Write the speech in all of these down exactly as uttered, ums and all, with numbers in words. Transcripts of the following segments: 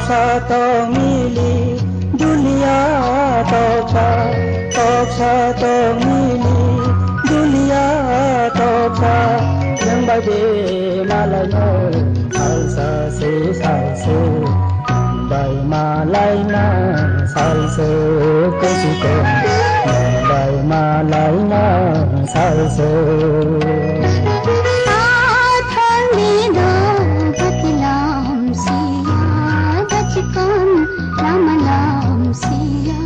Sa tong mili dulia toksa, toksa tong mili dulia toksa, nwng bai de malai no salsa se salsa. Bai malaina salsa kusi ko, bai malaina salsa. Athani do patilam siya, dachikon lamalam siya.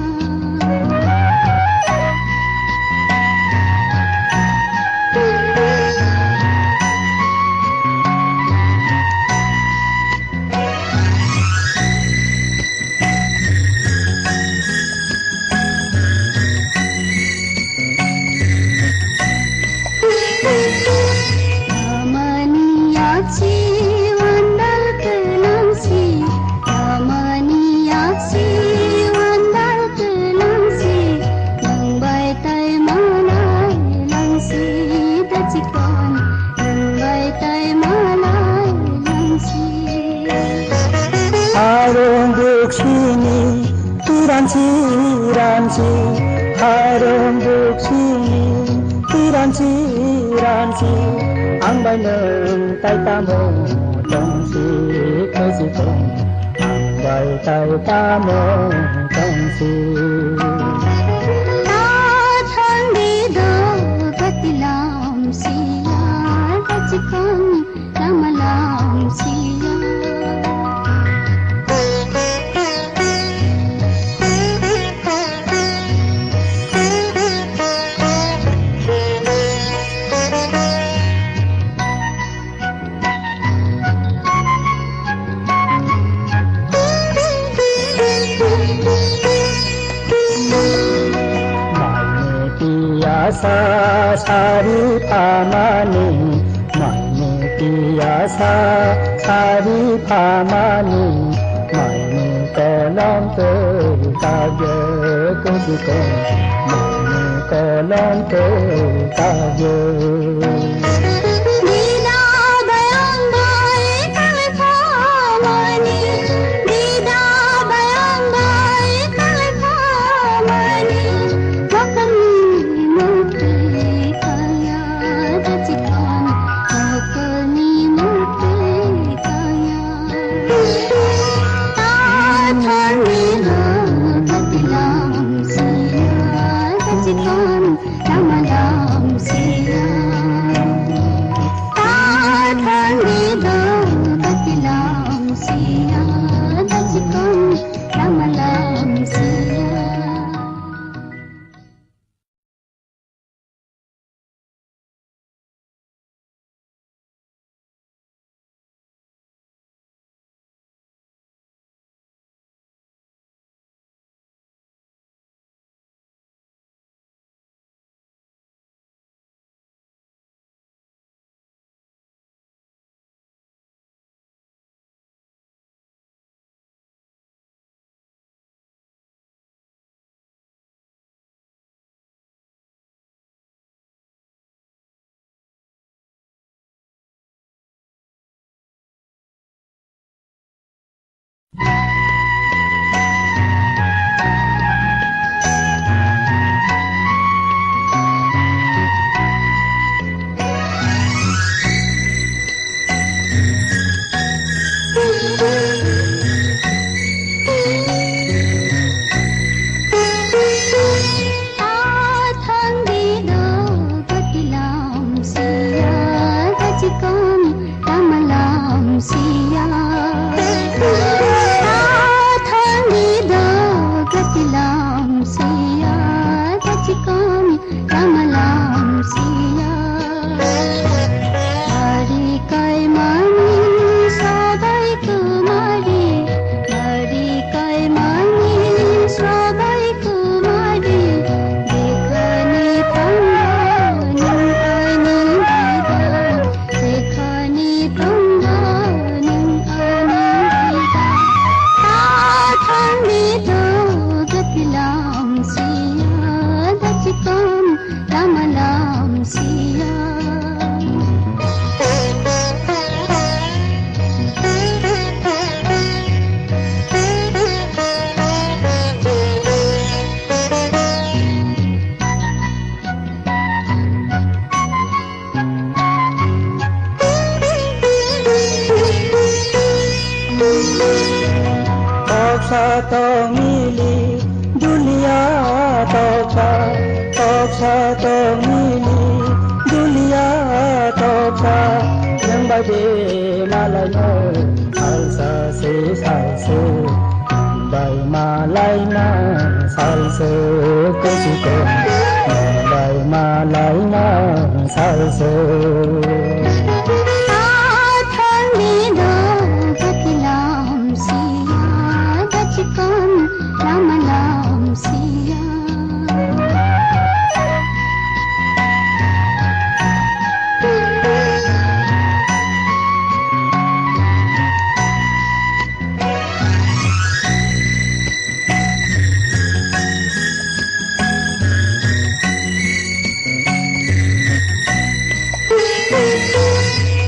Tamani yaksi wandal kelamsi, tamani yaksi wandal kelamsi, nang bai tai malai langsi, dachikon nang bai tai malai langsi. Harung buksini Tiransi, ransi, harung buksini, tiransi, ransi, ang bai nwng tai tamo tongsi, khaisi tong, ang bai tai tamo tongsi. Ta thangdi do gatilam siya, gachikon Ramalam siya. Maini piyasa sari pamani, maini piyasa sari pamani, maini kolom tei kagyo kusikon, maini kolom tei kagyo. Dida bayang bai kale pamani, dida bayang bai kale pamani, makan mukti kaya dachikan, makan mukti kaya. Ta thani lo katilam siya, dachikan, lamalam siya. Toksa tongmili dulia toksa, toksa tongmili dulia toksa, nwng bai de malaino salsa se salsa, nwng bai malaima salsa kuchikon, nwng bai malaima salsa. Athang ni do patilam siya, dachikon lama lam siya.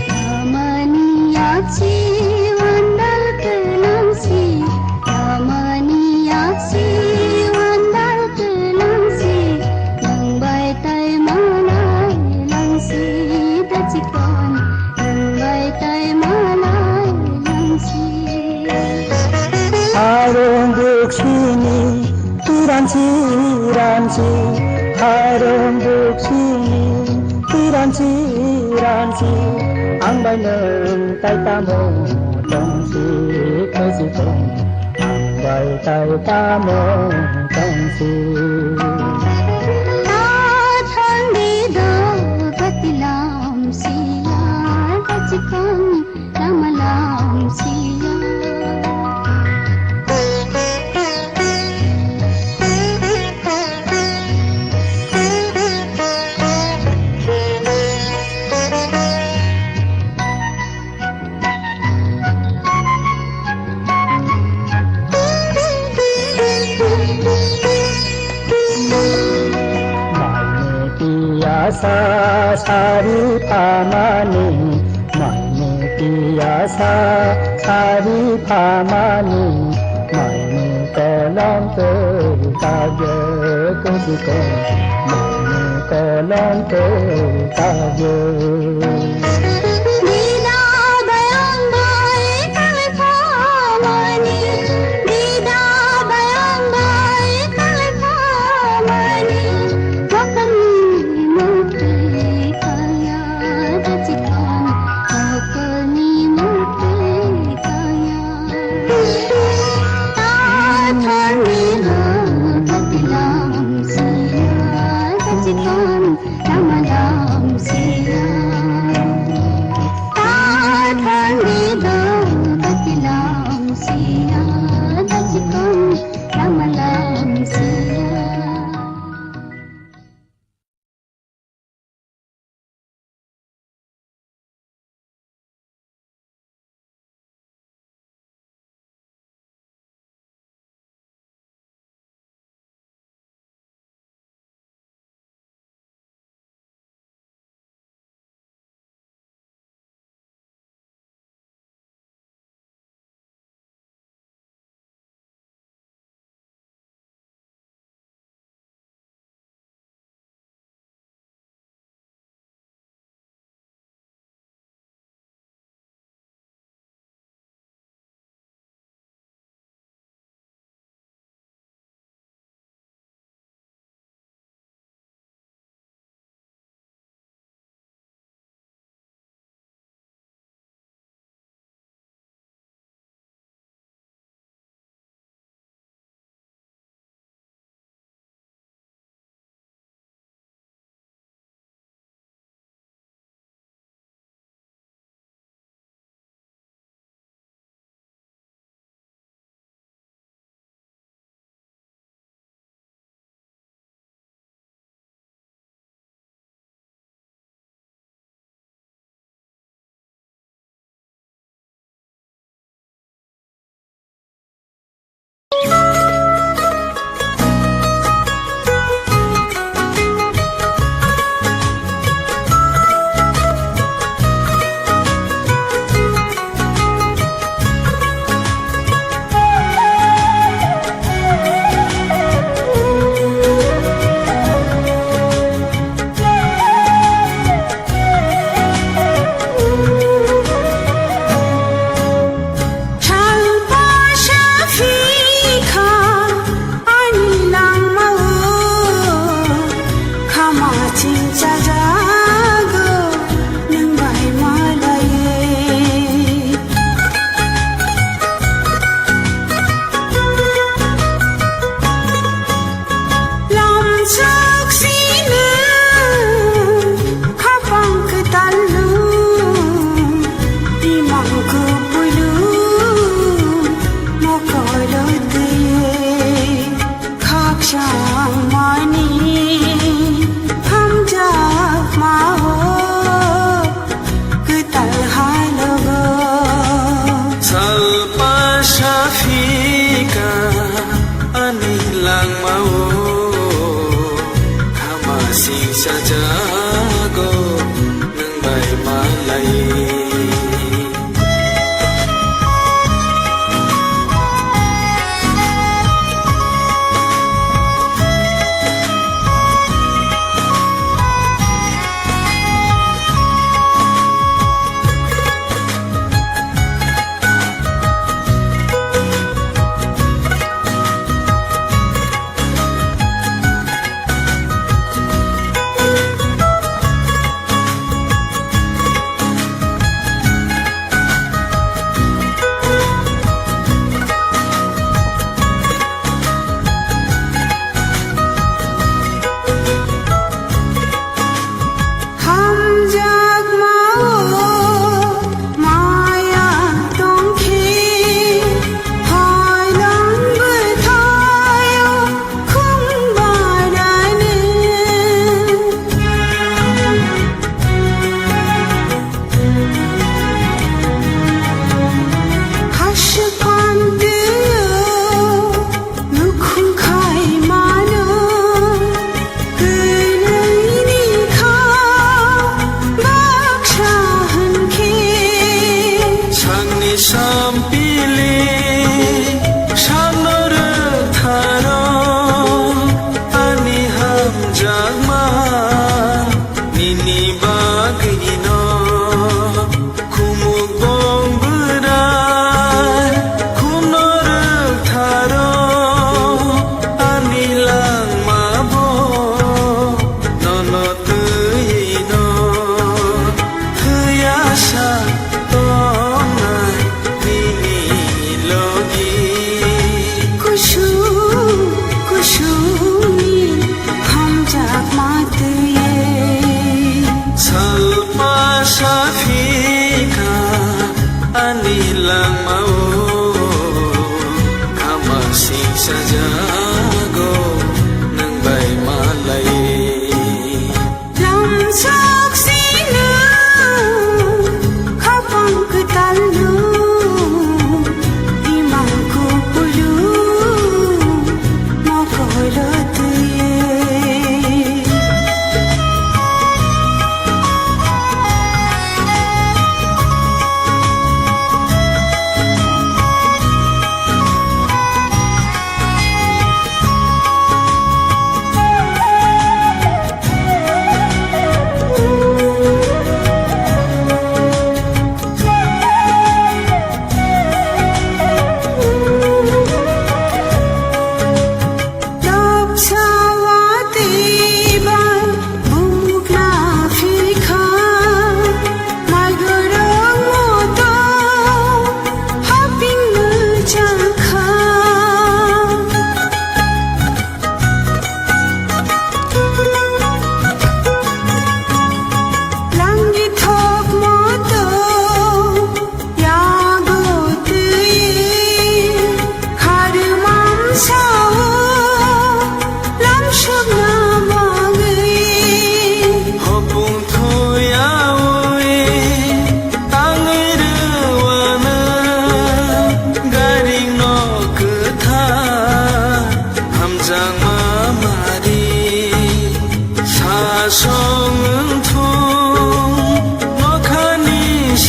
Amani yaksi wandal kenangsi, amani yaksi wandal kenangsi, nang bai tai malai langsi, dachikon nang bai tai malai langsi. Harung buksini Tiransi, ransi, harung buksini, tiransi, ransi, ang bai nwng tai tamo tongsi, khaisi tong, ang bai tai tamo tongsi. Ta thang di do patilam siya, dachikon lama lam siya. Maini piyasa sari pamani, maini piyasa sari pamani, maini kolom tei kagyo kujiko, maini kolom tei kagyo. Dida bayang bai kale pamani, dida bayang bai kale pamani, makani mukti kaya dachikan, makani mukti kaya. Ta thani ha patilam siya, dachikan lama lam siya.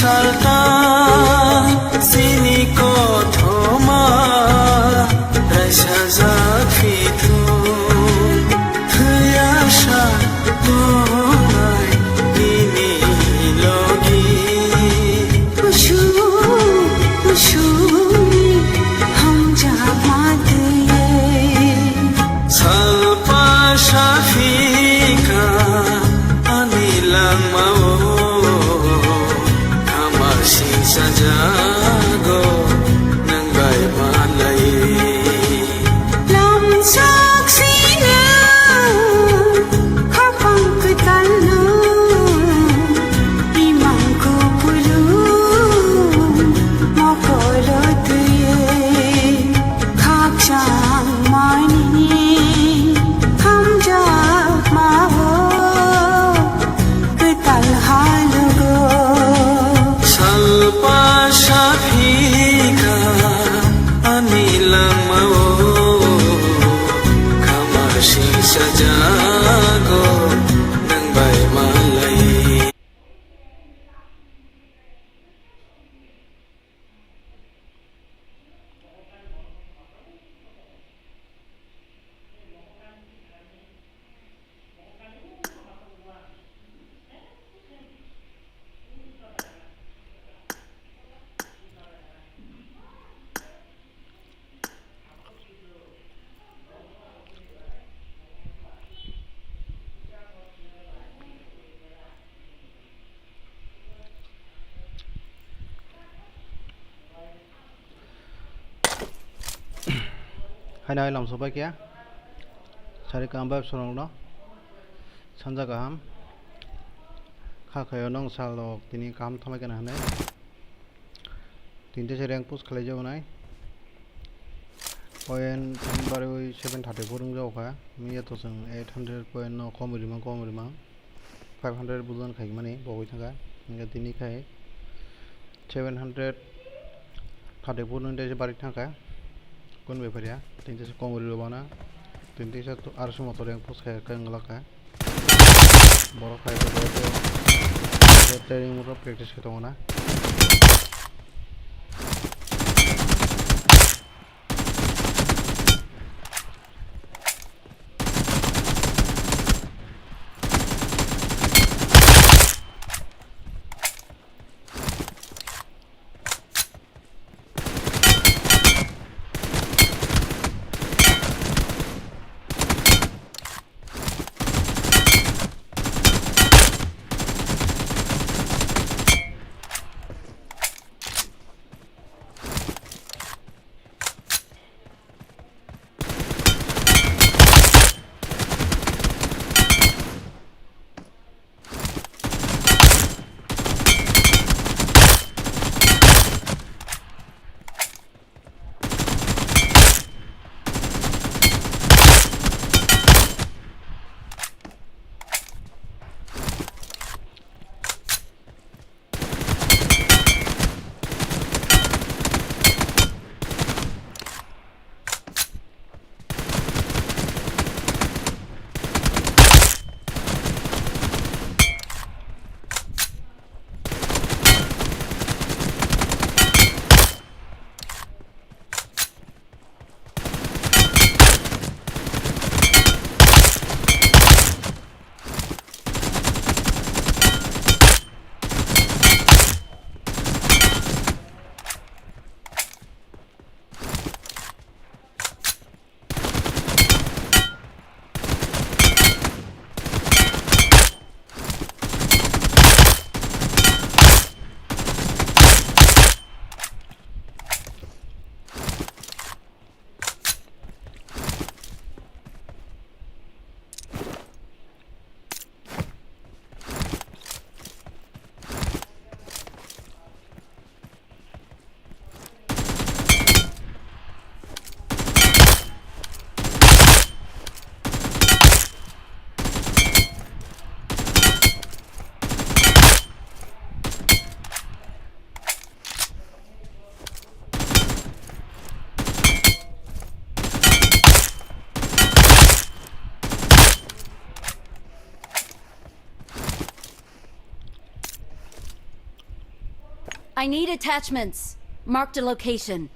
Salta sini kothoma raisa jak phi thung, thwiya sa tongnai nini logi. Kusu, kusuni hamjakma twiwi. Salpa saphika ani langmao, khamar singsa jago nwng bai malai. Lamsak sina khapang kwtalno imang kupulung mokolo twiwi. Khakchangmani hamjakmao kwtal halugo. Salpa saphika ani langmao, khamar singsa jago nwng bai malai. Haino hai lamsobai khe sari kaham bai bwsarokno sanja kaham kha khaio, nwng salrok tini kaham thamai khe na hinwi. Tini teisa rank push khlai jago nai. Point tini barwi seven thirty four wng jago kha. Miya to chwng eight hundred point no kom rima, kom rima. Five hundred bujan khai mani bogwi thangkha. Hingkhe tini khai seven hundred thirty four no teisa barwi thangkha. Kon bepar ya. Tini teisa kom rwi bana. Tini teisa to arso motor rank push khai kha wng lakha. Borok hai khe borok training moro practice khe tongo na. I need attachments. Marked a location.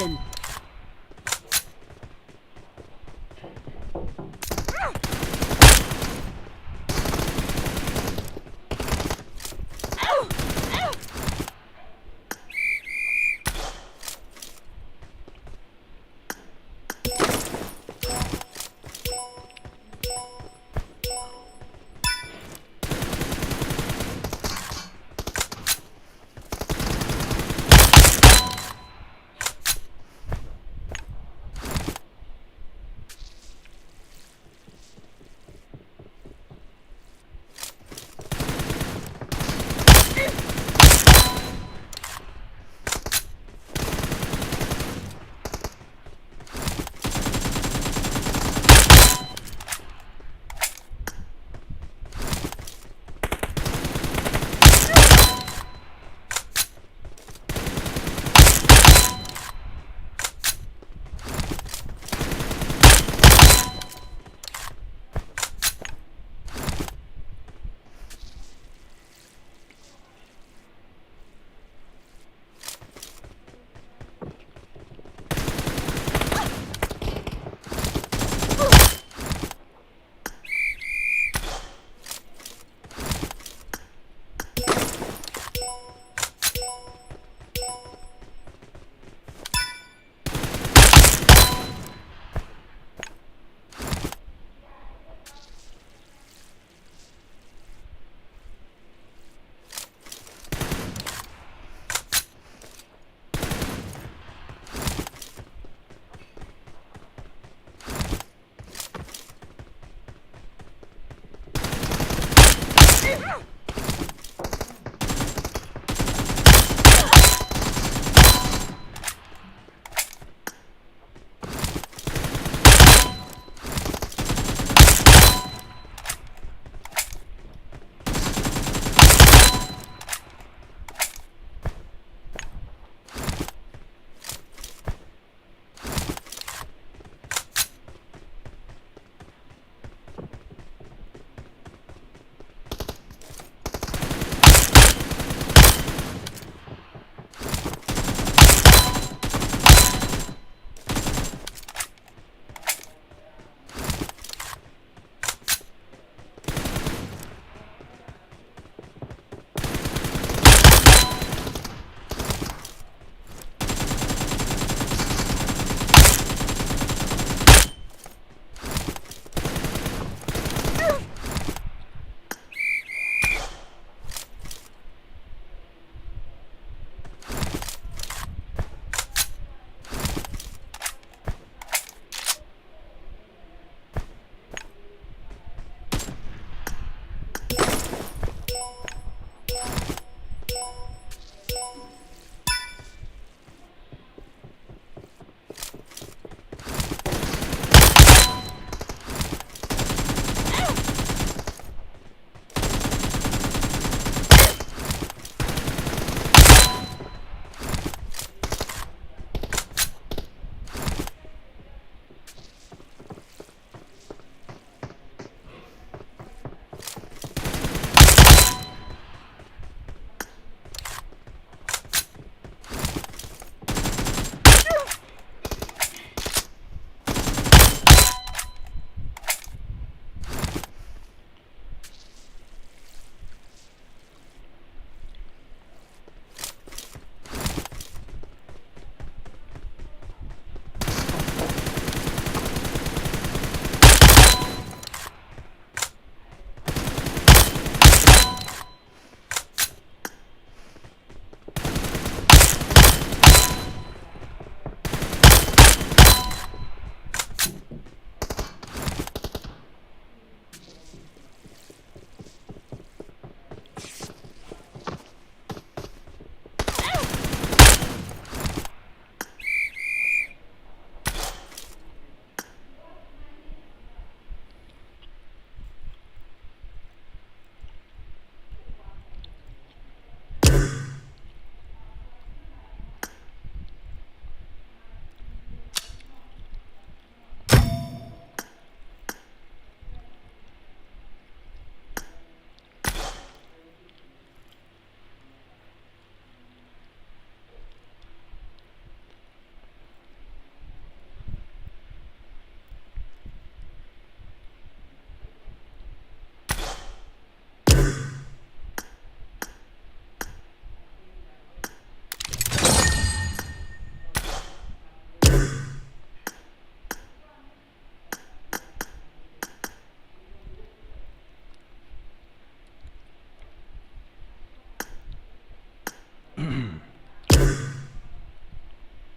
Him.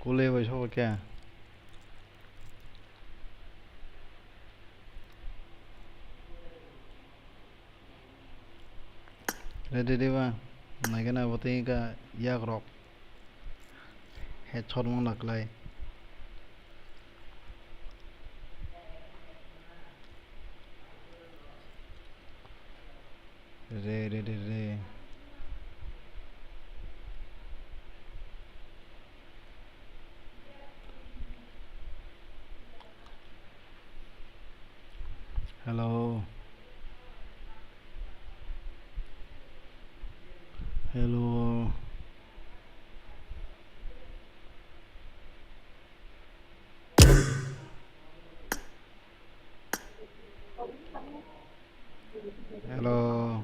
Pule bai sabo khe. Ready diba? Naikhe na bo tei ka yak rok. Headshot mang laklai. Re, re, re, re. Hello. Hello. Hello.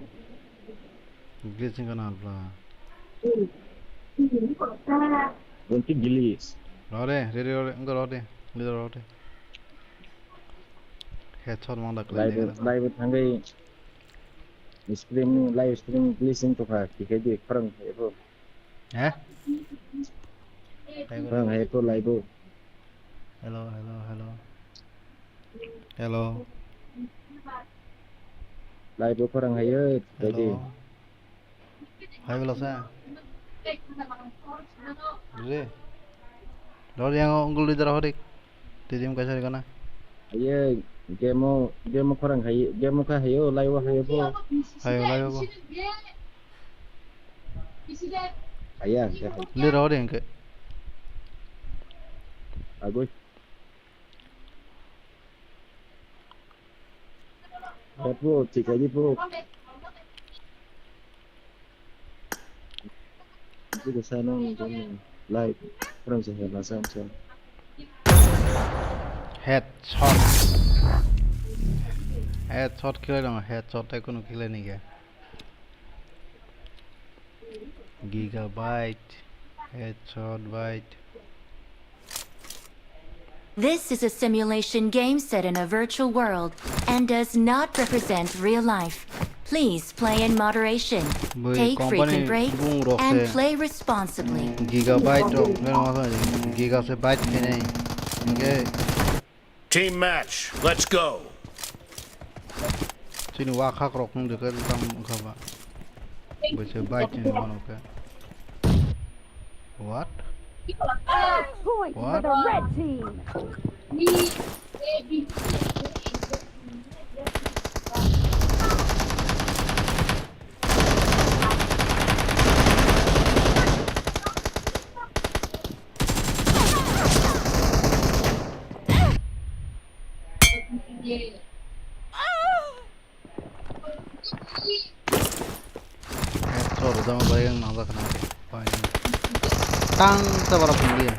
Glitch wngkha na alpha? Bonti glitch. Rode, ready rode, wngkha rode. Glitch rode. Headshot mang da live, live thangwi stream, live stream glitch wngkha, tikhe di khorang ebo. He? Bang hai to laibo. Hello, hello, hello. Hello. Laibo khorang hai, eh, hello. Hai bela sa. Re. Dor yang unggul di darah hodik. Team kaisa rikana. Aye, game o, game o khorang hai, game o kha hayo, live o hayo bo. Hayo, live o bo. Aya, ya. Lira ori engke. Agoi. Apo, tikai di po. Itu ke sana, like, kurang sih, masa, masa. Headshot. Headshot killer dong, headshot tai kunu killer ni ke. Gigabyte, headshot byte. This is a simulation game set in a virtual world and does not represent real life. Please play in moderation. Bui take company frequent breaks bung rok and se play responsibly. Gigabyte rok, giga se byte kene. Engke. Team match, let's go. Chini wakhak rok wng dikhe tam wngkha ba. Bwse bike ni mano khe. What? Point for the red team. Headshot rwjama bai ang nangjakha na. Tang sa bara phundia.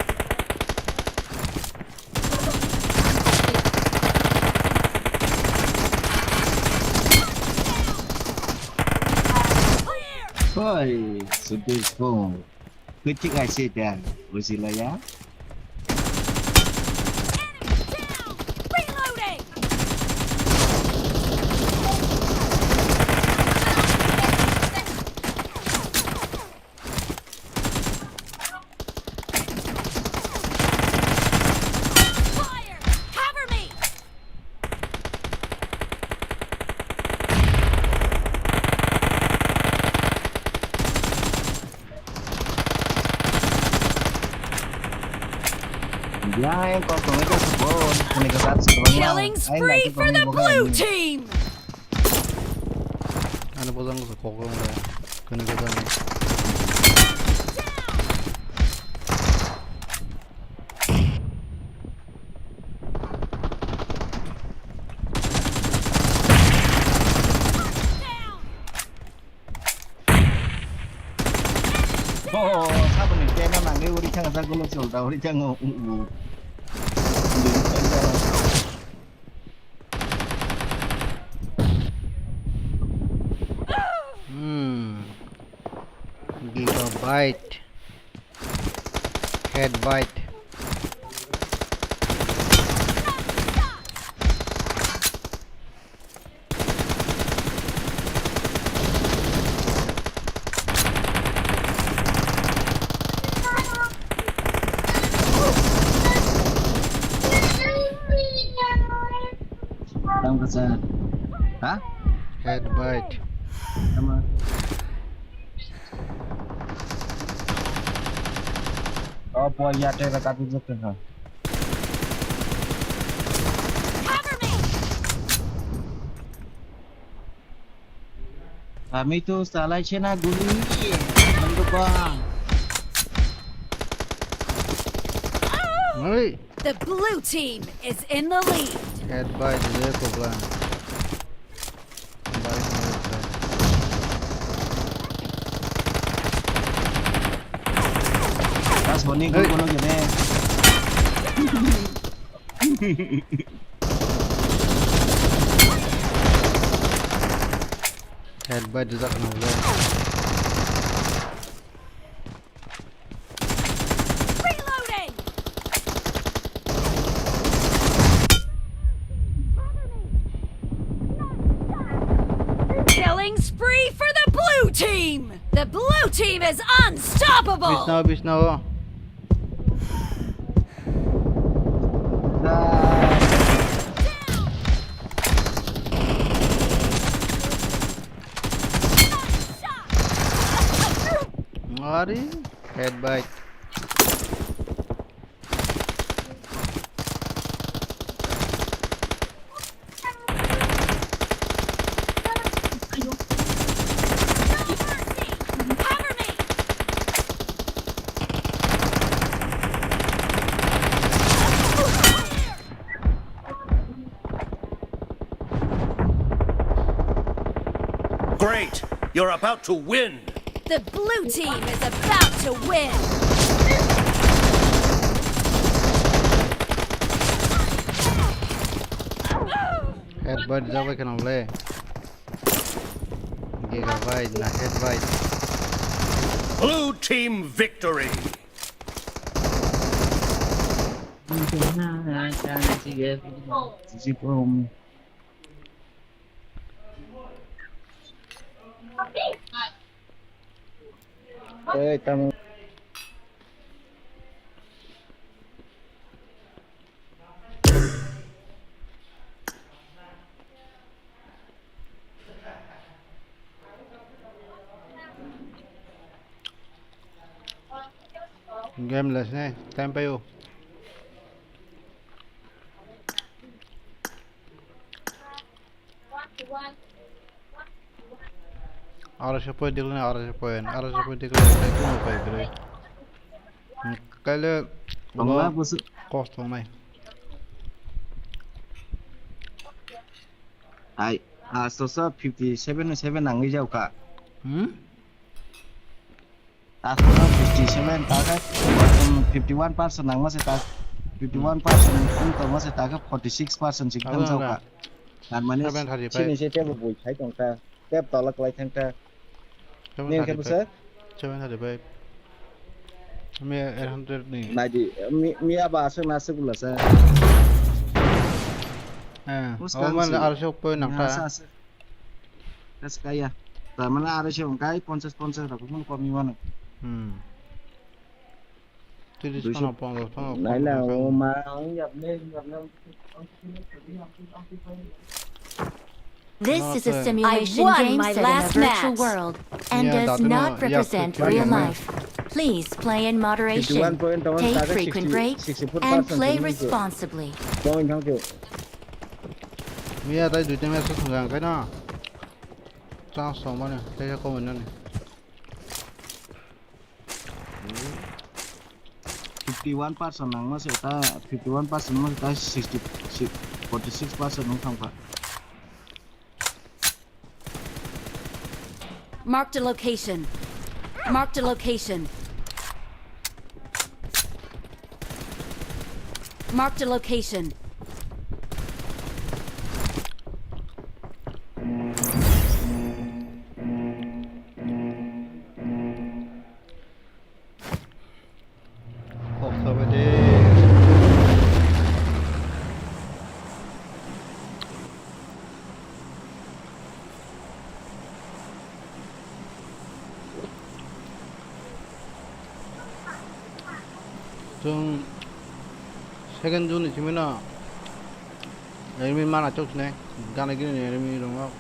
Oi, Sudesh Bong. Kwitik aise da, bujilaya. Killing spree for the blue team. Ano bojang ko kokong le. Kene ko dami. Oh, saboni tema nangwi uri thang sa gulo cholta uri thang u u. Hmm. Gigabyte. Head bite. Sir. Ha? Head bite. Tama. Oh, boy, ya, tera kati jete ha. Cover me! Kami tu salai chena guli. Mendukung. Hey. The blue team is in the lead. Head bite, dia kobra. Bite, bite, bite. Gas boni. Hey. Kono gede. Head bite, dia kena gula. Reloading! Killing spree for the blue team! The blue team is unstoppable! Bisna, bisna. Ari, head bite. Great! You're about to win! The blue team is about to win! Head bite jagwi kheno le. Gigabyte na head bite. Blue team victory! Ei, tamo. Game less ne, time payo. Araisok point decline, araisok point, araisok point decline, tei kuno pai kwrwi. Kaile ulo kos tongnai. Ai, asto sa fifty seven seven nangwi jaukha. Hmm? Takhorno fifty seven, takhe, um, fifty one percent nangma se tak, fifty one percent wng tongma se takhe forty six percent se thang jokha. Tar mane seven thirty five. Chini se tebo bui khai tongkha, teb tola kwlai thangkha. Nini khe bwswk? Seven thirty five. Mi eight hundred ni. Naidi, mi, mi aba aswk na aswk bwla sa. Eh, oman aswk poi nangkha. Asa, asa. Asa kaya. Tar mane aro se wngkha ponchash ponchash rok phano komi mano. Hmm. Tiris phano ponchash phano. Naila o ma ang yapne yapne. This is a simulation game set in a virtual world and does not represent real life. Please play in moderation, take frequent breaks, and play responsibly. Miya tai duita match thangkha, onkhaino chance tongmani, tei khe komui nani. Fifty one percent nangma se ta, fifty one percent nangma se ta sixty, forty six percent wng thangkha. Marked a location. Marked a location. Marked a location. Kok sabai de. Chwng second zone ni simi no enemy mana chok sinai. Gana gini ni enemy rong.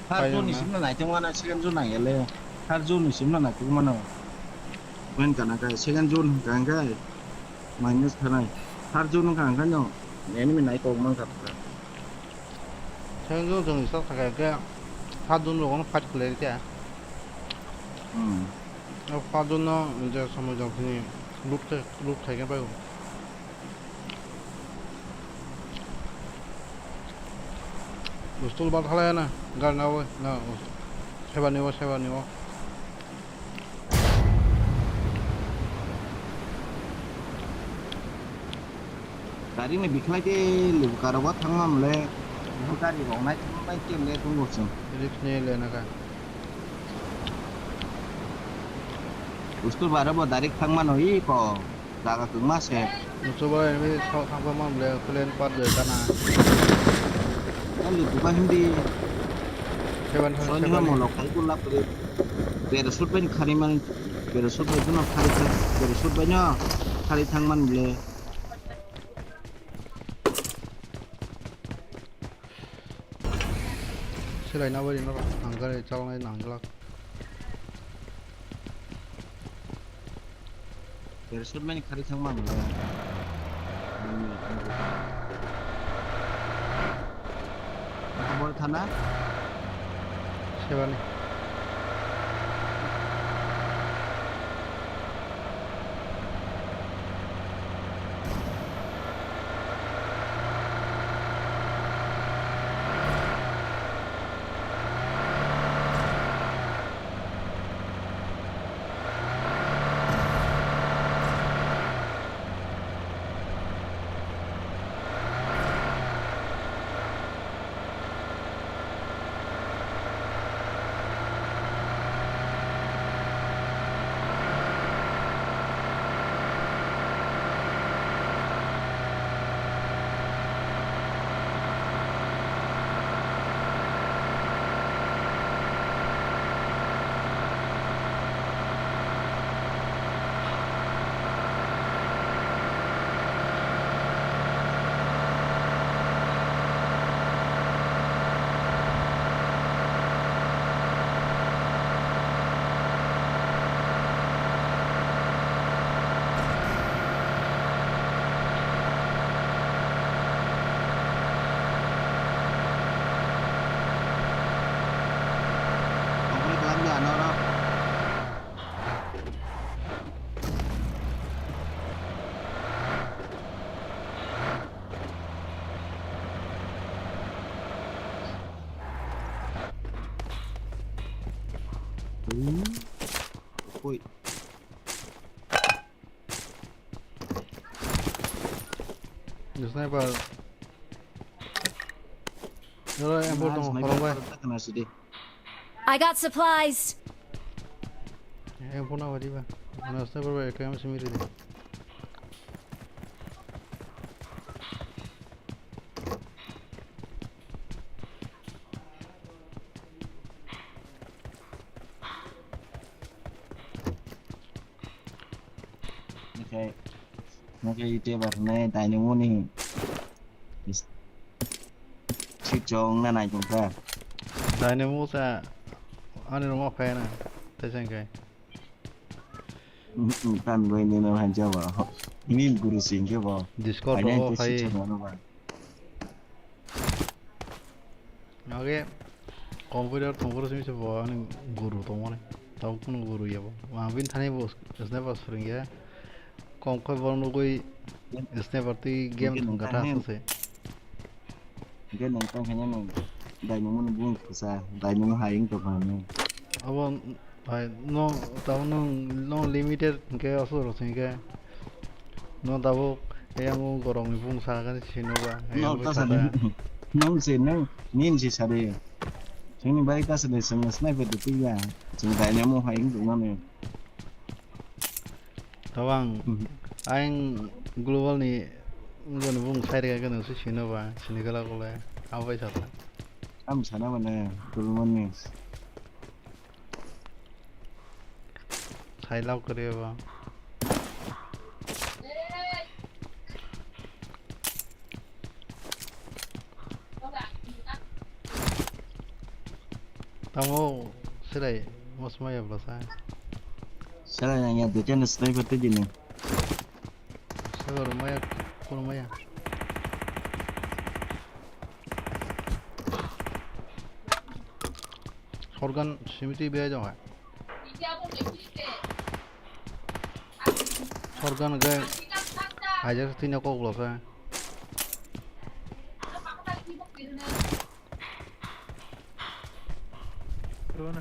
Third zone ni simna naitok mano, second zone nang ele. Third zone ni simna naitok mano. Wen kana kai second zone hwnkha hwnkhe minus thanai. Third zone hwnkha hwnkhe no enemy naitok mankha. Second zone jong isa thaka ke third zone rok no fight khlai khe. Hmm. O third zone no je somoi jong thini loot khai, loot khai khe bai. Pistol bar thalai na, gar na oi, na, sebani o, sebani o. Gari ni bikhlai ke lubu karo bo thangma mole, gari rok nai thangma bai kemle tongo chwng. Risk ni le na ka. Pistol bar bo direct thangma no i ko. Jaga kwbangma se. Musubo enemy sok thangkhe mwngle clean part de kana. Only buka hindi. Seven hundred. Soini ma molok khai kula kuri. Parachute bai khari man. Parachute bai no khari thang. Parachute bai no khari thang man ble. Selai na bai no nangkar chalnai nanglak. Parachute mani khari thangma mwngle. Bol thana. Sebani. Tongthai kalam di ano oro. Ui. Sniper. Oro M four tongo, khorok bai. Sniper khorok bai. I got supplies. M four na wari ba. Ano sniper bai, K M simi ridi. Nokhe, nokhe ite bar ne dainimoni. Is-, si chong na nai tong kha. Dainimo sa ani room o phai na, tei chang khai. Mm, mm, tan bai ni no han jaba. Ni guru sing ke ba. Discord room o phai. Age computer tongphuru simi se bo ani guru tongmani. Tabuk kunu guru ya bo. Ang bini thani bo sniper swrwng ya. Kom khe bo nugui sniper twi game thwng kha tha se. Hingke nang tong khe nang daimung mani bung kisa, daimung hayung tong kha nang. Abo Hai, no, tamo nung, no limited hingke aswk rok hingke. No tabuk, eyang o gorok ni bung sakani sino ba, eyang o saka. Nung se, nung, nin se sari. Chini bai ta sini sini sniper de tiya. Chini bai namo hai nung mani. Tawang, ayang global ni, global ni bung sai rega kano se sino ba, sini gala gole, abai sata. Am sana mana, global ni. Sailao kwrwi bo. Tamo, selai, mosmaya bwlasa. Selai nang ya, duitan sniper tei dini. Sniper maya, kono maya. Shotgun simi twi bia jong hai. Shotgun ge hajar twi na kok bwlasa. Rona.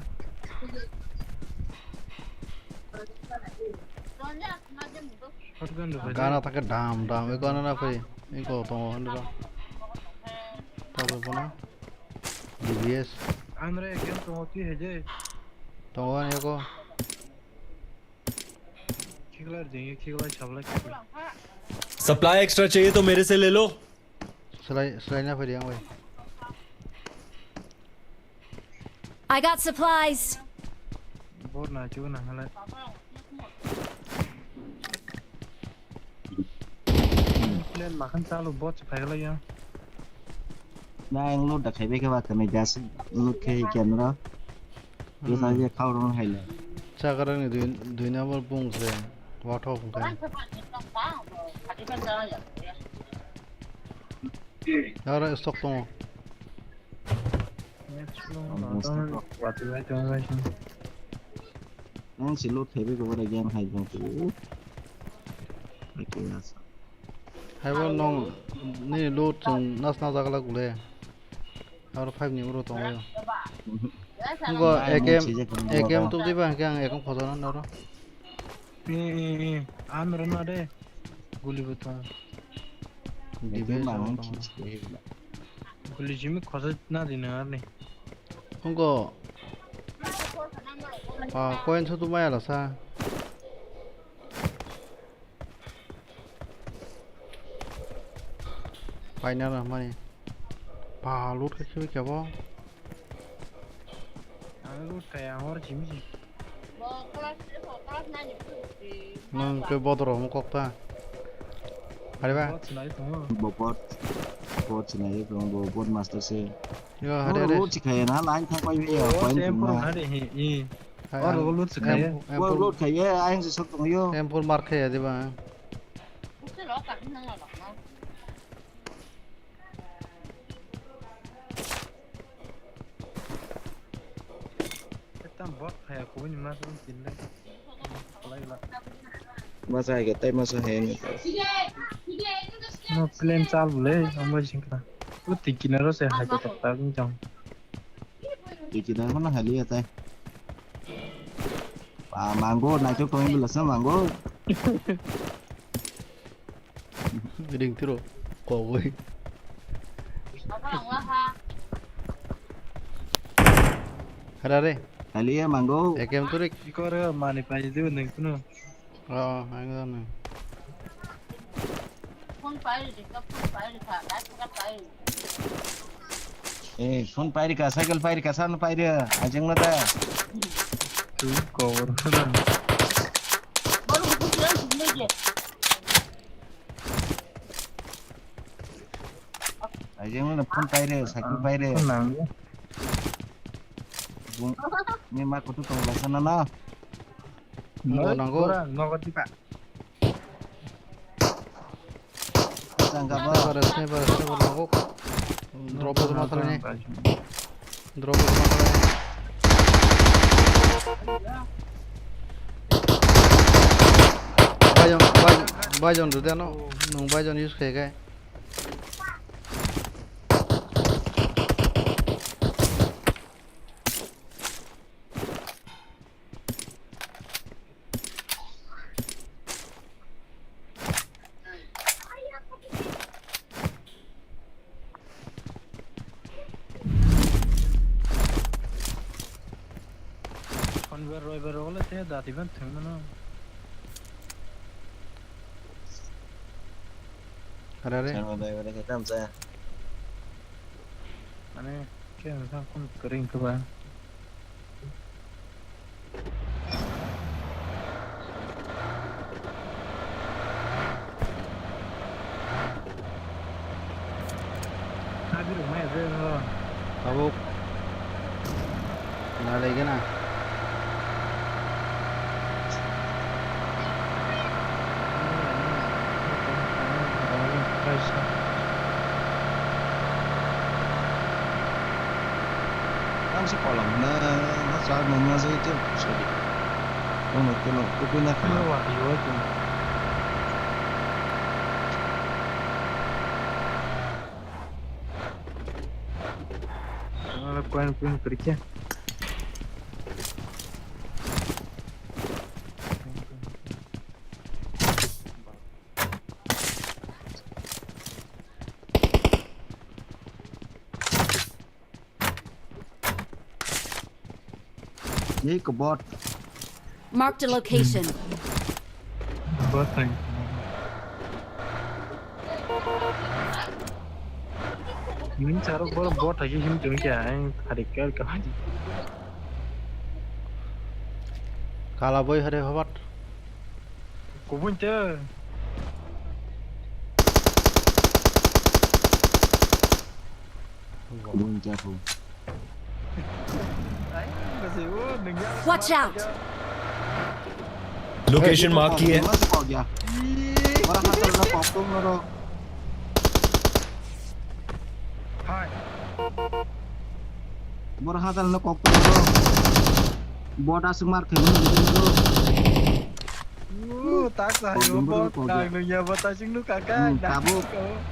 Shotgun rw Gana thake dam dam, eko ano na phai, eko tongo ano ro. Tabe bono. D B S. Andre game tongo twi hai je. Tongo ano eko. Khikla jeng, khikla sabla khikla. Supply extra चाहिए तो मेरे से ले लो। Selai, selai na phai di ang bai. I got supplies. Bot na chu na hala. Plan makan chalu bot phai hala ya. Na ang load da khaibai khe ba kami gas load khai khe nro. Yo sa je khau rong hai le. Chakarang ni dui, dui number bung se. Wathok hwnkhe. Aro stock tongo. Ang si load khaibai khe ba game hai jong tu. Hai khe ya sa. Haibo nong nini loot chwng nas nas jaglak bole. Aro five ni uro tongo. Ngo A K M, A K M tuk diba hwnkhe ang ekong khojana noro. Eh, eh, eh, ang rwna de. Guli bo tongo. Dibe A K M tongo. Guli jimi khosa na di nang arni. Ngo. Pa, coin sutu maya lasa. Paina na mani. Pa loot khe khibi kebo. Ang loot kaya hor jimi ji. Nang ke bodoro mo kokta. Hari ba? Bot sinai tongo. Bo bot. Bot sinai tongo, bo bot master se. Yo, hari, hari. Loot si kaya na line thang pai ya. Bot point M four na. Hari hi, i. Hai, or ang loot si kaya. M four. Loot kaya, ayang si sok tongo yo. M four mark kaya diba? Tam bot phaya kubuni mas tin lai. Masa hai ke tai masa hai ni. No plan chal bole, amoi singkra. O tiki na ro se hai ke tak tak jang. Tiki na mana hali ya tai. Pa mango, na chok tong bila sa mango. Ring tiro, kogoi. Hara re. Hali ya mango. A K M turik. Ikor mani pai du neng kuno. Oh, ang done. Phone pairi, ka phone pairi kha, dai ka pairi. Eh, phone pairi ka, cycle pairi ka, san pairi, ajeng na da. Tu cover khana. Baru buku dia sini je. Ajeng na phone pairi, cycle pairi. Phone nang. Bung, ni ma kutu tong la sana na. Mo nango. Ora, nogo tipa. Tangga ba. Sniper, sniper, sniper, nogo. Drop ko ma khalai ni. Drop ko ma khalai ni. Bajon, bajon, bajon rwdi ano. Nung bajon use khai khai. Shonibar, roibar rok le te dati ban thwng mano. Hara re. Shonibar, roibar khe tam cha. Mane, khe wngkha khum kwrwi wngkha ba. Tabuk. Nalaigena. Tamsi kolam na, ma chak nang ma jai te sodi. Kono kono kukui na kha. Kono kono kha. Yei ko bot. Marked a location. Bot thang. Ning charo bor bot thagi him tumi kya, ang tharik kar ka. Kala boi hare hobat. Kubun te. Kubun te aku. Watch out! Location mark here. Ora hatal na kok tum noro. Hai. Bor hatal na kok tum noro. Bot asuk mar khe noro. Uh, tak sa hayo bot nang nung ya bot asuk nu kaka. Tabuk.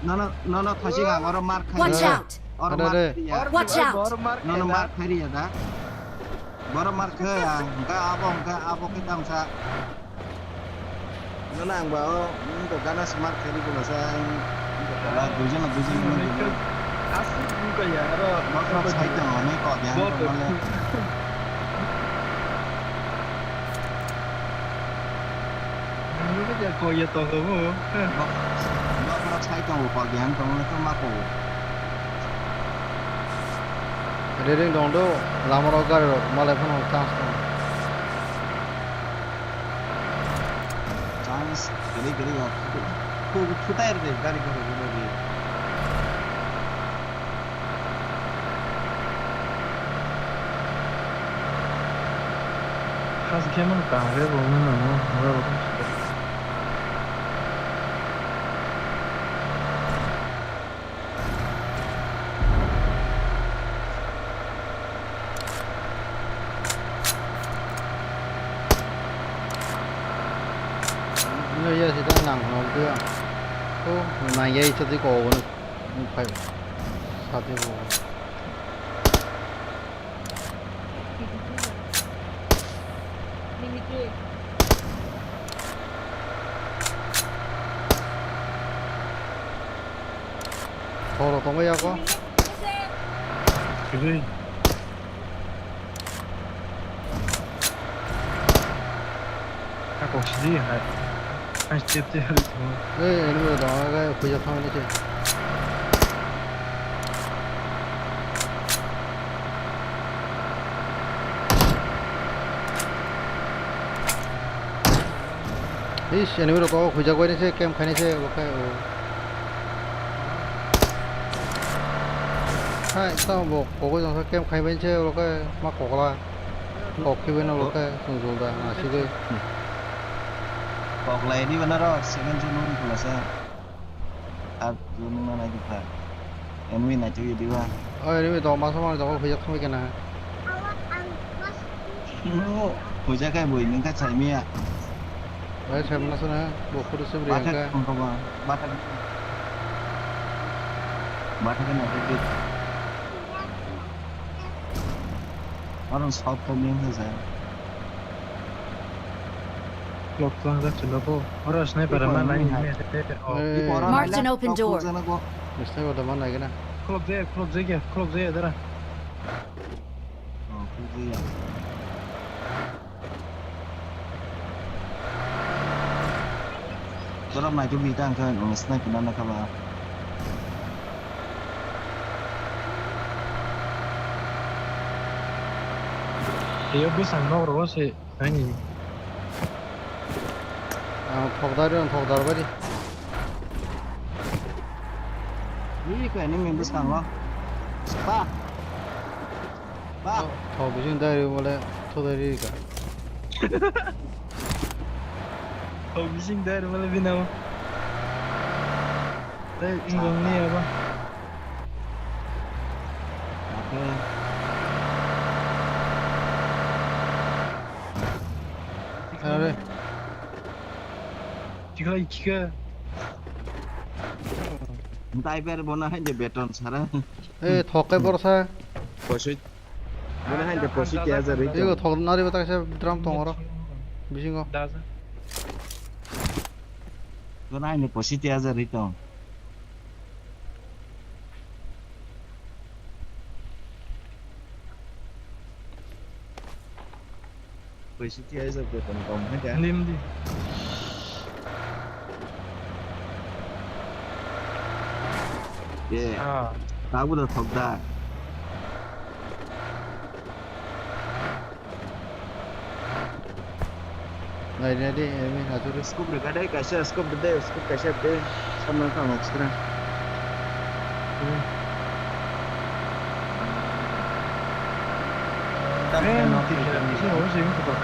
Nono nono thasi ha oro mar khe. Watch out! Oro mar khe ya. Watch out! Nono mar khe ya da. Boro mar khe ya, hingke abo hingke abo khe tamsa. Nono ang ba o, wngkha gana se mar khe rikhe basa, wngkha tola duijon na duijon wngkha. Aswk wngkha ya, aro. Bokhrok sai tongo, hwnwi kok ya, wngkha male. Nungkhe ya kok ya tongo bo. Bok-, bokhrok sai tongo, kok ya, wngkha male, ma kok. Ready dong do, lama rok gari rok malai phano chance tong. Chance gari gari ya. Thu, thu, thu tire de gari gari gari. Khas khe mano kahre bo mano mo. Ano ya sida nang hong dia. Oh, nang ya itu di ko won. Phai. Sate ko. Thoro tongwi yago. Kwrwi. Hakok sidi hai. Hai step te hai tong. Ei, enemy rok tong, aga puja thang ni se. Is, enemy rok tong, puja koi ni se, camp khai ni se, bo khai, oh. Hai, tamo bo kogoi tong khe, camp khai bai se, bo khai, ma kokla. Kok khe bai no bo khai, sung sung da, na si goi. Kok lai di bana ro, second zone nung kula sa. Third zone nung na nai di kha. Enemy nai twi di ba. Oh, enemy to ma sama to koi jak thang kena. Puja kai boi nung ka chai miya. Bai sem na sana, bo photo sem ri Bathak ka. Kong kong ba, bathak. Bathak na di. Aro shot to main se sa. Clock tlang jak chwla bo. Oro sniper ma nai ni. Marked an open door. Sniper da ma nai gana. Clock je, clock je, clock je dara. Oh, clock je ya. Borok naitugwi ta hwnkhe, um, sniper nana kha ba. Teibo bwsang nok rogo se, ani. Ang thokdar, ang thokdar bai di. Ui, khe enemy bwskango. Ba. Ba. Thok bising dai ri bole, thok dai ri ka. Thok bising dai ri bole bina. Dai inggong ni aba. Oke. Are. Chikla ichika. Dai ber bona hai de beton sara. Eh, thok kai borsa. Kosoi. Mane hai de posi tiya hajar rito. Ego thok nari bata kaisa drum tong oro. Bisingo. Daza. Mane hai de posi tiya hajar rito. Posi tiya hajar beton kom hai de. Lim di. Ye. Ah. Tabu da thok da. Nai, nai, di, enemy, hajur. Scope rega dai, kaisa scope de, scope kaisa de. Samna ka mok sira. Hmm. Tam Eh, tam nok. Bisa, bisa, bisa, bisa.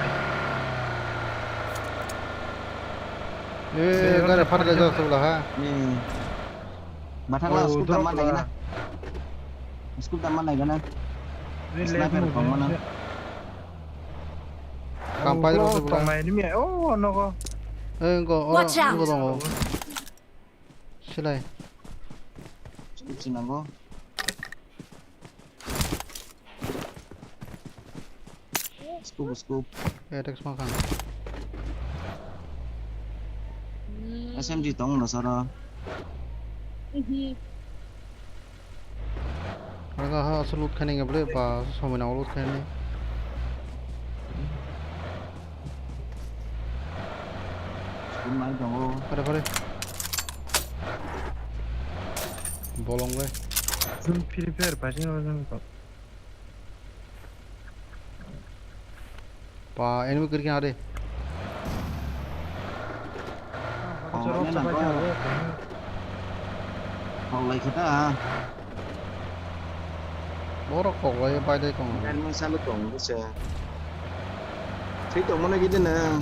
Eh, gare phat le jak sula ha. Ni. Mathang la Oh, scope drop tam man la. Lagi na. Scope tam man lagi na. Ni Sniper left kong move mana. Siya. Kam Oh, pai oh, rok sibra. Tong nai ni mi. Oh, nogo. Eh, go, oh, Watch out! Go dong. Silai. Scope sinango. Scope, scope. Attack smoke ang. S M G tong no sara. Aga ha asal loot khani gabre pa somoi na loot khani. Scope nai tongo. Pare, pare. Bolong bai. Jun Free Fire ba jing ba jing. Pa, enemy kiri kena de. Oh, ini nang ko. Kok lai kita. Borok kok lai pai dai kong. Enemy salu tong bisa. Sih tong mana gitu na.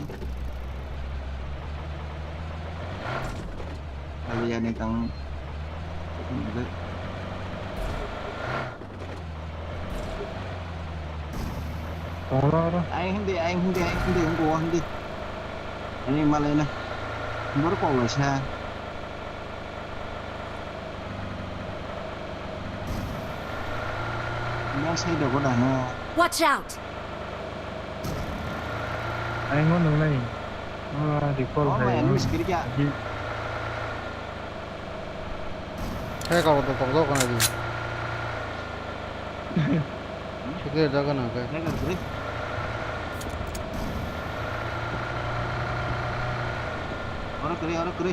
Kali ya nih kang. Tongo oro. Ai hindi, ai hindi, ai hindi, hindi, hindi. Ani malai na. Bor ko wai sa. Yang sai dogo da no. Watch out! Ai ngo nung nai. Ah, recall. Oh, hai, mai ani ah. Miskiri kya? Di- Hai, kau tu tong tong kana di. Chukle jaga na kai. Hai, kau tu. Oro kere, oro kere.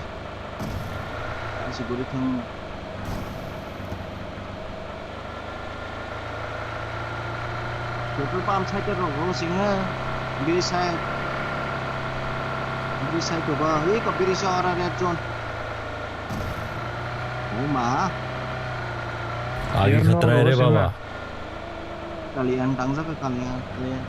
Asi guri thang. Petrol pump side rok o singa bridge side. Bridge side to ba, iko bridge ora red zone. O ma. Agi khatra hai re baba. Kalian tangja ka kalian, kalian.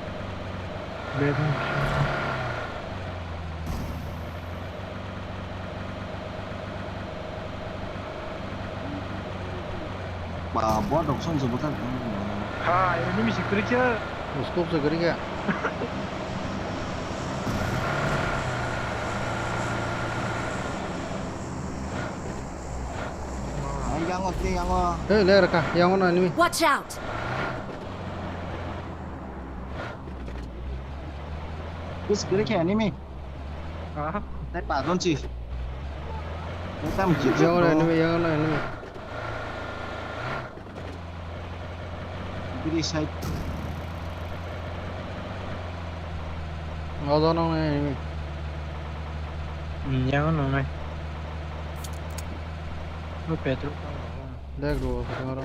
Ba, bo dok song se bwthar tong. Ha, ini misi kwrwi khe. Scope se kwrwi khe. Ai, yango, tini yango. Hey, le raka, yango na enemy. Watch out! Misi kwrwi khe enemy. Ah. Tei pagon si. Tei tam si. Yang na enemy, yang na enemy. Biri side. Odo nang na enemy. Hmm, yang nang na. Lo petrol pump. Dek ro, kotong aro.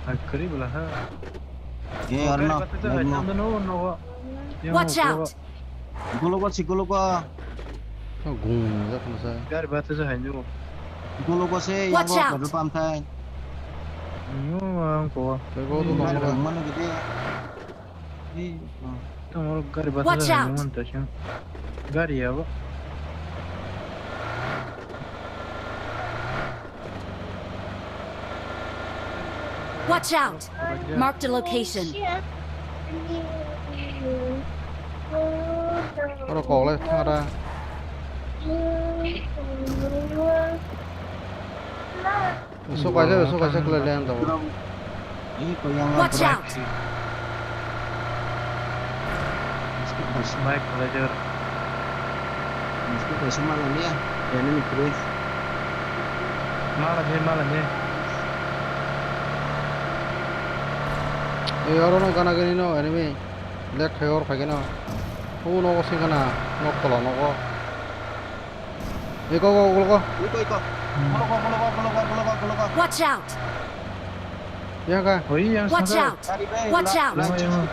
Ai, kari bela ha. Eh, Arno, kari bela ha, no, no, no. Watch out! Gulugo si gulugo. Gung jak na sa. Gari bata sa hanyo. Gulugo se yang Watch out! Ko pam thai. Nyo ang ko. Pe ko tu Gari nong. Mana gede. Ni. Tamo gari bata Watch sa out! Hanyo man ta sing. Gari ya ba. Watch out! Marked a location. Oro kok le thang ra. Usuk kaisa, usuk kaisa khlai le ang tongo. Watch out! Mosquito kaisa malaniya, enemy crew. Malaniya, malaniya. Ei, oro no gana gani no enemy. Lek khai or phai gana. O nogo sing gana. Nok tola nogo. Iko, ko, ko, ko. Iko, iko. Kolo ko, kolo ko, kolo ko, kolo ko, kolo ko. Watch out! Yang ka? Oi, yang Watch sana. Out! Watch out! Yang, yang.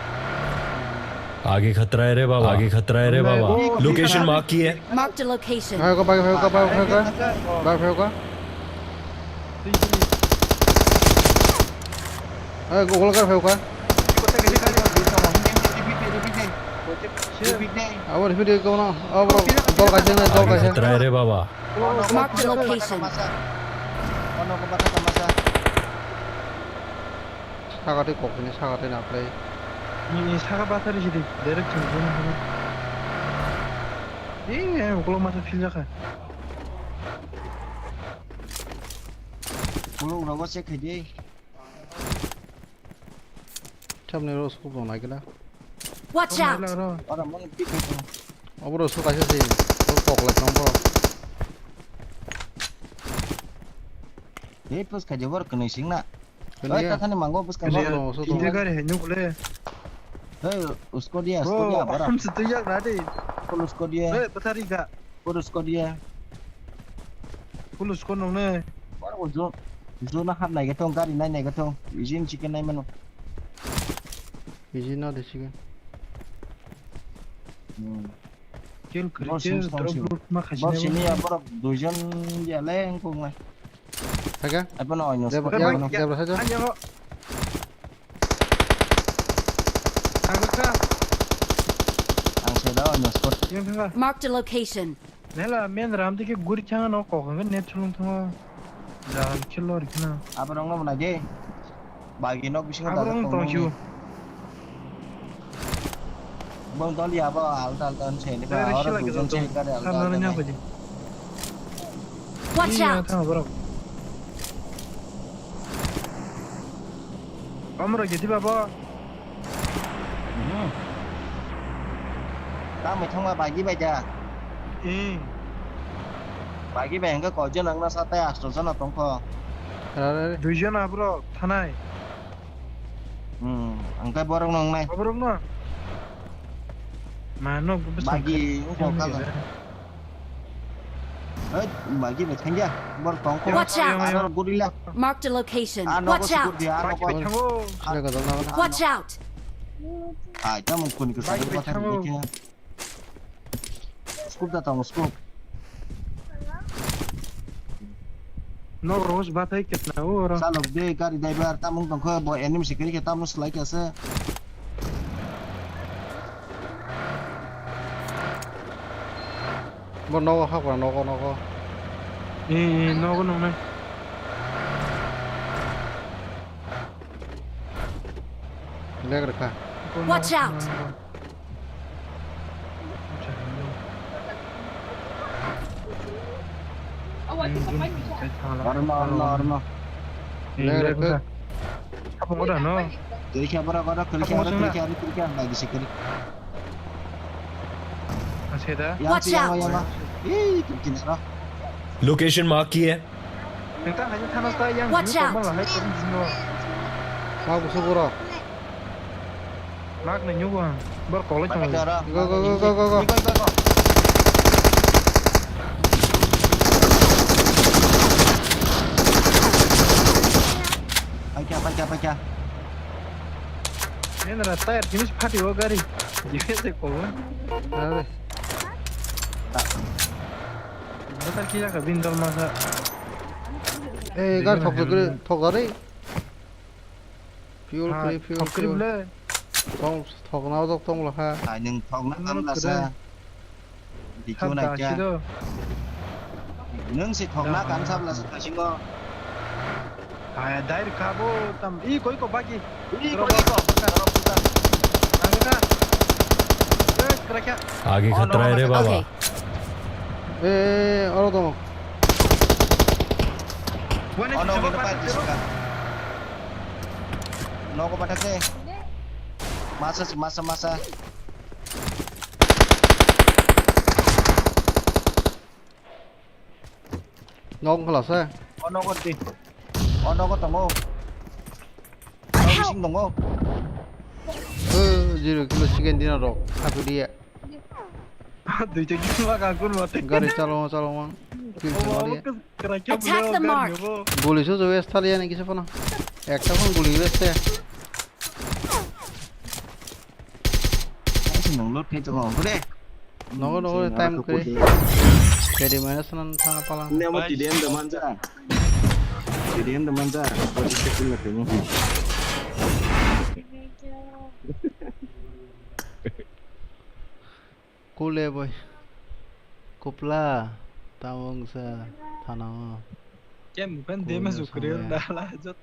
आगे खतरा है रे बाबा, आगे खतरा है रे बाबा। Location mark किया है। Marked a location. Hai ko, bai, hai ko, bai, hai ko. Bai, hai ko. Hai ko, gol kar, hai ko. Abo repeat ko no. Abo dol kaisa na, dol kaisa. खतरा है रे बाबा। Marked a location. Saka tei kok hini saka tei na play. Ni saka batari sidi direct chung chung chung. Eh, eh, ukulok masa feel jaka. Ukulok rogo check khai di. Chamni ro scope rok nai kena. Watch out! Oro mon pick khai tong. Oboro su kaisa si. Ro kok lai tong bo. Hei, push khai di, bor kwnwi sing na. Kwnwi ya. Oi, tathani mango, push khai di. Kwnwi ya, so tong. Gari hai nuk le. Hei, usko dia, usko dia, bora. Bro, bom se tu yak na de. Full usko dia. Hei, pathari ga. Full usko dia. Full usko nong ne. Bora, ujo. Ujo na hat nai ga thong, gari nai nai ga thong. Ijin chicken nai mano. Ijin na de chicken. Hmm. Kill creature drop loot ma khasi. Bor sini ya, borok duijon ya le wngkuk nai. Thaka? Abono oino debra squad ya, bono. Debra saja. Ani abo. Ang kha. Ang seda oino squad. Yang thaka. Marked a location. Nela men ram dike guri changa no kok hangke net chulung thungo. Jahal kilo rikna. Aborok no nai de. Bagi nok bisingo. Aborok dajak no tong tong siu. Bong dol ya bo alta alta an se ne ba. Oro sila dujon se kare alta alta ne. Watch out! Thang borok. Amro gidi babo. Hmm. Tamoi thangma bagi bai da. Hmm. Bagi bai hingke koijon ang na sa tai asto jona tongkho. Duijon aborok thanai. Hmm, ang tai borok nong nai. Borok no. Ma no bagi ungko kala. Hei, bagi bai thangya. Bor tongkho. Watch out! Ano gorilla. Marked a location. Watch out! Bagi bai thango. Watch out! Ai, tamung kuni ko. Bagi bai thango. Scope da tong scope. Nok rok bathai ketna o oro. Salok de gari driver tamung tongkho bo enemy sikiri ke tamung slai kasa. Bo nogo hakra nogo nogo. Eh, eh, nogo nongnai. Leg rwkha. Watch out! Arma, arma, arma. Leg rwkha. Apa udah no? Kiri kya bara bara kiri kya bara kiri kya bara kiri kya lagi si kiri. Masih ada? Watch out! Ih, kiri kiri. Location mark किया है। Nang ta hai thana ta yang. Watch out! Mal hai kiri sino. Mau busuk bro. Mak na nyugo ang. Bor kolai chong. Go, go, go, go, go, go. Paikya, paikya, paikya. Nendra tire finish phati o gari. Jibe se ko. Are. Bata kila ka bin dol masa. Eh, gari thok thok thok gari. Fuel free, fuel free. Tong thok na dok tong lakha. Ai nung thok na kam lasa. Dikhu na kya? Nung si thokna kan sab la si thasingo. Hai, dai rikha bo tam. I koi ko bagi. I koi ko. Ang ka. Eh, krakya. Age khatrai re baba. Okay. Eh, oro tongo. Ono, ono, ono, patisika. Nogo pathakhe. Masa, masa, masa. Nok wngkha lasa. O nogo di. O nogo tongo. Nok bising tongo. O, zero kilo chicken dinner rok. Khato dia. Duita kilo ma kangkun mate. Gari chalo, chalo mang. Kill se mari. Attack the mark. Guli su waste thali ani kisa phano. Ekta phone guli waste. Nung load khai tongo, hore. Nogo, nogo, time kore. Kedi minus nan thana pala. Ne mo T D M da manja. T D M da manja. Body check in lagi mo. Kule boy. Kupla. Tawong sa thana o. Kem kan dema sukrir dala jot.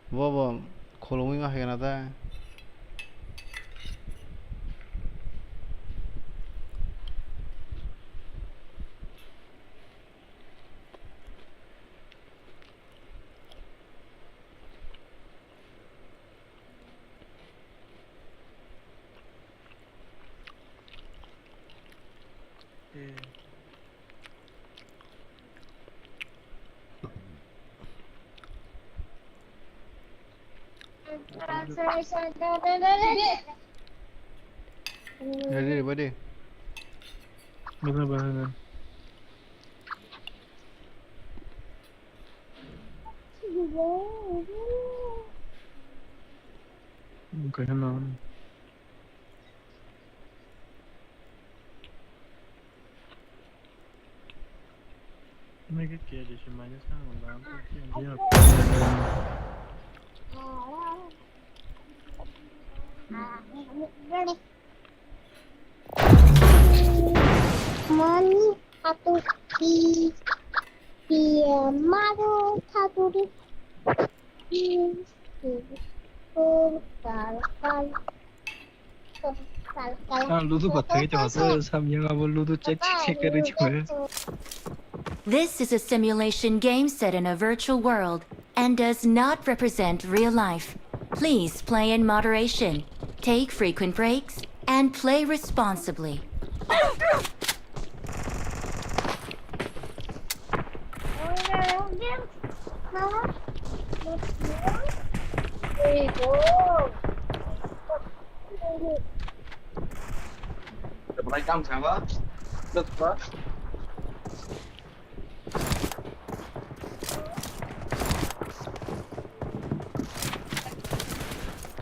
Bo bo khulumui ma khaikha na ta. Ready, ready. Bana, bana, bana. Okay, hello. Mega kg se minus na wala. Mani hatu ki ki maru hatu ri ki ki ko kal kal. Ah, ludu bathai to hato samyang abo ludu check check check kari chhe. This is a simulation game set in a virtual world and does not represent real life. Please play in moderation, take frequent breaks, and play responsibly.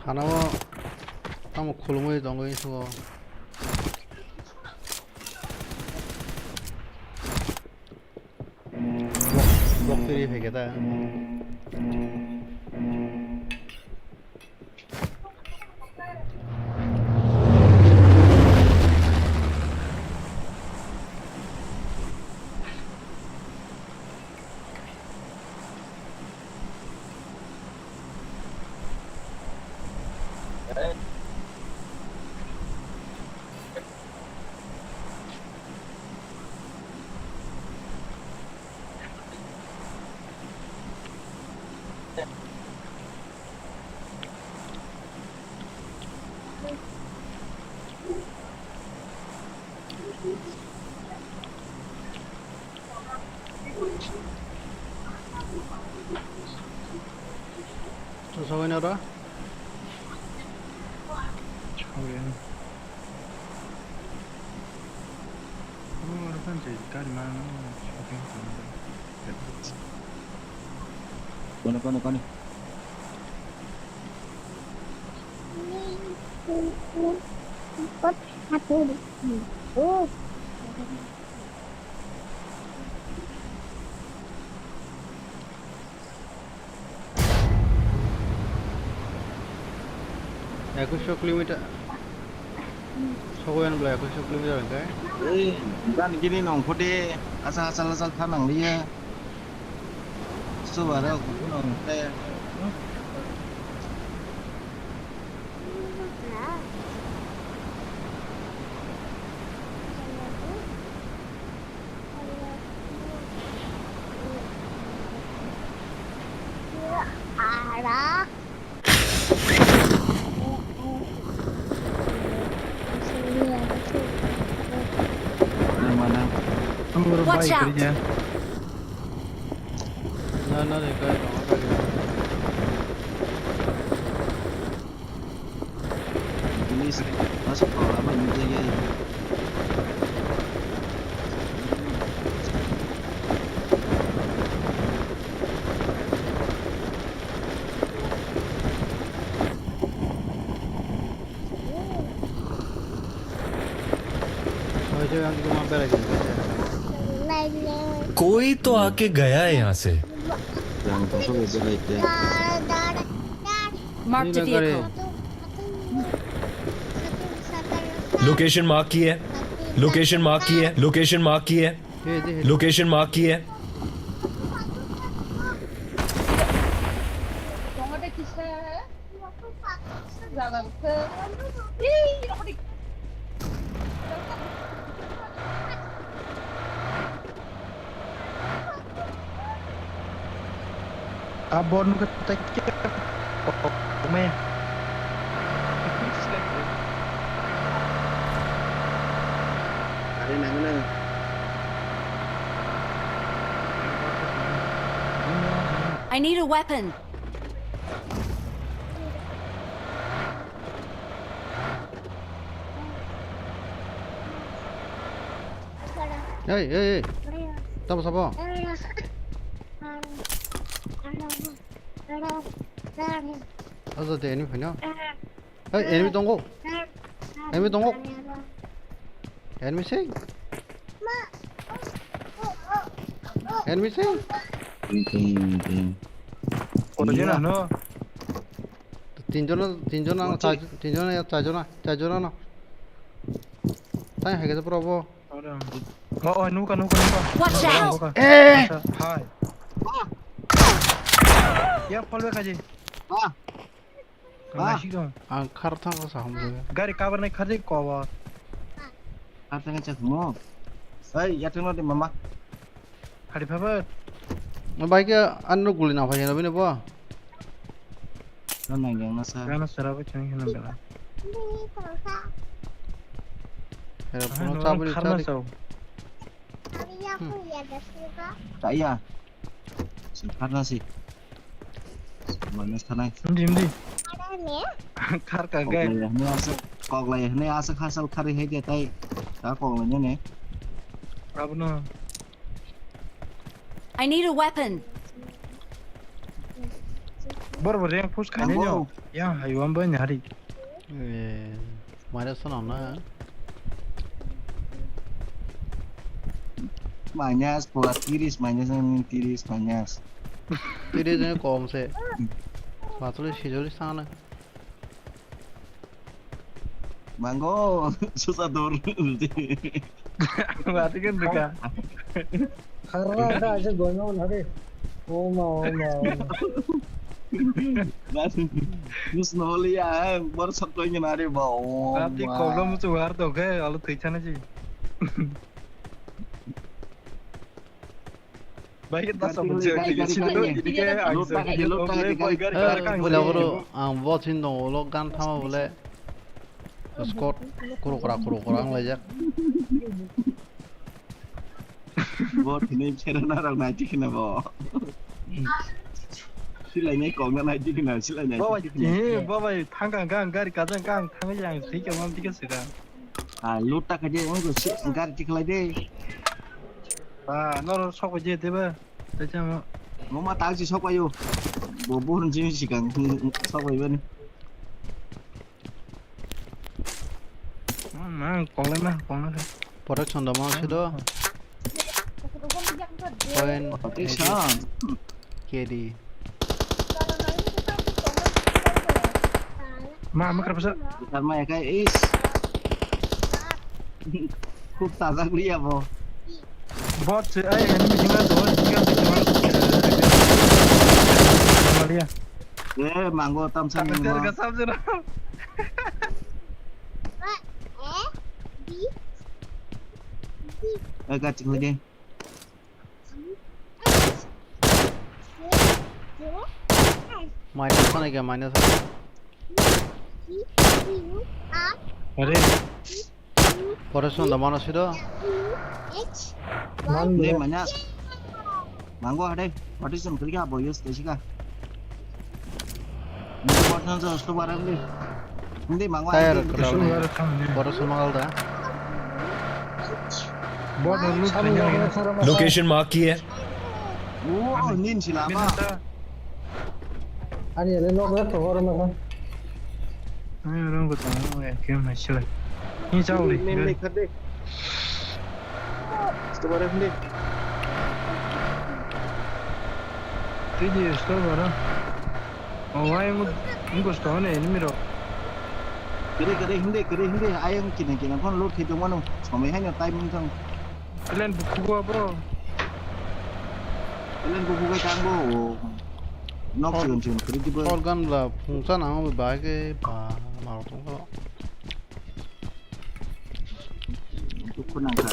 Thana o tamo khulumui tongwi sugo. Block, block twi rwi phaikha ta. Sawino ra? Sawino. Oh, oro kan je gari mano shopping center. Kono, kono, kono. Ekusho kilometer. Sogoyan bla ekusho kilometer hwnkhe. Ei, gan gini nongkhode, asal asal asal tha nangliya. Subaro kuno hwnkhe. Watch out! कोई तो आके गया है यहाँ से। Marked a vehicle. Location mark की है। Location mark की है। Location mark की है। Location mark की है। Abo nungkhe tei khe kok me. Ari nangno. I need a weapon. Ei, ei, ei. Tamo sabo? Aja de enemy phaino. Ei, enemy tongo. Enemy tongo. Enemy sei. Enemy sei. Kotoi jona no? Tinjon, tinjon, char, tinjon, char jona, char jona no. Tai hai khe bro bo. Oh, oh, nuka, nuka, nuka. Watch out! Eh! Hai. Ya, follow kaji. Ah. Ang khar thang sa hum. Gari cover nai khar di cover. Khar thang sa hum. Sai, ya thang di mama. Hari phabar. Bai ke anno guli na phai na bini bo. Na nang yang na sa. Gana sara bo chang hina bela. Hera puno chabri chabri. Ta ya. Sing kharna si. Mana sanai. Hindi, hindi. Khar ka gai. Koklai hne asa khasal khari hai de tai. Ta koklai ne ne. Abno. I need a weapon. Bor bor yang push khaine no. Yang haywan bo nyari. Eh, mare sono na. Minus pura tiris, minus tiris, minus. Tiris ni kom se. Patuli sijoli sana. Mango, susah dur. Mati kan deka. Harra ka ase gono na re. O ma, o ma, o ma. Mus noli ya, bor sakoi ni nari ba. O. Mati ma. Kobra musu war to ke, alu thai chana ji. Bai ke tasa bo je ke sini to ini ke ang se. Bole boro ang bo sin dong ulo gan thama bole. Scott kuru kura kuru kura ang lejak. Bo thini chera na rang nai tikna bo. Silai nai kong na nai tikna silai nai. Bo bai thang kang kang gari kajang kang thang yang thik yang mam tik se kang. Ah, loot ta khaide, ang ko si gari tikhlai de. Ah, noro sok je teba. Tacha mo. Mo ma ta si sok payo. Bo bo hun jin si kang sok payo ni. Ah, kok le ma, kok le. Protection da ma si do. Point Protection. K D. Ma, ma kra pasa. Tar ma ekai is. Khub tajak liya bo. Bot se ai enemy jinga do, jinga do. Malia. Eh, mango tam sam. Kapel ka sam jera. Eh, ka ching lagi. Minus sana kya, minus sana. Are. Pore son da mano sido. Mango. Ne mana. Mango hade. What is some kriya boyos teshika. Ni bot nan so sto barang ni. Hindi mango. Tayar hade. Kerala ni. Bot so mangal da. Bot nan lu. Location mark kiya. Oh, nin silama. Ani ele nok rak to horo na. Ani orang ko tang ya kem hai sila. Ni chau ri. Nin nin khade. Sto barang ni. Tiji sto barang. Oh, wai ngu ngu sto ne ni miro. Kere kere hindi kere hindi ayang kina kina kon load khe tong mano. Somai hai na timing tang. Kalian buku gua bro. Kalian buku gua tang bo. Nok sigon sigon kere di bo. Organ la phungsa nang ba ke ba ma tong ko. Dukhu nangkha.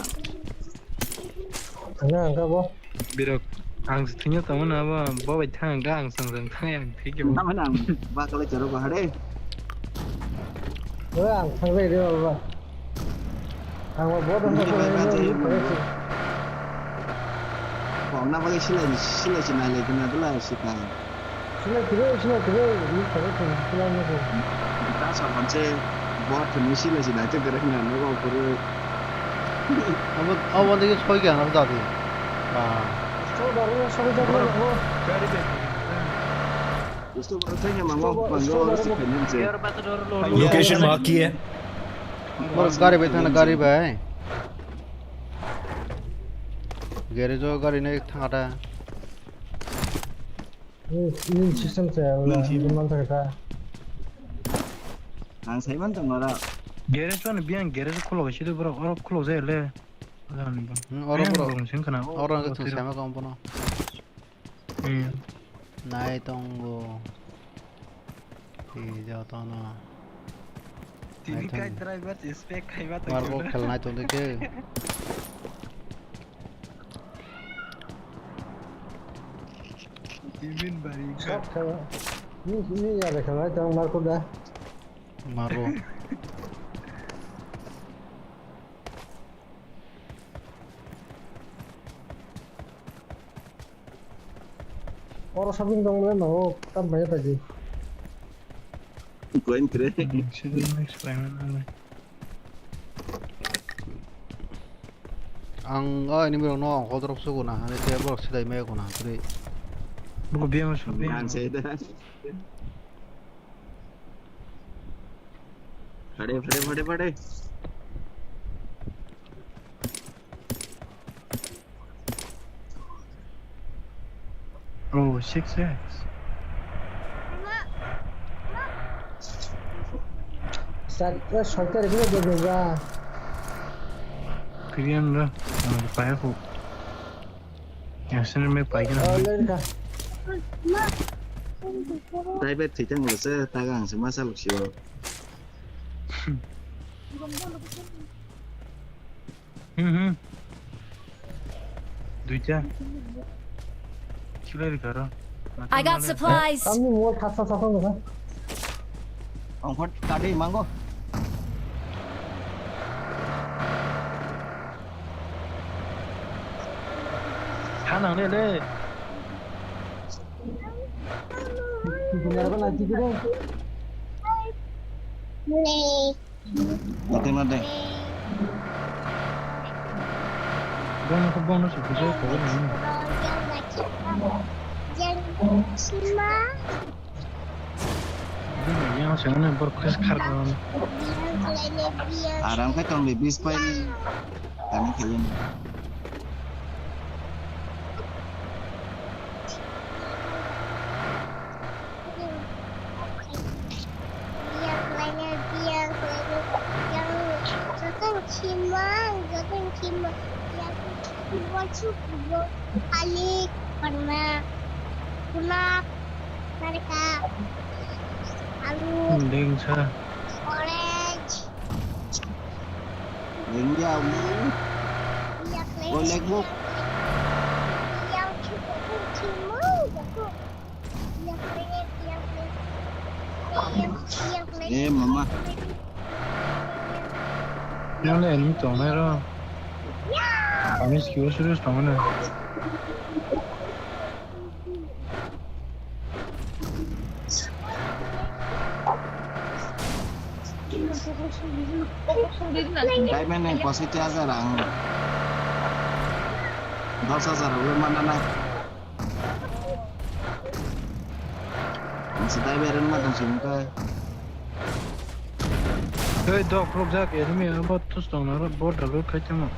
Nang ka bo. Birok ang thwngya tongmani abo bo bai thang ang sang sang thang yang thik bo. Nama nang ba kala charo ba hare. Oi ang thang bai de ba. Ang bo bo. Kong na ba silai silai sinai le kina dula sikang. Sila kire, sila kire, ini kare kong, sila ini kong. Kita sama se buat kami sila sila aja kere nggak nggak kere. Abo, abo tadi soi kya na tadi. Ba. Store baru yang soi jadi yang kong. Store baru saya nggak mau, mau si pengen sih. Location mark kiya. Bor gari bai thana gari bai. Garage o gari nai thangata. Ni, ni system se ang. Nang si. Ni man thangata. Ang sai man tong ora. Garage one biang garage khulok si do bro, oro khulok jai le. Hmm, oro bro. Sing kana. Oro ang thung sama kong bono. Hmm. Nai tongo. Tei jotono. T V kai driver, spec kaiba to. Marbo khelnai tongde ke. T V ni bari. Sab khelnai. Ni, ni ya de khelnai tong marko da. Marbo. Oro shopping tong le no, tam bai ta di. Koin kre. Sini next time na. Ang o ini borok no ang kodrok sugo na, ani te borok sidai mai ko na, tri. Buku biya ma shopping. Ang sai da. Phade, phade, phade, phade. Oh, six X. Sat, eh, soita rikhe de ba. Kriyan ra, ah, paya ko. Yang sini me pai kena. Oh, le ka. Driver thwi thang le se, taga ang se masa lok sio. Hmm, hmm. Duita. Chulai ri karo. I got supplies. Tamni mo thasa thasa nang. Ongkhor tadi mango. Thanang le le. Mati mati. Bono ko bono se kujo ko ni. Yang se ne bor khis khar ko. Aram khe tongdi bis pai. Tani khaiyung. Alik, pernah, mereka, alu, Dengsa. Orange. India, India, India, India, India, India, India, Eh, mama. Yang le ni tong nai ro. Kami skill serious tong nai. Diamond ni posi hajar ang. Dos hajar abo mana na. Ang sedai beren ma tong sini kai. Hei, dok rok jak, enemy abo tus tong na ro, bot rok khai tamo.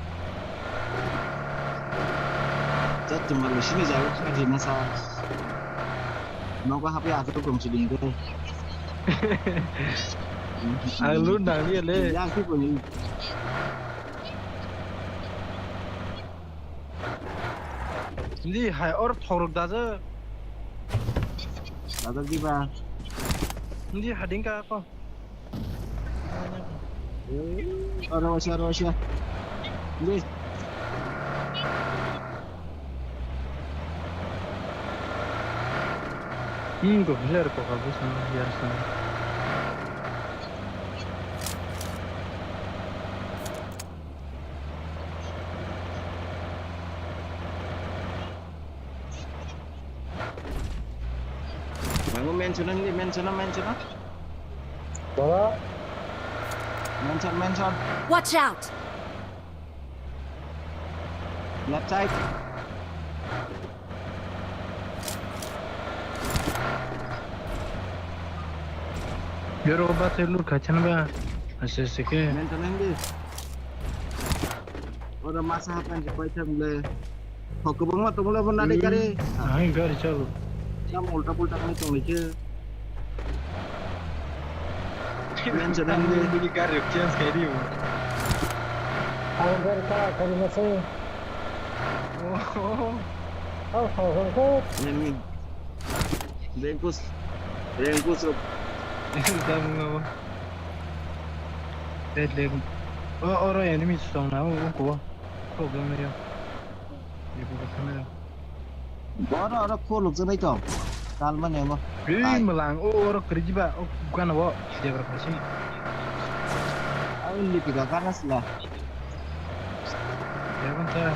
Jat tumar sini jago khai di masa. Nogo hape asuk tong sini kai. Ang lu nang dia le. Yang sih punya. Hindi hai or thorok dajak. Dajak diba? Hindi hading ka ko. Oro wasia, oro wasia. Hindi. Hmm, go player ko ka bisa ya sana. Mangu mention ang di, mention ang, mention ang. Baba? Mention, mention. Watch out! Left side. Yoro ba te lur kachan ba. Ase se ke. Mention ang di. Oro masa hapan je koi tham le. Ho, kwbangma tongmani bo nadi gari. Hai gari chalo. Sam ulta pulta kani tongwi khe. Mention ang di. Bini gari change khairi bo. Ang gari ta kari mase. Oh. Oh, oh, oh, oh. Enemy. Rengkus. Rengkus rok. Enemy ta munga bo. Red leg. Oh, oro enemy song na, oh, oh, ko. Problem na yo. Boro oro khuluk jwnai tong. Tal mani amo. Ri malang o oro kwrwi jiba o gana o debra phaisi. Ai lipika gana sila. Yaban ta.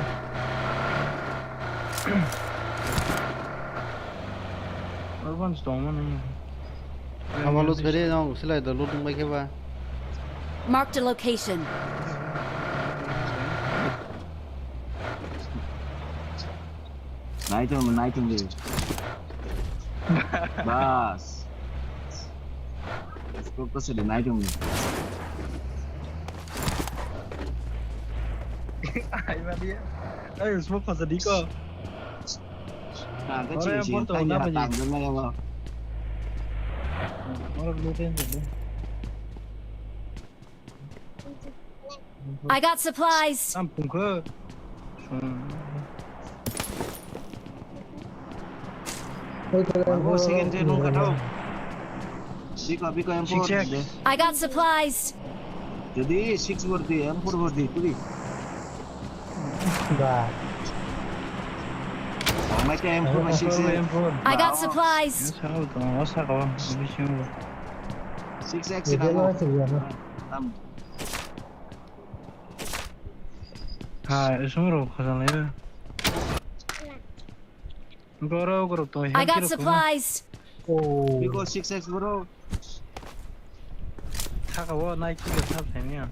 Urban stone mani. Abo loot khaide jong silai do looting bai khe ba. Marked a location. Naitung, naitung di. Bas. Scope ko sede naitung di. Ai ba dia. Ai smoke ko sedi ko. Nah, kecil sih, tanya tanggung aja, Bang. Orang dulu kan jadi. I got supplies. Ampung ke. Hmm. Bagus, second dia nung katau. Sik abi ko M four. Six X. I got supplies. Jadi six worthy, M four worthy, tuli. Ba. Ang may ka M four na six X. M four. I got supplies. Six X na mo. Tam. Ha, isung ro khajang ya. Goro goro to. I got supplies. Oh. Biko six X bro. Thaka wo nai ki ka thap thani ya.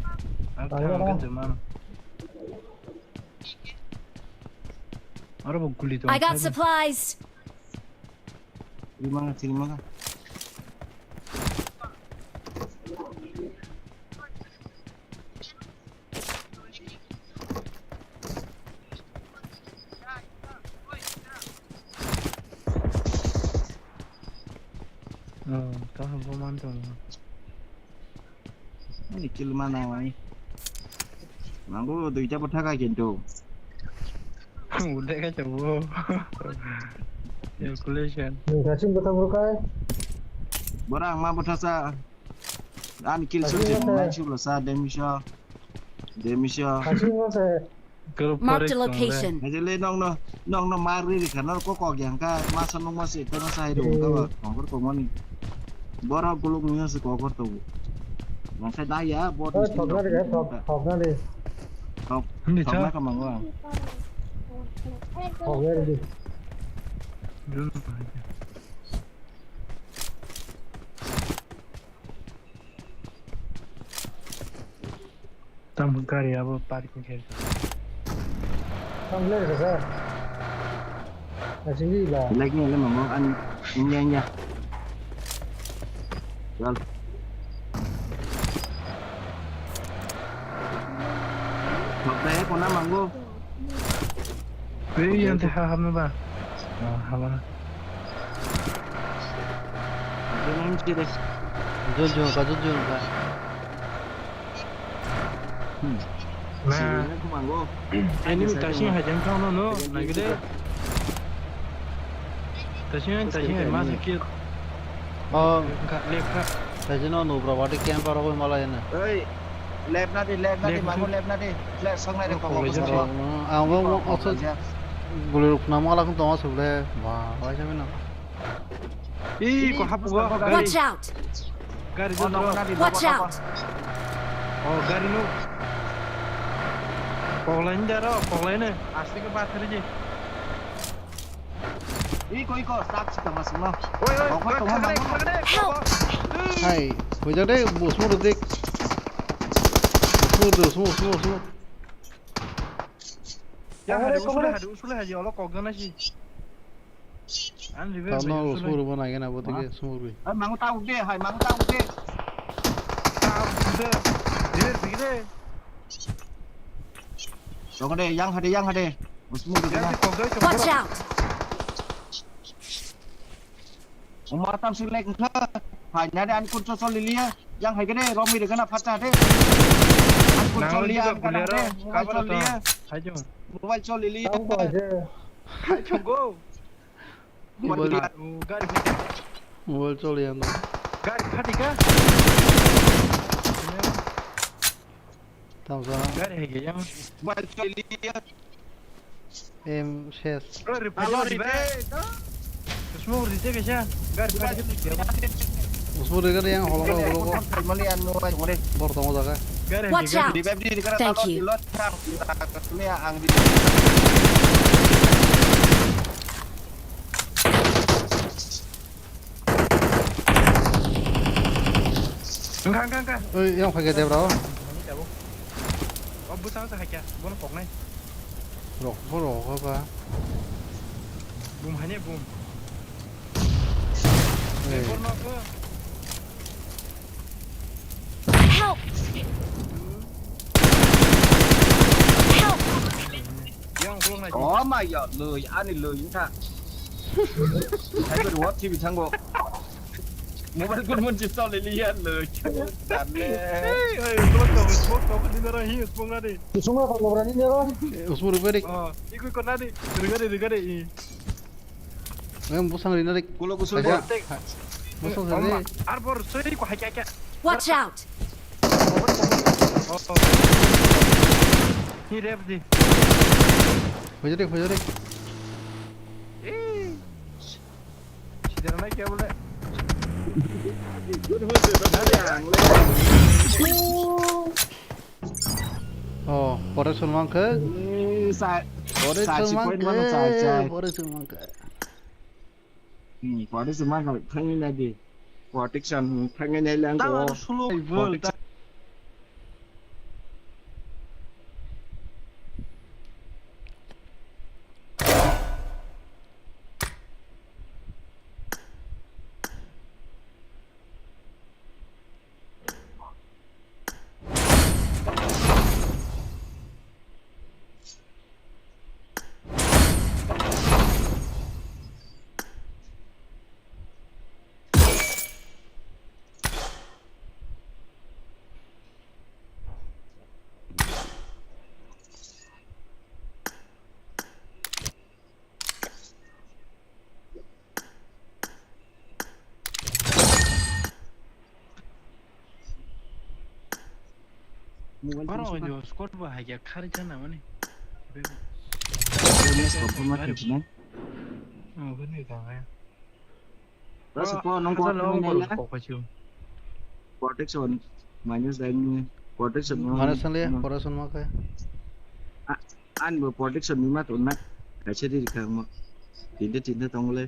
Ang thang ka jumano. Aro bo guli to. I got supplies. Tiri manga, tiri manga. Oh, tamo bo man tongo. Ani kill mana wai. Mango duita bwtha ka kintu. Udah ka chabo. Calculation. Gasing bwtha bwrwkai. Borang ma bwtha sa. Ani kill Gasing sun se bwtha. Nai chulo sa demisha. Demisha. Gasing bwtha. Marked a location. Hajele nokno, nokno mar ri ri khana ko kok yang ka masa nung masa ita masa hai ro ka ba kongkor kongmani. Bora guluk nung se kongkor to. Yang sa da ya bot. Thokna ri, thokna ri. Thok, thokna ka mango. Thokna ri. Tam gari abo parking khe. Tam le re ka. Asing di la. Like ni le mamo an india india. Chal. Thok dai kona mango. Ei yang te ha hamna ba. Ah, hamna. Jol jol ka jol jol ka. Hmm. Nah. Enemy tasing hai jeng kau no no, nagide. Tasing hai, tasing hai, masa kill. Oh. Left ka. Tasing no no bro, wadi camp aro koi mala ena. Oi, left na di, left na di, mango left na di. Left song na di, kong kong. Ang bo mo oso gulur khna mala khun tong oso ble. Wah, wai jabe na. Ih, ko hapu go, gari. Watch out! Gari jodro. Watch out! Oh, gari no. Koklai ni daro, koklai ni. Aste ke baat kare je. Ih, koi ko, sak sita masuk no. Oi, oi, koi ko, khagre, khagre. Help! Hai, hoi jade, bosmo dik. Bosmo, bosmo, bosmo, bosmo. Ya, hari usule, hari usule, hari olo kok jana si. An river. Tamo sumur bo nai gana bo tike sumur bi. Ai mangu ta uk de, hai mangu ta uk de. Ta uk de. River bi de. Jong de, yang hade, yang hade. Sumur bi na. Watch out! Umar tam sing lek kha. Hai na de an kun cho cho liliya. Yang hai gane romi de gana phacha de. An kun cho liya an kana de. Mobile cho liya. Hai jo. Mobile cho liliya. Hai jo go. Mobile, mobile choli ano. Gari khati ka? Tamsa. Gari hai yang. Mobile choli. Em ses. Bro, report di ba. Smoke di te kaisa. Gari khati. Smoke di gari yang holong holong. Mali anu ai ngore. Bor tong jaga. Gari. Watch out. Thank you. Wngkha, wngkha, wngkha. Oi, yang phai khe debra o. O bwsang sa hakya, bono koknai. Rok, bo rok ba. Bum hanya bum. Oi. Bono ko. Help! Help! Oh my god, lwi, ani lwi wngkha. Hai ko ruwak T V thango. Mobile kun mun chip chole liya lwi. Dale. Hey, hey, smoke to, smoke to, ni nara hi, smoke na de. Smoke ko nobra ni nara. Usmur beri. Oh, iku ko na de. Riga de, riga de. Em, busang rina rik. Kulo kusur. Aja. Busang rina. Arbor soi ko hakya hakya. Watch out. Oh, oh. Ni rep di. Hoja rik, hoja rik. Eh. Sidar na kya bole? Oh, pore sun mangkhe. Hmm, sa-, pore sun mangkhe. Pore sun mangkhe. Hmm, pore sun mangkhe. Thangwi nai di. Protection, hmm, thangwi nai lang ko. Protection. Oro o jo squad bo hai khe khari chana mani. Oro mes confirm ma khe sinai. Oh, bini tang hai. Rasa po nong ko thang nai la. Protection minus dai ni protection no. Mana sangle protection ma khe. An bo protection ni ma to na. Kaisa di ka mo. Tinta tinta tong le.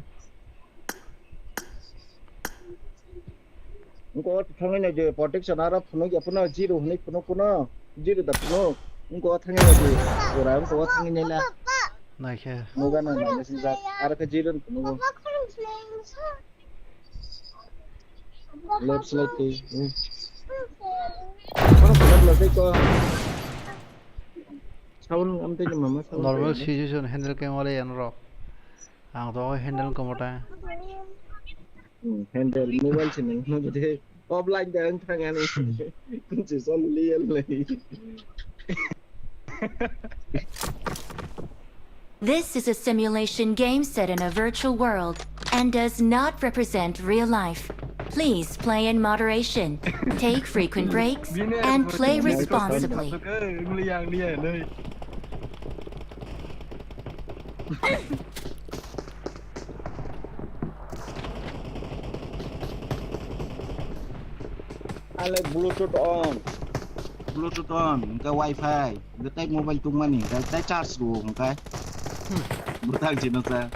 Wngkha o thangwi naidi protection aro phunuk ya phano zero hwnwi phunuk phano zero da phunuk. Wngkha o thangwi naidi pura wngkha o thangwi naila. Naikhe. Noga no naina sinjak aro khe zero ni phunugo. Left slide twi. Kono kono left twi ko. Sound am tei mama sound. Normal situation handle khe wale yan rok. Ang to handle komo ta. Hmm, handle mobile sini mobile de offline de ang thang ani. Kunci sol lian lai. This is a simulation game set in a virtual world and does not represent real life. Please play in moderation, take frequent breaks, and play responsibly. Ale Bluetooth on. Bluetooth on, hwnkhe Wi-Fi, hwnkhe tei mobile tungmani, hwnkhe tei charge rwo, hwnkhe. Bwthang chino sa.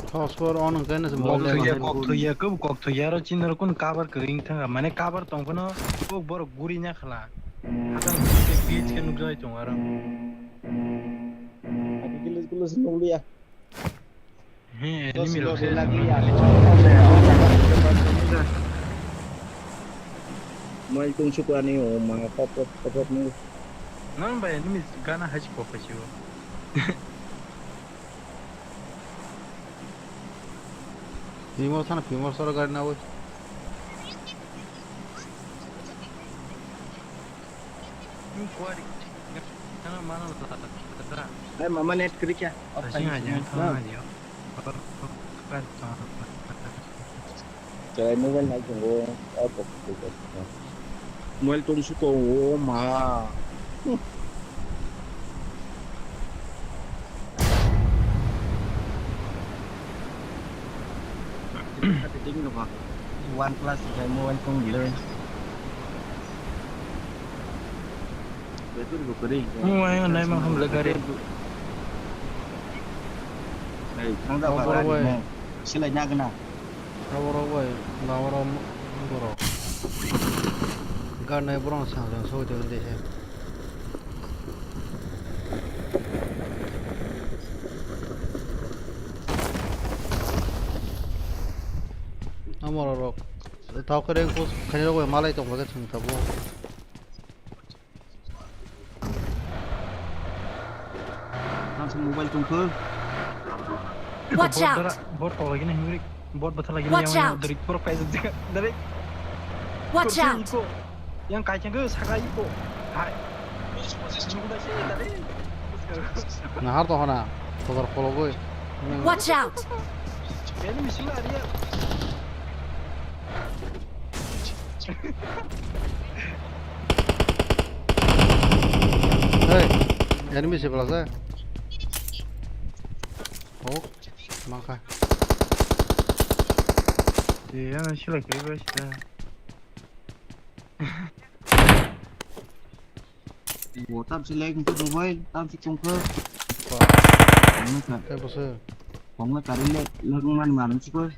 Hotspot on hwnkhe no se mobile kok thwiya, kok thwiya, kok thwiya ro chini ro kun cover kwrwi wng thangkha, mane cover tong phano kok borok guri nya khala. Hakang glitch khe nukjagwi tongo aro. Agi glitch glitch nukliya. He, enemy rok se. Mobile tungsuk ani o ma pop pop pop pop nung. Nang bai enemy gana haji pop haji o. Pimor sana pimor soro gari na oi. Hey, mama net kiri kya? Off time. Chai mobile nai tongo. Off off. Mobile tong suko o ma. One plus jai mobile tong le. Betul bu kering. Mobile nai ma ham le gari. Hey, thang da ba gari ne. Silai na gana. Abo rok bai, lama rok borok. Ganai borok sang sang soi tong de he. Amo rok. Tau kere ko khani rok bai malai tong ba ke thang tabo. Tang sa mobile tong kho. Watch out! Bot tolagina himri. Bot bothalagina. Watch out! Dari borok kaisa jaga. Dari. Watch out! Yang kaisa ke saka iko. Hai. Nahar to hona. Kodor kologoi. Watch out! Enemy sila dia. Hey, enemy se pala sa. Oh, mangkha. Iya, sila kiri bas ta. Wo tam si lek tu mobile, tam si tungkha. Wah. Ini kan. Eh, bos. Kong na kari le, lek man man si ko.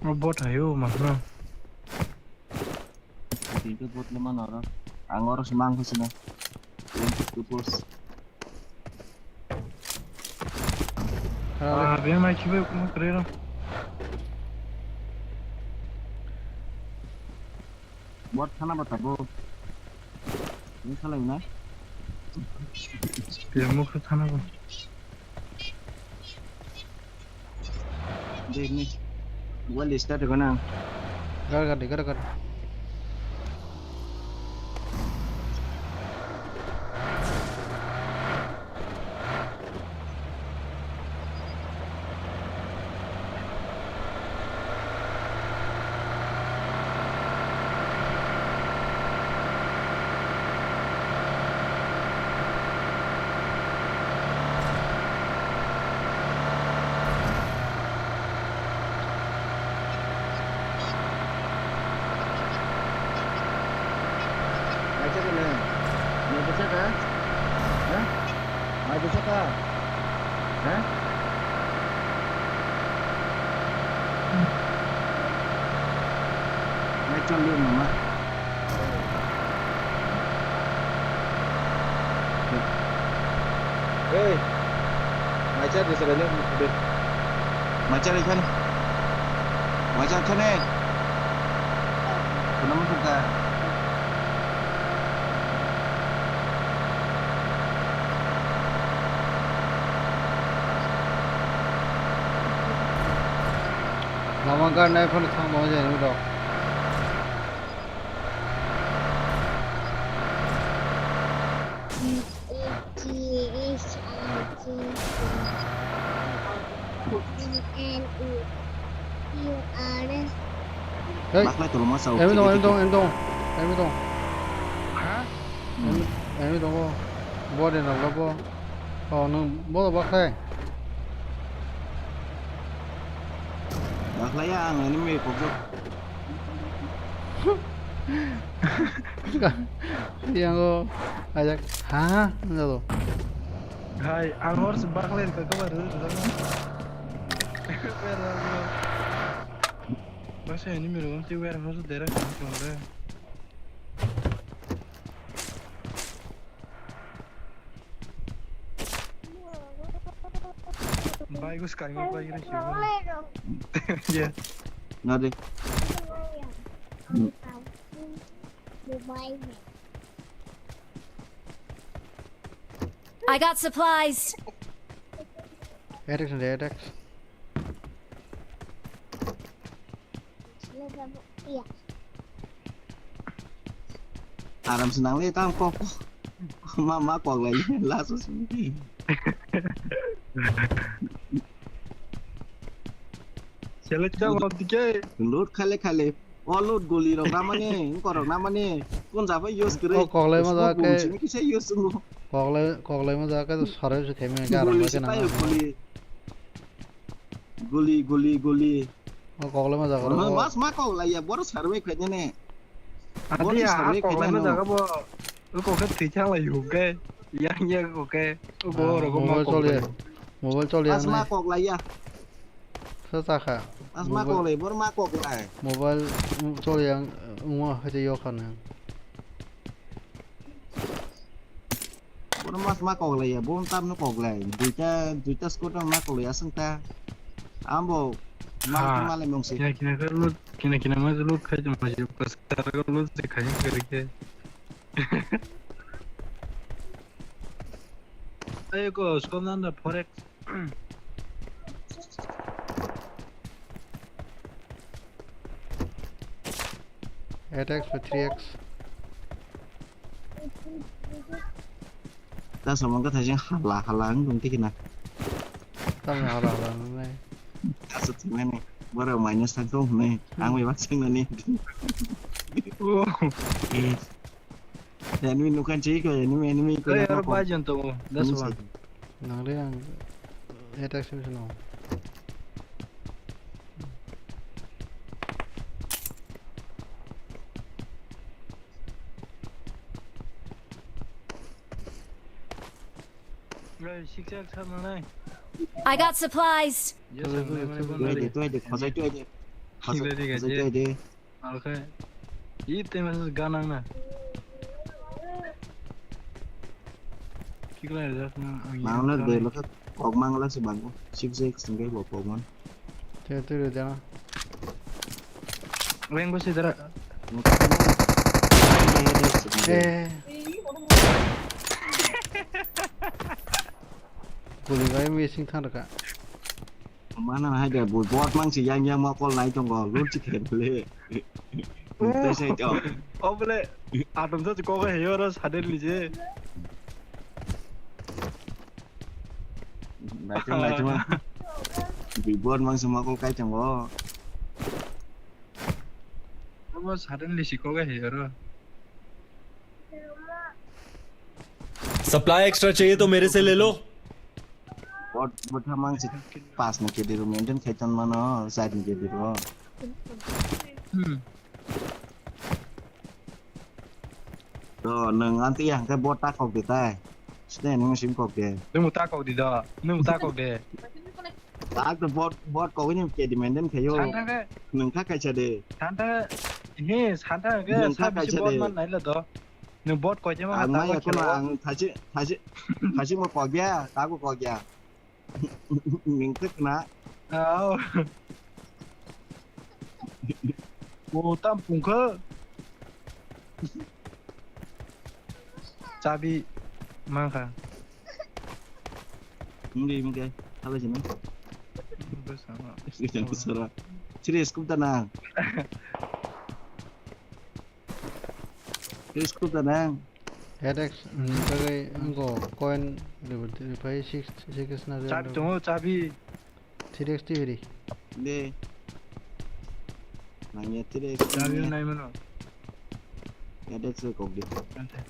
Bot hayo ma no. Itu bot le man oro. Ang oro semang ko sini. Yang itu bos. Ah, be mai chibai kuma krero. Bot thana bata bo. Ni khalai na. Be mukhu thana bo. Dei ni. Wali start ko na. Gar gar di, gar gar. Mai bwsaka? Ha? Mai bwsaka? Ha? Mai choli mama. Hey, mai cha de sala ne de. Mai cha de khan. Mai cha khan ne. Kunam buka. Lama garnai phano thang bo je ni dok. Hey, Bakhlai tolma sao, emi dong, emi dong, emi dong, emi dong. Ha? Emi, emi dong, bo de na bo. Oh, nung bo bakhlai. Bakhlai ya, ang ini mi pokok. Yang o ajak ha, ha, jalo. Hai, ang hor se bakhlai ka ka ba. Baksa ini mi ro ti wer hor se dera ka ka. Bai, gus kai mo bai gira hiyo. Yeah. Nade. I got supplies. Attack, attack. Aram se nang le tang kok. Ma, ma kok lai last o sini. Select ka mo dike. Loot khale khale. O loot guli rok na mani, ko rok na mani. Kun ja bai use kre. O kok lai ma ja ke. Sini kisa use mo. Kok lai, kok lai ma ja ke sare se khemi ga ram ke na. Guli, guli, guli. O kok lai ma jaga ro. Mas ma kok lai ya, boro survey khaina ne. Adi a kok lai ma jaga bo. O kok khe thwi chang lai hu ke. Yang ya kok ke. O go ro go ma kok lai. Mobile choli ya. Mas ma kok lai ya. Sa sa kha. Mas ma kok lai, boro ma kok lai. Mobile choli yang ungwa hete yo khan. Bono mas ma kok lai ya, bono tam no kok lai. Duita, duita squad ma kok lai aswng ta. Ambo ma kok ma lai mung si. Kina kina ka lut, kina kina ma lut khai jong ma jong pas ka ka lut se khai kari ke. Ayo ko skop nan da forex. Eight X by three X. Ta samang ka thajeng hala hala ang dong tikina. Tamo hala hala nai. Asa tingmani. Bora minus tang tong nai. Ang bai bak sing nani. Oh. Eh. Enemy nukan chei ko, enemy, enemy ko. Hey, aro bai jon tongo, das one. Nang le ang attack solution no. Hey, six X sar nanai. I got supplies. Yes, sir. Tuai de, tuai de, khosai tuai de. Khosai tuai de. Alkhe. Ih, tei masa ganang na. Kikla rijak na, ang mangla de, laka kok mangla se bango. Six X singke bo kok man. Te, te, re, jana. Weng bo se dara. Eh. Guli bai missing thang raka. Mana hai de, bo bot mang si yang yang mokol nai tongo, lut si khen le. Tei sai to. O bole, atom sa kok he oro suddenly je. Nai to, nai to ma. Bi bot mang si mokol kai tongo. Obo suddenly si kok he oro. Supply extra चाहिए तो मेरे से ले लो। Bot, bot hamang si pas ni kedi ro maintain khai ton mano, side ni kedi ro. Hmm. To nwng anti yang khe bot ta kok de tai. Sine nwng sim kok de. Nwng ta kok di do. Nwng ta kok de. Tak to bot, bot kok ni ke di maintain khayo. Santa khe. Nwng kha kaisa de. Santa he, Santa khe. Nwng kha sa bisi kaisa bot de. Man nai la do. Nwng bot kok je ma. Ang ta mai ko ko khelo. Ang thachi, thachi, thachi mo kok ya, ta ko kok ya. Nwng thik na. Au. O tam pungkha. Chabi mangkha. Mungdi mungke. Apa sih, Mas? Bus sama. Yang besar. Serius, kum tanang. Head X, mm, bagwi wngkha coin rifai six, six na. Chabi tongo, chabi. Three X T V ri. De. Nangya three X T V. Chabi nai mano. Head X kok di. Ante.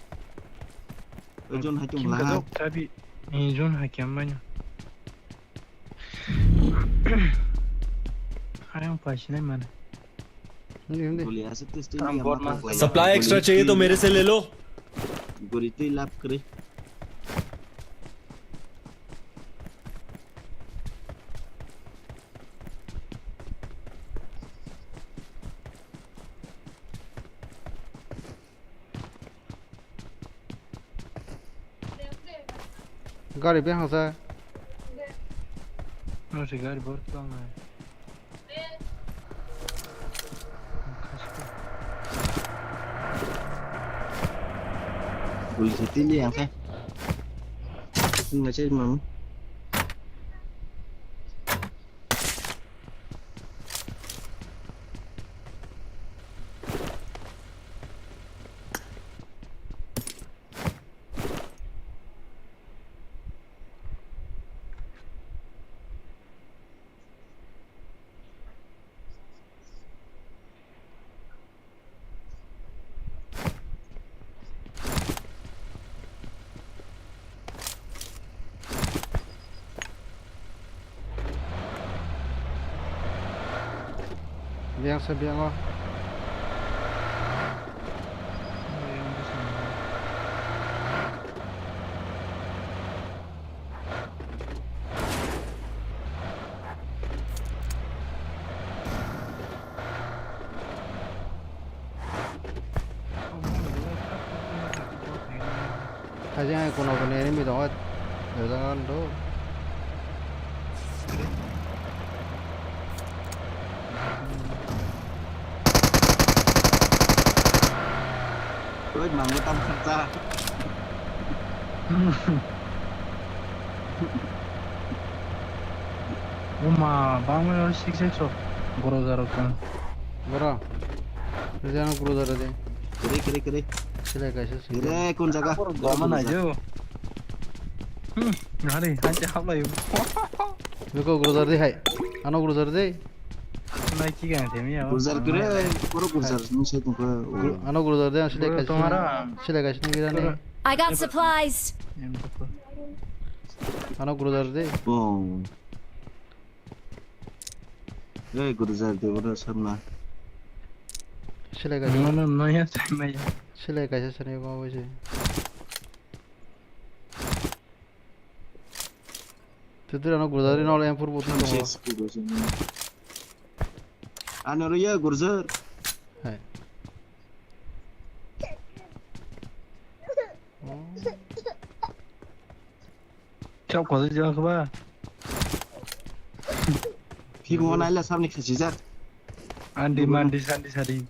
Ojon hai tung. Kim lah. Kadok chabi. Ni jon hai kiam mano. Ayang pasinai mano. Hindi, hindi. Guli ase tu, tu. Supply extra chahiye to mere se le lo. Guli tu lap kare. Gari bihang sa. No se gari bor tong hai. Ui, se tili yang sa. Nggak sih, Mam. Biyang se biyang o. Haja ai kono kono enemy tongo. Dojak ang do. Oi, mango tam kharcha. Uma, bangma six X o. Goro jaro kan. Boro. Rejano goro jaro de. Kiri, kiri, kiri. Sila kaisa sila. Kiri, kun jaga? Goma na jo. Hmm, hari, hacha hablai. Beko goro jaro de hai. Ano goro jaro de. Nai ki gan themi ya. Gurjar kre, puro gurjar, nung sai tong khe. Ano gurjar de, ang silai kaisa. Tomara. Silai kaisa ni gidani. I got supplies. Ano gurjar de. Oh. Ei gurjar de, oro samna. Silai kaisa. No, no, no, ya, sai mai. Silai kaisa sani ko bai se. Tutur ano gurjari nol M four button tongo. Ano riya gurjar. Hai. Chok kotor jok ba. Phiko naila sabni khachijak. Andi mandi sandi sadi.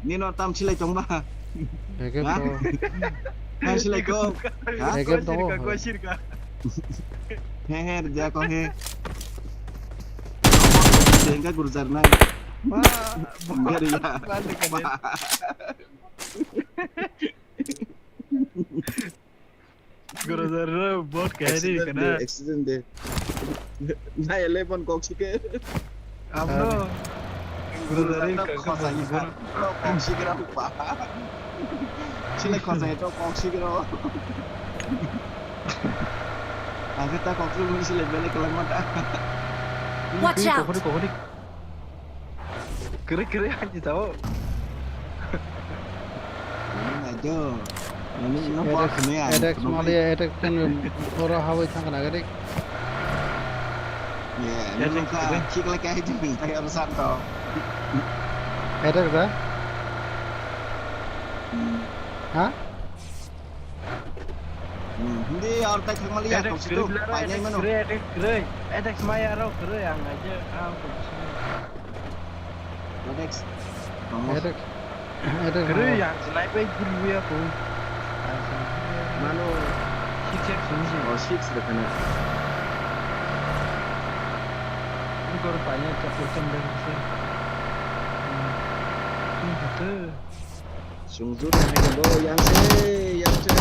Nino tam silai tong ba? Ekem to. Tam silai tong. Ha? Ekem to. He he, ja ko he. Engka gurjar nai. Ba, ba, gari ya. Gurjar ro, bot kahini kana. Accident de, accident de. Na eleven kok sike. Amno. Gurjar ro khosai kok sike ra pa. Chile khosai to kok sike ro. Age ta kok sike mun sile bele kelang mata. Watch out. Kori kori. Kere kere aja tau. Yo, ini no Atex, bor kene ya, Atex no Malia, Atex kan oro hawi thang kana gari. Ya, ini Atex no ka kene. Kik lagi aja nih, tapi harus santo. Atex dah? Hmm. Hah? Hmm, hindi, orang tak cuma lihat Atex kau situ, kiri, banyak Atex mana? Kiri, Atex kiri, Atex Maya rau kiri yang aja, ah, kau sini. Atex. Atex. Atex. Kwrwi, ang se naipai guri ya ko. Mano. Six X ni se. Oh, six de kana. Ini kor paine chapur chem de se. Hmm. Ini kata. Sungju na hai bo yang se, yang se.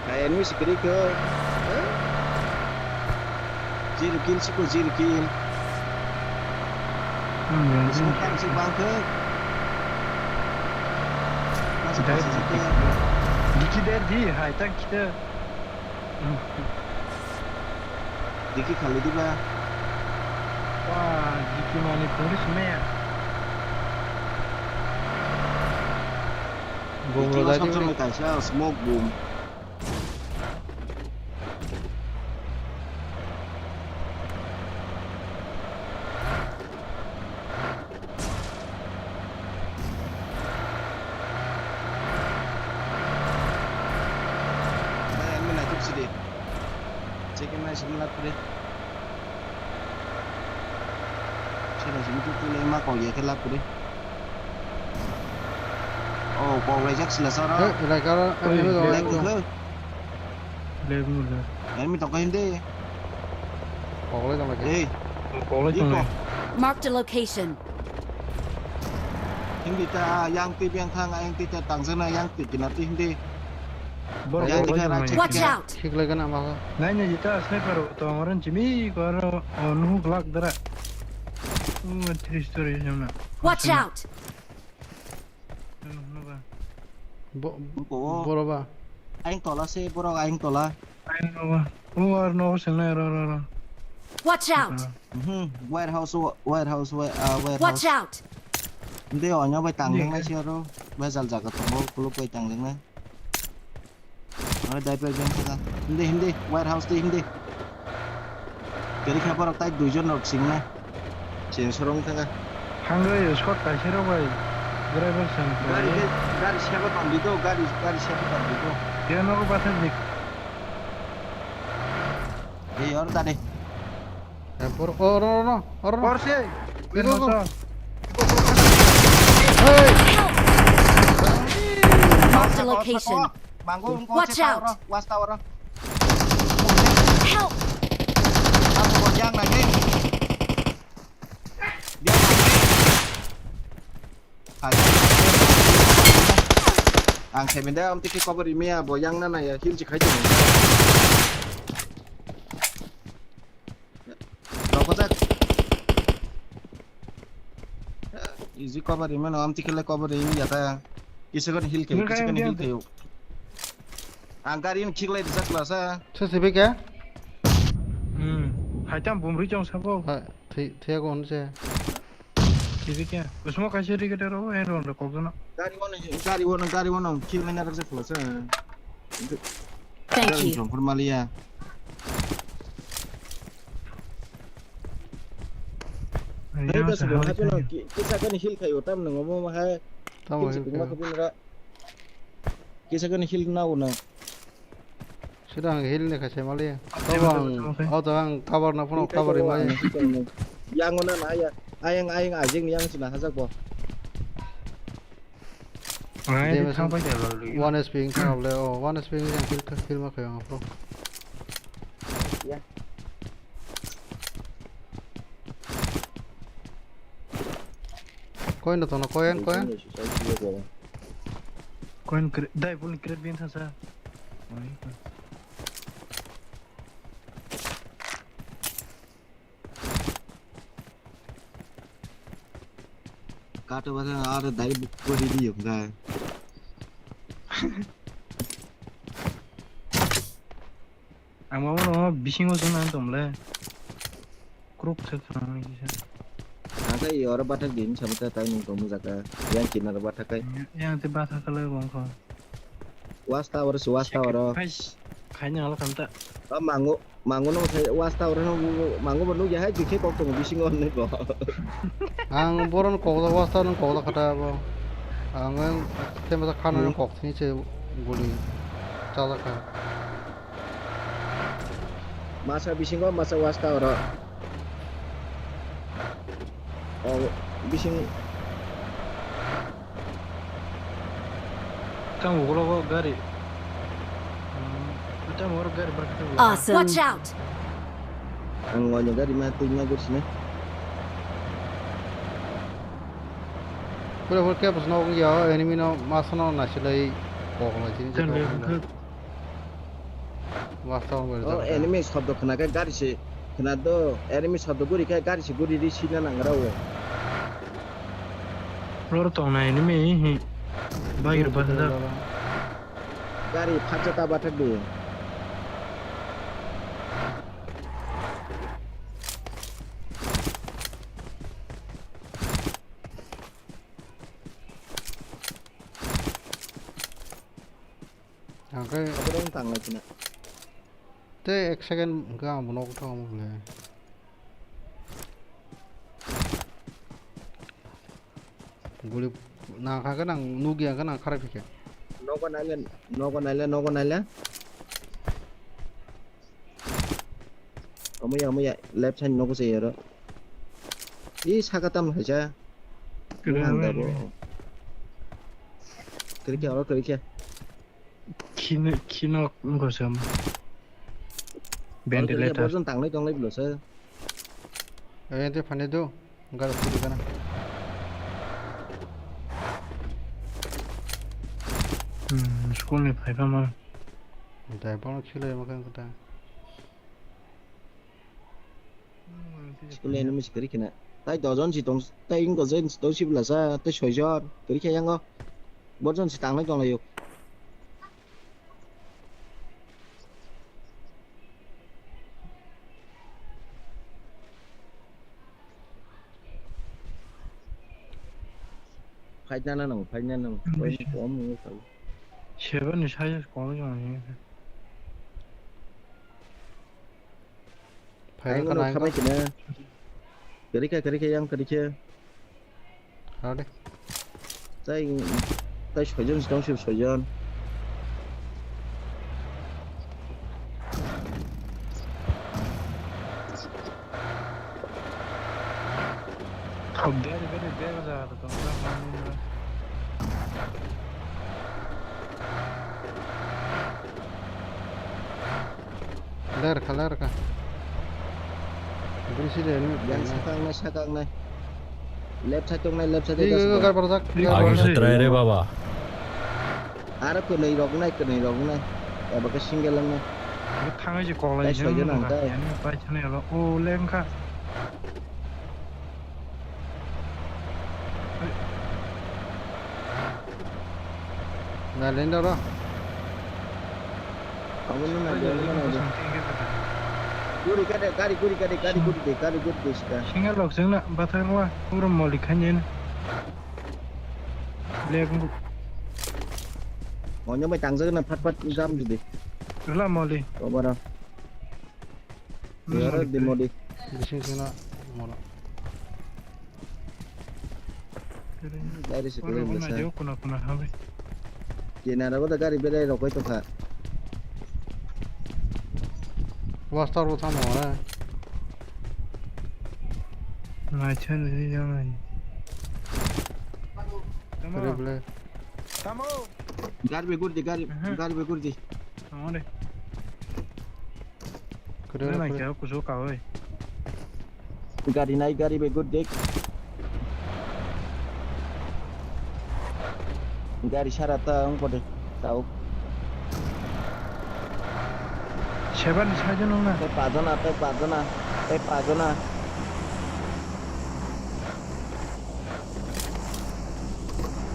Hai, enemy sikiri ko. Zero kill siko, zero kill. Hmm, ya, smoke zero kan kill. Sik bang ke. Masuk, dai, masuk, masuk. Diki der di, hai, tak kita. Diki khali diba. Wah, diki mani pungri sime ya. Boom. Diki lo dai sob diba. Sob kaisa smoke boom. Nai, ang nai tuk sidi. Chicken nai simi lap kuri. Sila simi tu tu le ma kok ya ke lap kuri. Oh, kok lai jak sila sara. Eh, lai kara, oi, eh, lai lai kara. Kok. Level le. Enemy tongkha hindi. Koklai tongkha. Hey. Koklai tongo. Marked a location. Hindi ta yang ti biang thang yang ti ta tangsa na yang ti kina ti hindi. Bor yang ti ka right side. Watch out. Thik lai kana ma. Nai nai jita sniper to amaran jimi ko aro onu glak dara. U three story jamna. Watch out. Bo-, boro ba? Aing tola se, borok aing tola. Aing tola. O ar no se nai ro, ro, ro. Watch out! Mhm, warehouse, wa-, warehouse, wa-, ah, warehouse. Watch out! Hindi, onyo bai tang nai se aro. Bai jal jaga tongo, kuluk bai tang nai. Aro dai pai beng kha. Hindi, hindi, warehouse di hindi. Gari kha borok tai duijon rok sing na. Sing sorong thang kha. Hangoi shot kaisa rok bai. Driver sang. Gari ke, gari sebo tong di do, gari, gari sebo tong di do. Dia nogo bathar dik. Ei, oro ta de. Em, por, oro, oro, oro, oro. Por se. Go, go, go. Hey! Marked a location. Watch out! Watch out! Help! Ang seven de, am tiki cover rimia, bo yang na na ya, heal chikai tu. Rokojak. Easy cover rimano, am tikile cover rim yata. Kisa kan heal kayo, kisa kan heal kayo. Ang gari ni khiklai rijak lasa. Sese beke? Hmm. Haitam bumrui chong sabo. Ha, thwi, thwiya kon se. Sese beke? Usmo kaisa ri kete ro, en ron ro kokjana. Gari wano, gari wano, gari wano, khiklai na rijak lasa. Thank you. Chongkhor maliya. Hai, bas bo, hai, hai, pino, hai. Ki-, kisa kani heal khayo, tam nang omo hai. Tamo heal khayo. Kisa kani heal nao na. Sida ang heal ni khaise mali. Tamo ang, tamo ang cover na phono cover ni mali. Yang ona na ya. Ayang, ayang, ajing yang sina hajak bo. Ngai, damage thang pai kaya lol. One H P wng thang le, oh, one H P wng thang kill, kill ma khayo ang pro. Ya. Coin no tono, coin, coin. Coin cre-, dai bul crate bin thasa. Kato basa aro dai bukko di di yong ga. Ang mama no bisingo jona tong le. Kruk se khana ni kisa. Ang khe oro bathak di hinwi sabu ta tai nung tongmung jaka. Yang kinaro bathak kai. Yang te bathak kalai bongkho. Watch tower se, watch tower o. Phai khaina hal kanta. O mangu, mangu no sai watch tower no mangu bo nugya hai dikhe kok tongo bisingo hinwi bo. Ang boron kokda watch tower no kokda khata bo. Ang temasa khana no kok thini se guli. Chalaka. Masa bisingo masa watch tower o. O bising. Tamo ulo gari. Hmm, tamo oro gari berkata ulo. Awesome. Watch out! Ang ngono gari ma tui ma gusine. Pura pura kebos no ya enemy no masano nasilai kokla jini. Watch tower. O enemy shobdo khna khe gari se khna do, enemy shobdo guri khe gari se guri ri sina nang rao. Ror tong na enemy hi. Bagir basa. Gari phatsa ta bathak di. Hwnkhe abo rok wng tang lai khna. Tei ek second hwnkhe ang bo nok thang le. Guli nang kha khe nang nugya khe nang kharap khe. Nogo naile, nogo naile, nogo naile. Omoya, omoya, left side nogo se yaro. I saka tam haja. Kwrwi Nang da bo. Kwrwi khe, oro kwrwi khe. Khino, khino wngkha sam. Ventilator. Borjon tanglai tonglai bilo sir. Eh, ente phane do. Gari puri kana. Hmm, school ni phai phama. Dai bono khilai ma kan kota. School ni enemy sikiri kina. Tai dojon si tong, tai ingo jen si tong si belasa, tai soijon. Kiri khe yango. Borjon si tanglai tonglaio. Fight nana nang, fight nana nang. Point kom nung tau. Seven ni size kom nung. Phai Ang ka no nai khamai ka. Kina. Kiri khe, kiri khe, yang kiri khe. Hade. Tai, tai soijon si tong si soijon. Thok de, de, de, de, de, de, de. Ler kha, ler kha. Bini side ni. Yang sakang nai, sakang nai. Left side tong nai, left side. Ih, ih, gar parajak. Ih, gar parajak. Agi satrai re baba. Aro kwnwi rok nai, kwnwi rok nai. Abo khe single nai. Thangai je kolai. Tai soijon ang tai. Yani pai thani alo. O lengkha. Nalenda ro. Abo no nalenda, nalenda. Guri kade, gari guri kade, gari guri de, gari guri de sida. Singa lok sengna bathang wa, pura moli khanye na. Black bu. Onyo bai tangjak na phat phat jam di de. Rula moli. Obara. Yara di modi. Bising sina mono. Gari se kore bwsa. Kuna kuna habe. Kena rago da gari berai rokoi tokha. Wastar bo thamo ore. Nai chen ni jang nai. Kore bwle. Tamo. Gari be gurdi, gari, gari be gurdi. Tamo de. Kwrwi, kwrwi. Nai khe kusu ka oi. Gari nai, gari bai good dik. Gari sara ta wng pode tau. Seven side nung na. Tei pajana, tei pajana, tei pajana.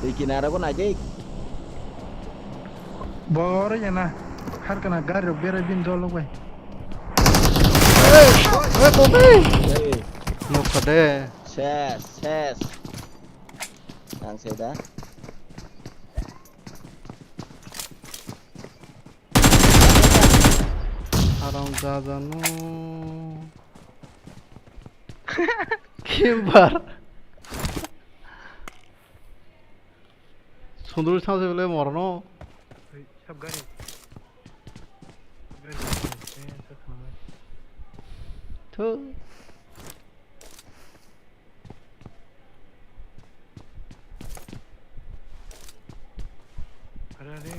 Tei kinara bo nai dik. Boro ya na. Har kana gari rok berai bin dol bai. Hey, hey, hey, hey. Hey. Nokha de. Ses, ses. Ang seda. Arang jajano. Kimbar. Sunduri chance bele morno. Sab gari. Gari. Eh, sab thangnai. Thu. Are, are.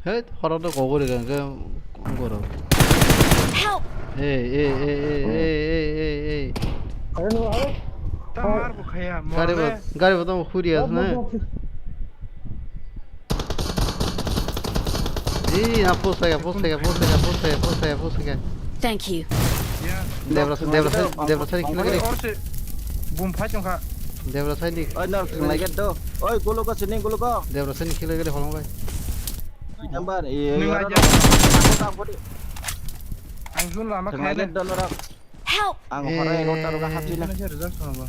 Hey, horo to kogori ka ke goro. Help! Hey, hey, hey, hey, hey, hey, hey, hey. Are no, are. Ta mar bo khaya, gari bo, gari bo tamo khuri as na. Ee, na post lagya, post lagya, post lagya, post lagya, post lagya, post lagya. Thank you. Debra, Debra sai, Debra sai khila gari. Bum phai tongkha. Debra sai di. Oi, no, khila gari do. Oi, golo ko sini, golo ko. Debra sai khila gari holong bai. Number, ee, ang jun lama khaya do. Help! Ang hora egarota rogo hapjina. Mana sih result sono ba?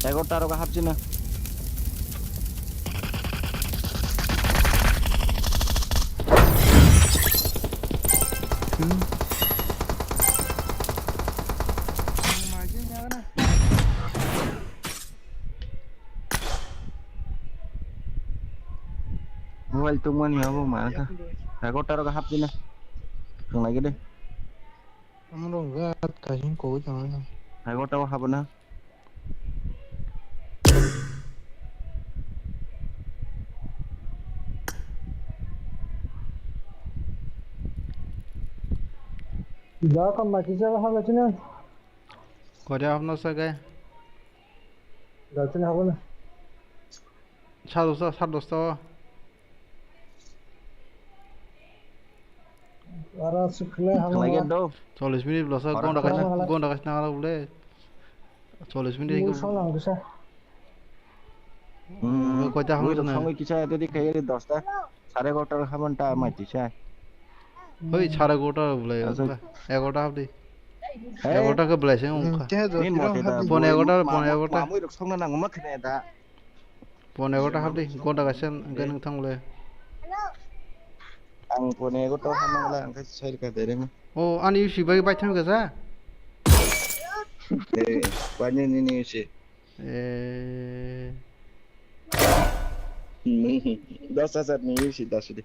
Egarota rogo hapjina. Mobile tungmani abo ma kha. Egarota rogo hapjina. Thang lagi de. Amo rok gat kaisa kogoi tongmani. Hai gota o habo na. Jaga kam baki jaga habo chini. Kore habo na sagai. Jaga chini habo na. Sat dosta, sat dosta o. Aro se khlai hamo. Khlai do. Chollish minute bwlasa gonda kaisa, gonda kaisa nang aro bwle. Chollish minute. Mui song nang kisa. Hmm. Koita hamo song kisa tadi kaya dosta. Sare egarota habon ta mai tisa. Hoi, sare egarota bwle. Egarota habdi. Egarota ke bwle se ungkha. Pon egarota, pon egarota. Mui rok song nang ma khne da. Pon egarota habdi, gonda kaisa hwnkhe nwng thang le. Ang pon egarota habna le, ang khe sai rwkha direct. O, ani U C bai bai thang kha sa? Eh, bai ni, ni, ni U C. Eh. Dos hajar ni U C, dos di.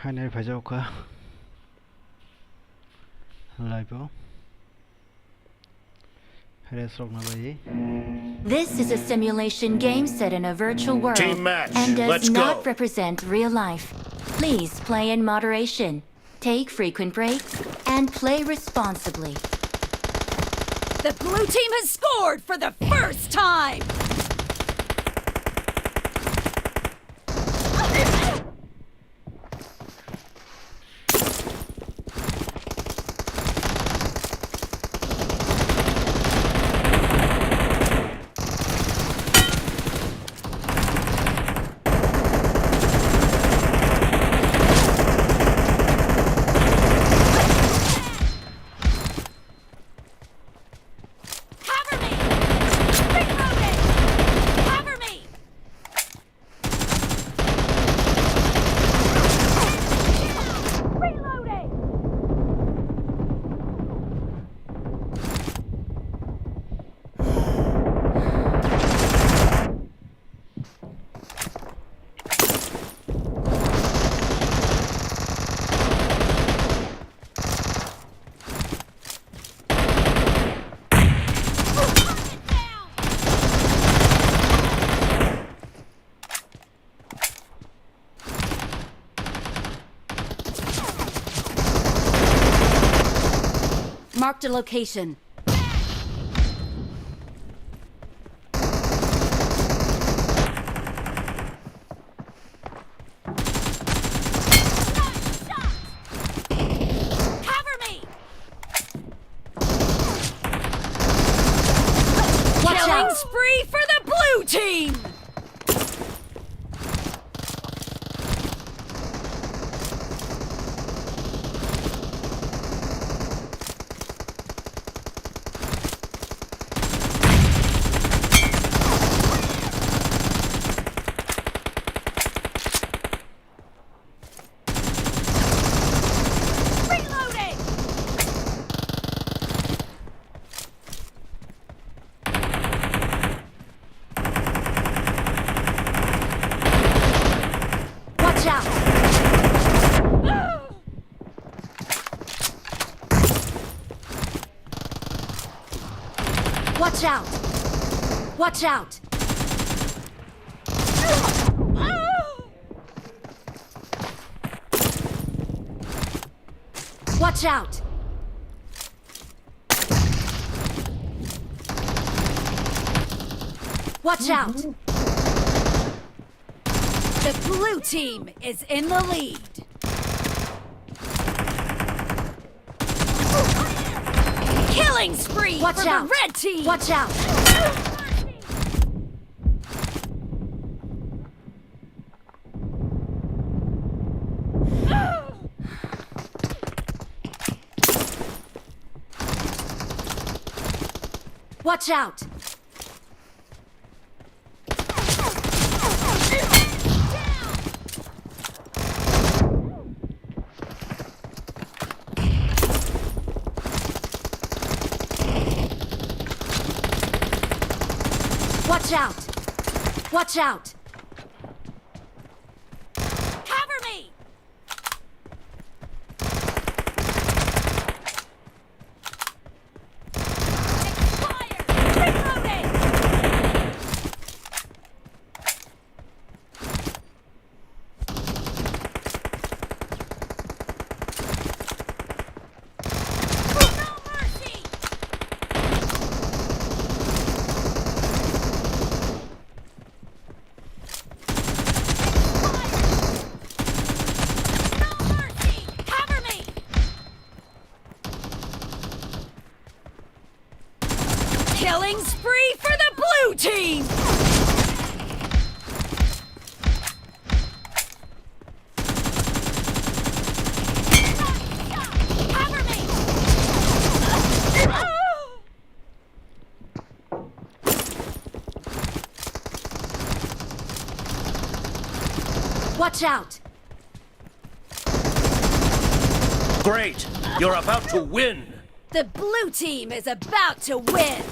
Final phaijao kha. Live o. Rest rok na bai. This is a simulation game set in a virtual world. Team match. And does Let's not go. Represent real life. Please play in moderation. Take frequent breaks and play responsibly. The blue team has scored for the first time! Cover me! Reloading! Cover me! Reloading! Marked a location. Cover me! Watch Killing out. Spree for the blue team! Reloading! Watch out! Watch out! Watch out! Watch out! Watch out! The blue team is in the lead. Killing spree Watch for out. The red team. Watch out! Watch out! Watch out! Watch out! Cover me! Expired! Reloading! No mercy! Expired! No mercy! Cover me! Killing spree for the blue team! Cover me! Watch out! Great! You're about to win! The blue team is about to win!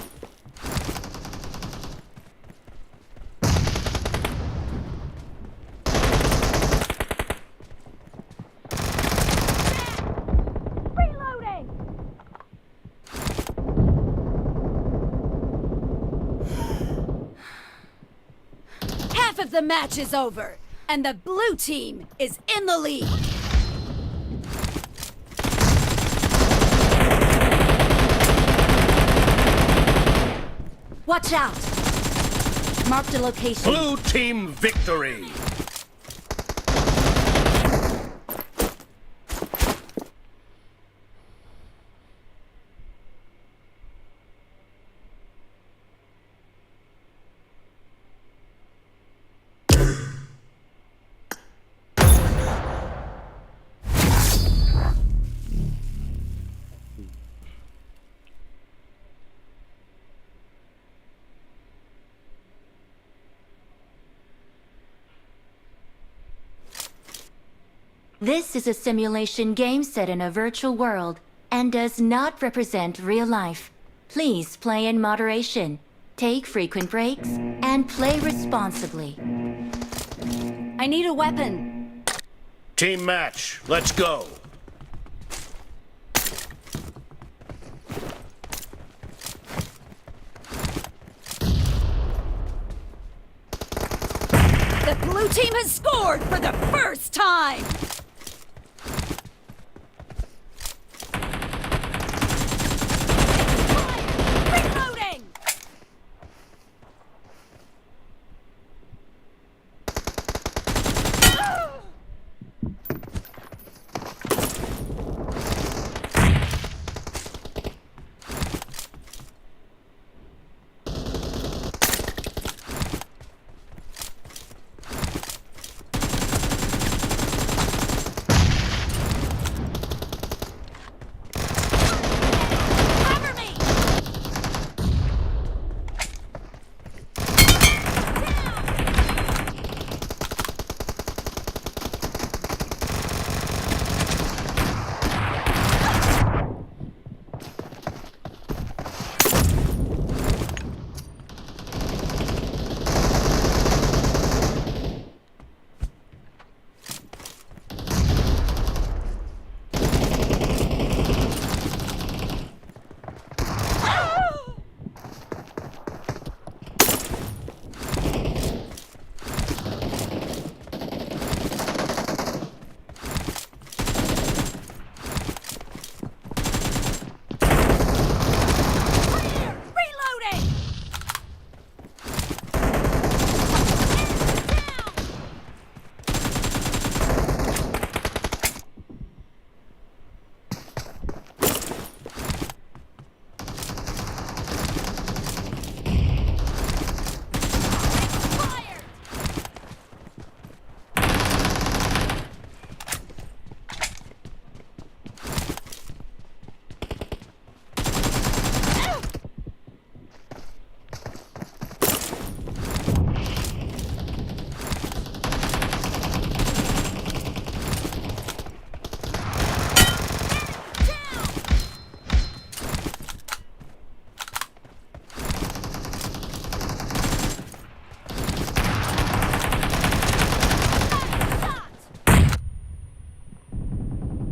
The match is over, and the blue team is in the lead. Watch out! Marked a location. Blue team victory! This is a simulation game set in a virtual world and does not represent real life. Please play in moderation, take frequent breaks, and play responsibly. I need a weapon. Team match, let's go. The blue team has scored for the first time! Reloading! Reloading!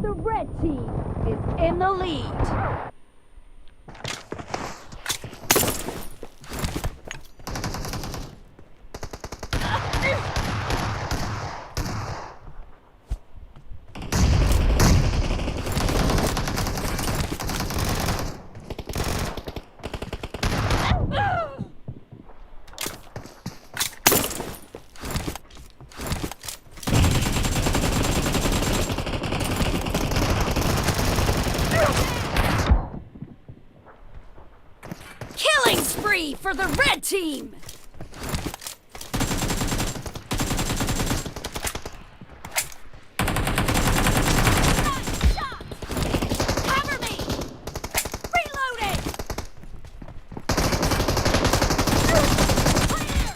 The red team is in the lead. Killing spree for the red team! Nice shot! Cover me! Reloading! Clear!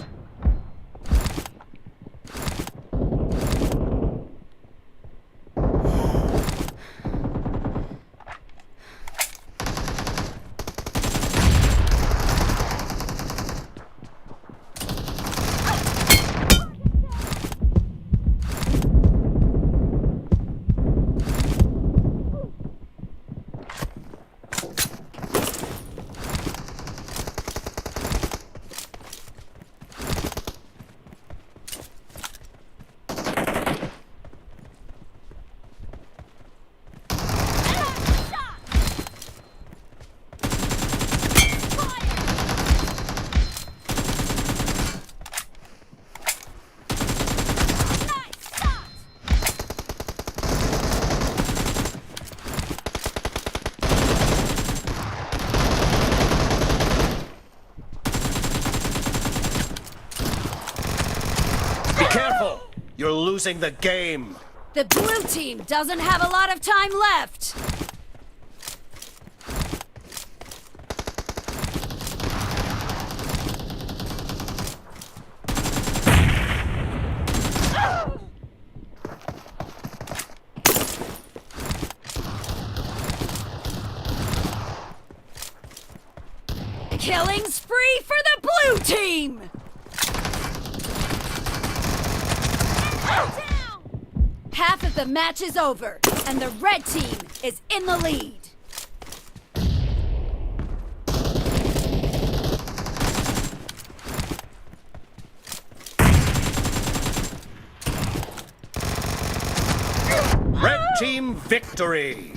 Careful! You're losing the game! The blue team doesn't have a lot of time left! Killing spree for the blue team! Half of the match is over, and the red team is in the lead. Red team victory!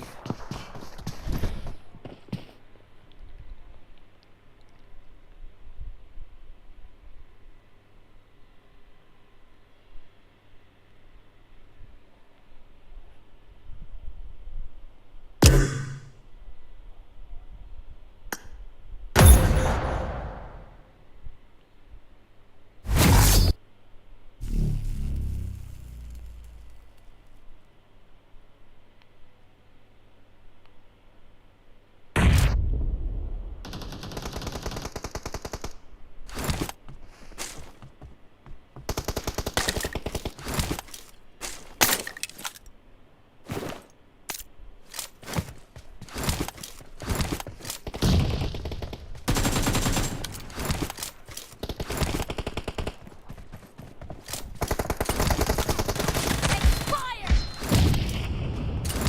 Expired!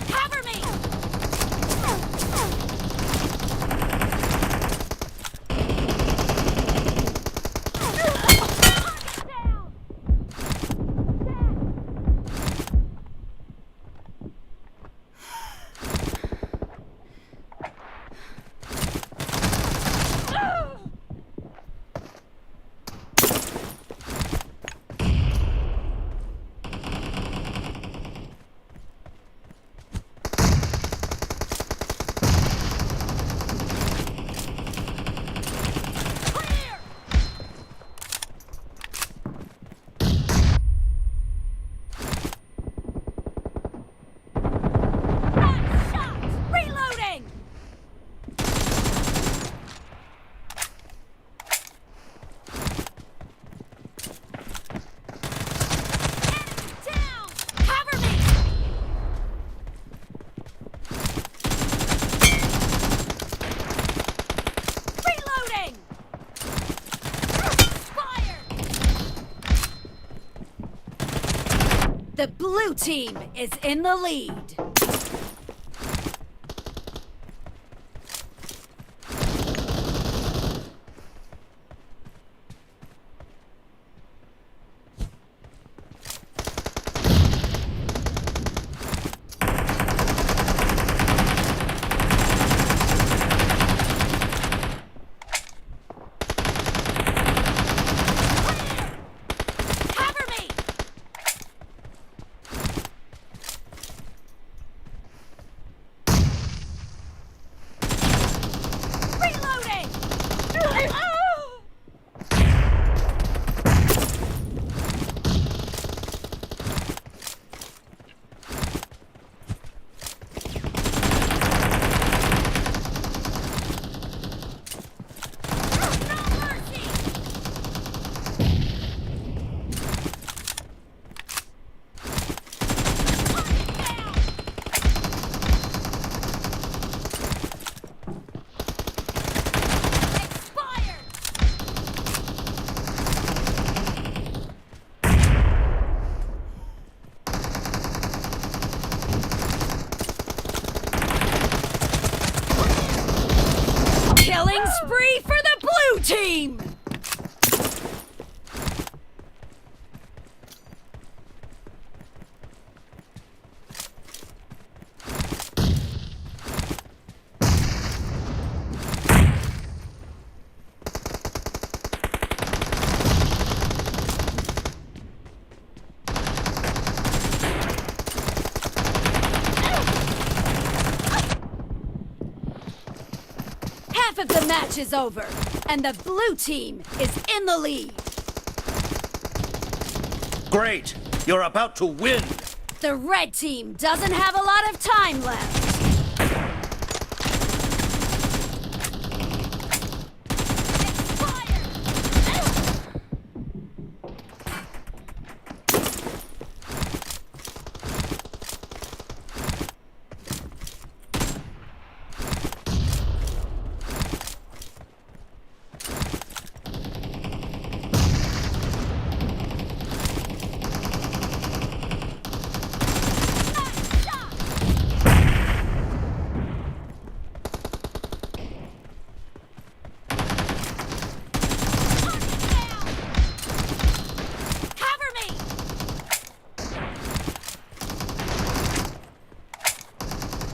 Cover me! Target down! Nice shot! Reloading! Enemy down! Cover me! Reloading! Fire! The blue team is in the lead. Cover me! Reloading! No mercy! Target down! Expired! Killing spree for the blue team! Half of the match is over, and the blue team is in the lead. Great! You're about to win! The red team doesn't have a lot of time left.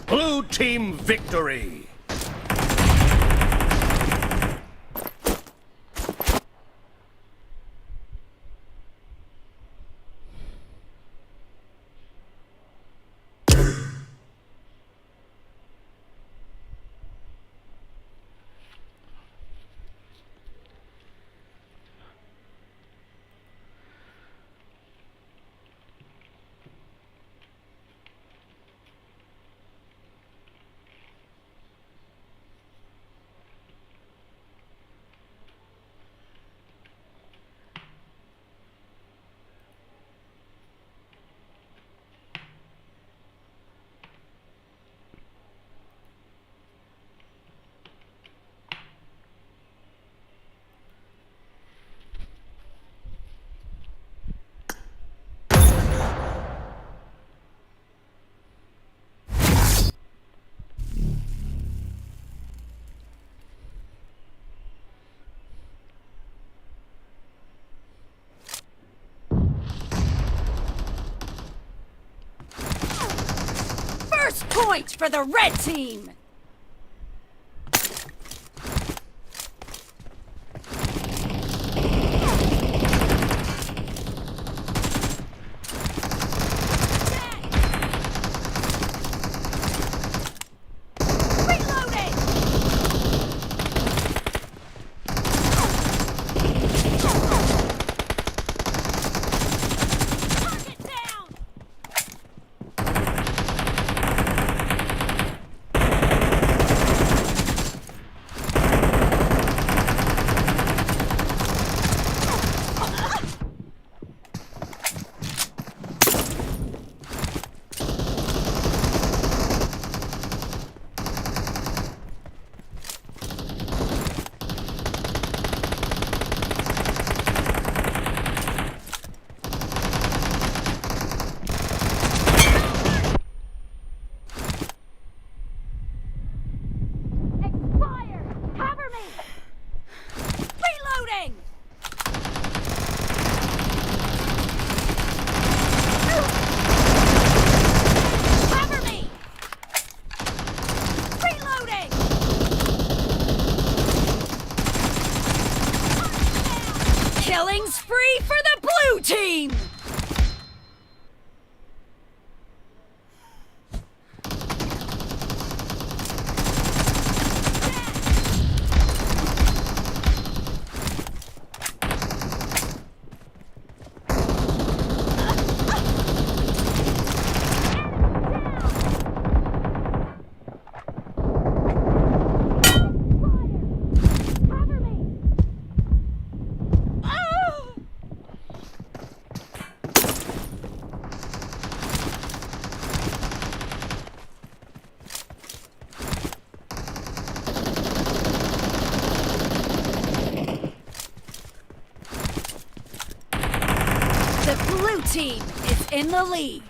Blue team victory! First point for the red team! Reloading! Target down! Expired! Cover me! Reloading! Cover me! Reloading! Killing spree for the blue team! The blue team is in the lead.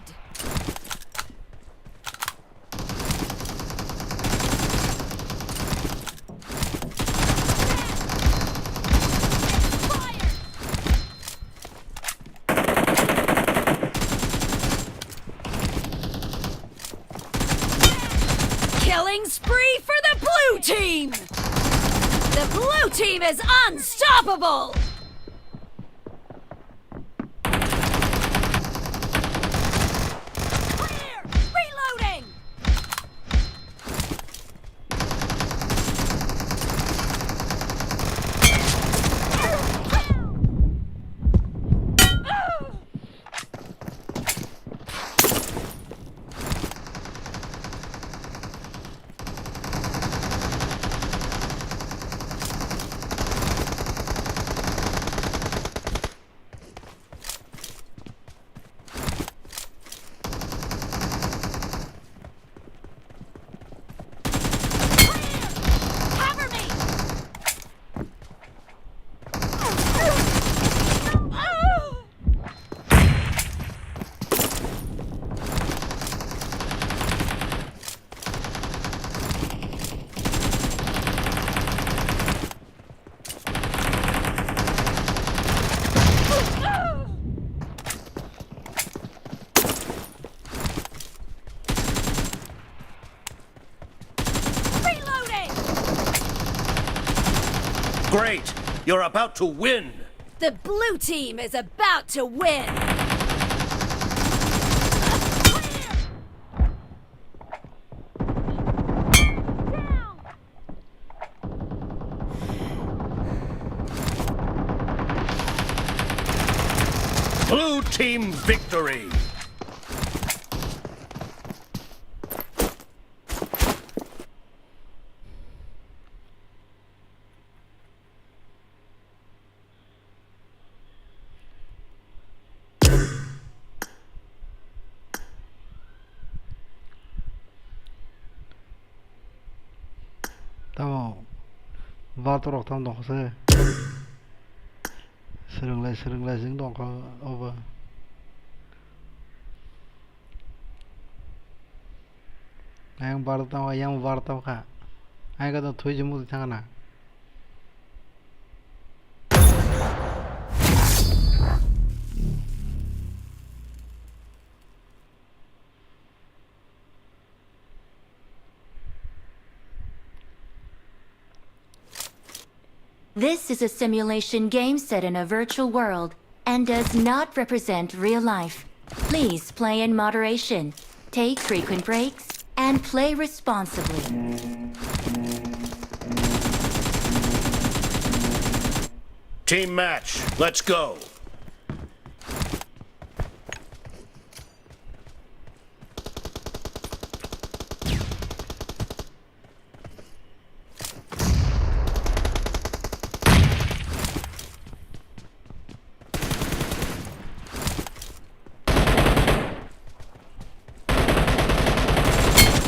Killing spree for the blue team! The blue team is unstoppable! Clear! Reloading! Great! You're about to win! The blue team is about to win! Blue team victory! Tamo, bar torok tamo tongkha se. Swrwnglai, swrwnglai jeng tongkha obo. Ayang bar tamo, ayang bar tamo kha. Ayang kha twi jemuk thangna. This is a simulation game set in a virtual world and does not represent real life. Please play in moderation, take frequent breaks, and play responsibly. Team match, let's go!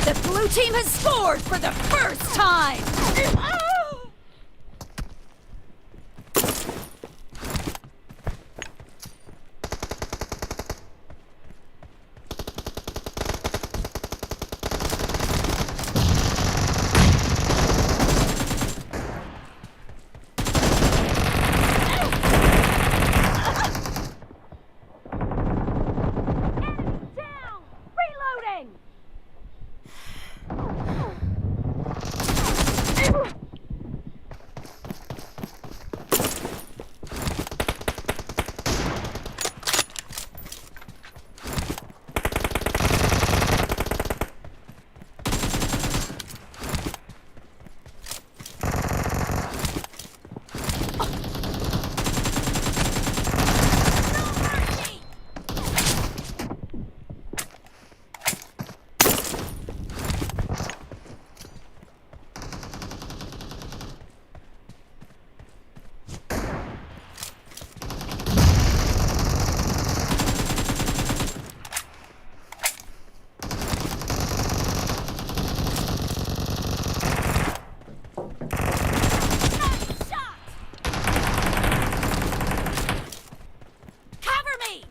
The blue team has scored for the first time! Enemy down! Reloading! Cover me!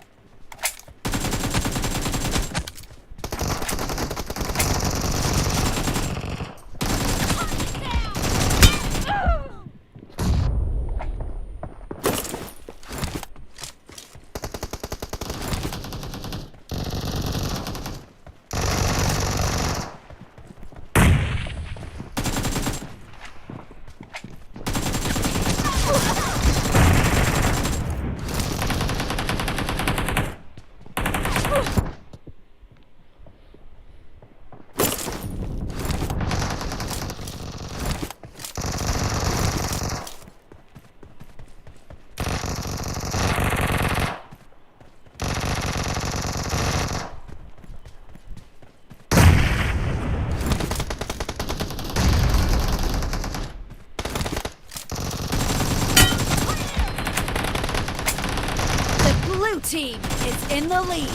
The blue team is in the lead.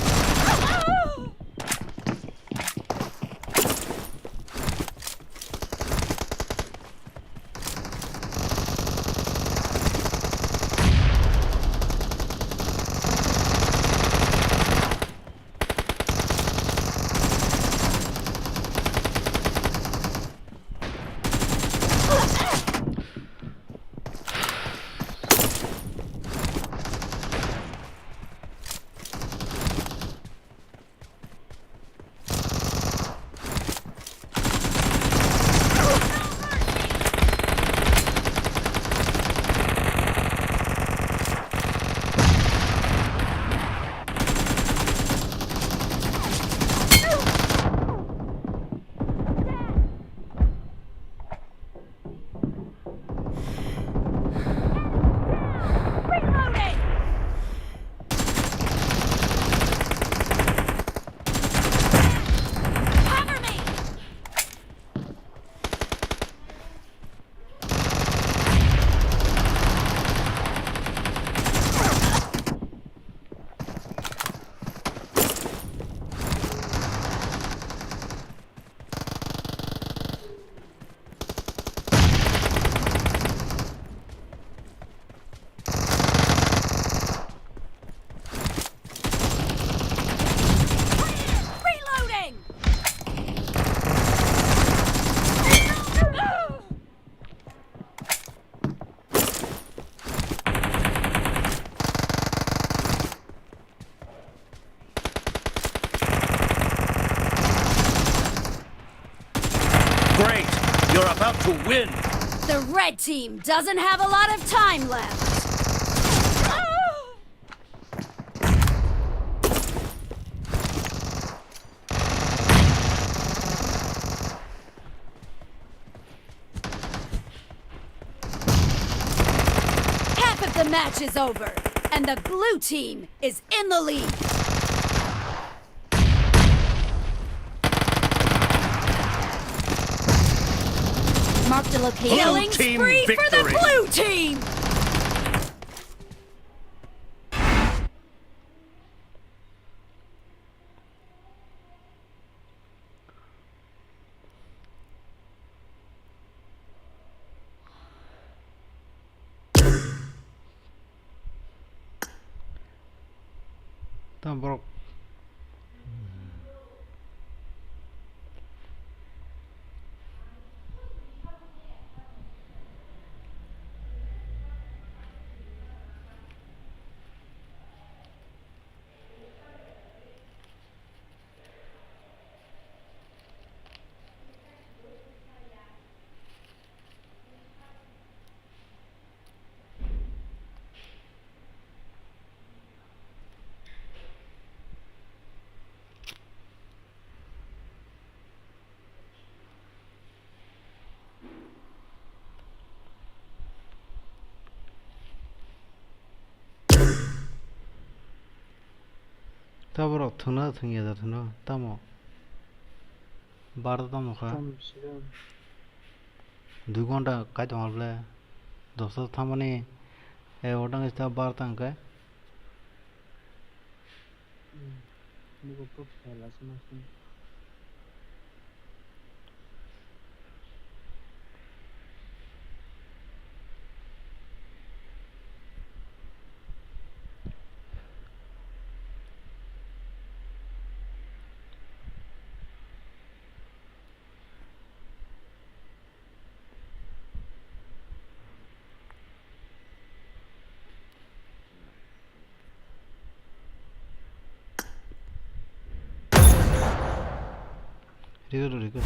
Great! You're about to win! The red team doesn't have a lot of time left. Half of the match is over, and the blue team is in the lead. Marked a location. Killing spree for the blue team! Tamo borok. Taborok thwngna thwngya da thwngno tamo? Bar tamo kha? Dui ghonta kai tongkha bwle. Dosta thangmani, eh, odang ista bar tangkhe. Reload, reload.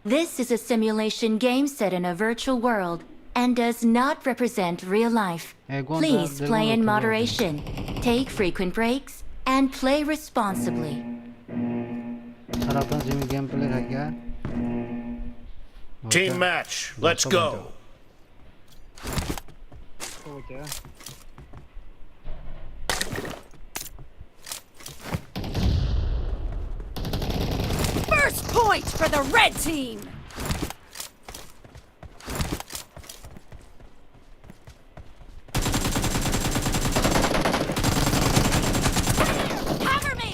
This is a simulation game set in a virtual world and does not represent real life. Please play in moderation. Take frequent breaks and play responsibly. Team match, let's go. First point for the red team! Cover me!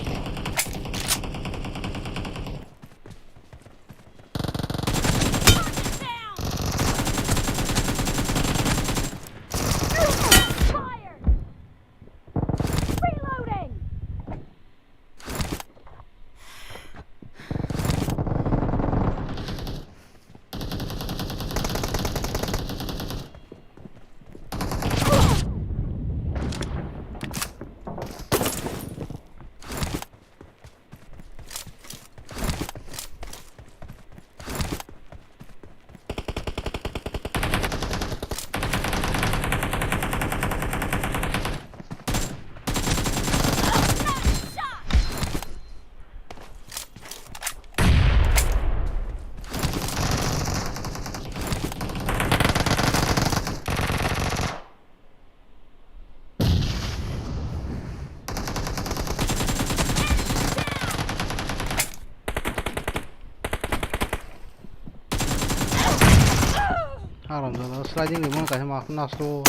Haram jala sliding ni mano kaisa mak nasto.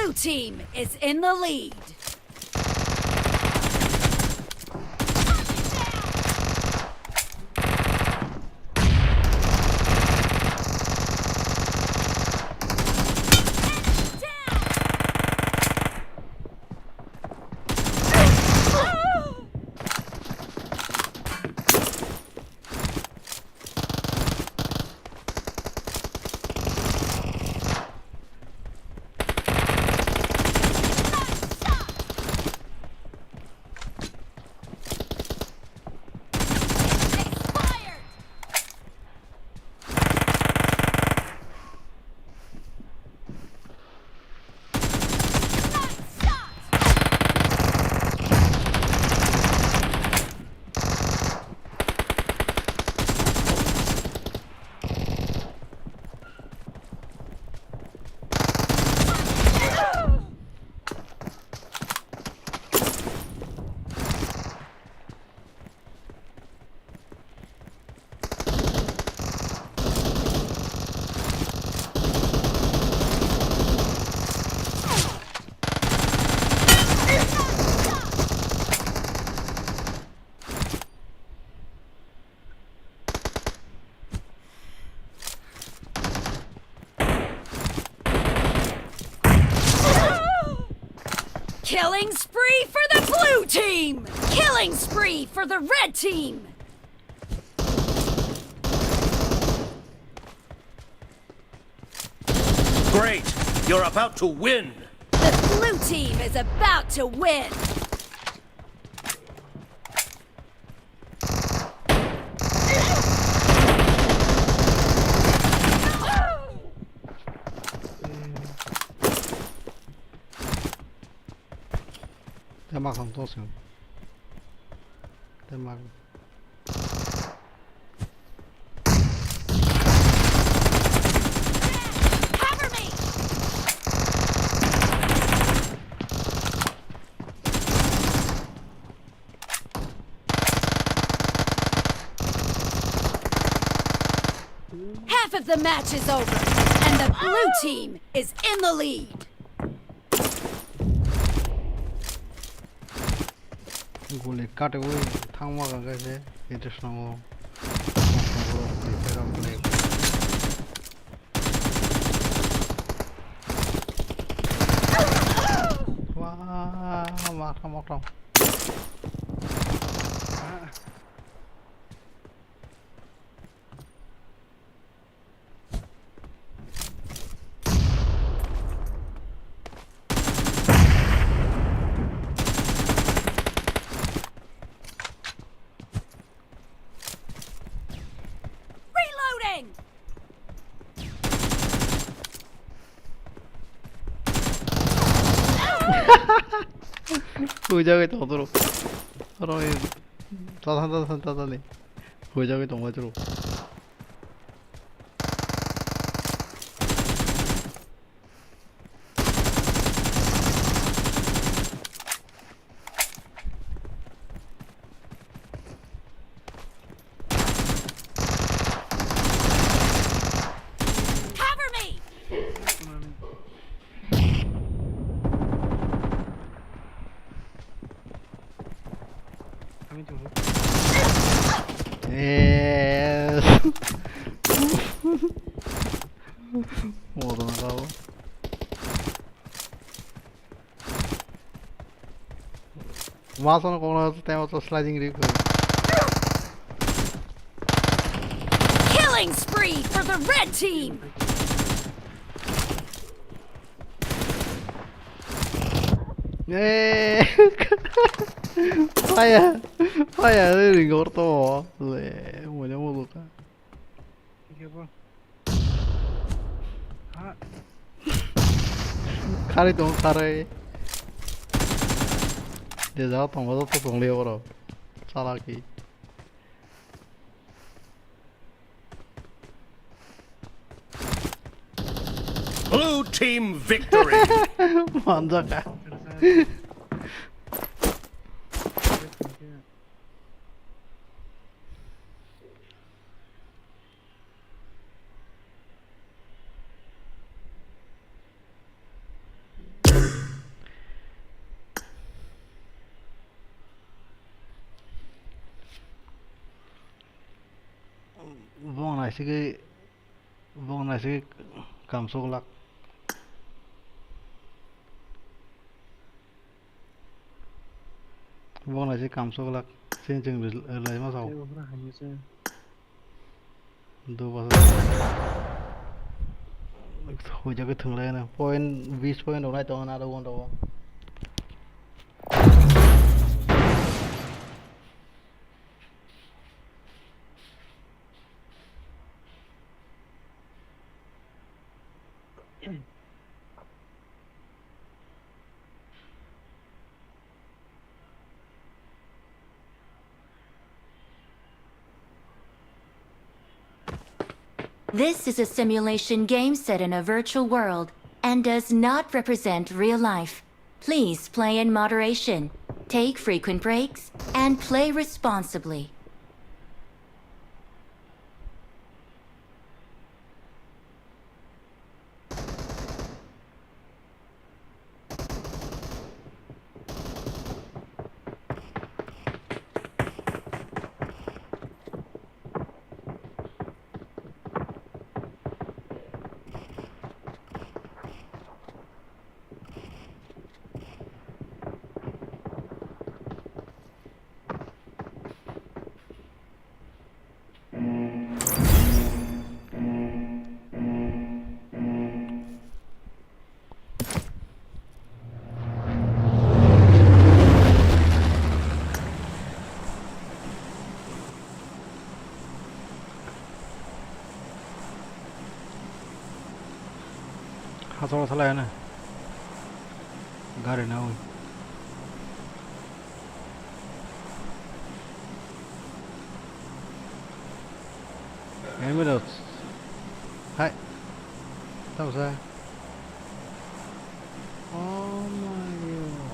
Blue team is in the lead. Killing spree for the blue team! Killing spree for the red team! Great! You're about to win! The blue team is about to win! Tei makthang tong sing. Tei mak. Cover me! Half of the match is over, and the blue team is in the lead. Guli kate ui thangma kha khe se, ito swngo. Wah, maktham, maktham. Reloading! Hujagwi tongtoro. Oro tata tata tata ni. Hujagwi tongbaitoro. Cover me! Yes. Modern kau. Mas ono kono tema to sliding rig. Killing spree for the red team. Eh. Fire. Fire ring orto. Le, mo mo ka. Kharwi tongo, kharwi. Je jaga tongo, joto tong liya borok. Chalaki. Blue team victory! Manjaka. Bong naisigwi, bong naisigwi kamsok lak. Bong naisigwi kamsok lak. Sini chwng rwlaima sao. Tei bo phano hamya se. Do basa. Hoijagwi thwnglaino. Point, bis point rok nai tongo na aro uan rogo. This is a simulation game set in a virtual world and does not represent real life. Please play in moderation, take frequent breaks, and play responsibly. Hachalo salai ano. Gari nawi. Helmet. Hai. Tamo sa. Oh my God.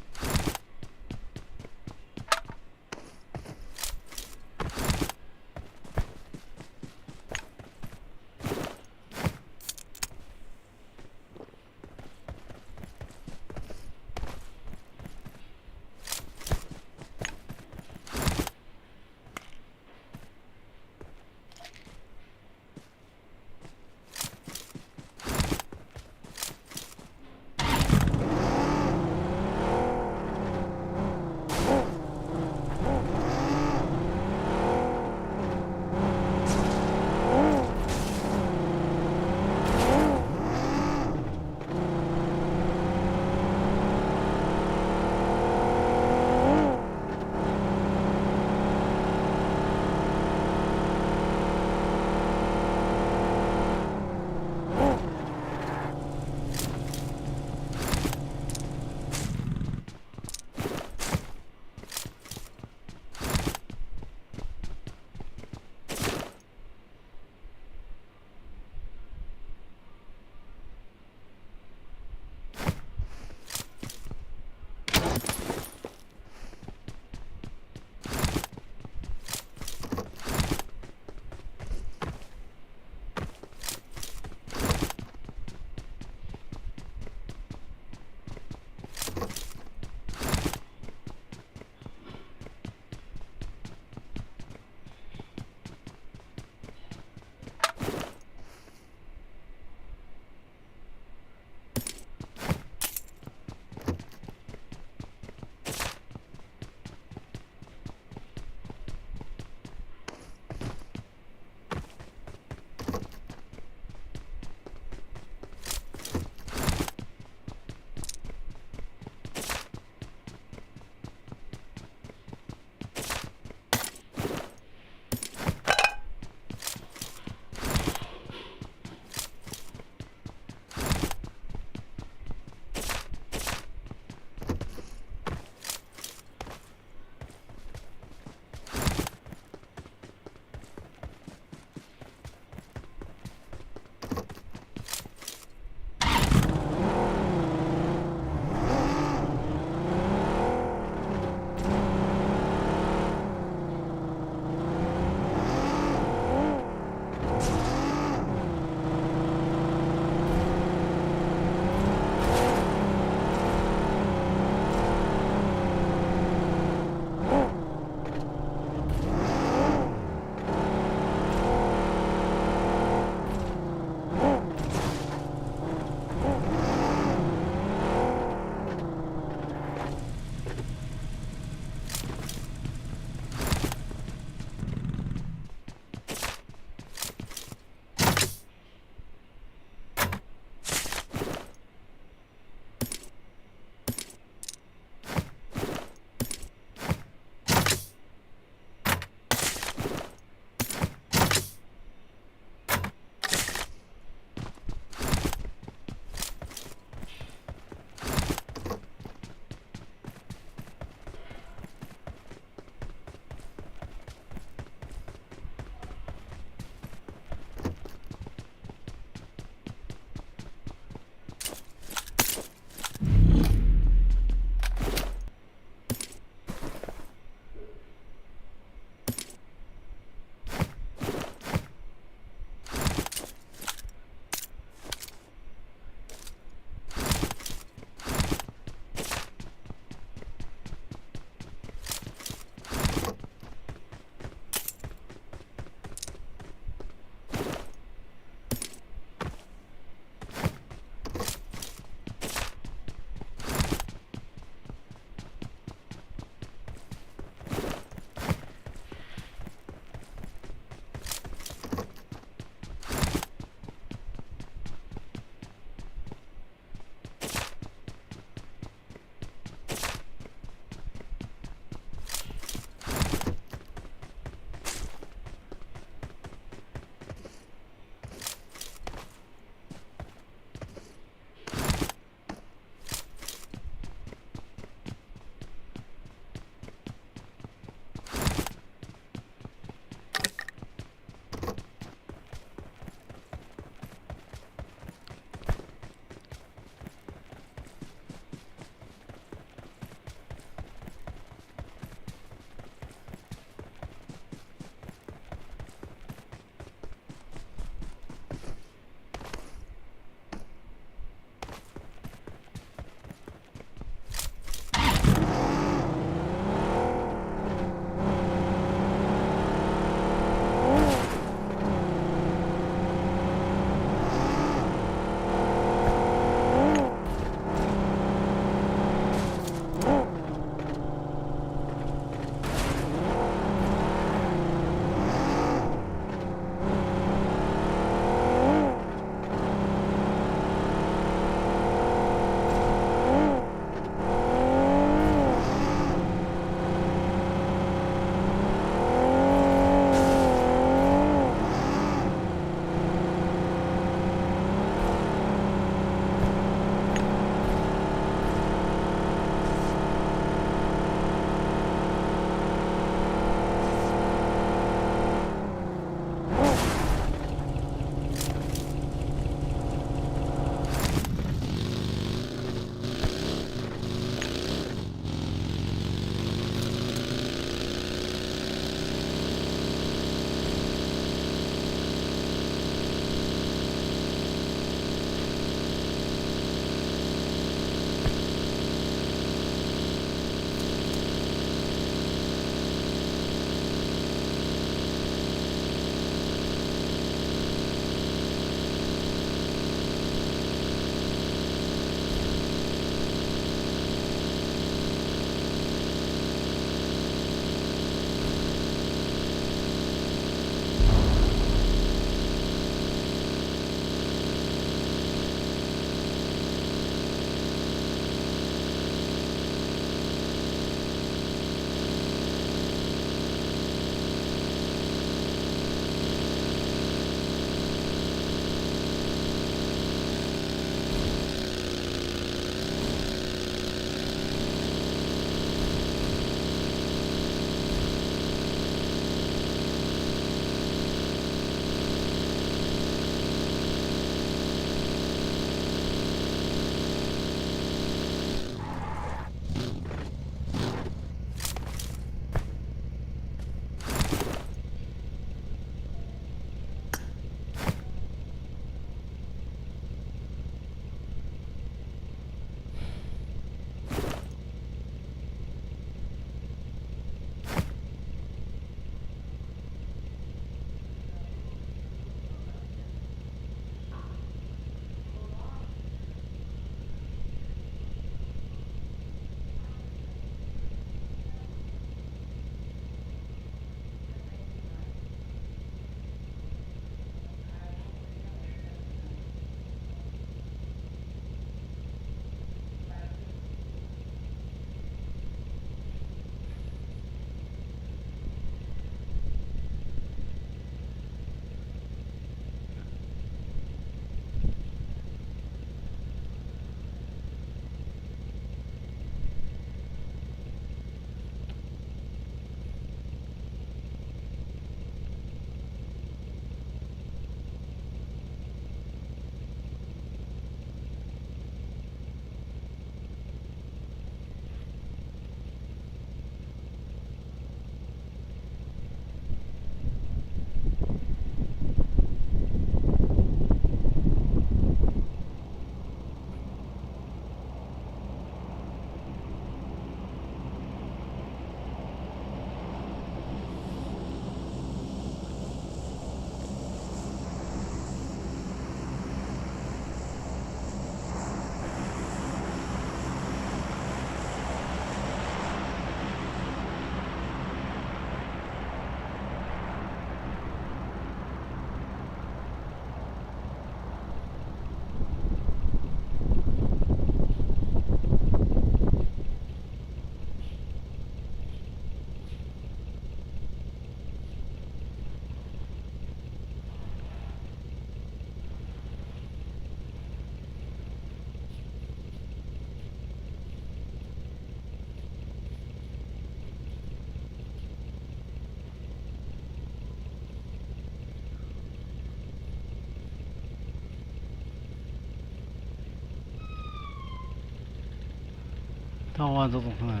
Tawa jok na.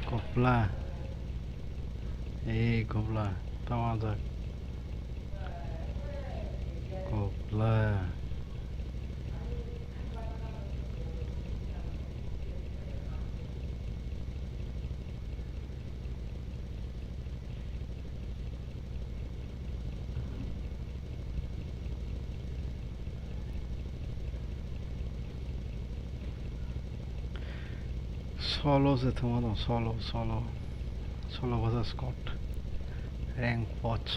Kopla. Ei kopla. Tawa jak. Kopla. Solo se thwngma tong, solo, solo. Solo bwsa Scott. Rank poch.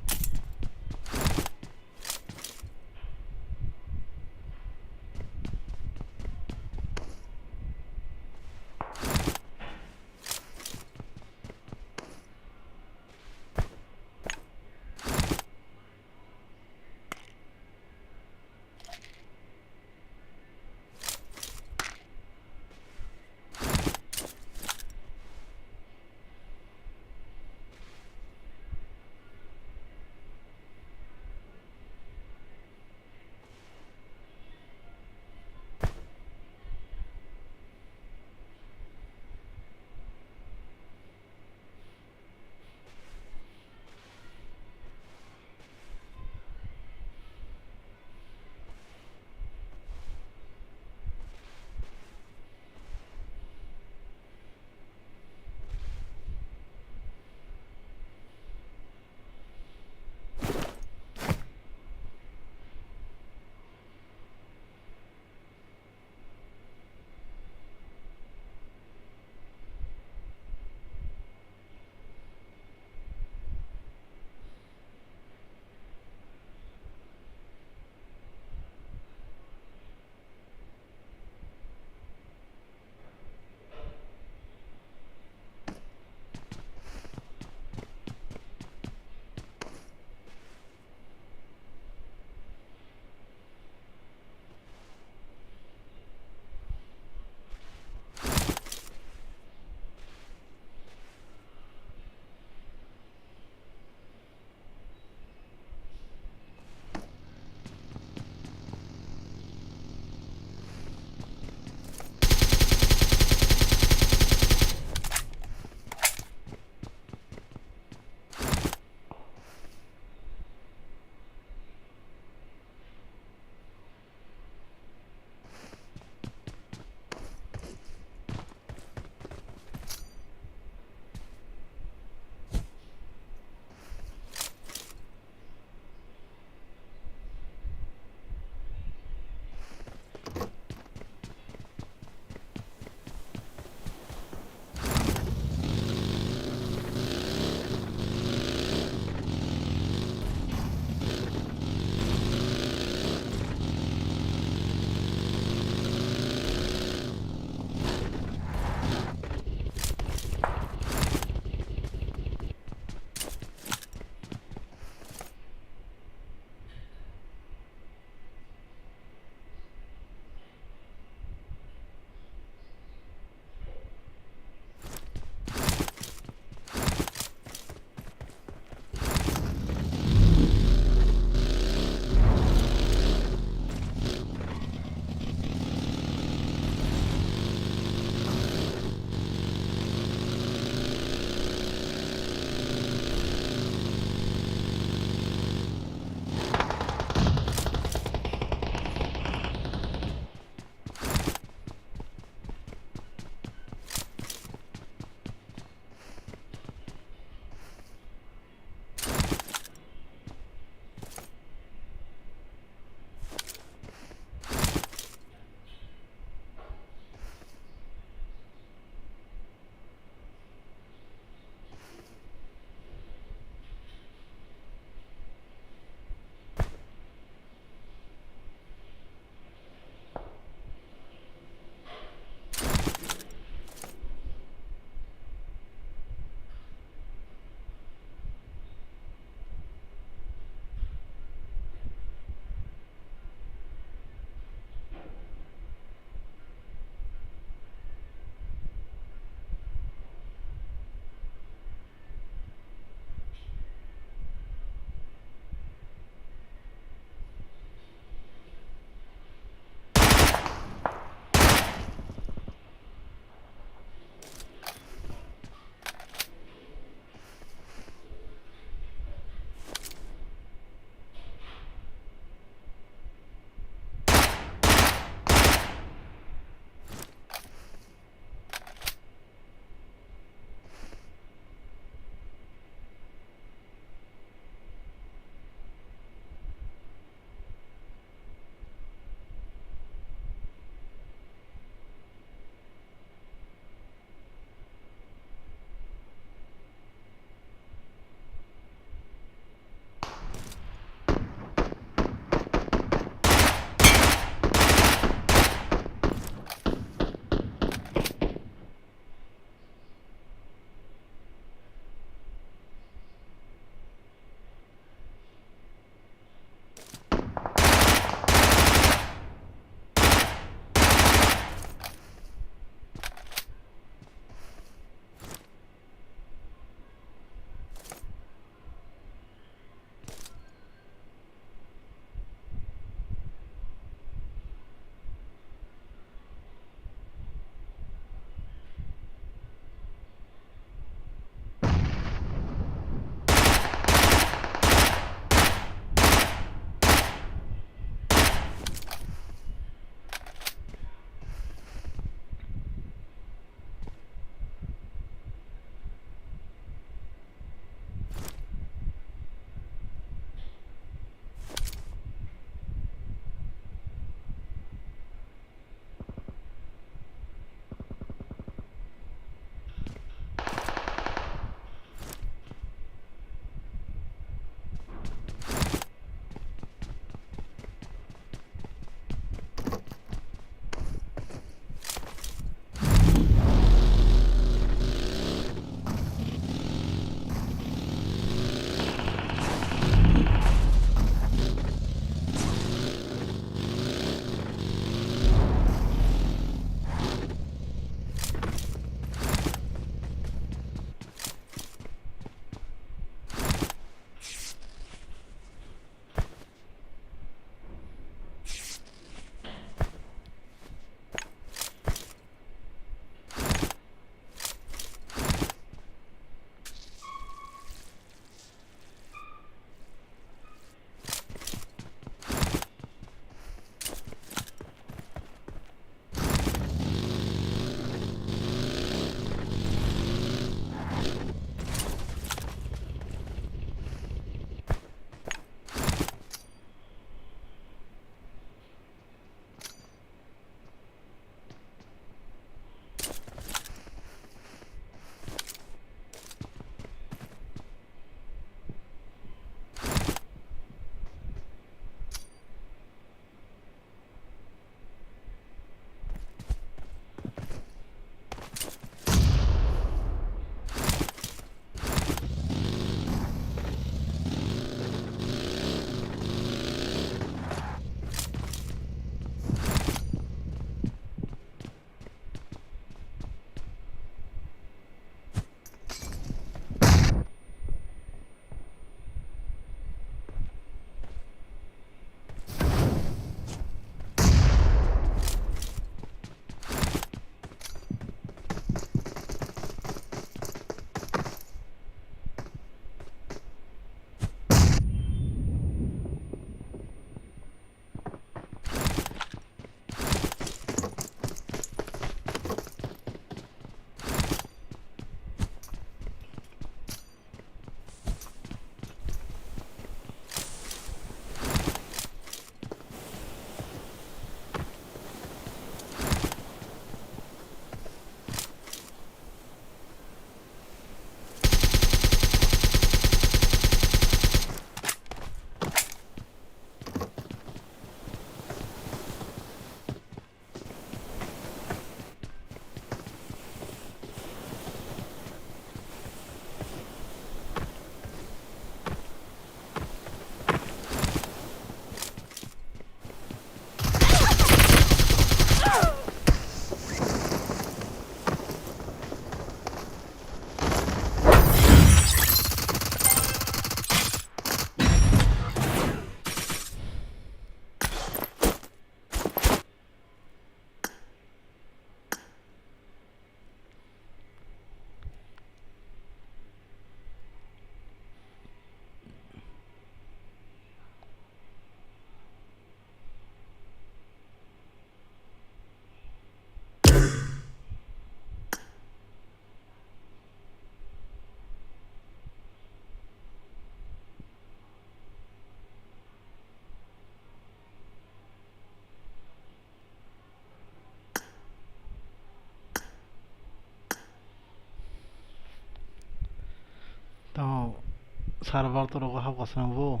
Server to rogo hap kasna bo.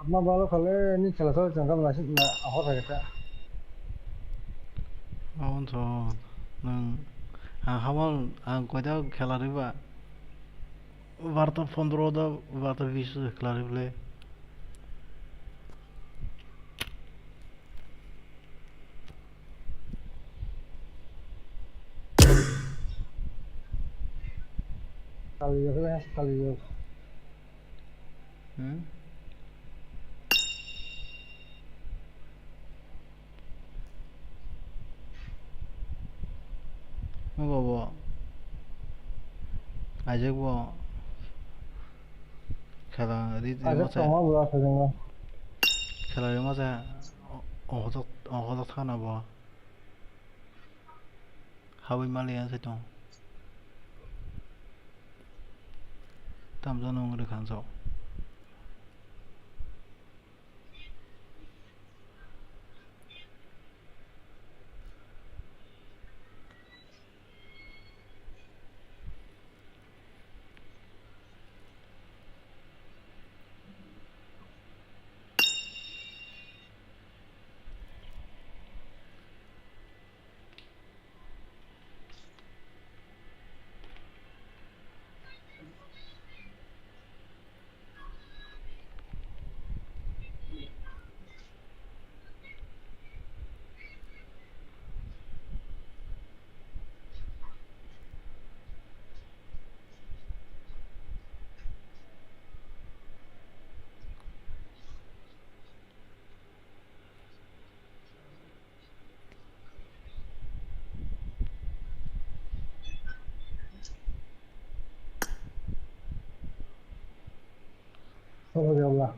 Apna balo khale ni khela so jangkam nasi na ahor hai ta. Abon so nang ang hamal ang koida khela riba. Barta pondro da barta bis khela rible. Kaliyok le, kaliyok. Hmm? Obo bo. Ajak bo. Khela ri, ri Ajak masa. Tongo bo, asajak bo. Khela ri masa. O, o, o, o, thana bo. Habwi maliya se tong. Tamjano wng rwkha ang jok. Obo de Allah.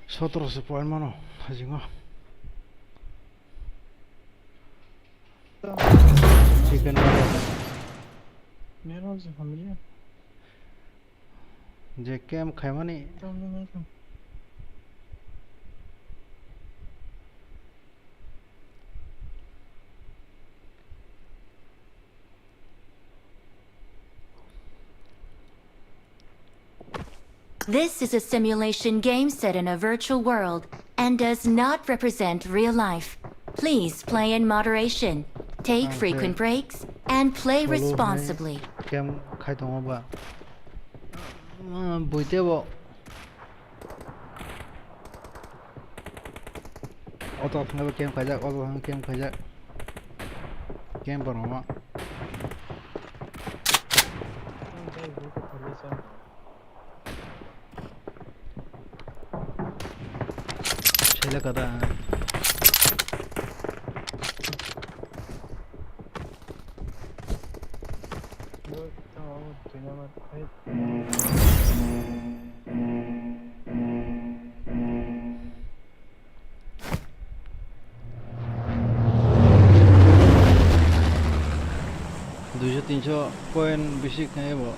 Sotoroso point mano, hajingo. Chicken wala. Mero se hamliya. Je camp khaimani. Tamni nai kha. This is a simulation game set in a virtual world and does not represent real life. Please play in moderation, take Ah, frequent okay. breaks, and play Solo hai responsibly. Camp khai tongo ba? Ah, buitebo. Auto thangba camp khaijak, auto thang camp khaijak. Camp roma. Sele kada. Duiso tinso point bisi khe bo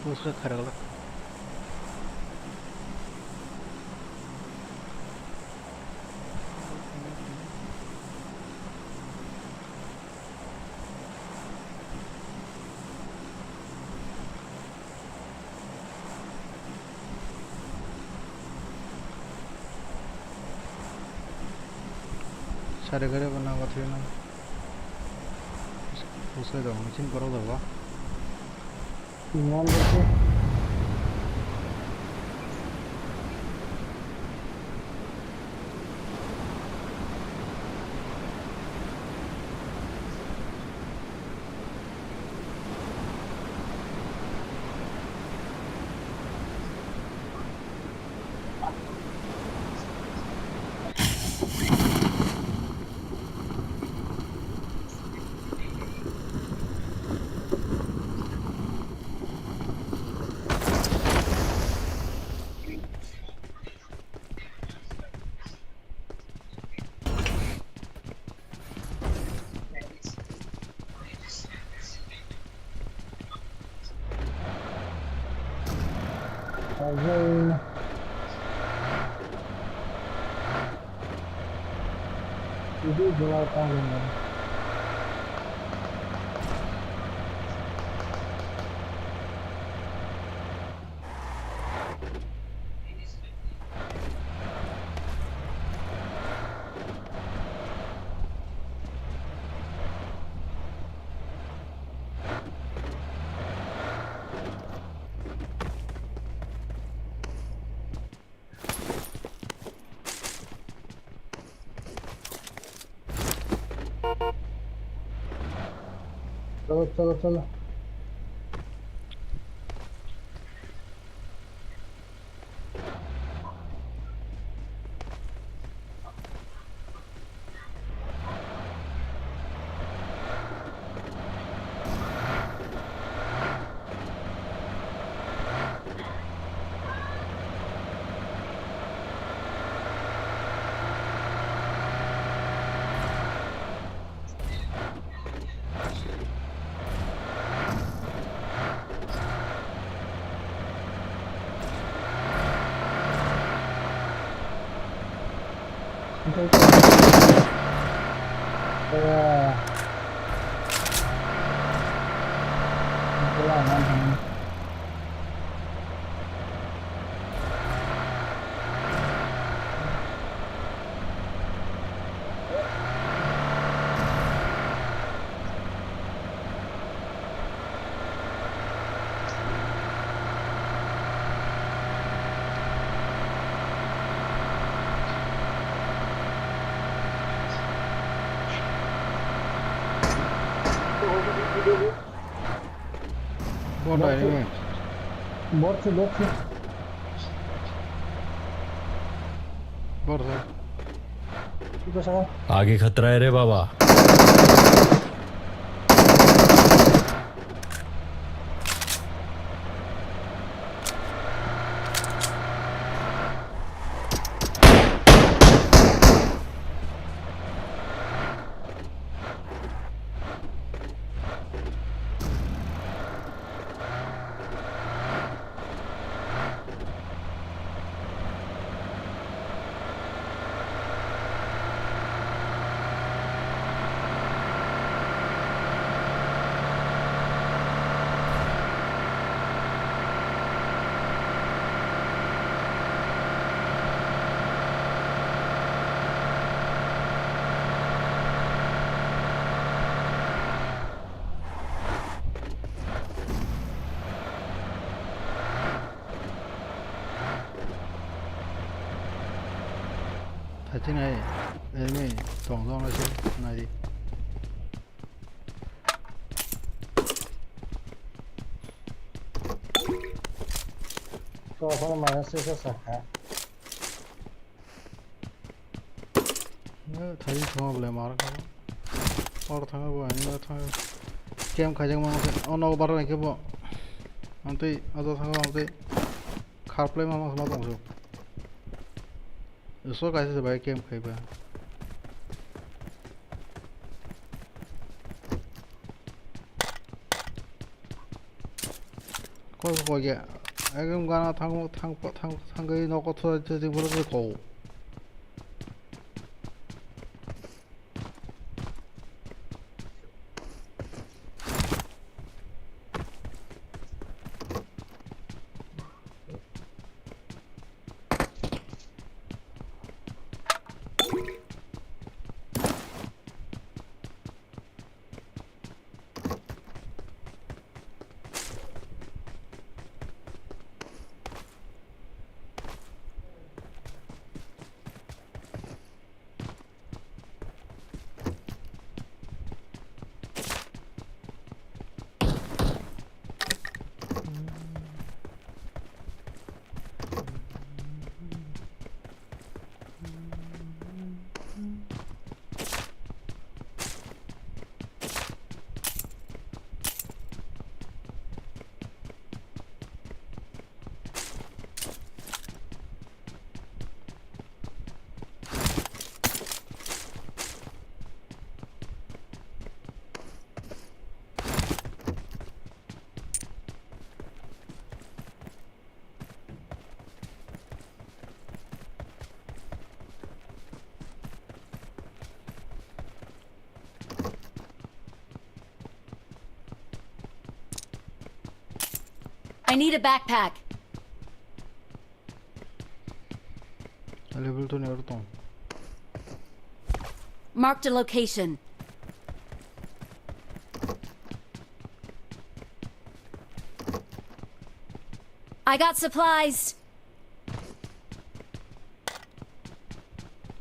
push khe khairok. Sari gari bana watwi na. Usai dong, machine korok dong ba. Imam bese. Chalo, chalo, chalo. Bot dai ni. Bot se, bot se. Bot se. Ito sa. आगे खतरा है रे बाबा। Thaiching hai, enemy tong tong lai se nai di. Tong tong mane se se sakha. Eh, thai thangma belai mar kha. Or thangma bo ani thangma. Camp khaijak ma khe, o nogo bar nai khe bo. Amtwi ajo thangma amtwi. Kharplai ma ma ma tong so. So kaisa se bai camp khai ba. Kok kok ya. Ekdom gana thang thang thang thang gwi noko thura jeng bolo ko. I need a backpack. Level two ni oro tong. Marked a location. I got supplies.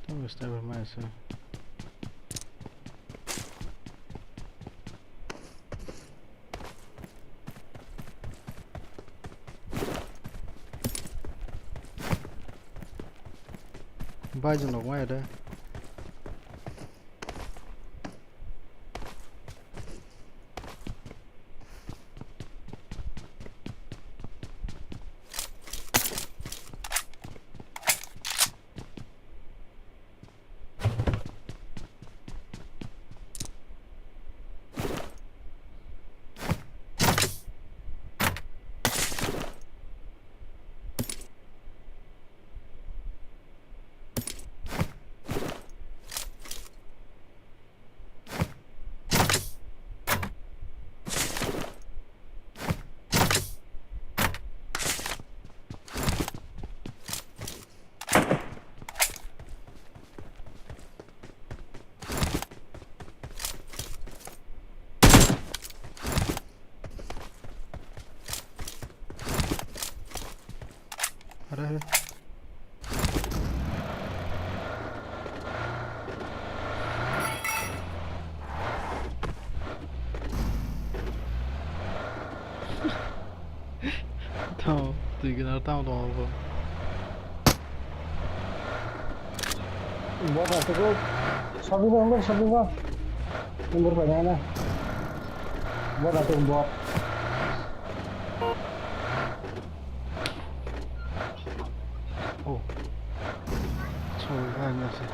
Tamo sniper mai ase. Bai jwnok mai ade. Are, are. Tamo, twi gwnang tamo tongo bo. Bot aswk o, shopping mall, shopping mall. Number paina na. Bot aswk bot. Oh. Sorry, I missed it.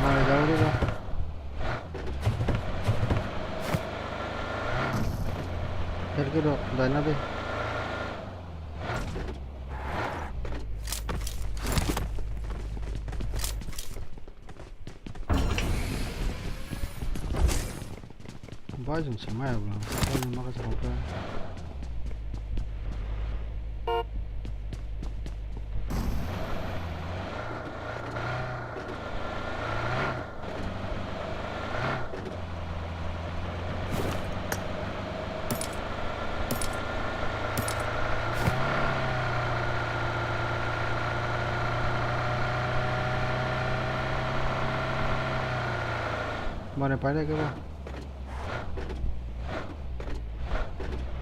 Mai jauri ba. Herke do, daina de. Bai jong se maya bwla, bai jong maka se kok khe. Mane paina khe ba.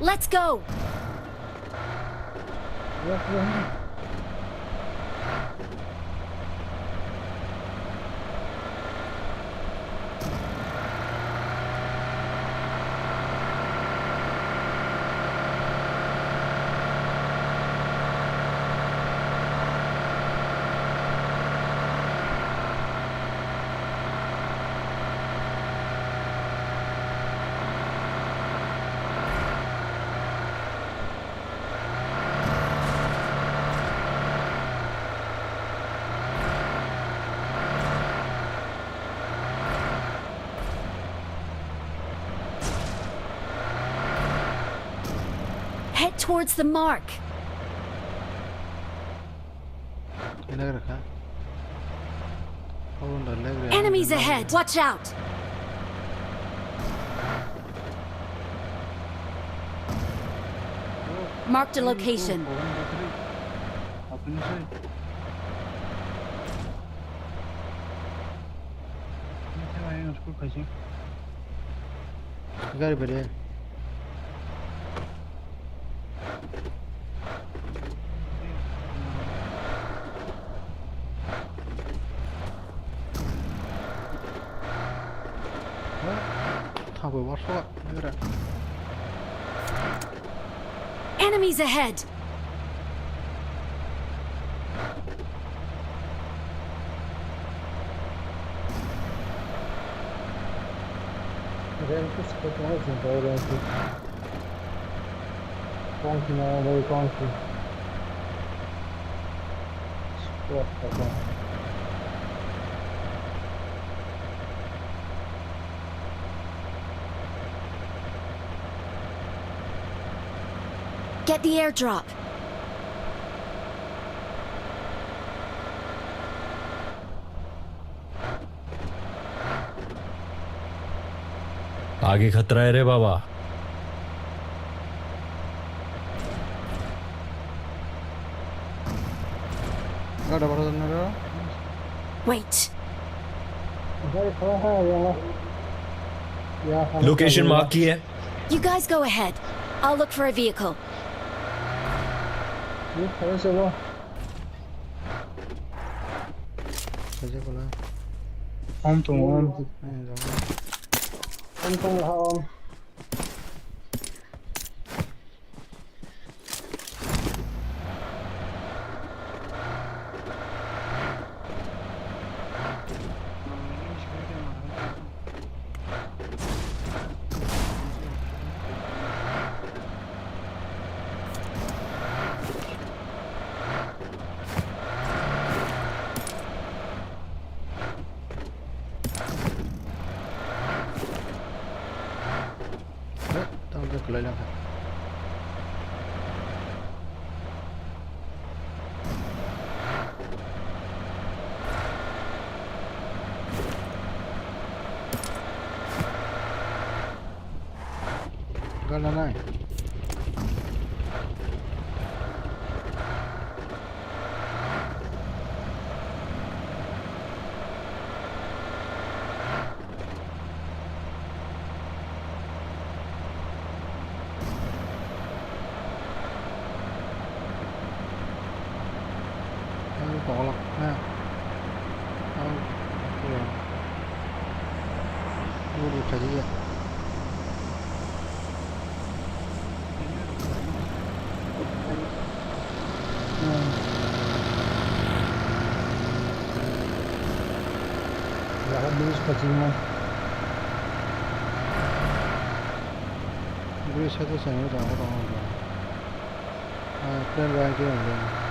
Let's go! towards the mark. Leg rwkha. Obo no leg rwya. Enemies ahead! Watch out! Marked a location. Gari bere. Thabai warsa. Enemies ahead! Rank tu squad wise ni bai rank tu. Kong si na bai kong si. Squad ka kong. Get the airdrop. आगे खतरा है रे बाबा। Wait. Location mark की है। You guys go ahead. I'll look for a vehicle. Hom tongo, hom. Hom tongo, hom. Tamo khe kwlai lang kha. Gana nai. Ang tolak na. Ang, iya. Guru khajiya. Hmm. Jaga bridge kachima. Bridge side o chengwi tongo, tongo, tongo. Ah, plane bai khe tongo.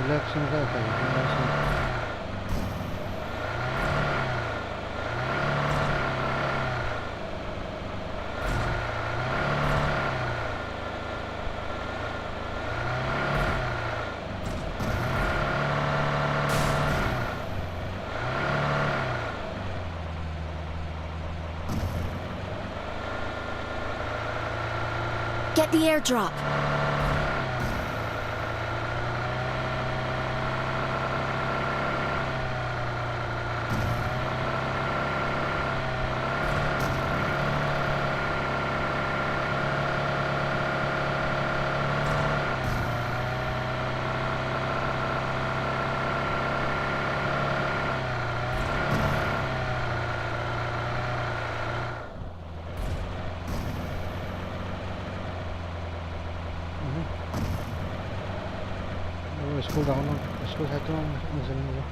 Relaxing khe khe, relaxing. Get the airdrop. School down, school side to ang, ang sini.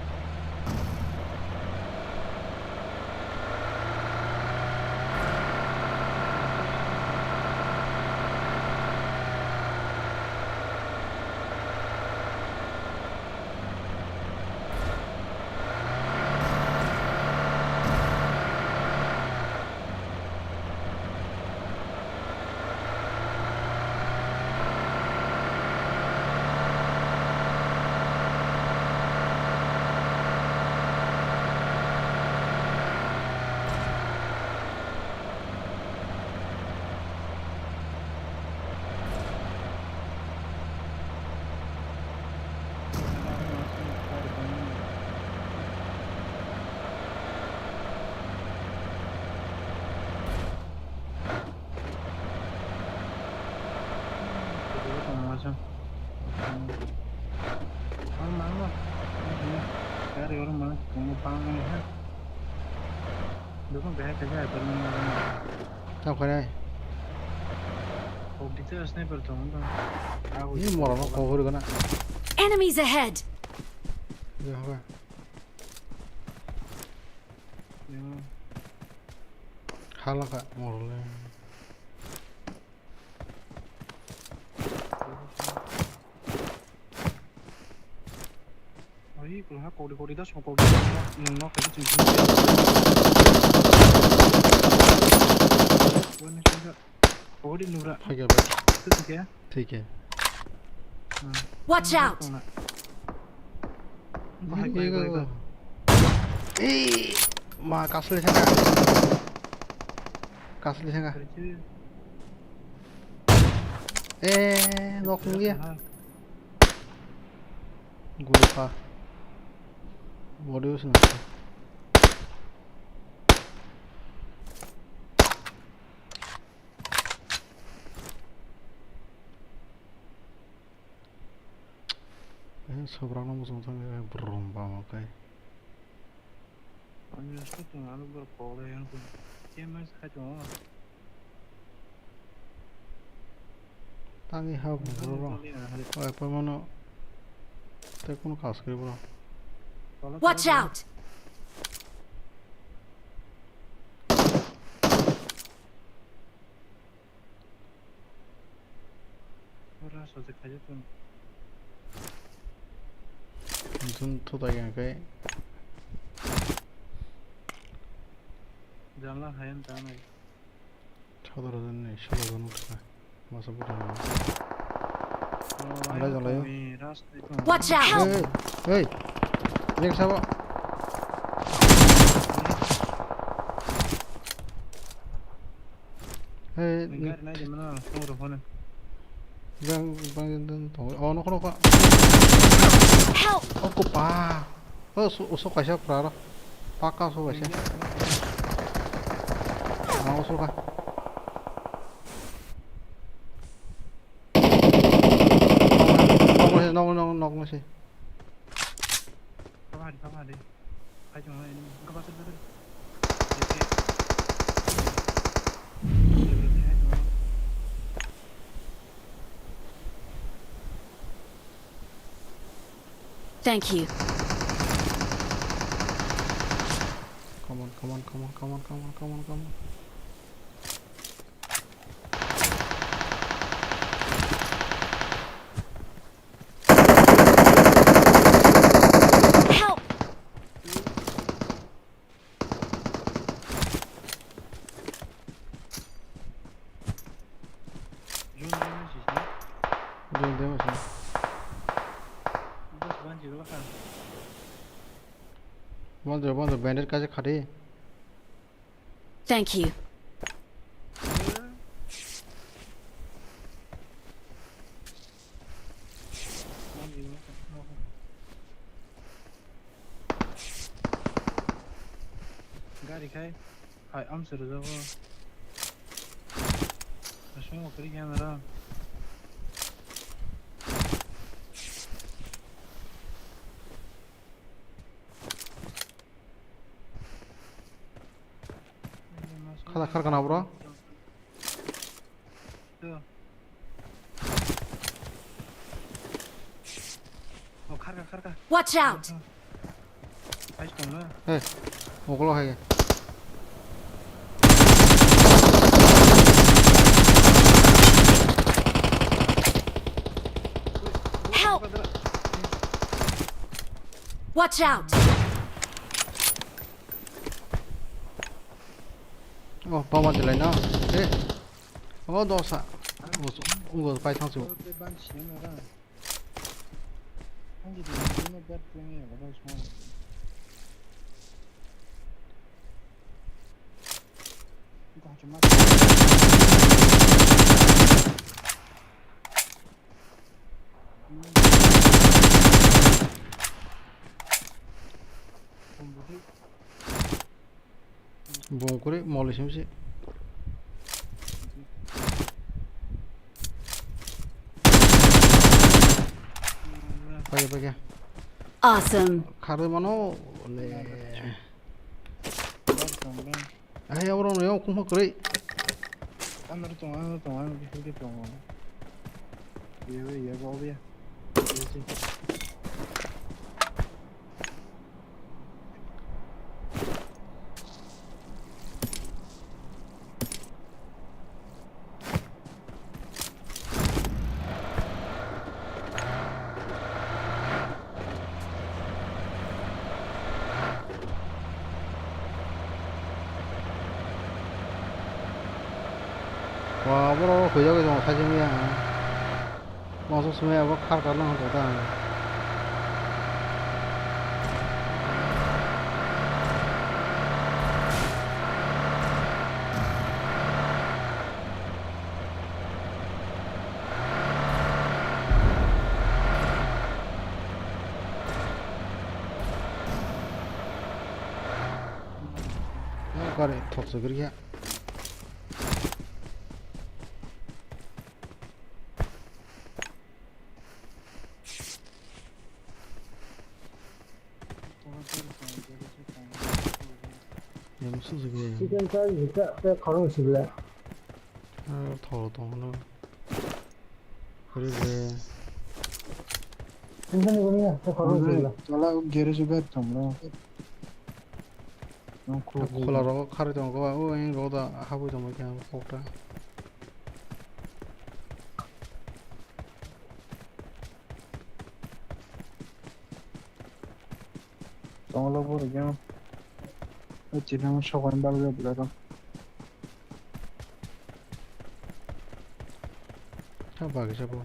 Tamo kare. Ni moro no kok hori gana. Enemies ahead. Ya, hoba. Halaka moro le. Oi, kulha kodi kodi da, song kodi da, nung nok kodi ching ching. Wani ching da. Kodi nura. Thik hai bhai. Tu thik hai? Thik hai. Hmm. Watch out! Bahai, bahai, bahai, bahai. Ei, ma kasli thaka. Kasli thaka. Kodi ching. Eh, nok nung ya. Ha. Gurkha. Body use na. Eh, sobrak no muchung thang, eh, brum bama kai. Ani aswk tong, ano borok kok lai yang tong. K M S khai tongo. Tangwi ha bro. Oi, poi mano. Tei kono kas khe bro. Watch out! Ora sojak khaijak tong. Jun thutai hwnkhe. Janla hayan tanai. Sodor jon ni sodor jon utkha. Masa buta ni. Jalai, jalai. Watch out! Hey, hey. Nek sabo. Hey, gari nai jemana, song rok hone. Bang, bang, bang, bang, oh, nokho, nokho. Help! Oh, ko pa. Oh, so, so kaisa pra ro. Paka so kaisa. Ah, so ka. Nok, nok, nok, nok, nok. Kamari, kamari. Thank you. Come on, come on, come on, come on, come on, come on, come on. Help! Jun, jun, jun, jun. Jun, jun, jun. Bas, banji, wala kha. Bondro, bondro, bandage kaisa khadi. Thank you. Gari khai, hai, amsa rwjago. Aswk kwrwi khe nara. Khada kharkana bro. To. O Watch out! Hai tong na. Hey, oklo hai. Help! Watch out! Oh, pama jelai na. Eh. Oh, dosa. Ugo, ugo pai thang su. Bung kuri moli simsi. Pake, pake. Awesome. Kharwi mano le. Ai, oro no yong khungma kwrwi. Ano tong, ano tong, ano tong. Ye, ye, ye, bo, ye. Ye, ye. Wa, borok khuijagwi tongo, saisingya. Masa sumaya bo khar karna hwn tong ta ang. Gari thok sogri ya. Yang susu ke. Chicken curry kita teh khorang sibla. Ah, thoro tong no. Kore be. Ini kan ini ya, teh khorang sibla. Kalau gere juga tong no. Khola rogo kharwi tongo, o eng rogo da habwi tongma khe ang kokta. Tonglo borok yang. O chini mo sokoni balga bwlai rok. Ha bagwi sabo.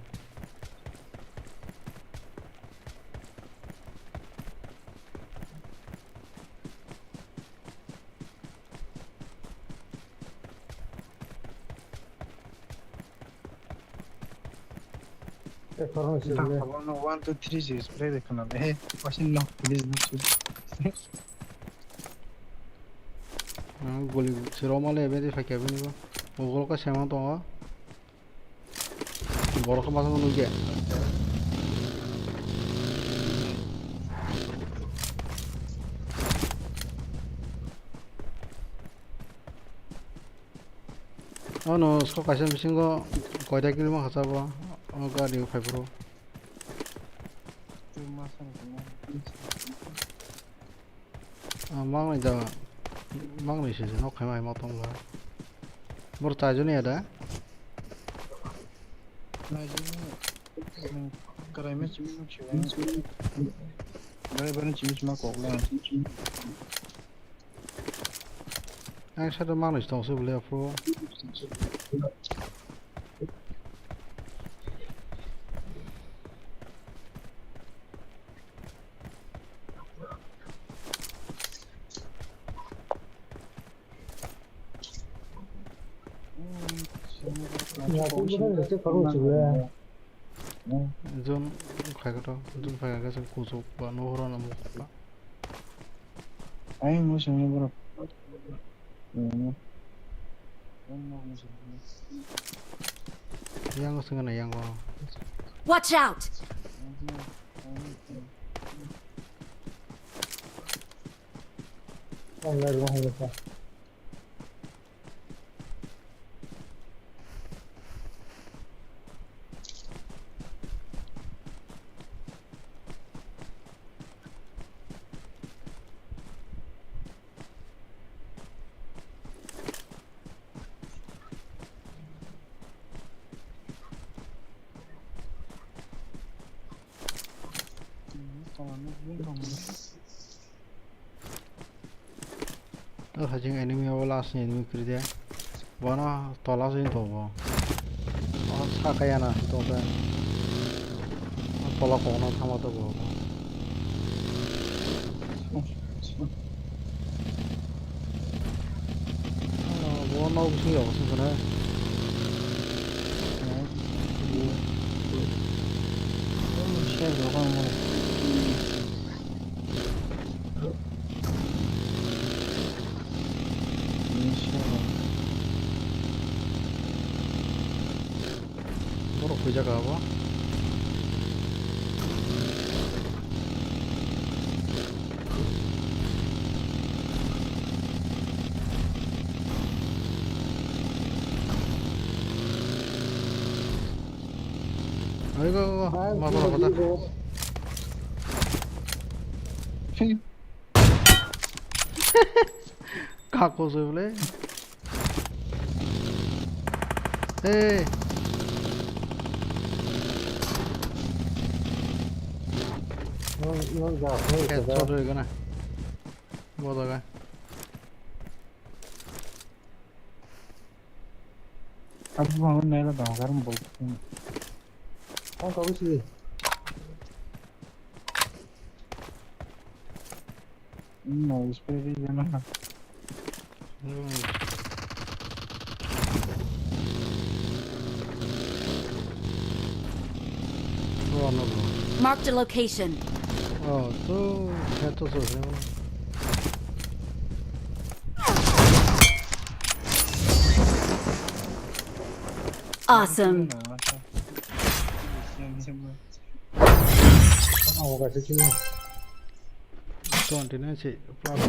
One, two, three se spray de khana le. He, wasin no, please no. Goli siro male bedi phai khe bini bo. Ugol ka sema tongo. Borok khe masa nukya. Ano sok kaisa bisingo koita kilometer hachabo o gari phai phuru. Ah, mangnai da, mangnai se nok khaima hai ma tong ba. Bor chai joni ya da? Nai joni, hmm, karai me chimi nuk chibai. Bari bari chimi chima kok le. Ang side o mangnai se tong se bole aphuru. Zone khai khe to, zone khai khe se kuchuk ba nohoro no mukha. Ayang mo sengni borok. Yang sengna yang o. Watch out! O hajing enemy o last ni enemy kiri de. Bono tola jin to bo. O sa kaya na to be. O tola ko na thama to bo. O bo no bisingo sing kana. Share rok ang. Borok koi jaga abo? Oi go, go, go. Ma borok kota. Kako se bole. Hey. Headshot hoy gana. Bo jaga. Abu bangun nela dong garam bol. Ang kau sih. No, spray di jana. Oh, no, no. Marked a location. Oh, tu, ya tu tu. Awesome. Twenty nine si plus.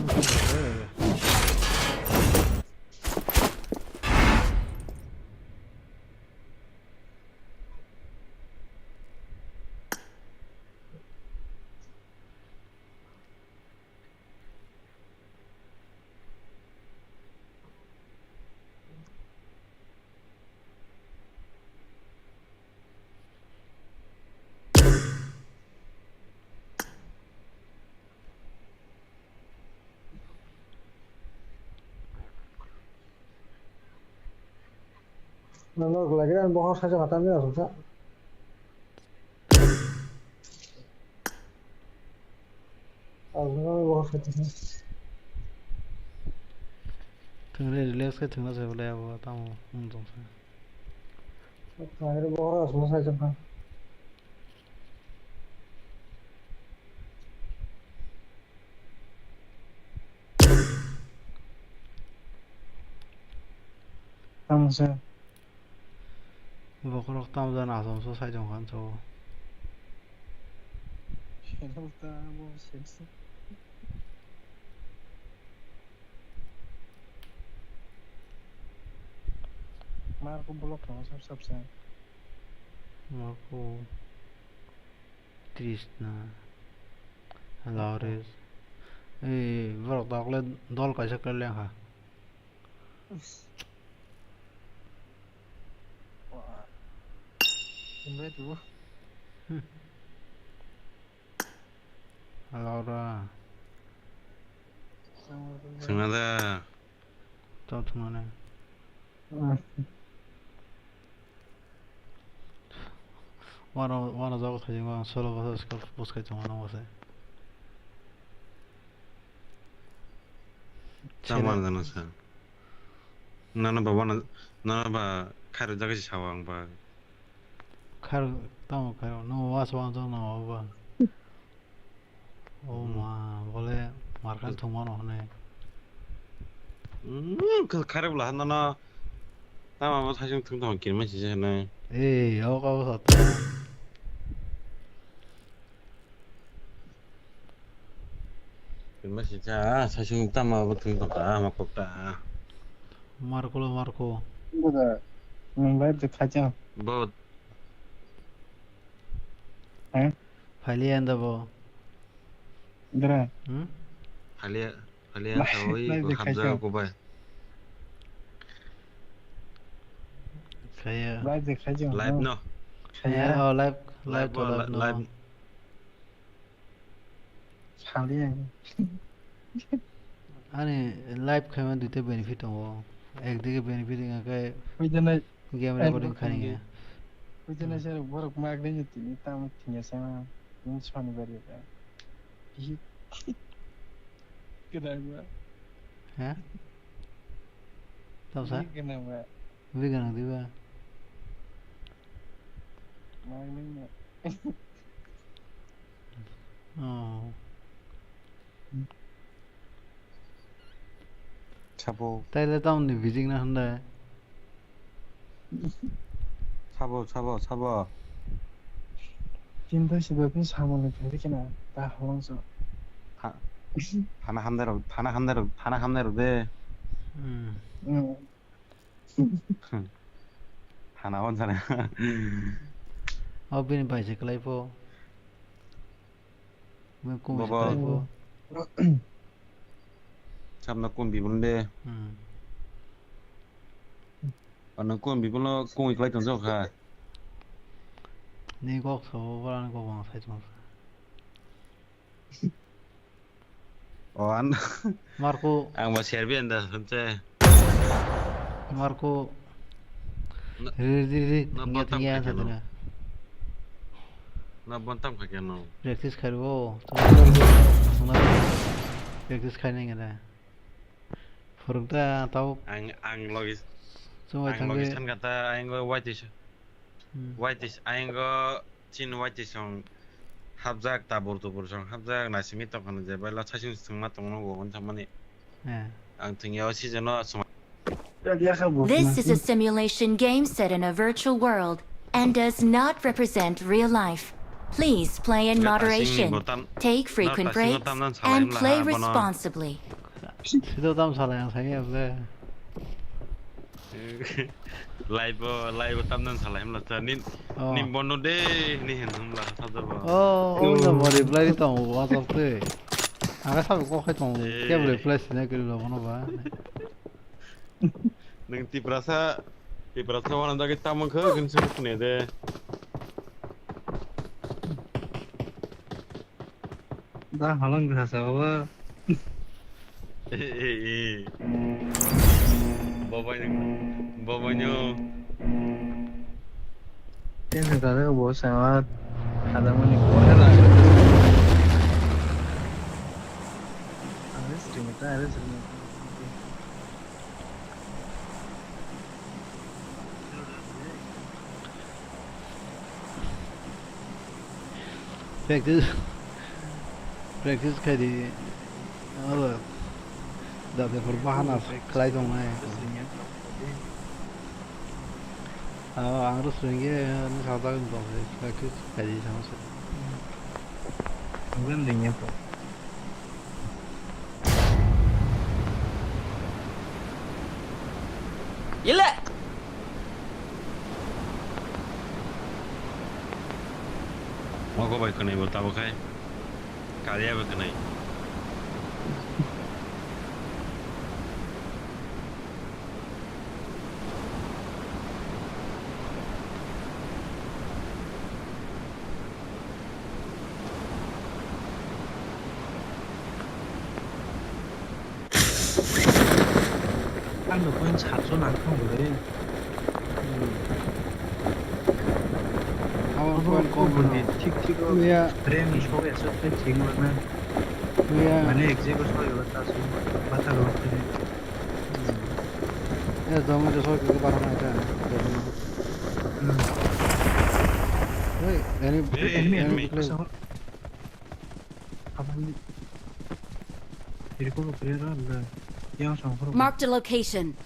Nang nok lagi dan bohor saja mata ni asal sa. Ang nok bohor saja. Thangre relax ke thangna sai bole abo tamo mung tong sa. Thangre bohor asal saja ka. Tamo se. Bokhorok tamo jani asam so sai tong kha, so. Sero ta bo sero. Marco block tong sab sab se. Marco. Trishna, Lawrence. Ei, borok dakhwlai dol kaisa kwlai lengkha. Laura. Sengna da. Tong thumani. Wano, wano jogo thajima solo basa skor post khai tongo nang basa. Tamo ano jana sa. Nana ba wano, nana ba khairok jaga si sawa ang ba. Khairok, tamo khairok, no was wano jana ba. O ma, bole markan thwngmano hwnwi. Mm, kha-, kharip la hwnna no. Tama bo saisung thwng tong kinma sija hwnwi. Ei, o kabo sa ta. Kinma sija, saisung tama bo thwng tong ka, ma kok ta. Marko lo, Marko. Buda, nwng live de khaijak. Bo. He? Phailiya anda bo. Dra. Hmm? Phailiya, phailiya anda bo, oi, live de hamjak khaijak. Ko bai. Khaya. Live de khaijak. Live no. Khaya. Oh, live, live to live no. Live. Khali ang. Ani live khaima duita benefit tongo. Ekdigi benefit wngkha khe Buidonai, game recording khainai. Buidonai sir borok magni ni tini tamo thingya sama. Ni soni bari ka. Hi. Kedai ba. Ha? Tamo sa? Hi, kenapa? Bini gwnang diba? Magni ni. Oh. Sabo. Taile tamni bijik na hwnde? Sabo, sabo, sabo. Chinta sida khe samani thari kena ta halangso. Tha-, thana hamdai rok, thana hamdai rok, thana hamdai rok de. Hmm. Hmm. Thana hon sana. O bini bai se kwlai pho. Bini kung se Bo. Kwlai pho. Sabna kung bibul de. Hmm. Ano kung bibul no kung iklai tong jok ha. Ni kok so, bolan kok bang sai tong. O, an. Marco. Ang ba Serbian da, hwnse. Marco. Na, Ri, ri, ri, na tingya, bontam tingya, kha keno. Sadina. Na bontam kha keno. Practice khairo. Practice khainai ngada. Phwrwng ta tau. Ang, ang logi, Chumai ang logi thangwi. San kata, ang go white is, Hmm. White is, ang go chin white is song hapjak, tabur tubur song hapjak, naisingwi tongkha je bai lo sasing singma tongno go hwn samani. Eh. Ang thwngya o season o suma. This is a simulation game set in a virtual world and does not represent real life. Please play in moderation, take frequent breaks, and play responsibly. Sida tam salai ang sani able. Live o, live o tam nang salai himla cha. Nin, Oh. Nin bono de, ni hin himla sa jabo. Oh, oh, no, mo reply di tong, wa tok te. Aga sa ko khai tong, Eh. Ke reply sine ke lo bono ba. Nang Tiprasa, Tiprasa wana jagi tamang khe, gin sini de. Da halong kha sa baba. Eh, eh, eh. Babai nang, babai nyo. Tense kare bo sa, ada mani ko hela. Arrest ring ta, arrest ring. Practice, practice khai di. Aro da de por bahana khlai tong nai. Ah, ang ro swrwng ye, ni sajak ni tong, practice khai di sama se. Ang ring ye to. Ile. Ogo bai kwnwi bo tabuk hai. Kaliya bai kwnwi. Ang no point satso nang thang bo le. Abo point kom bo ni thik thik o. Ya. Rank sok ekso thik thik ma na. Ya. Mane exit o soi o ta su bata ro. Ya, dom to soi ko bara na ta. Hmm. Hey, any, hey, any enemy. Place? Abang ni. Diri ko player ada. Yang sama. Marked a location.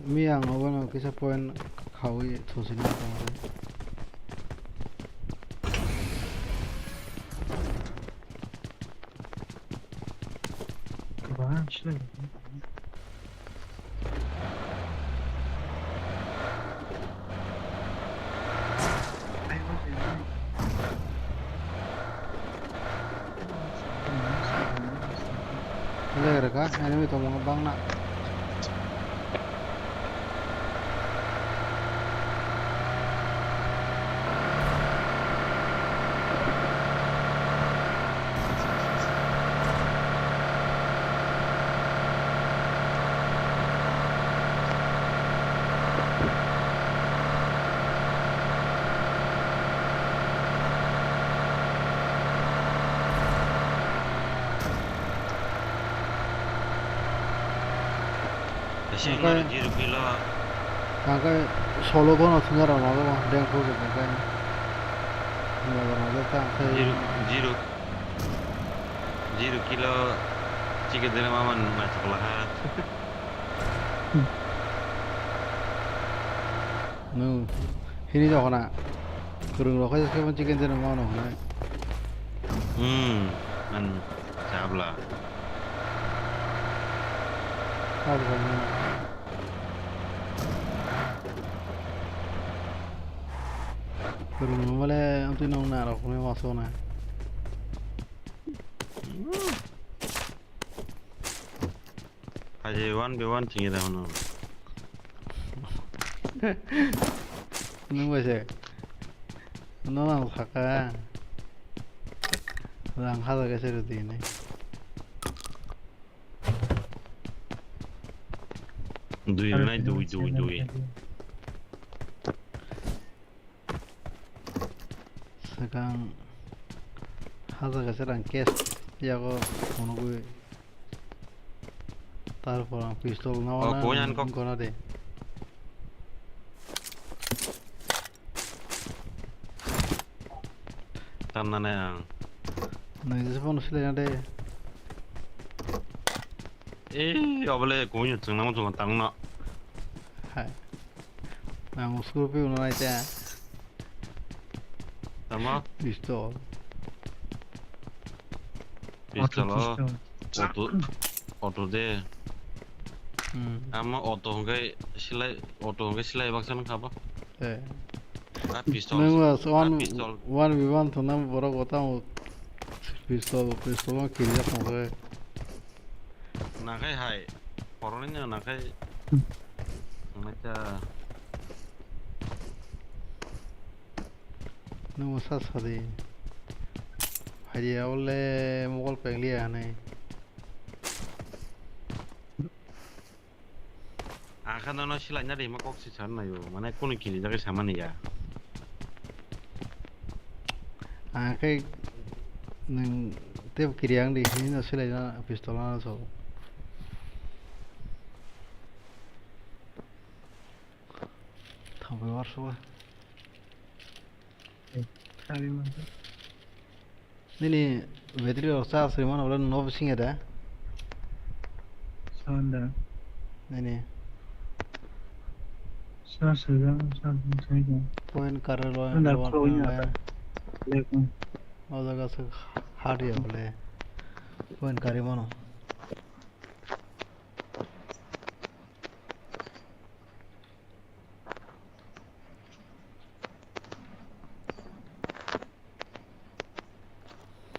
Mi ang obo no kisa point khawi thosini tong. Ba, sila. Leg rega, enemy tongmung bangna. Sing Oke. Zero kilo. Tangkai solo bono thwngya rok nangjakgo, deng project ni kai. Nangjakgo, nangjakgo, tangkai. Zero, zero, zero kilo chicken dinner mama naithok laha. Nwng hini rok na kwrwng rok khe khe chicken dinner mano hwnai. Hmm, an chabla. Chabla nwng. Kwrwng rok bole amtwi nwng narok hwnwi wansukna. Haji one by one chini da hwnwi. Nwng bai se. Nwng ang sakha. Rang hajar khe se rw di hinwi. Dui rwnai, dui, dui, dui. Swkang hajar kaisa rang cash yago phunugwi. Tarpor ang pistol na Oh, wana kuyan kok. Kono de. Tamnane ang. Nai jesa phone sile na de. Eh, obole kuyan chungnang chungnang tangno. Hai. Ang Scorpio no naita. Tamo? Pistol. Pistol o. Auto, pistol. Auto, auto de. Hmm. Ama auto hwnkhe silai, auto hwnkhe silai baksa nang khabo. Eh. A pistol. Nang was A one, pistol. One v one thona borok o tamo pistol, pistol o kirijak tongkhe. Nakhai hai, poroni no nakhai. Hmm. Nacha. Nwng sa sadi. Haiya ole mokol pengliya hanai. Akha nono silaina rima kok si san nayo, mane kunu kini jaga samani ya. Ang khe nwng tebo kiri ang di, hini no silai na pistol ano so. Thangwi warso ba. Nini battery rok charge rwmano bole no bisingo da? Sanda. Nini. Charge rwjak, charge rwjak. Point karwi lo, Sanda lo, khulogwi lo, ya. Lekung. O jaga se hard ya bole. Point karwi mano.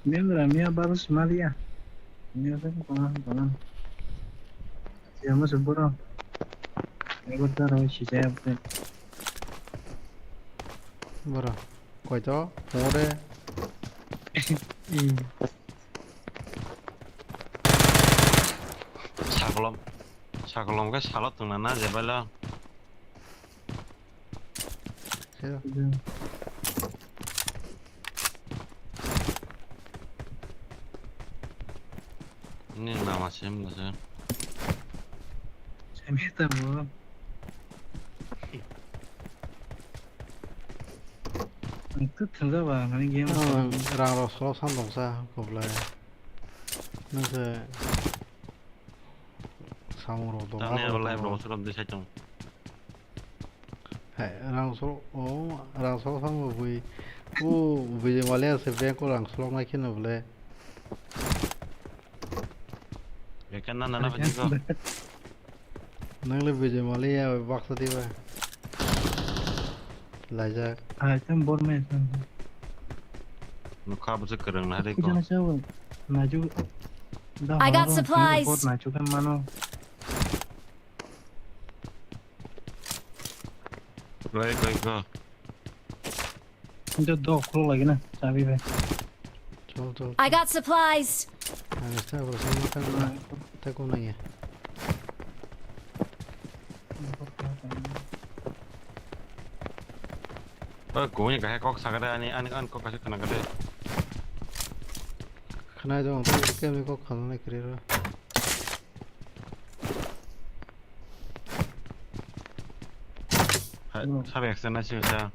Mia bwra, mia baro sima liya. Mia se kona kona. Siya mo se boro. Ego ta ro si jaya bwra. Boro. Koi to? More. Hmm. Sakolom. Sakolom ke salo tongna na jebalo. Sure. Ini nama sim lah sih. Simi tamo. Itu tengah bang, ini game. Rang roslo sandong sa koblai. Nang se. Samung rok dong. Tangni abo live rok suram de saichung. Hai, rang sol, o, rang sol samung bui. O, bui male se bank o rang solok nai kheno bole. Ekan na nana bajiko. Nang le bui male ya baksa diba. Laijak. Hai, tang bor me tang. Nukha bwswk kwrwng na ri ko. Kujana chawi. Naju. I got supplies. Bot naju kan mano. Koi, koi, ko. Itu dok khulok lagi na, chabi bai. Chol, chol. I got supplies. Ang sa bro, sa makan na. Takum na ya. Oi, kuya kahai kok sakade ani, ani, ani kok kasih kena kade. Kena jong, tu kemi kok khalna kiri ro. Sabe extend na sio sa.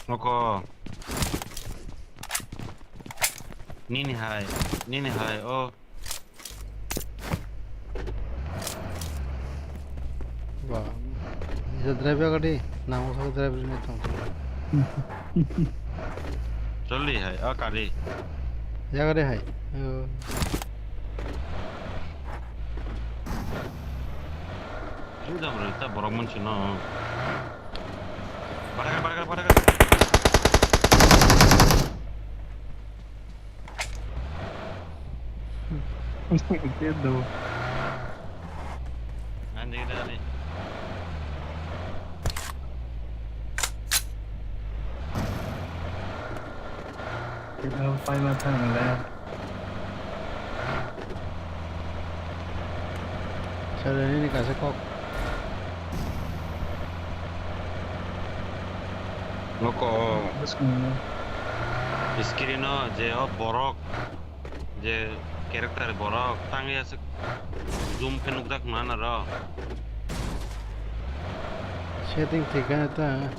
Noko. Nini hai, nini hai, oh. Ba, isa drive ya gadi, nang usa drive ni tong. Joldi hai, oh, kari. Ya gadi hai. Oh. Ini jam berita borok mun sino. Baraga, baraga, baraga. Entiendo. Nanti kita nih. Kita pai mata ngeliat. Sir, nini kaisa kok. Noko. Bwskango. Screen o je o borok, je character borok tangwi aswk zoom khe nukjak mano ro. Setting thik khe ta.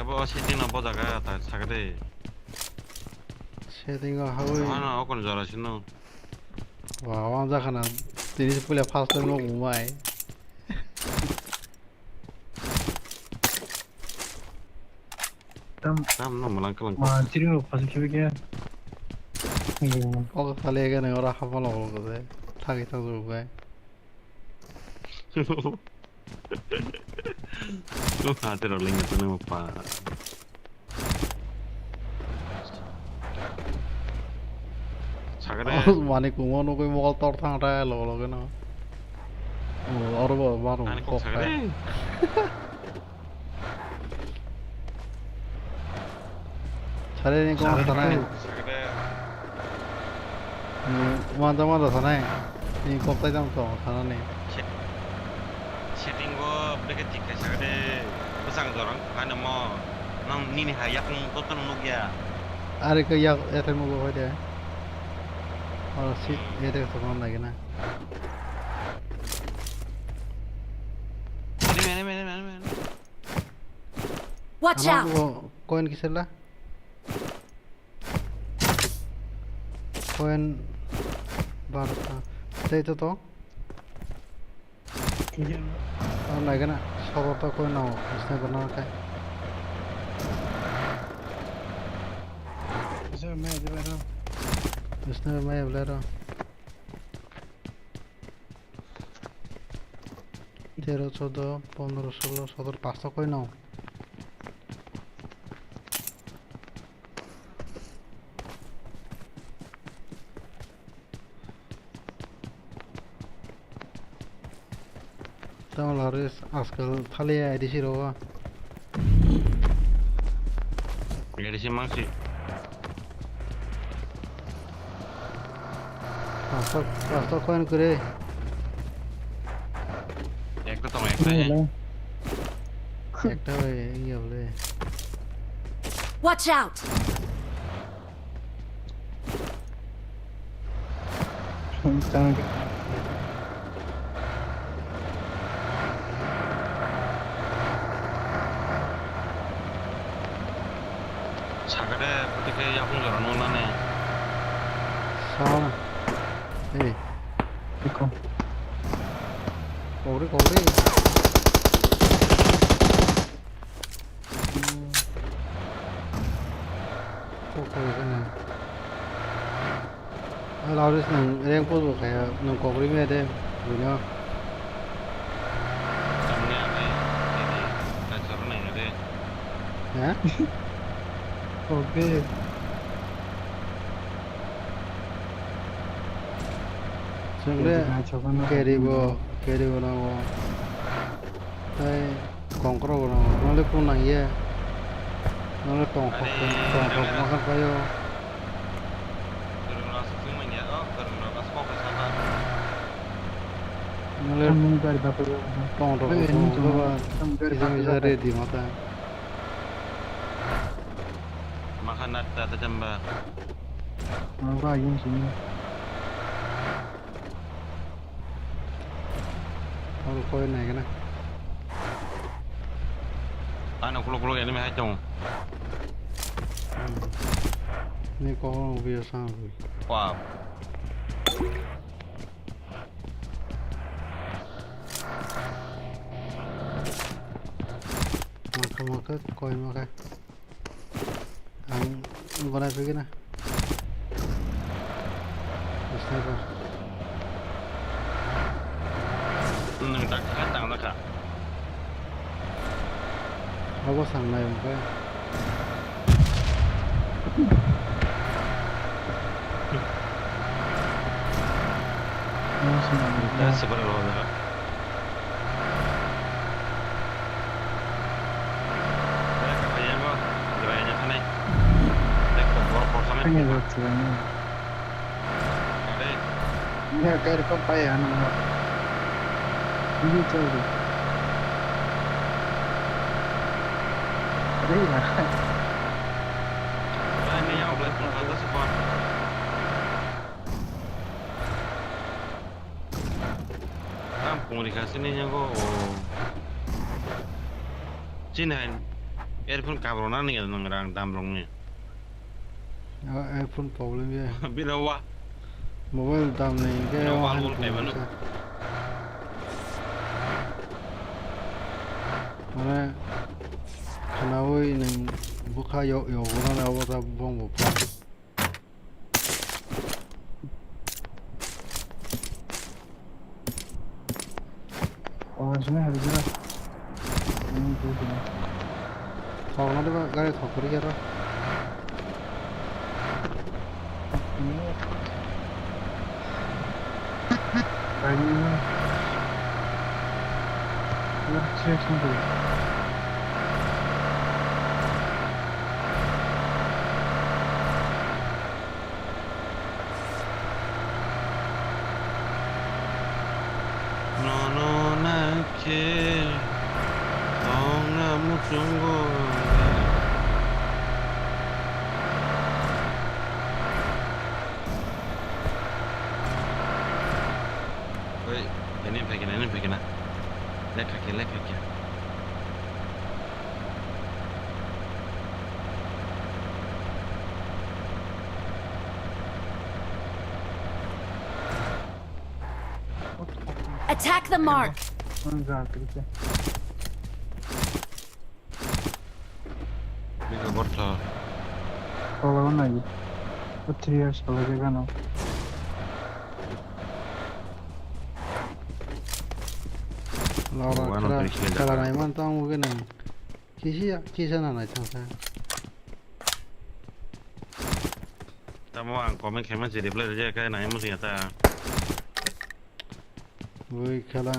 Abo setting no bojaga ta sakde. Setting o hawi. Ano okon jora sino. Wa, wa jakha na tini puila first time no umai. Tam. Tam no malang kalang. Ma, chiri mo phasi khibi kya. Ogo khali ega ne ora hapalo ogo de. Thagi thang jok bai. Lo hate rok lengya tene mo pa. Sagade. Mani kumo nugui mokol tor thang ta logo logo no. O, oro bo maro. Ani kok kok sagade. Sare ni kok sanai. Sagade. Manda manda sanai. Ni kok tai jang to sanani. Setting o beke tik khe sagade. Bwsang jorang khaina mo. Nang nini hai yakung to tong nukya. Are ke yak eter mo bo de. Oro si eter to man lagi na. Mene, mene, mene, mene, mene. Watch out! Ano coin kisela? Coin barta. Tei to to? Aro naigana soro to coin no sniper no kai. Sniper mai blero. Tero, chodo, pondro, solo, sotoro, pasto koi no. Tamo laris askal thali A D C rogo. A D C mangsi. Pastor, pastor coin kure. Ekta tong, ekta, eh. Ekta bai iya bole. Watch out! Sakade putike yakung jora nungnani. Sam. Hey. Iko. Kogri, kogri. Kok koi kena. Laris nang reng pol bo kaya nang kogri me de. Buino. Tamni anai. Ini. Kacor nai de. Ha? Oke. Chwng le carry bo, carry bo nango. Tai kongkro bo nango. Nole kun nang ye. Nole tong kok, tong kok makan payo. Nole tong kok, kisa kisa ready mata. Makan nat ta ta jamba. Ano ba yung sini. Koi nai gana. Ano kulo kulo enemy hai tongo. Ni kok rong biya sang rwi. Wow. Maka maka koi maka. Ang gora pegi na. Sniper. Nang tak tak tang tak. Abo sang nai maka. Abo sang nai maka. Sebar lo. Kanya jat sila ni. Ada. Ini kayak kau payah nang. Ini cakap. Ada ya. Ini yang boleh pun kata sepan. Tam pungri khasini nyago o. Chini hai earphone kabro na ni nang rang dam rong ni. Ah, earphone problem ya. Bino wa. Mobile dam ni ke. Bino wa wa han wall pun kaiba no. Sa. Mane khanawi nang bukha yo yo guna na wa ta bong bo. Oh, sini hari juga. Ini tuh sini. Thok na deba gari thok kuri kero. Ini. Gari ini. Ini sini sini. Nono nakhe tongna muchungo. Oi, ini phaikena, ini phaikena. Lekha khe, lekha khe. Attack the mark. Bika bortho. Kolo nai. Three years kolo jaga no. Lora khala nai man tong ugi nai. Kisi ya, kisa na nai thang sa. Tamo ang comment khaima si reply rejak khe nai musi ta. Ui khala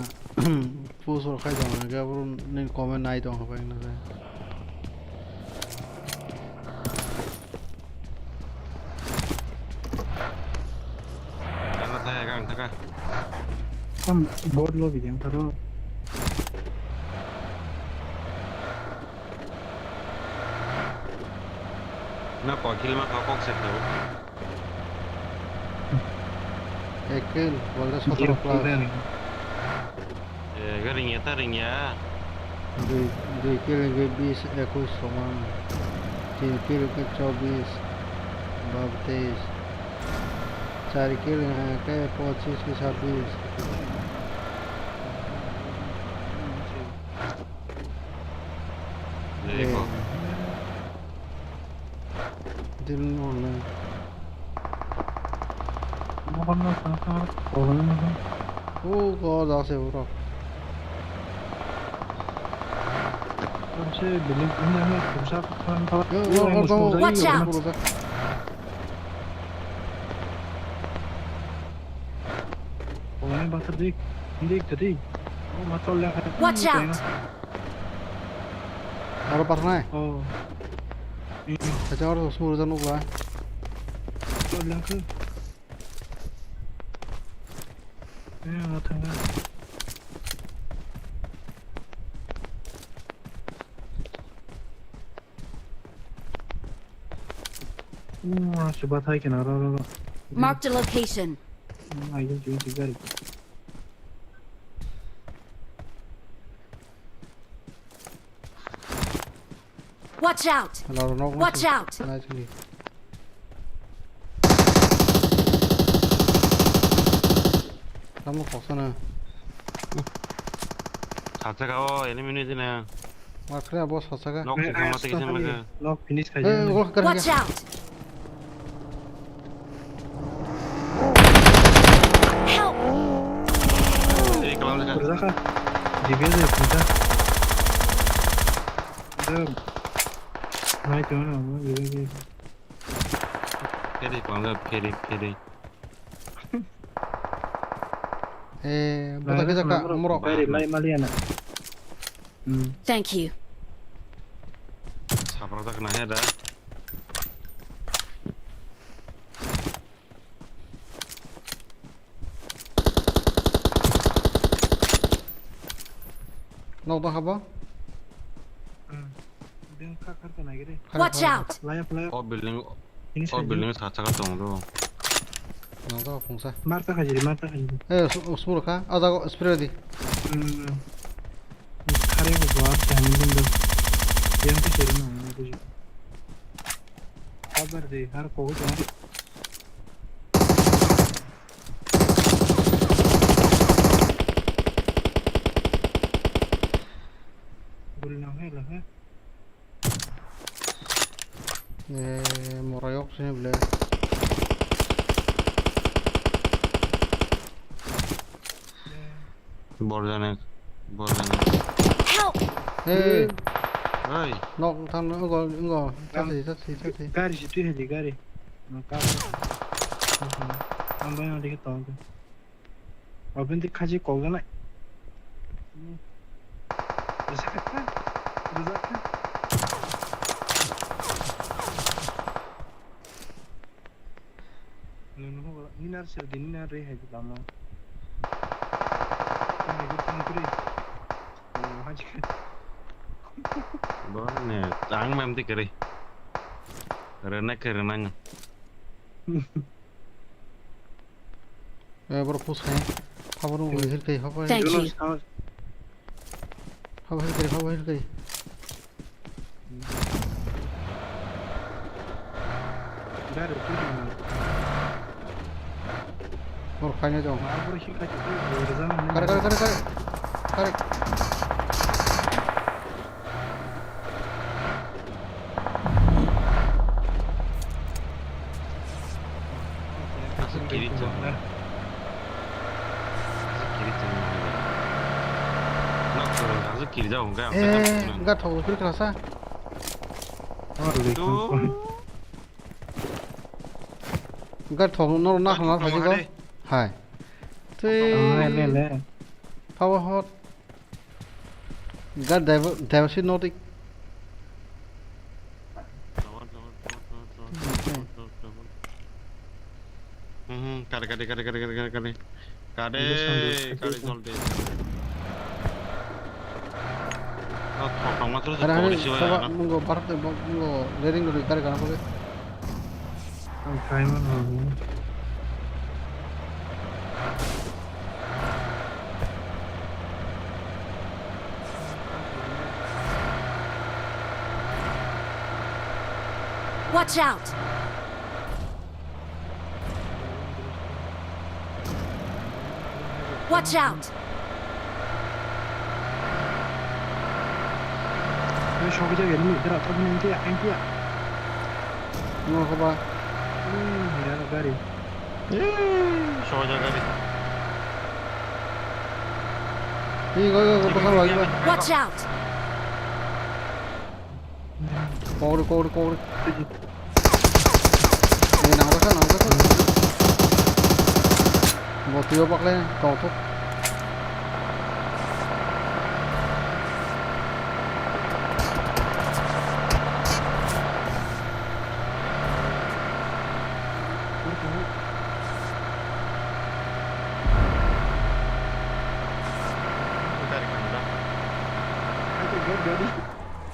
post rok khai jang na ga bro ni comment nai tong ha pai na sa. Ang thaya kang thaka. Tam bot lo bidang tharo. Na kok kill ma kok kok set tabo. Ek kill, bolda sotoro plus. Eh, ga ringya ta ringya. Dui, dui kill hingke bis, ekus soman. Tin kill hingke chobis, babteis. Char kill hingke pochis ki sabis. Dil online. Bukan na sana sana. Oh, no. Oh, kok dak se bro. Kan se building ini anu rusak kan kalau. Yo, oh, oh, oh, oh. Watch out. Rusak. Oh, ini bathar dik. Dik tadi. Oh, matol yang. Watch out. Aro parnai? Oh. Ini. Acha aro sumur jan ukla. Matol yang ke. Eh, matang ke. Oh, aro sebatai kena ro ro ro. Marked a location. Hmm, ayo, ayo, ayo, ayo. Watch out! Hello, no, Watch out! Nice. Tamo khosana. Sacha ka o, enemy ni dina. Ma khre abo sacha ka. Nok Eh, sing ah, mate kisan stop lage. Nok finish khai Eh, jana. Gol kar Watch gaya. Out! Help! Ei, kalam de ka. Kurza ka. Dibe de kurza. Dam. Nai to na, mo dibe de. Pheri, kalam de, pheri, pheri. Eh, bota ke jaka, umrok. Pheri, lai maliana. Hmm. Thank you. Sabra tak na he da. Nok dong habo? Hmm. Watch out! Layap, layap. O building, finish o building sa chaka tong do. Nok dong phungsa. Marta khajiri, marta khajiri. Eh, su-, sumur kha. Ah, jago spray di. Hmm. Khare ko buat jani din do. Yang tu seri na, na buji. Kabar de, har ko jani. Guri nang hai la hai. Eh, morayok sini bele. Borjani, borjani. Help! Hey. Hey. Nok thang no go go. Saksi, saksi, saksi. Gari si tu hai di gari. Nok ka. Ang bai ang dikhe tong. Abin di khaji kok janai. Rwjak kha, rwjak kha. Nini nar sir di nini nar rehai di lama. Kami di tang kiri. Oh, haji kha. Bo ne tang mem di kiri. Rena kiri nang. Eh, bro, push khai. Phaboro wngwi hil khai, phabo hil khai. Thank you. Phabo hil khai, phabo hil khai. Bro, khaina jong. Kare, kare, kare, kare. Kare. Aswk kiri chwng. Aswk kiri chwng. Nok chwng aswk kiri jago hwnkhe ang Eh, tei gak thok kiri khlasa. Tu. Gak thok no na khna phaji go. Hai. Tei. Le, le. Power hot. Ga daiwa, daiwa si noti. Hmm, kare, kare, kare. Kare, kare, joldi. Oh, thok tongma thro Kare, kare, thok siwa soba, ya. Mungo, barak, mungo, lading duri, kare, kare, kare. Ang khai man. Watch out! Watch out! Ini shoki jaga ini, gerak tak ini, ini, ini. Mau ke apa? Hmm, ya, gari. Soja gari. Hi, go, go, go, pasang lagi, go. Watch out! Kogri, kogri, kogri. Ni nang pasang, nang pasang. Bo tuyo pakle, kau tu.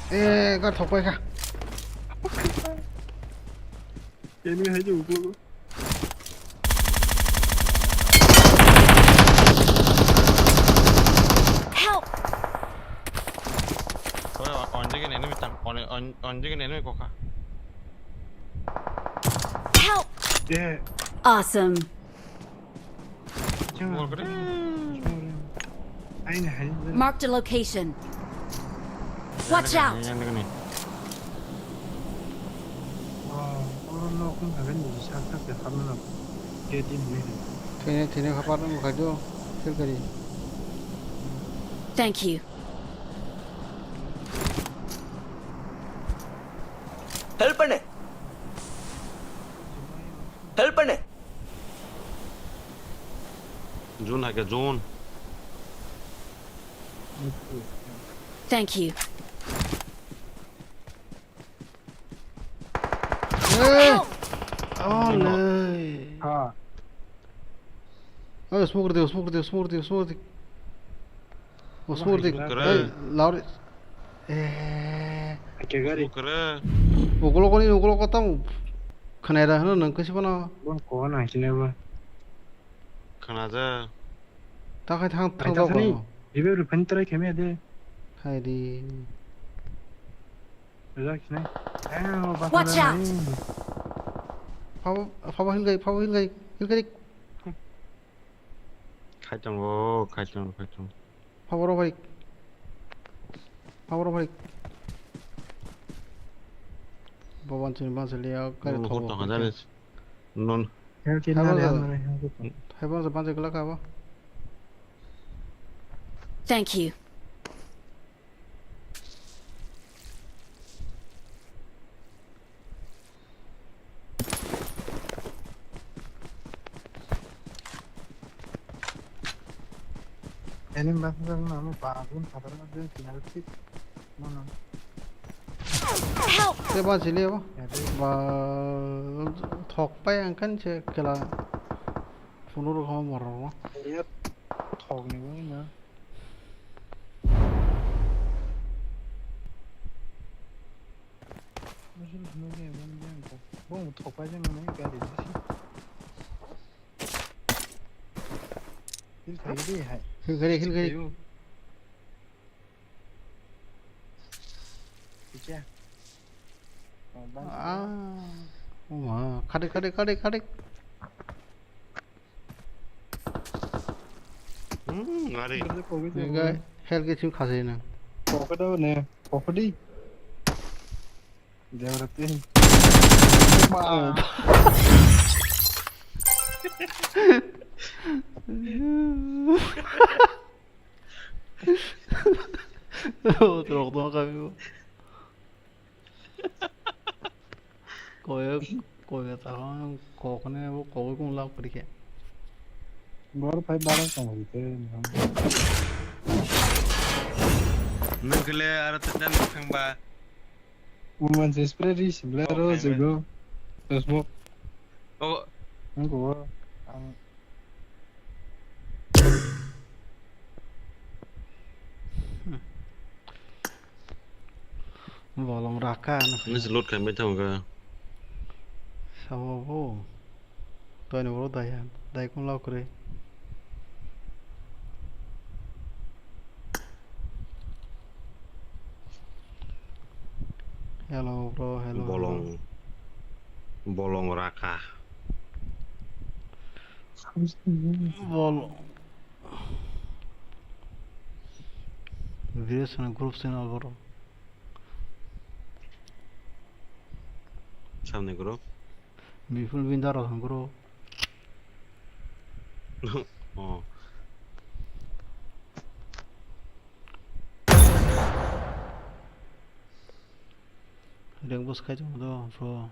Eh, gari thok pai kha. Enemy hai je uklo. Help! Ore, on jage enemy ta. Oni, on, on jigin enemy kokha. Help! Yeah. Awesome. Chang. Mor kare. Aina hai. Marked a location. Watch out! Yang degani. Wow, oro nok wng kha ni sak sak ya khamna. Ke din ni. Thene thene khapar wng kha jo. Sel kari. Thank you. Help ne. Help ne. Jun hai ke Jun. Thank you. Eh! Oh, no. Ha. Oh, smoke de, smoke de, smoke de, smoke de. Oh, smoke de. Smoke de. Eh, loud. Eh. Ake gari. Smoke de. Ugulo koni, ugulo kotam. Khanai da hano nang kasi bana. Bon ko na sine ba. Khana ja. Ta khai thang, thang. Ai, ta thang khani. Ko. Ibe ru phan try kheme de. Hai di. Watch out! Phabo, phabo hil gai, phabo hil gai, hil gai. Khai tongo, khai tongo, khai tongo. Phabo ro bai. Phabo ro bai. Boban chini ban seliya, kari. Nono thobo hor tong khe. Hajar. Non. Hel kit na le, habo. Habo sa ban seliya kabo. Thank you. Elim baksa na mo pa gun khatar ma de final six. Mono. Help! Te ba chile ba. Ba thok pai ang kan che kela. Phunuro kho morok no. Area thok ni bo na. Musul phunuro ni bo ni ang ko. Bo thok pai jang na gari disi. Hil khai di hai. Hil khai, hil khai. Ayo. Picha. Oh, bang. Ah. Oh, ma. Khadik, khadik, khadik, khadik. Hmm, ngari. Enggak, hel ke sim khasih na. Kokada ne, kokadi. Devrati. Ma. Otro, otro, kami. Koyo, koyo ta kokne bo koyo kung lak prike. Bor phai bara kong rite. Nung kele aro tetan thang ba. Uman se spray ri simle ro jugo. Smoke. Oh. Nung ko. Ang Bolong raka no. Nisi load khai mai thango kha. Sawa bo. Toini boro daya. Dai kum lao kwrwi. Hello bro, hello. Bolong. Bolong raka. Bolong. Video channel, group channel boro. Samni group. Bipul bindar rok group. Oh. Rank boss khai tong do bro.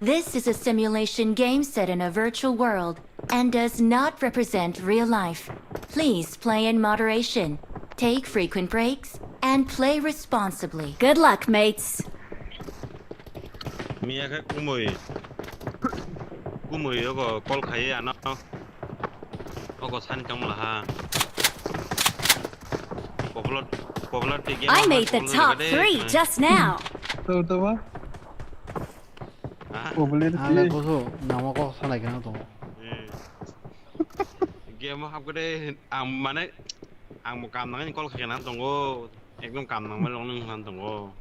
This is a simulation game set in a virtual world and does not represent real life. Please play in moderation, take frequent breaks, and play responsibly. Good luck, mates! Miya khe kumui. Kumui ogo call khai ano. Ogo sani tongmala ha. Popular, popular ti game I made the top three just now. To to ba. Popular ti. Ang le kusu namo kok sanai kena to. Game hap kade ang mane ang mo kam nang call khai na tongo. Ekdom kam nang mane nang tongo.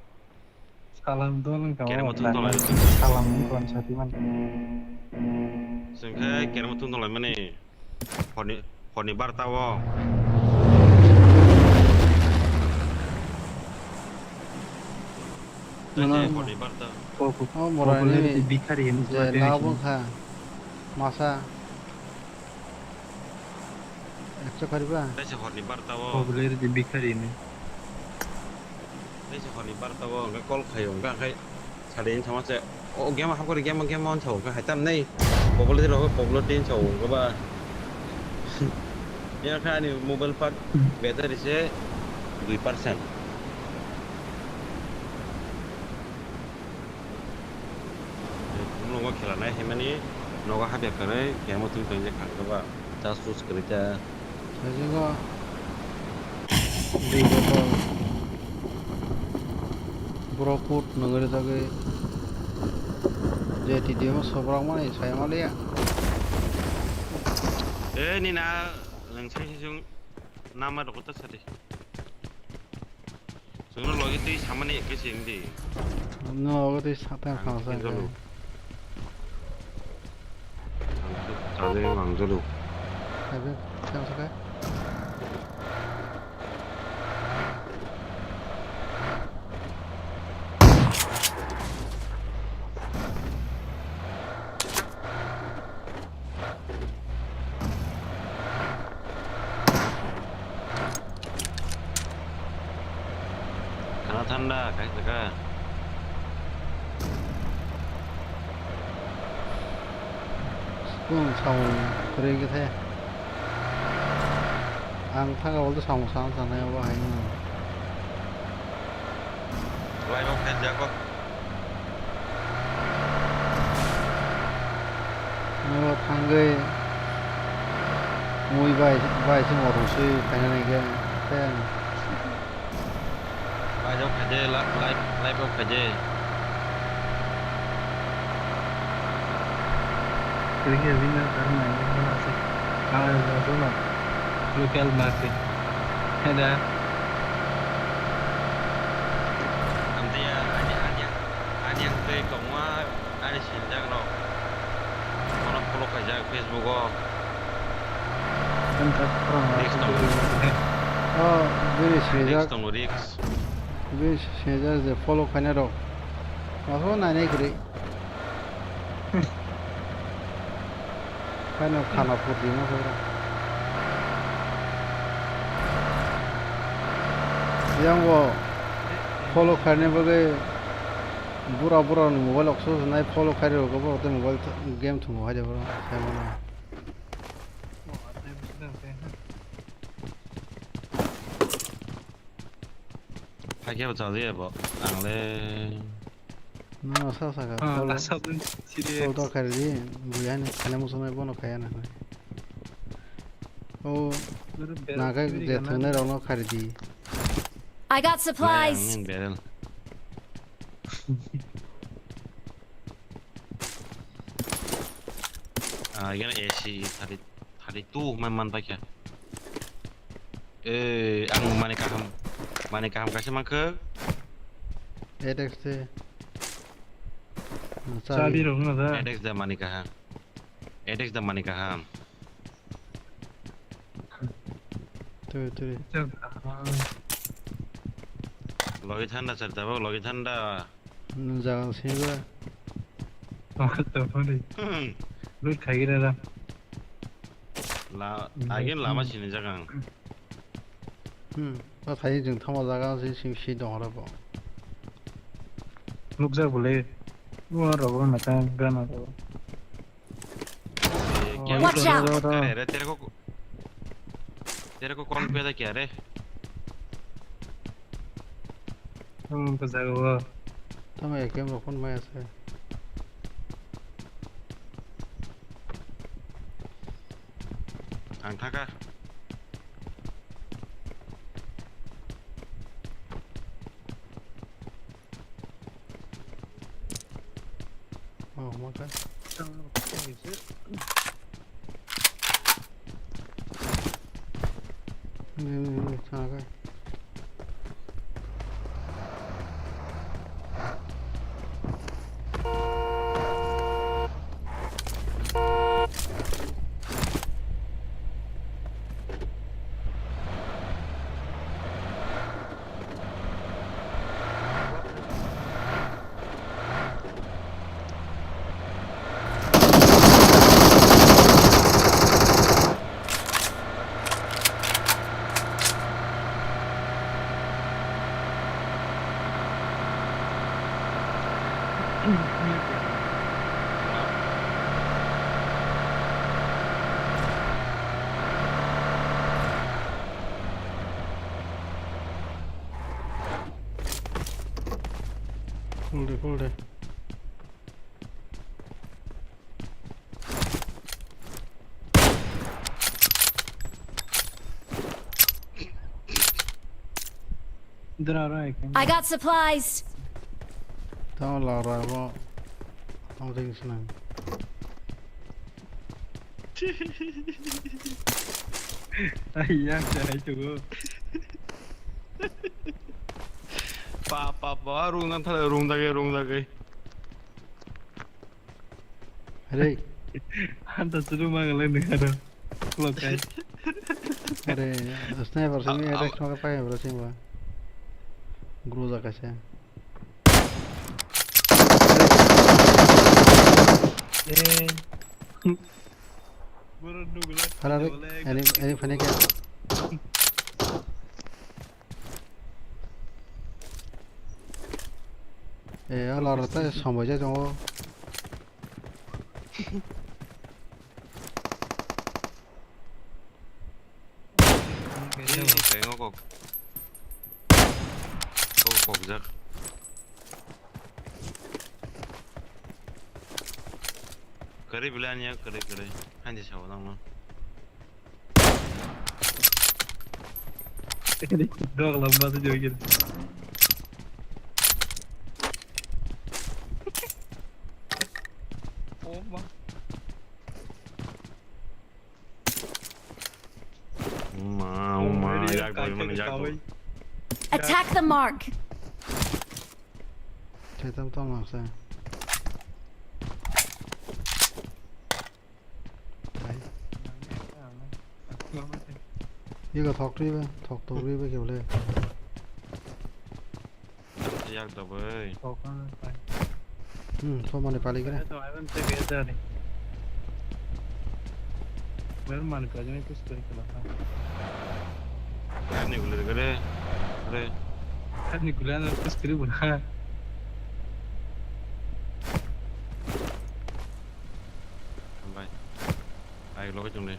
Salam dol wngkha. Keremo thum tong lai. Salam wngkha sati man. Chwng khe keremo thum tong lai mani. Honi, honi barta o. Honi barta. Oh, morai ni bikari ni je labo kha. Masa. Ekso kariba. Taisa horni barta o. Popular di bikari ni. Taisa horni barta o, hwnkhe call khaio, hwnkhe, hwnkhe sadi ni thangma se, o game hap kori, game, game on thao, hwnkhe haitam nei. Popular di rogo, popular di thao, hwnkhe ba. Ya kha ani mobile park battery se dui percent. Nogo khela nai himani nogo habya kwrwi kemo twi tong jak kha ba ta sus kwrwi ta. Sajugo. Dei botol. Bro kut nungwi rwjagwi. J T D M sobrang mani saya maliya. Eh, nina, lengsa hisung nama dokota sadi. Chwngno logi twi samani ekhe se wngdi. No, logi twi sa-, tang ang khana sa khe jolo. Ang khe chajai ang jolo. Khabe, tang sa khe. Khana thanda khai saka. Spoon samung kwrwi khe the. Ang thangka bo samung sana sanai obo hai no. Live o khe jago. Nogo thangwi mui bai, bai se motom swi khaina nai khe, khe. Live o khaide, la-, live, live o khaide. Kiri khe bini tar nai khe se. Ang joto no local market. Heda. Amtwi ya, ani, ani, ani ang twi tongma. Ani sinjak rok. Bono follow khaijak Facebook o. Risk tongo. Oh, bini sinjak. Risk tongo, risk. Bini sinjak je follow khainai rok. Aswk nainai kwrwi. Haino khana phurdi ma phai rok. Yang bo follow khainai bagwi. Bura bura ni mobile okso nai follow khairi rok bo tei mobile th-, game thungo hai de bro, sai mano. Hai khe bo chajaia bo, ang le. No, sa sa ga. Ah, follow, last of them, serious. Follow khairi di, buya ni khana musu nai bono khaya na. Oh, na ga je thunai rok no khairi di. I got supplies. Ang barrel. Ah, iyan A C thirty, thirty two man, man paikha. Eh, ang mani kaham, mani kaham kaisa mankha. Edex de. Chabi rok no da. Edex da mani kaham. Edex da mani kaham. Tui, tui. Logi thanda sir, tabuk logi thanda. Nwng jaga sini ba. What the fuck? Loot khai gira da. La, again lama sini jaga ang. Hmm. Ba thai jeng thama jaga si sing si dong ra bo. Nukjak bole. Wa rogo na ta gana rogo. Watch out! अरे, अरे, तेरे को, तेरे को कौन पैदा किया रे? Tamo A K M rok phone mai ase. Ang thaka. Oh, maka. Ni, ni, ni, thaka. Cool de, cool de. I got supplies. Tamo lara bo. Ang ring sinang. Ai ya, ya, itu. Pa, pa, pa, rung nang thale, rung dage, rung dage. Are. Hanta churu mang le nang aro. Lo kai. Are, sniper simi A-, a-, attack thong pa bro simi ba. Groza kaisa. Eh. Boro nugula. Hala re, ani, ani phane kya? Eh, ala rata sambai jai tongo. Tengok kok. Kok, kok jak. Kari bilanya, kari, kari. Hanji sawa dong no. Dog lamba tu jogi. Oh ma. Uma, uma, yak doi mani yak doi. Attack the mark. Chetam tong sa. Iko thok twi ba, thok thok twi ba kyo le. Yak da bai. Hmm, so mani pali kre. Mani pali kre. Ani gule kre. Kre. Ani gule ano kus kre buna. Bai. Ai, logo chungle.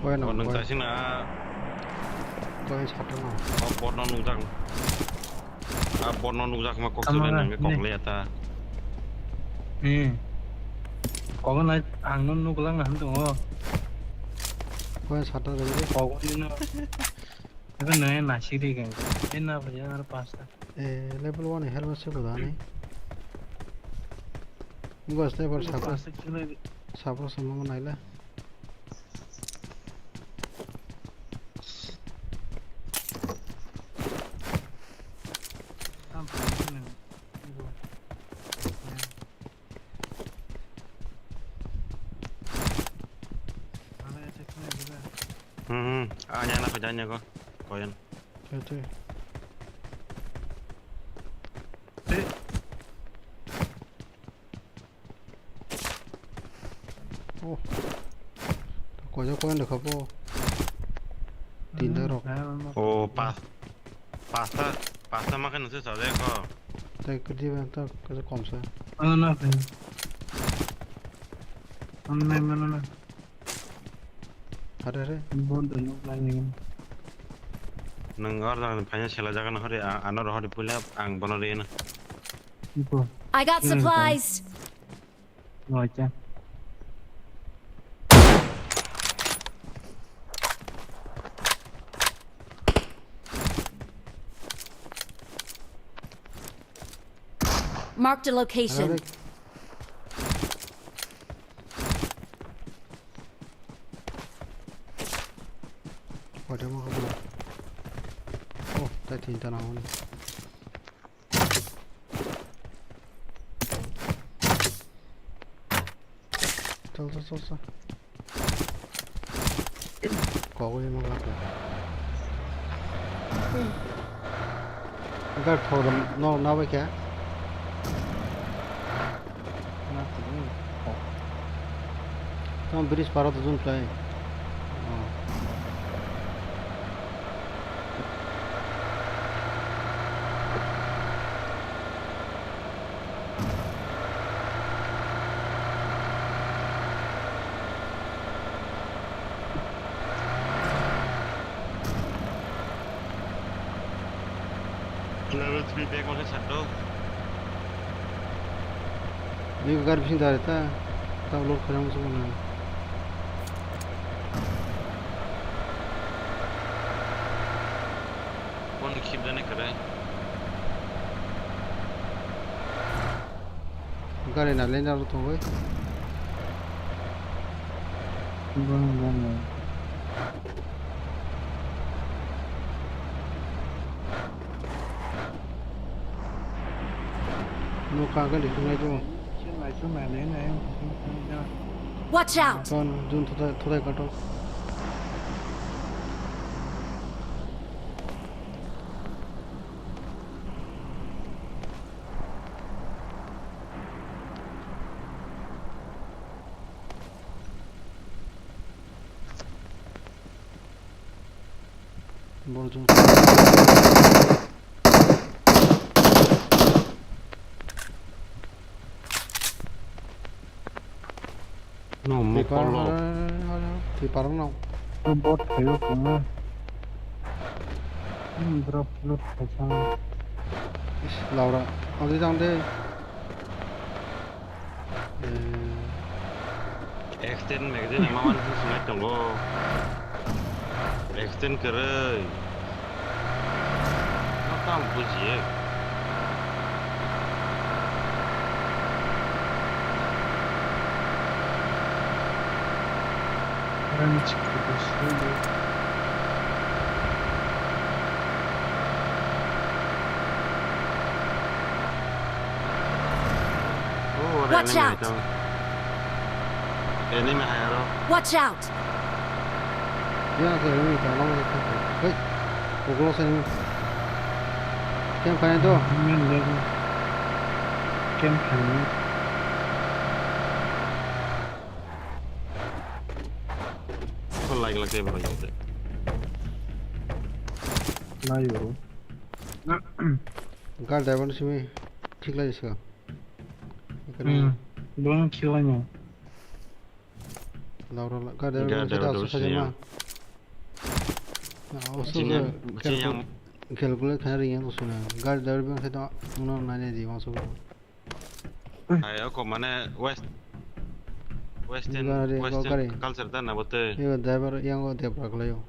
Koi no, oh, nung koi. Taising na. Koi sata no. Oh, bot no nungjak. Ah, bot no nungjak ma kok sule nang kok le ata. Hmm. Kok na ang no nuklang han tongo. Koi sata de. Kok ni no. Ebe no na siri gang. Ena bhaja ar pasta. Eh, level one helmet se kuda ni. Ngo sniper sapa. Sapa sama naila. Hmm, hmm. Ah, nyana ko janya ko. Koyan. Tui, tui. Oh. Koya koyan dekha po. Tinta rok. Oh, pa. Pasta, pasta makan nungse sajak kho. Tei kwtwi ba to kwsa komsa. Ano na khe. Ano nai mano na. Hare hare. Bon do nok lai ni. Nang or jang phanya sela jaga na hore, a-, ano rohori pula ang bono re na. Ipo. I got supplies. Nocha. Marked a location. Whatever. Oh, that thing down. Chal, chal, chal, chal. Kogwi mangla ko. Gar thor no na bai khe. Na ko. Tamo bridge paro to jun khlai. Oh. Level three bag masa satu. Ini gar bising dari ta, ta ulur kena musuh mana? Phone khibjani kwrwi. Gari na lane aro thongwi. Bang, bang, bang. Nokha gari thunglai tongo. Watch out! Ton, jun thotai, thotai kato. Bol jung. No, mo Twi paro, kolo. Hore, hore, twi paro no. Bot khayo kuma. Hmm, drop loot khaisa. Is, Laura, adi jang de. Eh. Extend magazine ama man sung sunai tongo. Extend kwrwi. No tamo bujiye. Rani chikhi bujiye. Oh, ore Watch enemy out! Hai tong. Enemy hai aro. Watch out! Ya, ke enemy ta, lama ke. Hei, uklo sa enemy. Kem kaya to? Kem kaya. Ko lag lag ke bro. Layo. Gal driver simi thik lai sa. Hmm. Bro thik lai no. Laura la, gari Gari driver driver sita dosya. Sajama. Na, osu Chini, ga, chini yang calculate khana ring yang osu na. Gari driver bang sita uno nane di masu. Ayo ko mane west, western, Gari, western gari. Culture ta na bote. Yo driver yang o debra khlayo.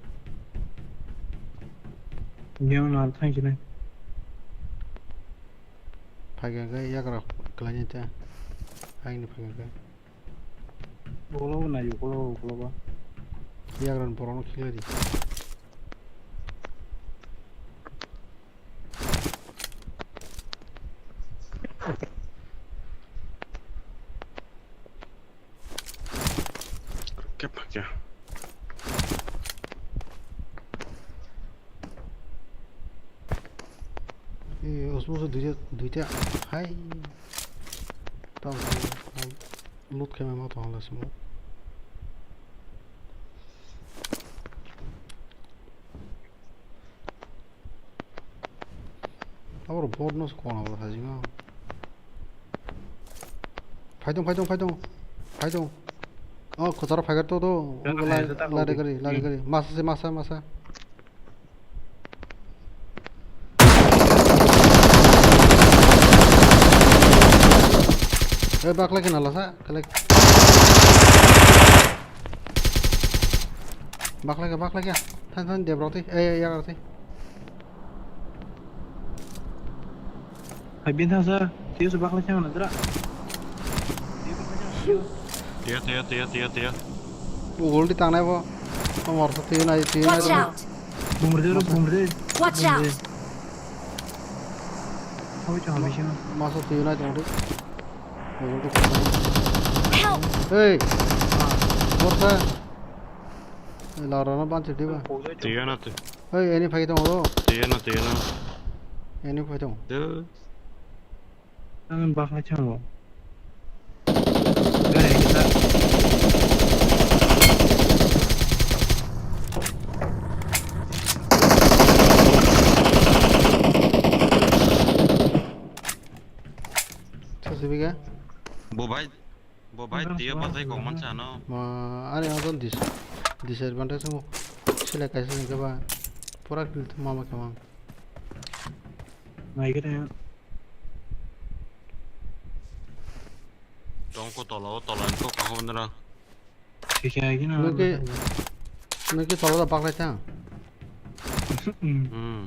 Yang na thang chini. Phaiga ga yagra khlai ni ta. Aini phaiga ga. Ulo na ulo ulo ba. Yagran borok no khiklai di. Kepakya. Eh, osmoso duita, duita. Hai. Tamo, tamo. Loot khe ma tong hala simo. Abro bot no kona bro sajingo. Phaitong, phaitong, phaitong. Phaitong. Oh, khotaro phaigar to do. Jana Lari, hai, jata lari kau gari, lari Hmm. gari. Masa se, masa, masa. Eh, baklai kena lasa, kelek. Baklai ke, baklai ke. Than, than, dia berarti. Eh, ya, ya, berarti. Hai, bin thangsa, tiyo se baklai chang na dra. Tiyo, tiyo, tiyo, tiyo. Ugul di tangnai bo. Tomor sa tiyo nai, tiyo nai. Watch out! Bumrde ro, bumrde. Watch out! Hoi chang, hoi chang. Masa tiyo nai tong di. Ugul di. Help! Hey! Morsa. Larana ban chidi ba. Tiyo na tiyo. Hey, any fight tong ro. Tiyo na, tiyo na. Any fight tong. Tiyo. Ang bakla chango. Gari kita. Sasibiga. Bo bhai, bo bhai, tiyo bajai kok mansa no. Ma, are agon dis-, disadvantage mo. Sila kaisa ni kaba. Pura kill mama kama. Naikhe tong. Tongko tola o, tola ni kok kango bondra. Sikhe hai kheno. Nwng khe, nwng khe tola da baklai thang. Hmm.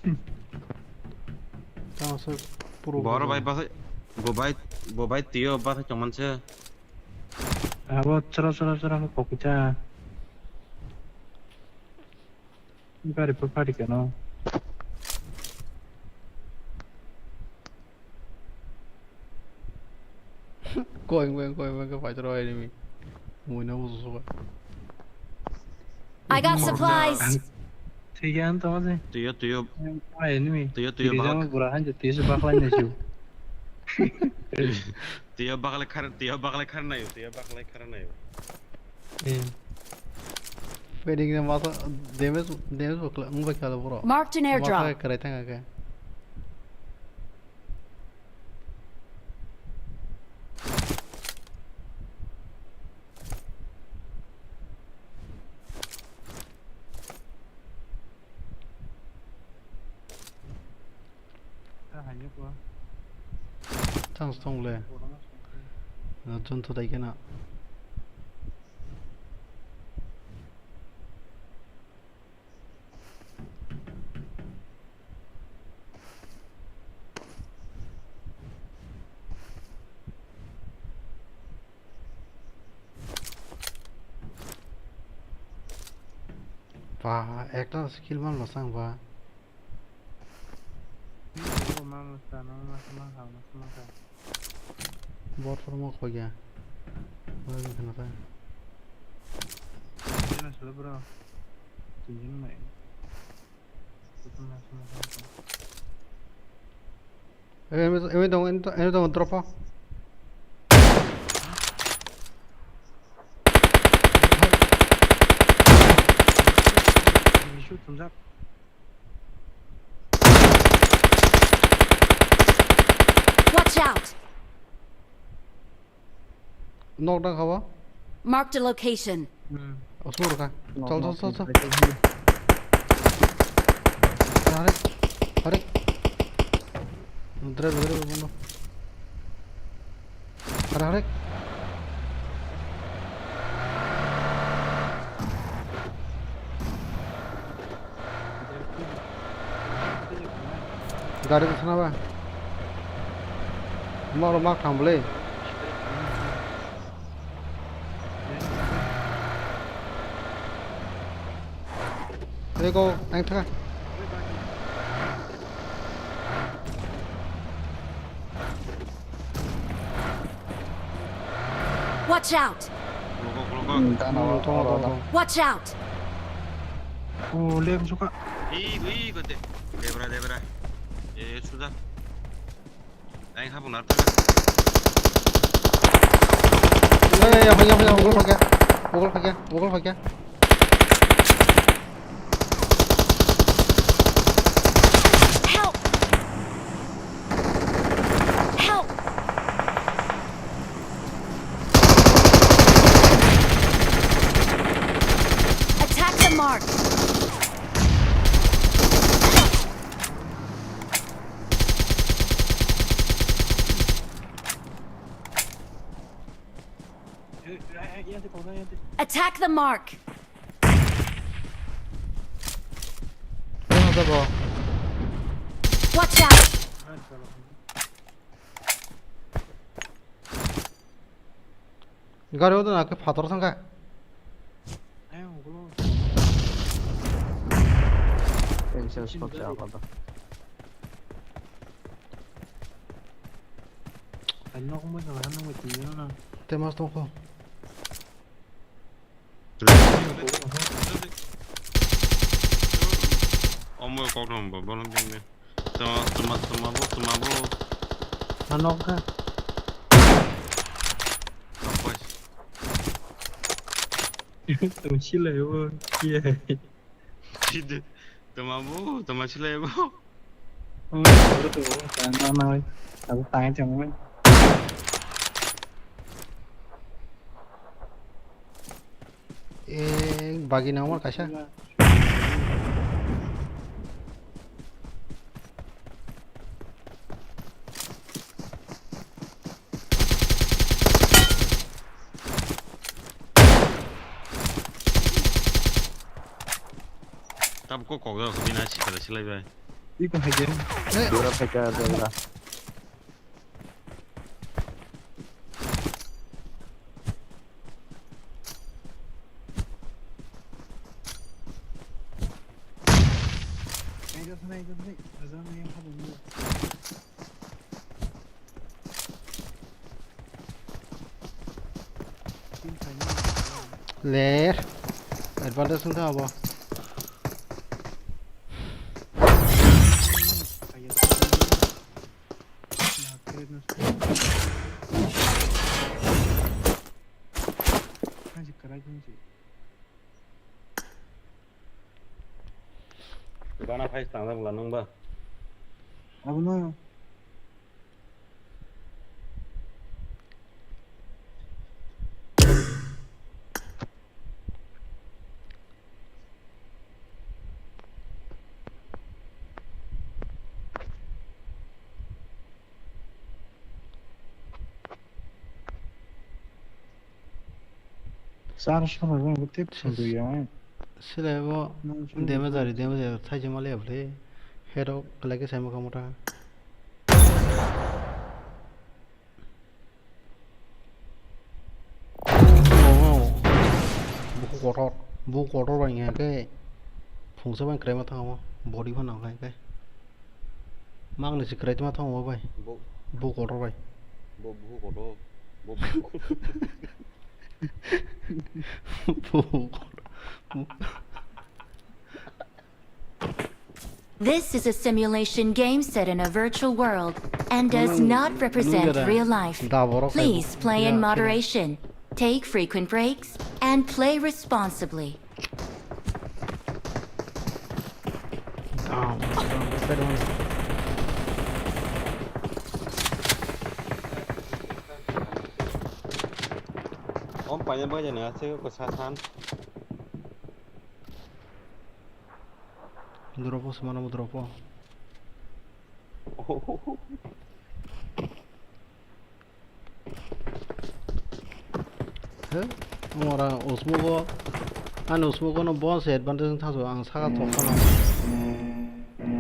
Hmm. Tang se puro Boro boro. Bai basa, bo bai, bo bai tiyo basa chongman se. Abo chara chara chara kokita. Gari pha pha rikha no. Koing koing koing koing ke paitro enemy. Mui na usu suka. I got supplies. Thik ya to je. Tiyo tiyo. Ai enemy. Tiyo tiyo Tiri bakla. Jama bura han je tiyo se bakla ne ju. Tiyo bakla khar, tiyo bakla khar na yo, tiyo bakla khar na yo. Eh. Fading na masa damage, damage bakla, ung bakla bro. Marked an airdrop. Masa kare tanga ke. Chance tong le. Na chun thudai kena. Ba, ekta skill man lo sang ba. Bot form khogya. Ba, ni khana ta. Jena solo bro. Tunjung mai. Emi, emi dong, emi dong, emi dong, drop o. Shoot, thumbs up. Watch out! Knock down kha o. Marked a location. Hmm. O, sur kha. Knock, chal, knock, chal, chal, knock, chal. Knock. Hare, hare. Drive, drive, bondo. Hare, hare. Gari bwsana ba. Moro mak thang bwle. Ego, ang thaka. Watch out! Logo, logo. Hmm, tano, hmm, tano, tano, tano. Watch out! Oh, lem suka. Ih, ih, gede. Debra, debra. Eh, sudah. Ang habung na thaga. Eh, ya, ya, ya, ugol phakya. Ugol phakya, ugol phakya. Help! Attack the mark. Watch out! Gari o dona ke phator sangka. Tei mas tongkho. Omo kok nang bo, bolong jang ni. Tama, tama, tama bo, tama bo. Ano ka? Kapai. Tama sila yo, iya. Sida, tama bo, tama sila yo. Oh, baru tuh, tama na, aku tangan cuma. Eh, bagi nomor kaisa. Tab ko kok da ko bina sikala silai bai. Iko haje. Eh. Dura phaika dura. Le. Advantage wngkha abo. Bana phai tangla bwla nwng ba. Abono. Char sora rok tei phundu ya. Sile bo damage ari damage ari thaijima le bwle. Hero kwlai khe sai mokha mota. Buku kotor, buku kotor bai hingkhe phungsa bai kwraima thango body phano hingkhe. Mangni se kwraima thango bai. Bo- Buku kotor bai. Bo buku kotor. Bo buku kotor. This is a simulation game set in a virtual world and does not represent real life. Please play in moderation, take frequent breaks, and play responsibly. Om paina bagwi jani aswk ko sa san. Dropo se mano dropo. He, mora usmugo, ani usmugo no bo se advantage thangso ang saka thok khana.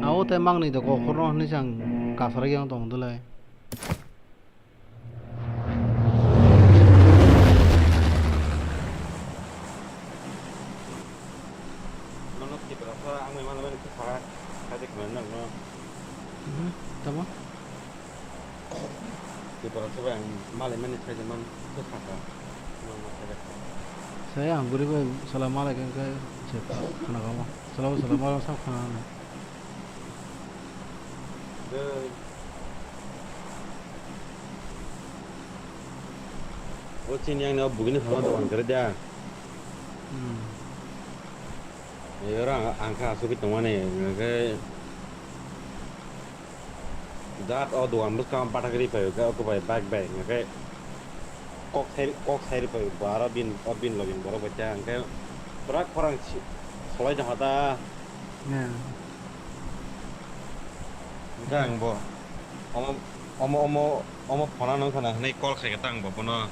Ao te mangni de kokhorno hwnwi chang kasarwi ang tong dulai. Nono Tiprasa ang mai mano mani khe saga khadik mano nang no. Mhm, tamo? Tiprasa bai ang malai mani sai man khe saka. Nono khadik. Saya ang guri bai sala malai khe khe se khana kamo. Sala sala malai sa khana. O chini yang no bugini phano dokan kare da. Hmm. Yora ang kha asugwi tongmani, hingkhe jat o dokan bwskang pathak ri phaio, hingkhe oko bai bike bai, hingkhe kok sai, kok sai ri phaio, bo aro bin, o bin login borok bai ta, hingkhe pura khorang si-, solai tongkha ta. Hmm. Hingkhe ang bo omo, omo, omo, omo phone ano wngkha na hwnwi call khaikha ta ang bo bono.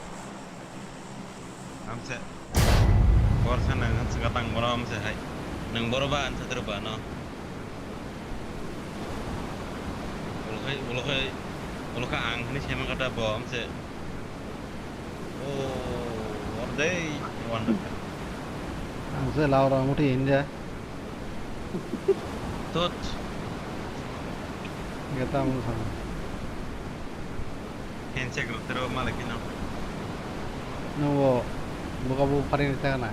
Amse. Borsa nang saka tang borom se hai. Nang boro ba ansa tero ba no. Ulo khai, ulo khai, ulo kha ang hani sema kata bom se. Oh, orde, wan. Ang se Laura muti India. Tot. Gata mo sa. Handshake rotero malakino. Nubo buka bu pari ni tagana.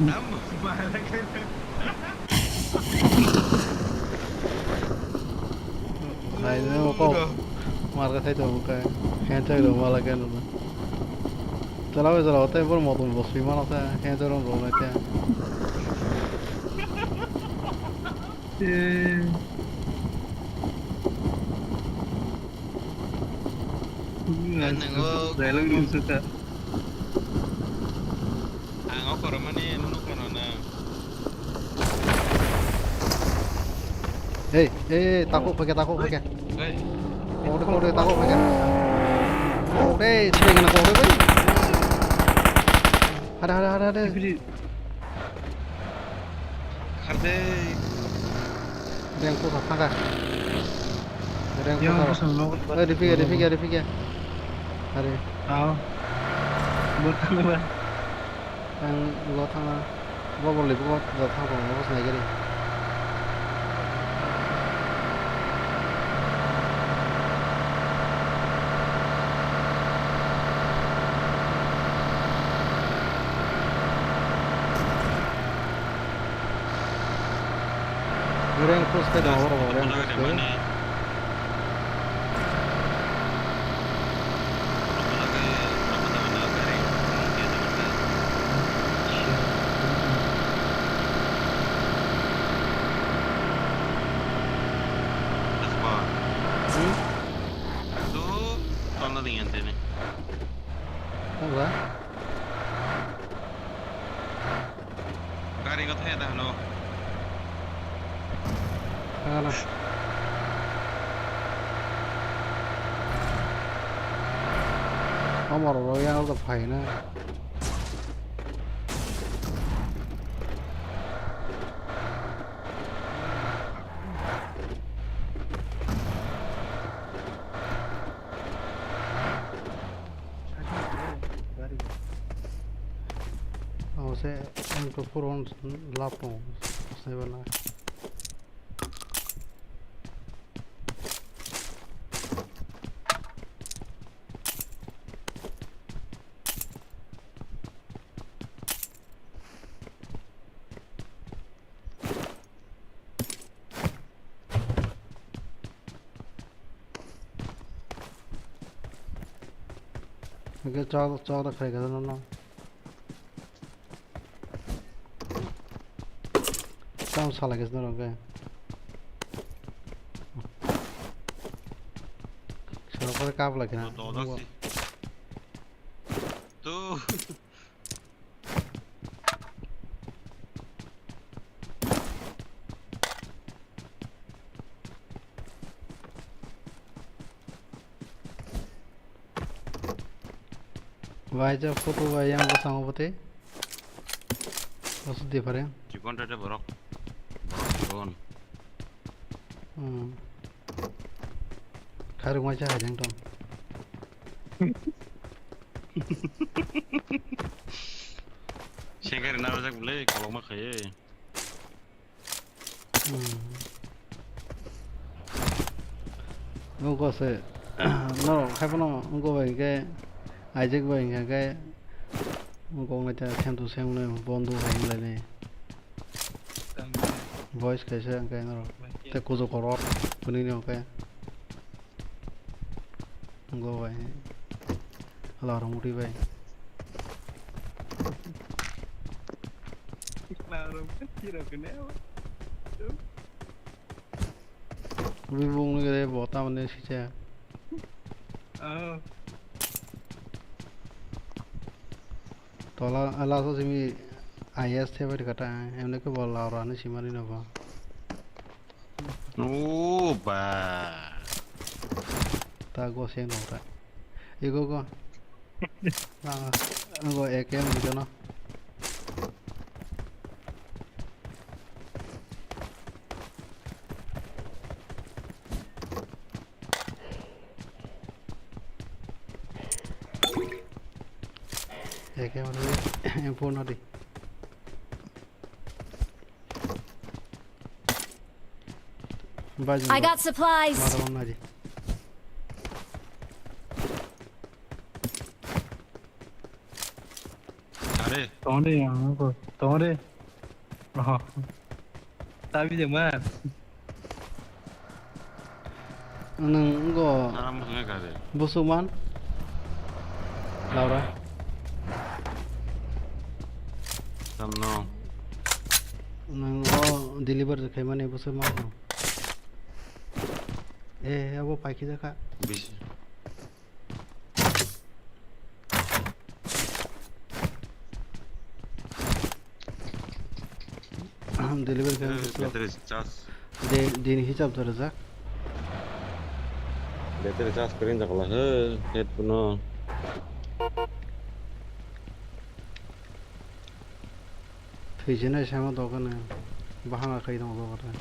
Am, malakino. Hai, nubo ko. Marga sai to buka. Handshake ro malakino. Chala bai chala, tei bor motom bo sui mano te, khe jorom ro nai te. Eh. Ang nang o Dialogue rim suka. Ang o koromani nunu kono na. Hey, hey, hey, takuk pakai, takuk pakai. Hey. Kau deh, kau deh, takuk pakai. Kau deh, sini kena kau deh, bai. Ada, ada, ada, ada. Khardi. Reng pusa thangkha. Reng pusa. Yang pusa no. Eh, dipik ya, dipik ya, dipik ya. Hari. Aw. Buat apa? Yang lo thangna. Bo bo libu bo thang thang bo snai gari. Reng push khe da oro reng push khe. Hmm? Tala. Gari ko thaya da hano. Thangana. Amar ro yang to phai na. Ang se M two four on lap tongo, sniper na. Hingke chok, chok da khlai kha nono. Tam salai khe norok khe. Sorok kap lai khe na. Tu. Bai, ja photo bai yang bwskango bwtwi. Oso different. Chikon tete borok. Borok chikon. Hmm. Kharwk mai cha hajang tong. Sengkari narwkjak bwle kolokma khaiwi. Hmm. Nugo se, norok haiphano nugo bai hwnkhe, Isaac bai hwnkhe, nugo wngkha khe same to same no bondo hai wnglainai. Voice kaisa hwnkhe norok tei kuchuk kotor hwnwi no hwnkhe. Go bai. Hala rong uri bai. Hala rong kira kene. Uri bung ni gede bota mane sicha. Oh. Tola ala so simi I S the bai kata emne ke bol la rani simani no ba. O ba. Ta go se no ta. Ego go. Ah, ango A K M jono. A K M ni M four no di. Bai, I got supplies. Mara wan nai di. Are. Tongde, ang ko. Tongde. Oh. Tabi de man. Nwng wngkha de. Busukman? Laura. Tamno. Nwng o deliver khaimani busukman no. Eh, abo paikhi jakha. Bis- Delivery khe Eh, buswk. Battery charge. De, dini hisab da rijak. Battery charge kwrwi wngkha kwlai he, headphone no. Thwijinai sama dogan bahana khai tongo dogan.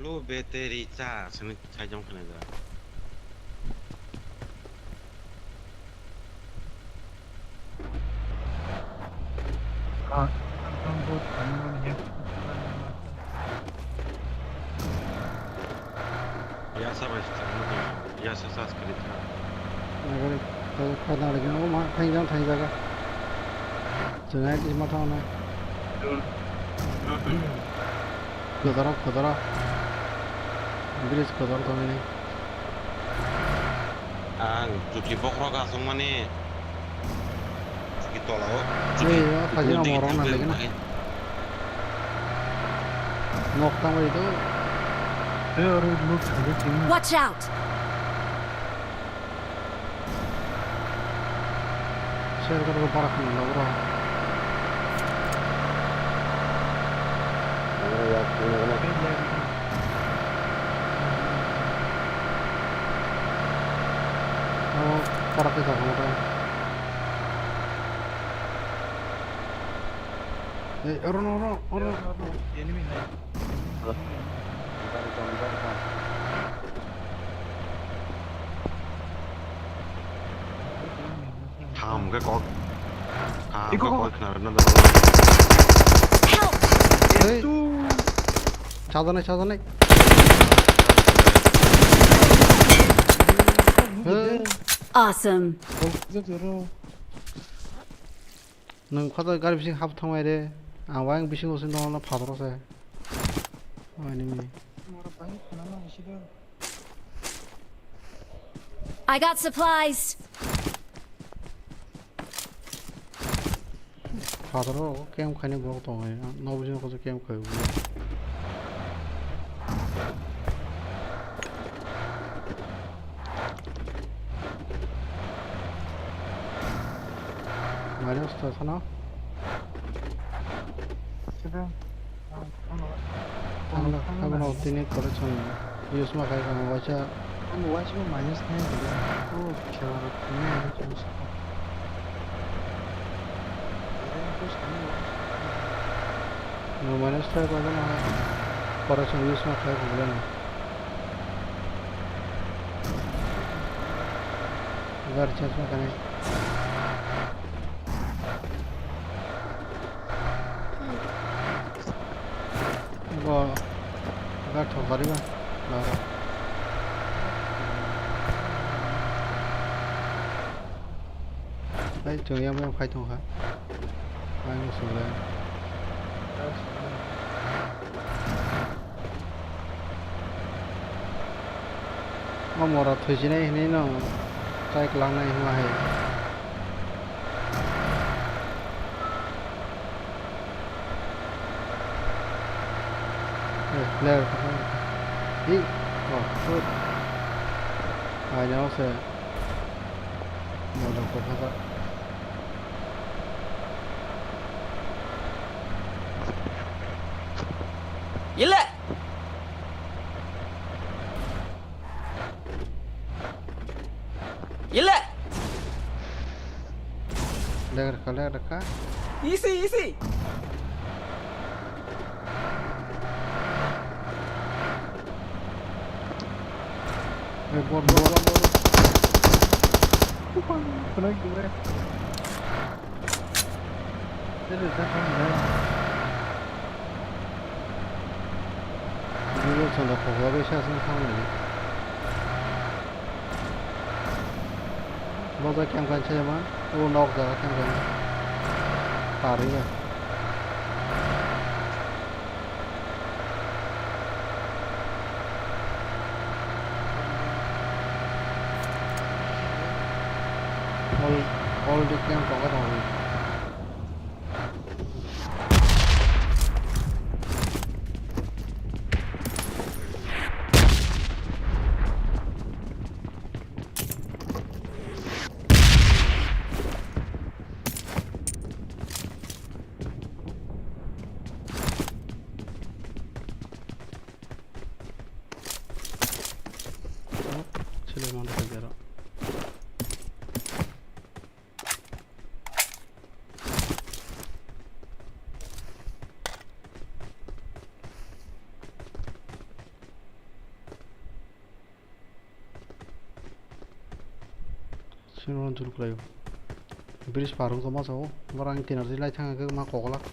Low battery charge hinwi. Sai jong khwnai da. Ya sa bai sa, ya sa sa skri tha. Nagari, kau kau na lagi, oh, ma, thaingjak, thaingjak. Chwnai twi ma thang nai. Dun. Kwdaro, kwdaro. Bridge kwdaro tongwi nai. Ang chuki bokhorok aswk mani. Chuki tola o. Chuki. Ei, o, sajina morok na lagi na. Nok tang bai do. Ei, oro loot khabe tini. Watch out! Shelter ko para khna lo bro. Ano ya, ano, ano. Oh, para ke jaga mo. Eh, oro no, oro, oro. Enemy hai. Hello. Thang hwnkhe kok. Thang hwnkhe kok khna rwna da. Help! Hey. Chajanai, chajanai. Hey. Awesome. Nwng khato gari bising hap thangmai re. Ang wayang bisingo se nongno phataro se. Enemy. I got supplies. Phataro camp khaini borok tongo. Nobujino koso camp khai. Minus ta sana. Sida. Ang, ang, ang, ang, tini collection use ma khai ang waisa. Ang waisa minus nine. Oh, bichara, tini minus nine. No minus five abo no. Collection use ma khai problem. Gar chance ma kani. Bo gar thok bari ba. Ba. Ai, chwng yang yang phai tong kha. Ai, muchung le. O mora thwijinai hinwi no try kwlangnai hwnma hai. Eh, player. Hi, oh, good. Ai, no se. Mora ko kha. Ile. Kha. Easy, easy. Eh, bot, bot, bot, bot. Kena gila. Ini dah kan, ya. Ini lo chanda pokok lagi saya sini sama lagi. Boda kemkam chaya man, o nok jaga kemkam pariya. All, all the camp tongo tongo. Sile manda kagera. Sino jul khlaio. Bridge par wngkha ma sao. Borok ang kinar jilai thang khe ma koklak.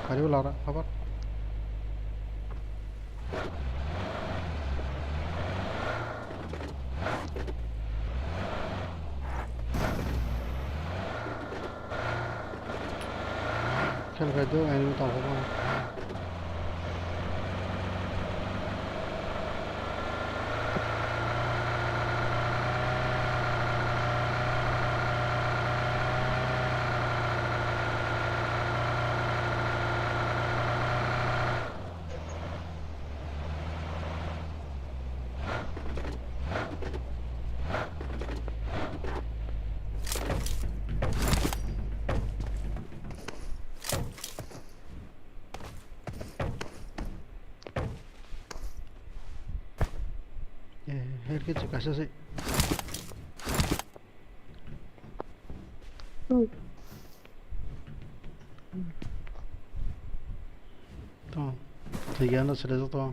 Kariu lara, habar. Khel khai do, enemy tong kho. Eh, head ke chika sese. To, thwigya no sele joto.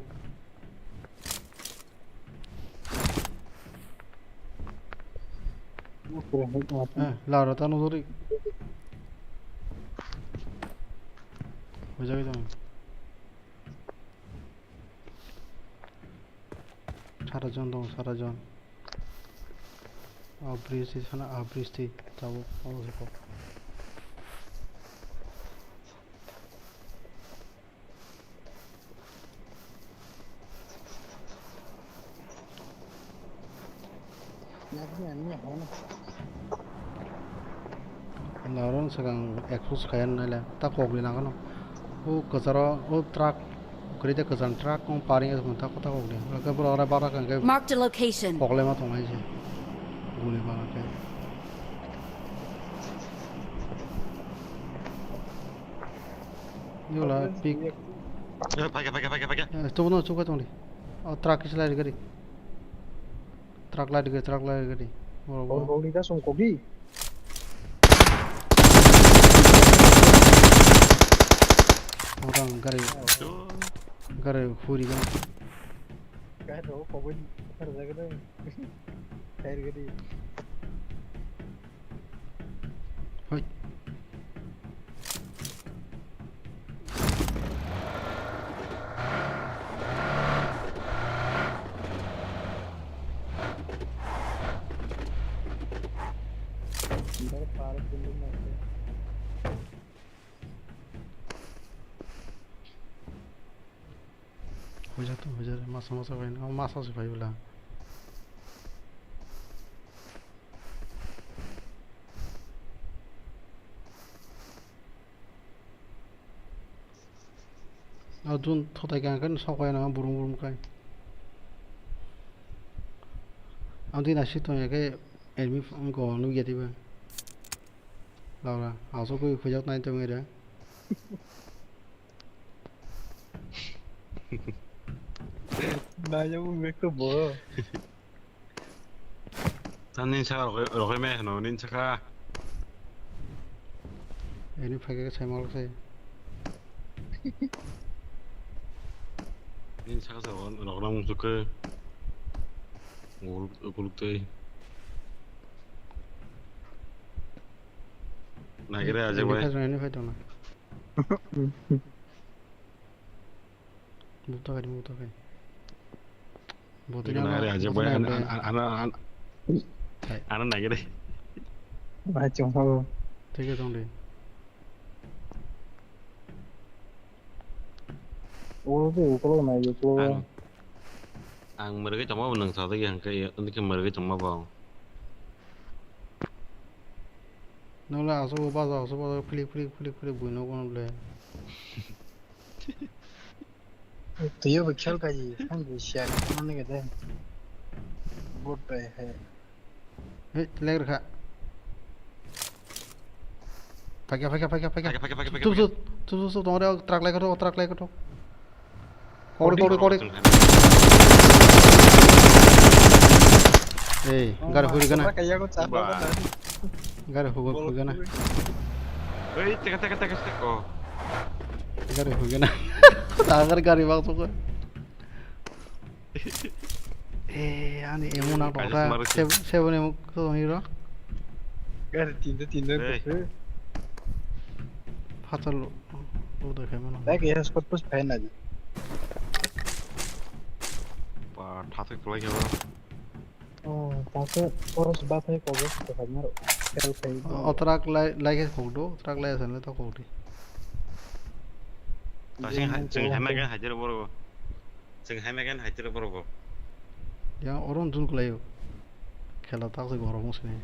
Eh, laro tano jori. Hojai dong. Sara jon dong, sara jon. A bridge sana, a bridge ti tabo, abo se ko. Laron sakang expose khayan naile ta kokli nangano. O kwcharo o truck kwrwi de kwchang truck kong paring es ta kota kokli. Ake bro ora bara kang ke Marked a location. Kokle ma tongnai se. Guli bara ke. Yola pik. Yo, phaikha, phaikha, phaikha, phaikha. Eh, tubuno chukha tongdi. O truck kisa lai gari. Truck lai gari, truck lai gari. Boro, boro. Boro, boro, da song kogi. Orang gari. Aduh. Gari huri kan. Gari kogi. Gari, gari. Gari, gari. Hoi. Huijak tong, huijak, masa masa bai, o masa se bai bwla. O jun thotai kha khe sok bai no burum burum khai. Ang twi naisik tong ya khe enemy wngkha o nukya twi ba. Laura, aswk khe huijak nai tongwi re. Nai ya wngkha bo. Tani sa rohoi, rohoi me hano, nin saka. Ini phai khe sai mal sai. Nin saka sa rohoi, rohoi mung suke. Guluk, guluk tei. Nagire aje bai. Ini phai tong na. Buta kari, buta kari. Buta ni ana, aje ana, bai, ana, ana, ana, ana, ana nagire. Bai, chungkha. Thik tong de. O, o, o, o. Ang, ang mergei tongma bo nang sa de yang kai, ini ke mergei tongma bo. Nula aso baza, aso baza, flick, flick, flick, flick, buino kono ble. Tuyo bo khel kaji, hanji siya, kono nige de. Bot bai hai. Hei, leg rkha. Phai kha, phai kha, phai kha, phai kha. Phai kha, phai kha, phai kha, phai kha, Tup, phai kha. Tup, tup, tup, tup, tongre, truck lai kothok, truck lai kothok. Kori, kori, kori. Ei, gari huri gana. Ba. Gari hugo, hugo na. Ei, teka, teka, teka, teka. Oh. Gari hugo na. Tangar gari bang soko. Eh, ani emo na kaisa tongkha. Smart se, se boni emo ko ni ro. Gari tinta, tinta. Ei. Phatar lo, lo de khe mano. Dak ya spot pus phaina di. Ba, thathai kwlai khe ba. Oh, ta khe poros ba thai ko bo to kha maro. Kel khai. O, o truck lai, lai khe khok do, truck lai asan le to khok di. Ta sing hai, sing hai ma gan hai jero boro. Chwng hai mekhan hai tiro borok bo. Yang oro dun kwlaio. Khela tak se gorok wng sini.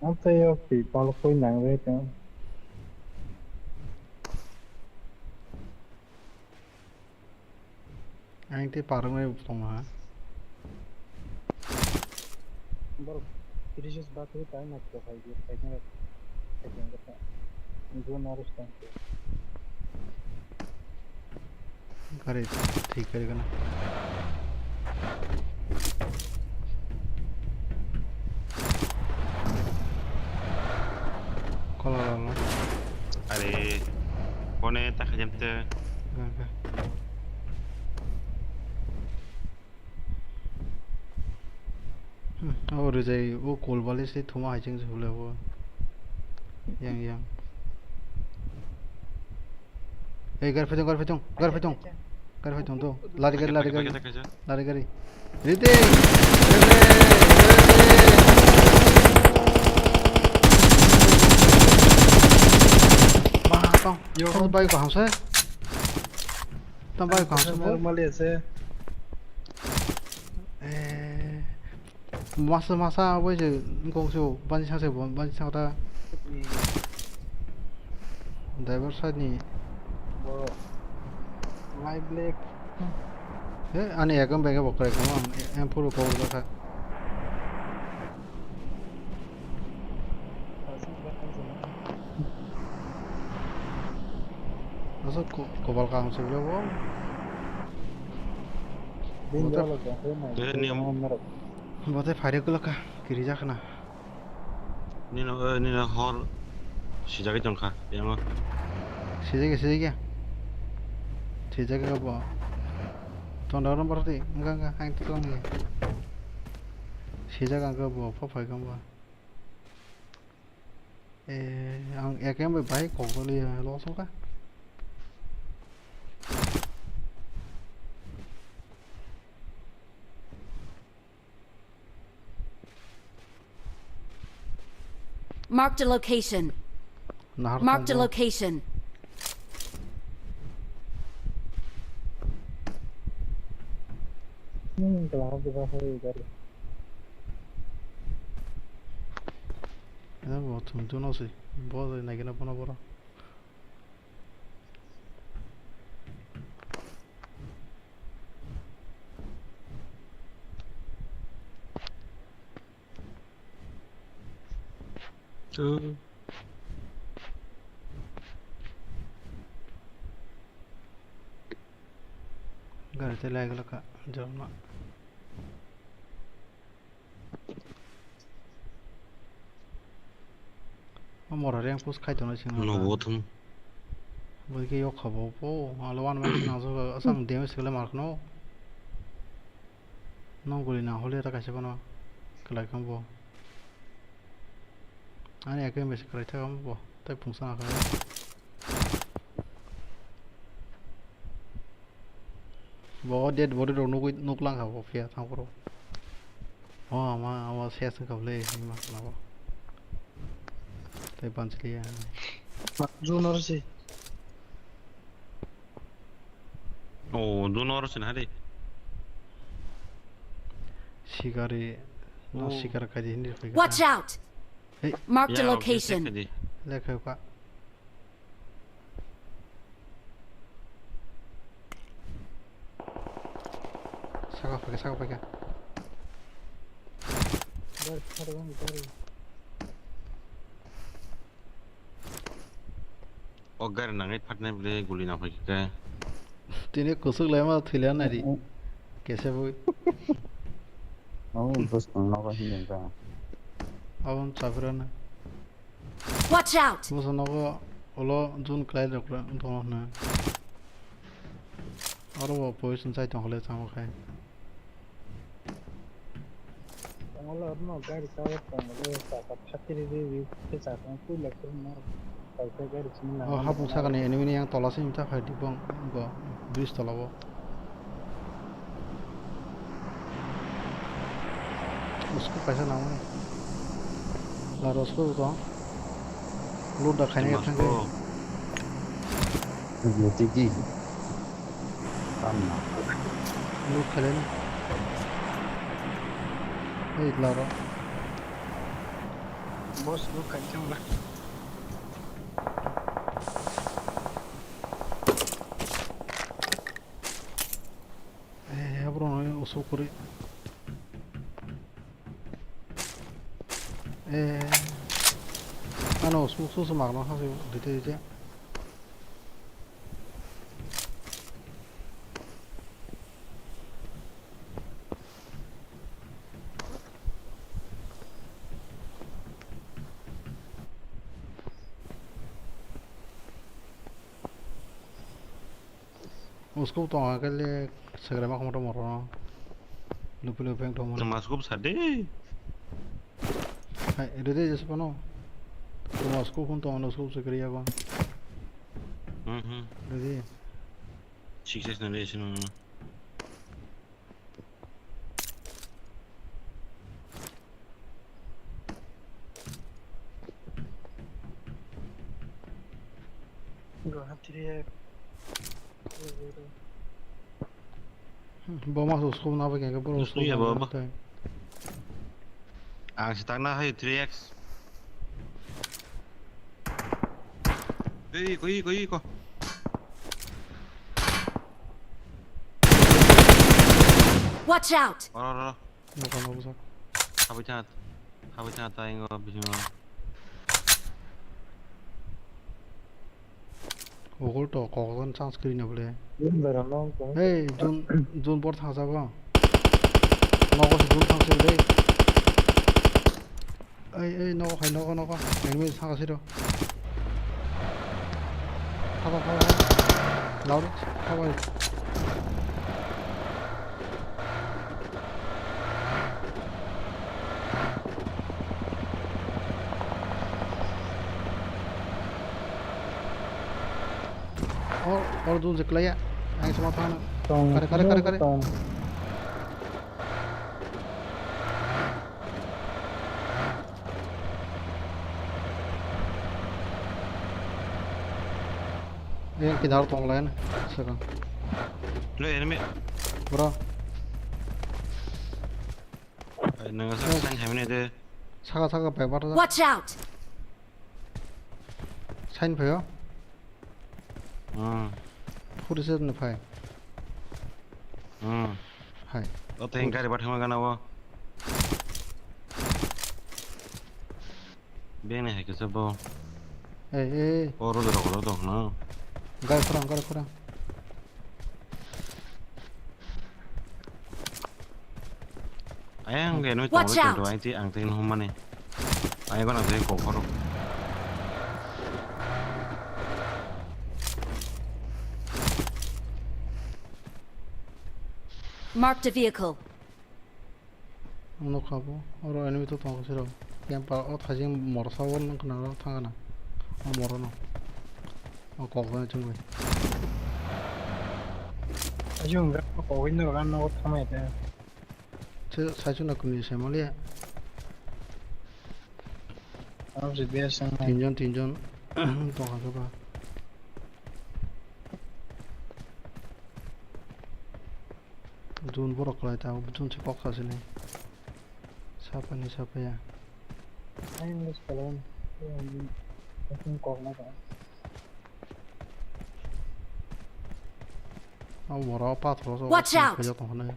Ang tei o pi pal koi nang re tong. Ang tei parwng bai tong ha. Borok three six ba three ta na khe khai di khai na khai di kha. Ni go na rus tang. Gari thik kari gana. Kola lama. Are, kone ta khajam te. Ga, ga. Hmm, o rijai, o kolbali se thuma hai cheng se hule bo. Yang, yang. Ei, gari phaitong, gari phaitong, gari phaitong. Gari phaitong to. Lari gari, lari gari. Lari gari. Rite! Rite! Ba, tong. Yo. Tong bai ko hamsa. Tong bai ko hamsa. Normally ase. Eh. Masa, masa, abo se, wngkong se, bansa se, bansa ta. Hmm. Driver side ni. Bo, live black. He, ani ekam bege bo krai kama, em puru kau da kha. Asok ko-, kobal kaham se bo. Bo te, bo te phaire kwlwkha, kiri jakhna. Nino, eh, nino hor sijagwi tongkha, yango. Sijagwi, sijagwi. Sijagwi bo. Tong daw rong borok di, wngkha, wngkha, ang tong ya. Sijak ang bo, pha phai kha bo. Eh, ang A K M bai bai kok doli ya, los wngkha. Marked a location. Nahar Marked a tongmo. Location. Hmm, kelang aku bahaya dari. Ena bo thum thum no se. Bo de nai gena bono boro. Gari te lai gala ka jawna. O mora rank push khai tongnai sing No, nang. Bothum. Bo khe yok khabo po, alo one man na zo, asam damage khle mar khno. No guli na hole ra kaisa bono. Khlai kham bo. Ani ekhe message khlai thak bo. Tai phungsa na khlai. Bo dead body rok nugwi, nuklang kha bo phiya thang phuru. O ama, ama ses wngkha bwle, hinma khna bo. Tai pansliya. June oro se. O, june oro se na de. Sikari, no Oh. sikar khai di hindi khai Watch kha. Out! Hey. Marked a Ya, okay, location. Check di. Lekha kha. Saka paikha, saka paikha. Gari, gari, gari. O gari nangwi phatnai bwle guli nang phaikha. Tini kusuk laima thwilya nari. Mm. Kese bui. Oh, bwswk nogo hinwi ka. Abon chapirana. Watch out! Bwsa nogo ulo jun klai rok tongo hwnwi. Oro bo position chai tongkha le chamo khai. Tongole orno gari chawak tongole chaka phatri ri ri khe chaka puila kurma kaisa gari chini nang. Oh, hapung sakani enemy ni yang tola sini ta khai dibong bo bridge tola bo. Usko kaisa nangmani. Laro usko ko. Loot da khaini thangkhe. Tiki. Tamna. Loot khaileni. Ei laro. Boss loot khaini thangla. Eh, abro no usu kuri. Eh, ano usu usu usu magno hasi dite dite. Usko tong khe le segra ma khomto moro no. Lupi lupi ang tong moro. Maskop sade. Hai, rede jes pano. Maskop phun tong no skop segra ya ba. Mhm. Rede. Success na le sino. Guwahati re. Boma so sum na bagya ke boro. Sum ya baba. Ang si tangna hai three X. Ei, ko, ei, ko, ei, ko. Watch out! Oro, oro, oro. Nokha, nokha, nokha. Habai tha, habai tha, ta ingo bisingo. Ogol to kokon chance kiri na bole. Hey, jun, jun bor thang sa ba. Nogo se jun thang se bole. Ei, ei, nogo hai, nogo, nogo. Enemy thang se ro. Thaba, thaba, thaba. Lauri, thaba. Or, or dun jeklaya. Ang sama thang. Tong, kare, kare, kare, kare. Tong. Yang kinar tong lain. Sekarang. Lo enemy. Bro. Nang sa san hamne de. Saka, saka, pai, pai. Watch out! Sign phaio? Hmm. Forty seven phai. Hmm. Hai. O teng gari bathang gana o. Beng ni hai kisa bo. Ei, ei, ei. O road rok lo dong no. Gari khorang, gari khorang. Ayang ge noi tong. Watch out. Ang tei ang tei no mane. Ayang gana tei kok khoro. Marked a vehicle. Nukha bo, oro enemy to tongo siro. Camper o thajing morsa o nung khna thang khna. O moro no. O kok bai chwng bai. Ayo, ang kok bai no ran no thamai te. Che, sai chwng na kuni sai mali. Ang je bia sang. Tinjon, tinjon. Tongkha khe ba. Jun borok kwlai ta, jun se kok sa sini. Sapani sapaya. Ayang le sekolah. Ayang kok na ka. Abo borok pathoro so. Watch out! Khaijak tong hwnwi.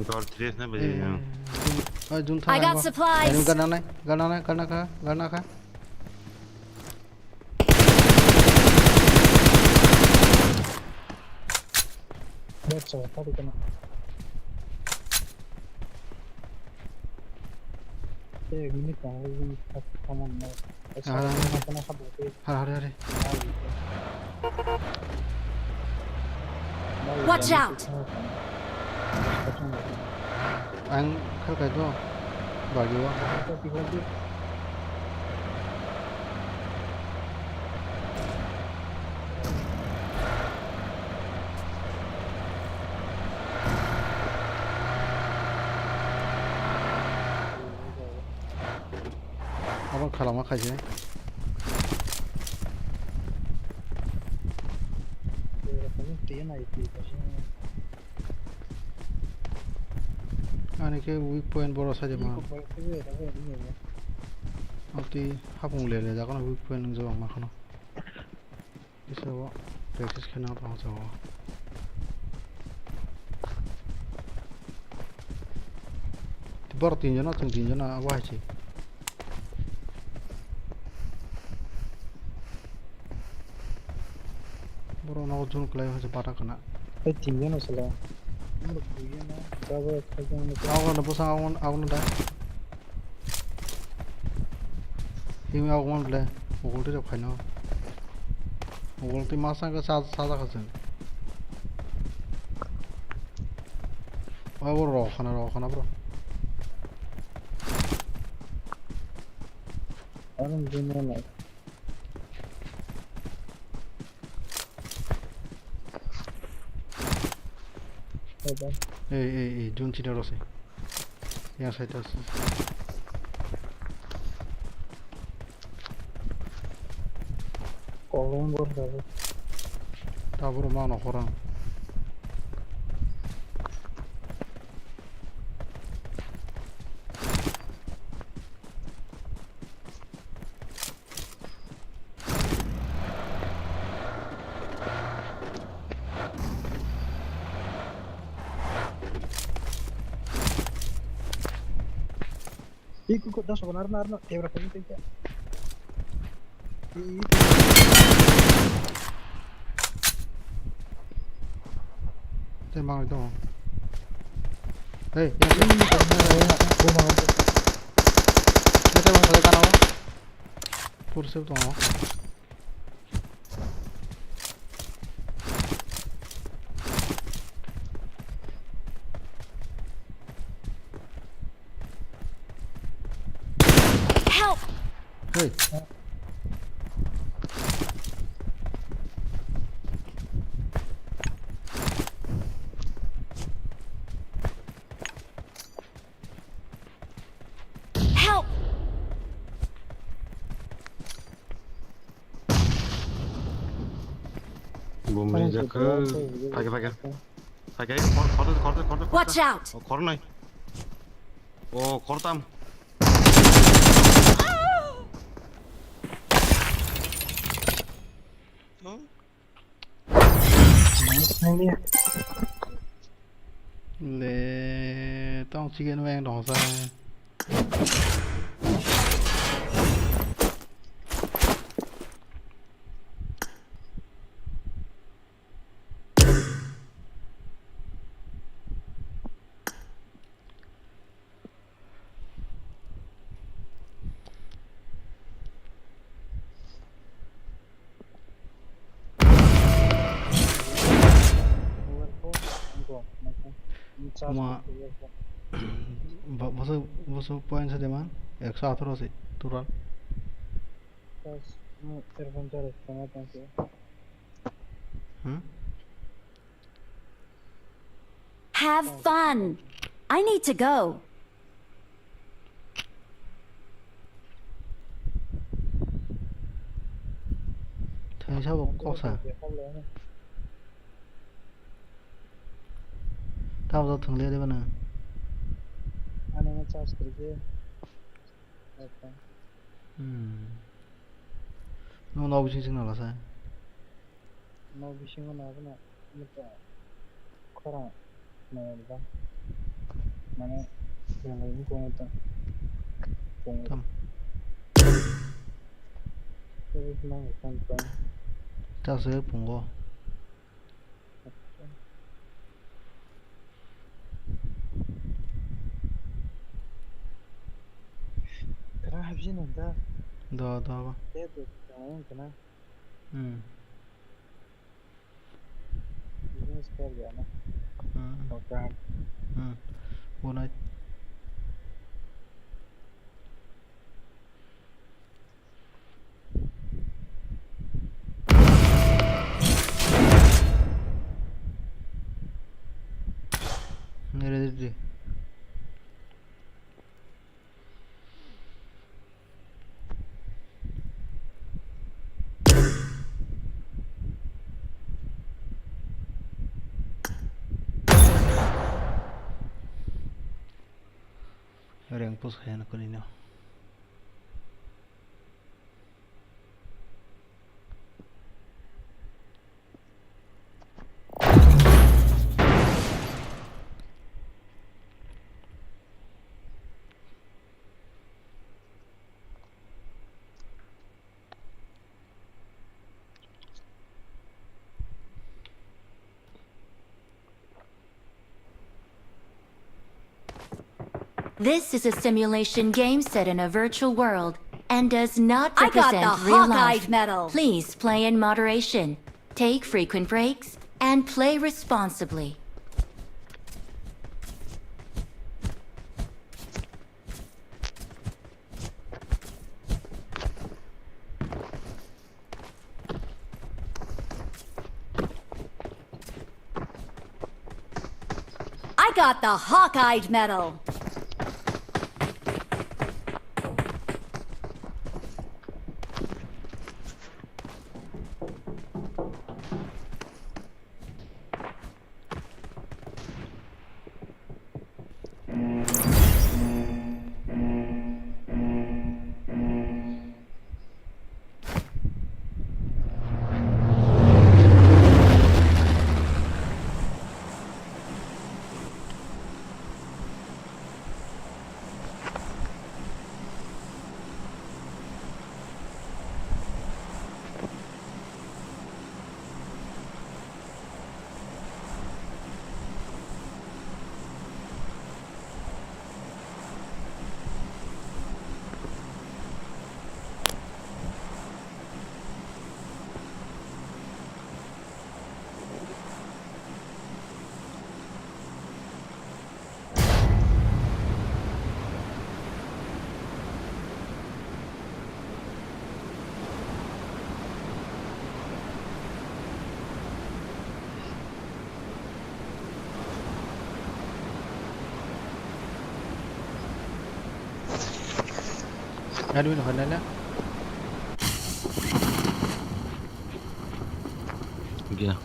Gor tres na baje. Eh, jun, ah, jun I thang got go. Supplies. Ani gana nai, gana nai, gana kha, gana kha. Let's go, tadi kena. Eh, ini kang, ini kang, kamu mau. Ah. Hari, hari, hari. Watch out! Ang kha kai to. Bagi wa. Abo khalama khaise. Ani khe weak point boro saje ma. Abtwi hapung le le jaga no weak point nung jabang ma khano. Kisa o practice khe nang tong jago. Borok tin jona, chwng tin jona abo hai se. Borok nogo jun kwlai hai se bata kana. Tei tin jona sala. Borok dui jona, double khai jona. Abo no bwsang abo no da. Himwi agumon ble, ugul twi rok phaino. Ugul twi masa khe sa-, sajak kha chwng. Abo rok khana, rok khana bro. Ano june na. Ei, ei, ei, jun chida rose. Yang side ase. Kolom bor jago. Tabur mano khorang. Ih, kuk, kuk, das, benar, benar, benar. Dia berapa ini, tiga? Ih, itu. Tembak itu. Hei, ya, ya. Ih, benar, benar, benar. Kita mau ke kanan. Kursi itu. Help! Hey. Help! Bumli jakha. Phage, phage. Phage, khor, khor, khor, khor, khor. Watch out! O, khor nai. O, khor tam. Le, tong chicken wing dong sa. Tuma, bo-, bosok, bosok point sa de man, ekso atharo se, total. Bas, mo earphone charge tongma tongse. Hmm? Have fun. I need to go. Thangsa bo kok sa. Tamo to thwngle de bana. Ani mo charge kwrwi khe. Hmm. Nwng nok bising sing nang lasa? Nok bisingo nang abono mucha khorang nang ba. Mane belai wngkha mucha. Tam. Tei nang kan pa. Ta se pungo. Kra habji nang da. Do, do. Te do, tamo kana. Hmm. Business kar gaya na. Hmm. Okay. Hmm. Good night. Nere didi. Reng push khaina kunino. This is a simulation game set in a virtual world and does not I got the represent real Hawkeye life. Medal. Please play in moderation, take frequent breaks, and play responsibly. I got the Hawkeye medal. Admin hoi nai na? Gya.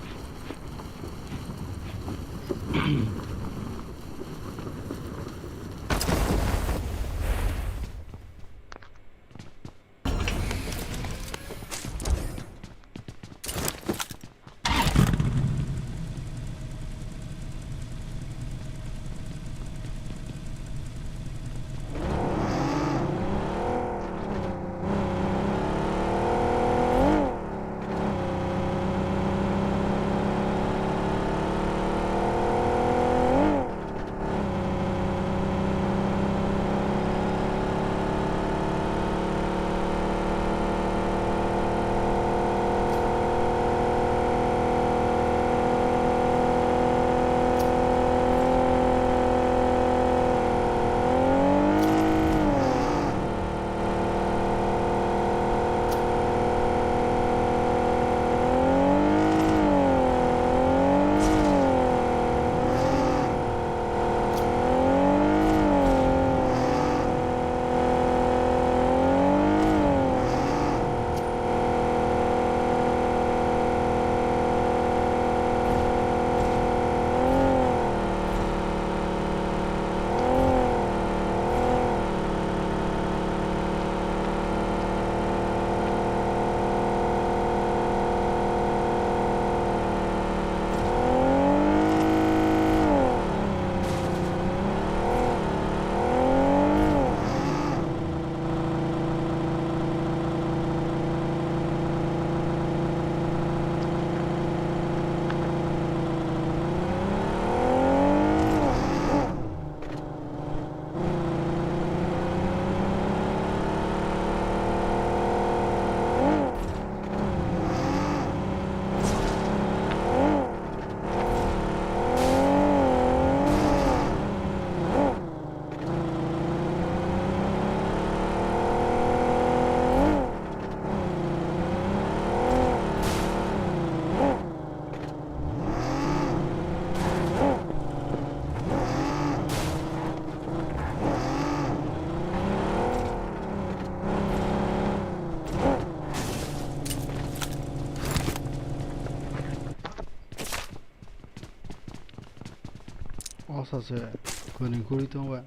Sase koni guri tongba.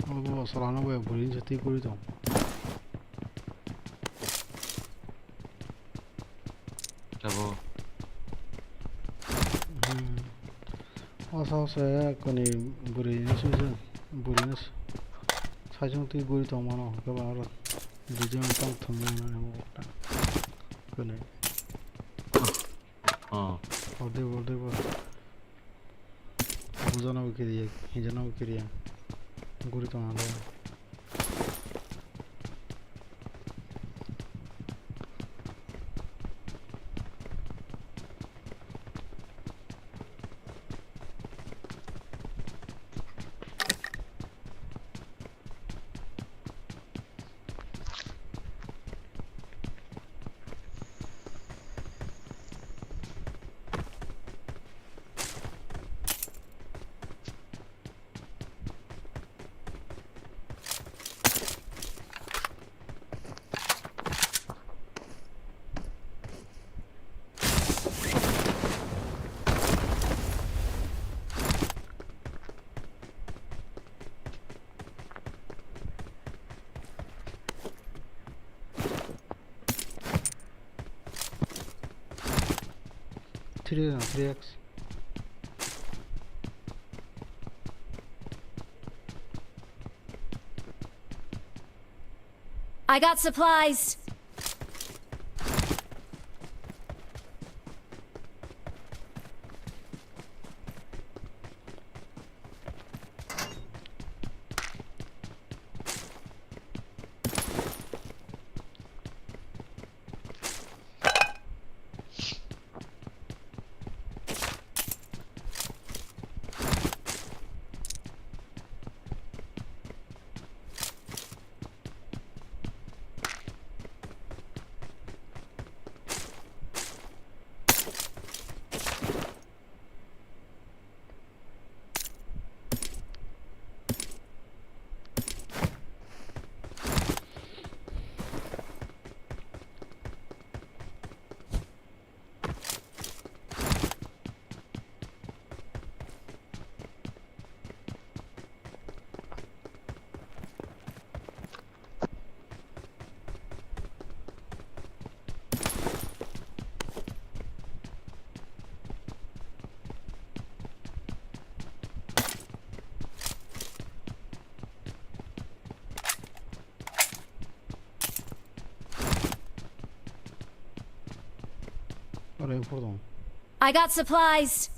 Obo salano bai buri se twi guri tong. Abo. Hmm. Osa osa ya koni buri ni sujak buri ni sujak twi guri tong mano hwnkhe ba oro. Video no tang thumnai mano kone. Oh. Orde orde bo. Bujana bo kiriya, hijana bo kiriya. Guri tong ande. Three, three X. I got supplies. Oro M four tong. I got supplies.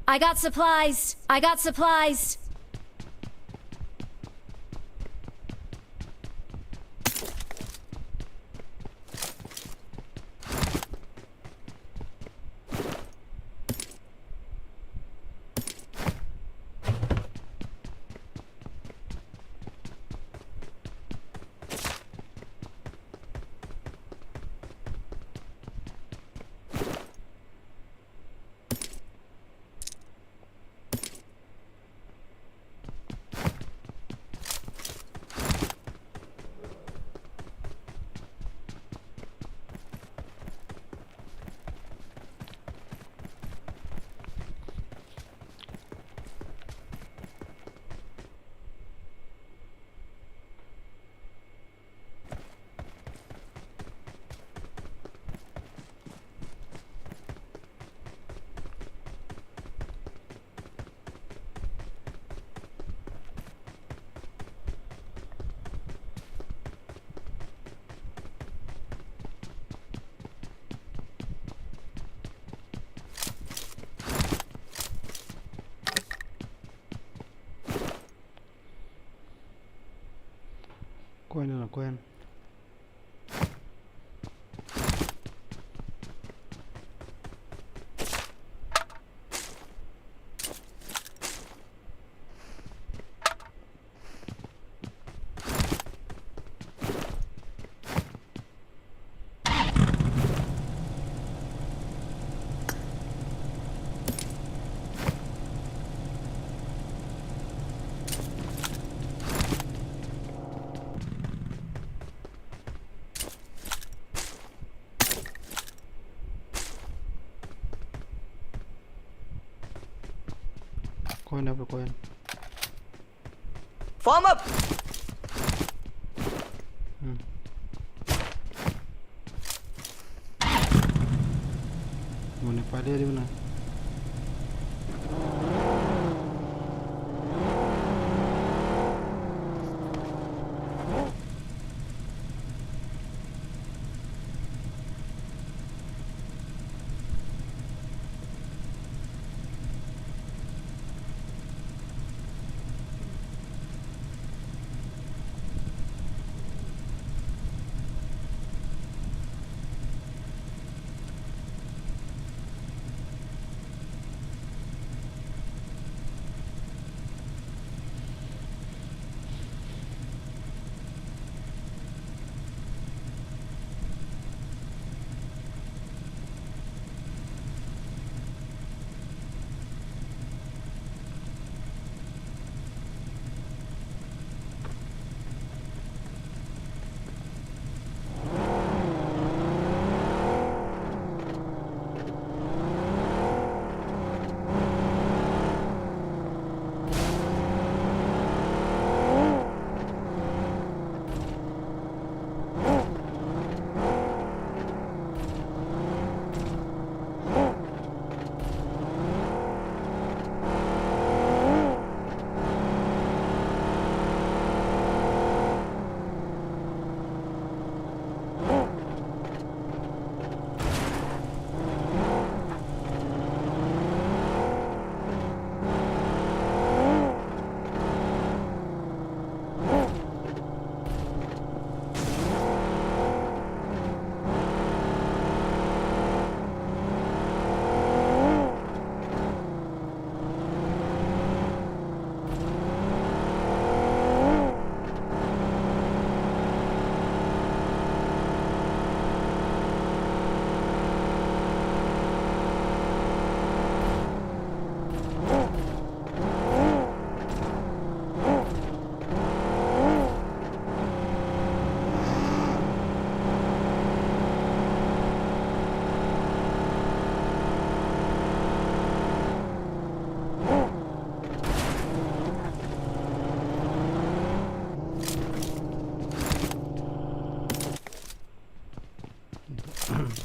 I got supplies. I got supplies. Koin na koin. Coin apa coin? Form up. Hmm. Mone pade di mana?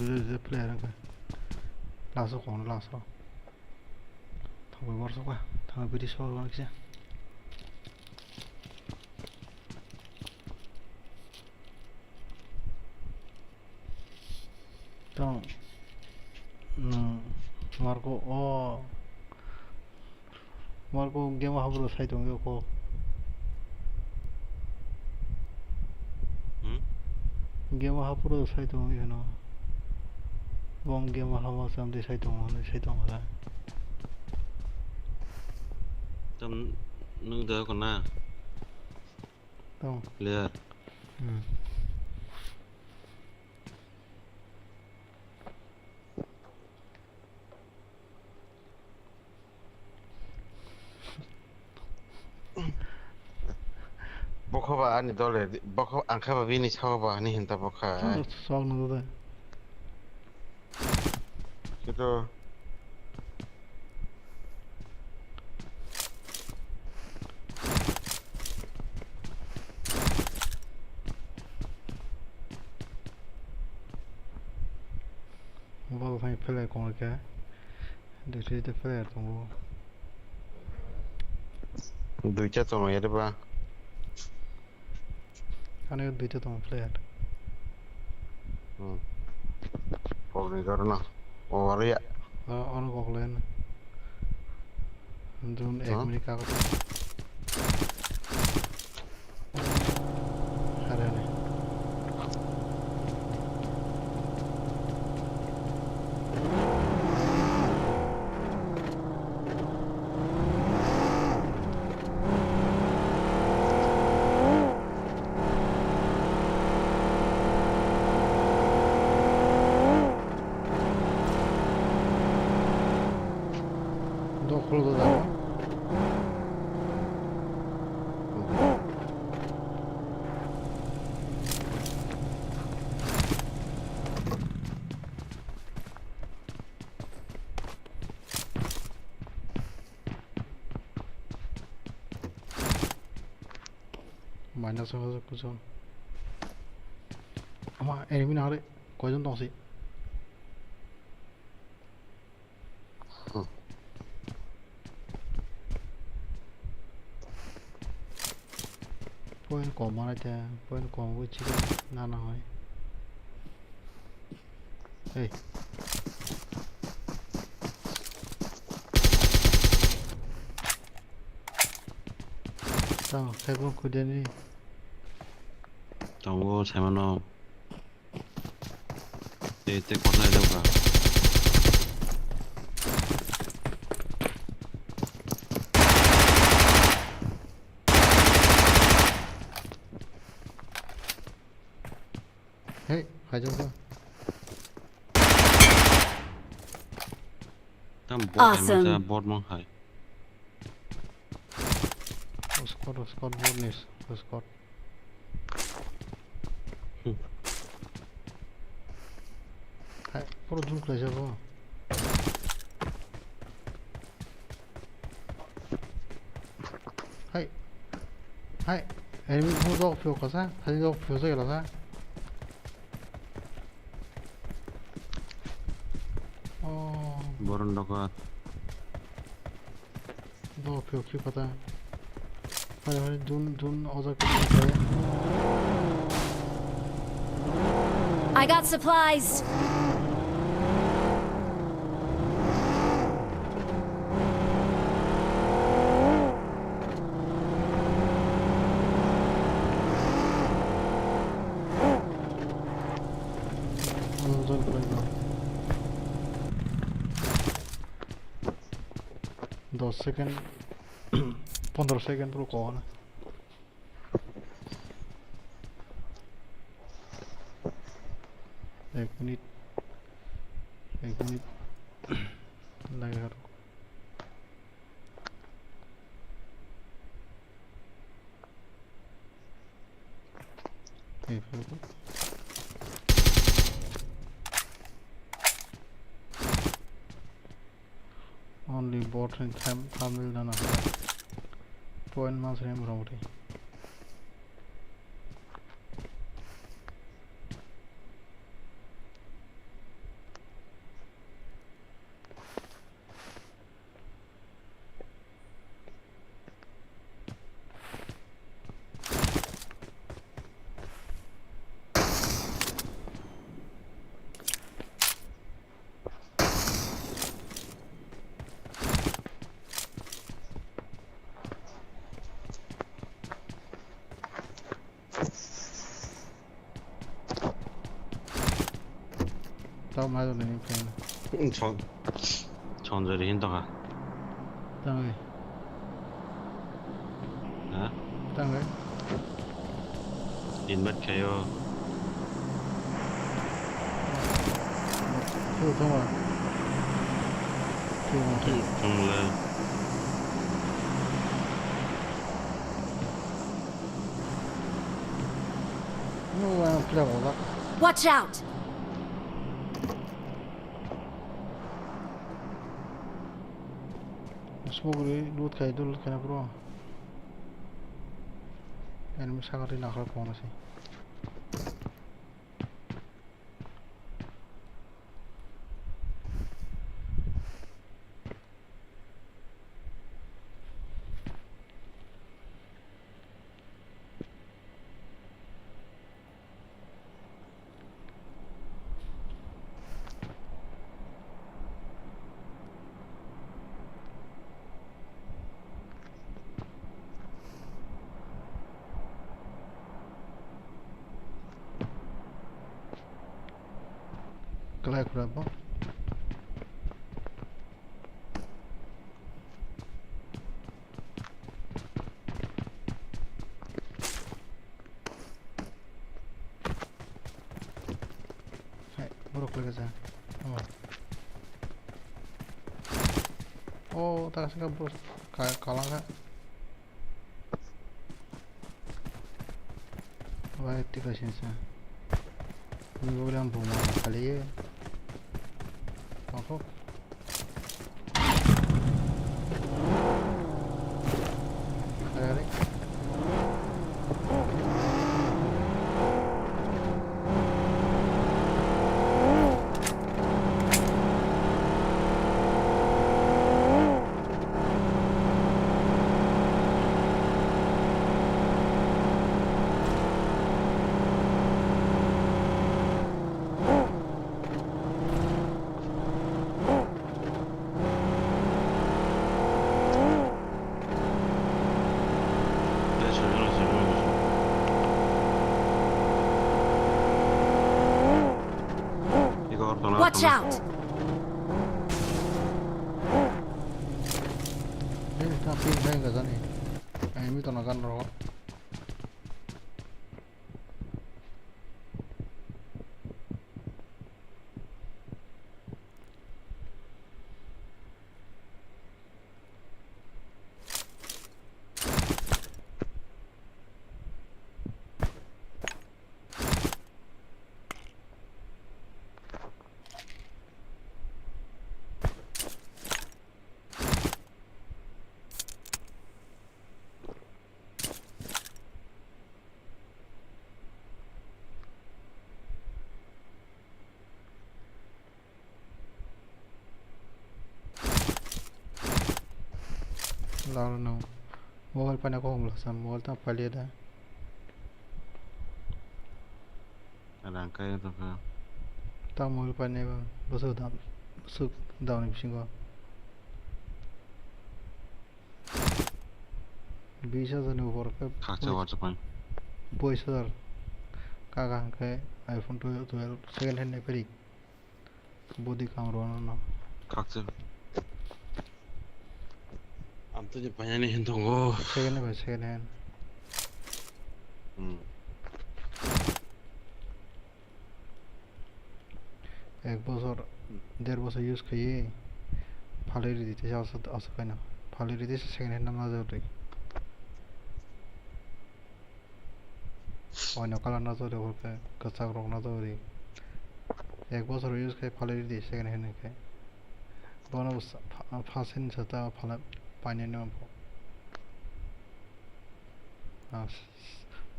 Player, player, okay. Last o, kono last o. Thangwi borsok ba, thangwi bidi sor wan kisa. Tong, nwng Marco o, Marco game o hapro sai tongyo ko. Hmm? Game o hapro sai tongyo no. Bong game o hapma chamdi sai tongo, sai tongkha. Tam nwng da ko na? Tong. Player. Hmm. Bokha ba ani dole, bokha angkha ba bini sawa ba ani hinta bokha. Sok nang da. Kito. Bol thang phelai kong khe. Dui twi twi player tongo. Duita tongo ya de ba. Ani duita tongo player. Hmm. Pogni garo na. O aro ya. O, ono goklen. Dun ek Huh? minute kago. Harani. Dokhol da. Nasa nasa kuchung. Ama enemy na hare koijon tongsi. Hmm. Point kom mana te, point kom bo chikon nana hoi. Hey. Tamo, khaibung kudeni. Tongo, saimano. Tei, tei, kothai deuka. Hey, khaijak ba. Tam bot hai. Awesome. Masa bot mang hai. Squad, squad, bot ni squad. Hmm. Hai, puro zoom khlaijak o. Hai. Hai. Enemy bo dok phiyok kasa, hai dok phiyok sa gela sa. Oh. Boron doka. Dok phiyok phiyok kata. Hai, hai, dun, dun, oja kiri kaya. I got supplies. Dos second, pondro second puro kona. Ek minute. Ek minute. Lagi harus. Ek minute. Only bot ni tham-, thumbnail nana hora. Point mas rem rong ri. Tao ma jone ni khe. Chon-, chonjori hin tokha. Tangwi. Ha? Tangwi. Invite khayo. Thu thoma. Thu thoma. Thung le. Watch out! Smoke ri loot khai do, loot khai na bro. Enemy sakari nakhal kona se. Kalai khura bo. Hai, borok lagi sa. Oh. Oh, tak sih kabur. Ka-, kalang ka. Wah, itu kasih sa. Ini gue bilang bunga kali ya. Apa? Are, are. Watch out! Hey, ta ping hai ga jani. Ai mi to na gan ro. Lalo no. Mobile paina ko hum lasam, mobile ta palia da. Rang kai to ka. Ta mobile paina ko, bosok dam, bosok dam ni bisingo. Bis hajar ni upor khe khakcha boi-, warcha pai. Bois hajar. Kaga hwnkhe iPhone twelve, twelve second hand ni phaidi. Body kam rwna no. Khakcha. Ang to je painani hin tongo. Second hand bai second hand. Hmm. Ek bosor, der bosor use khaiwi phalwi ridi, teisa aswk, aswk khaino phalwi ridi, second hand no najagwi. Oino colour najagwi, hwnkhe kwchak rok najagwi. Ek bosor use khai phalwi ridi, second hand khe. Bono sa-, pha-, first hand sa ta phalai painani bo. Ah,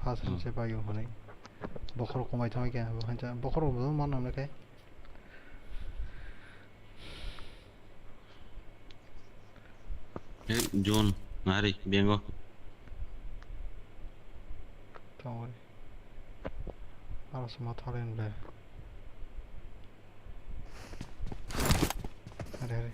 first hand se paio hwnwi. Bokhorok kwmai thangwi khe, bo hwncha, bokhorok bo man nang khe. Hey, John, nari, bengo. Tongori. Aro suma tholen ble. Hari, hari.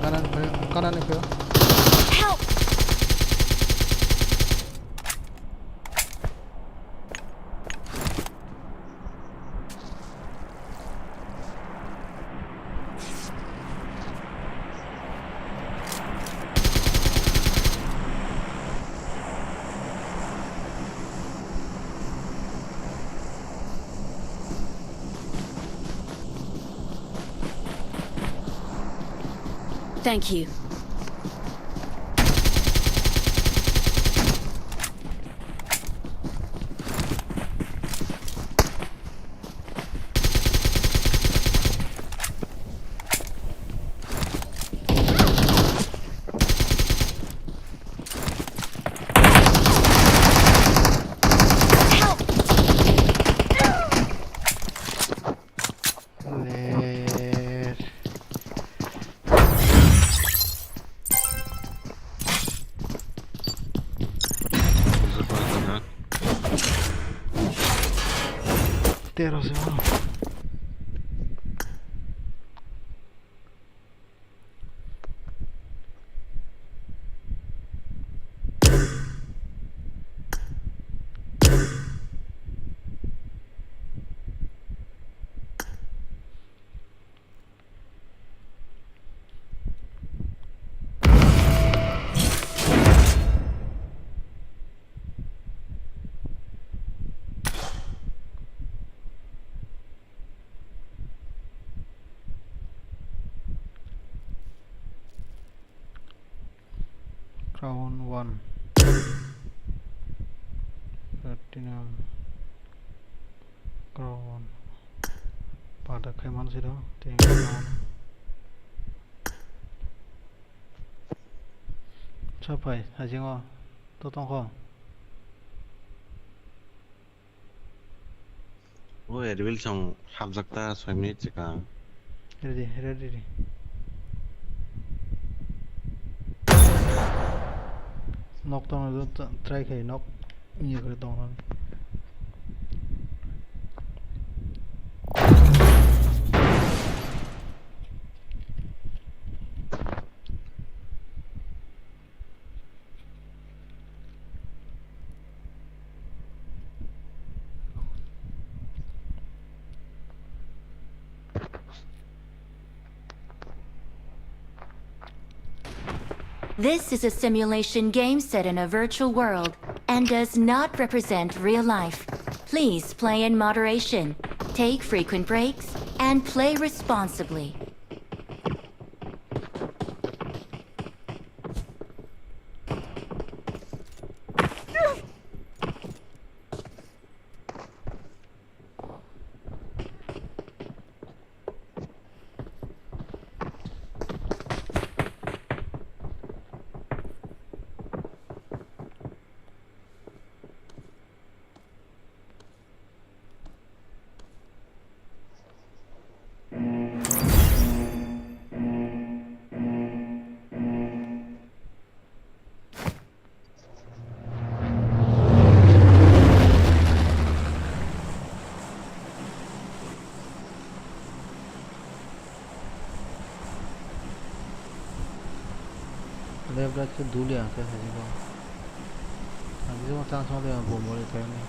Kanan, kanan, kanan, kanan. Help! Thank you. Ler. Tero se mano. Crown one. Platinum. Crown one. Pada khai man siro. Teng crown. Sapai, hajingo. To tongkho. O Erbil song hapjak ta soi minute swkang. Ready, ready, ready. Nok tong try khai nok. Ini kore tong. This is a simulation game set in a virtual world and does not represent real life. Please play in moderation, take frequent breaks, and play responsibly. Left right se duli ang khe sajiko. Ang kisa ma chang chang de ang bomb rwi khaini.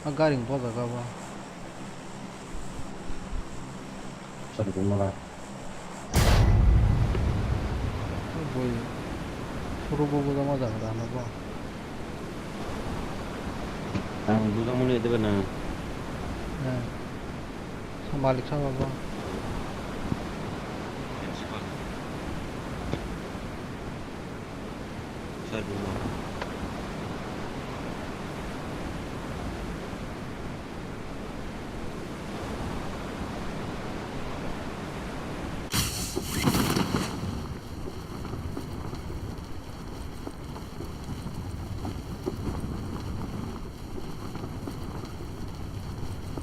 A gari wng bojak abo. Sorry, bumala. Bui. Suru bubu jama jaga da hana bo. Ang buja muli ete bana. Eh. Sa malik sa baba. Principal. Sir, good morning.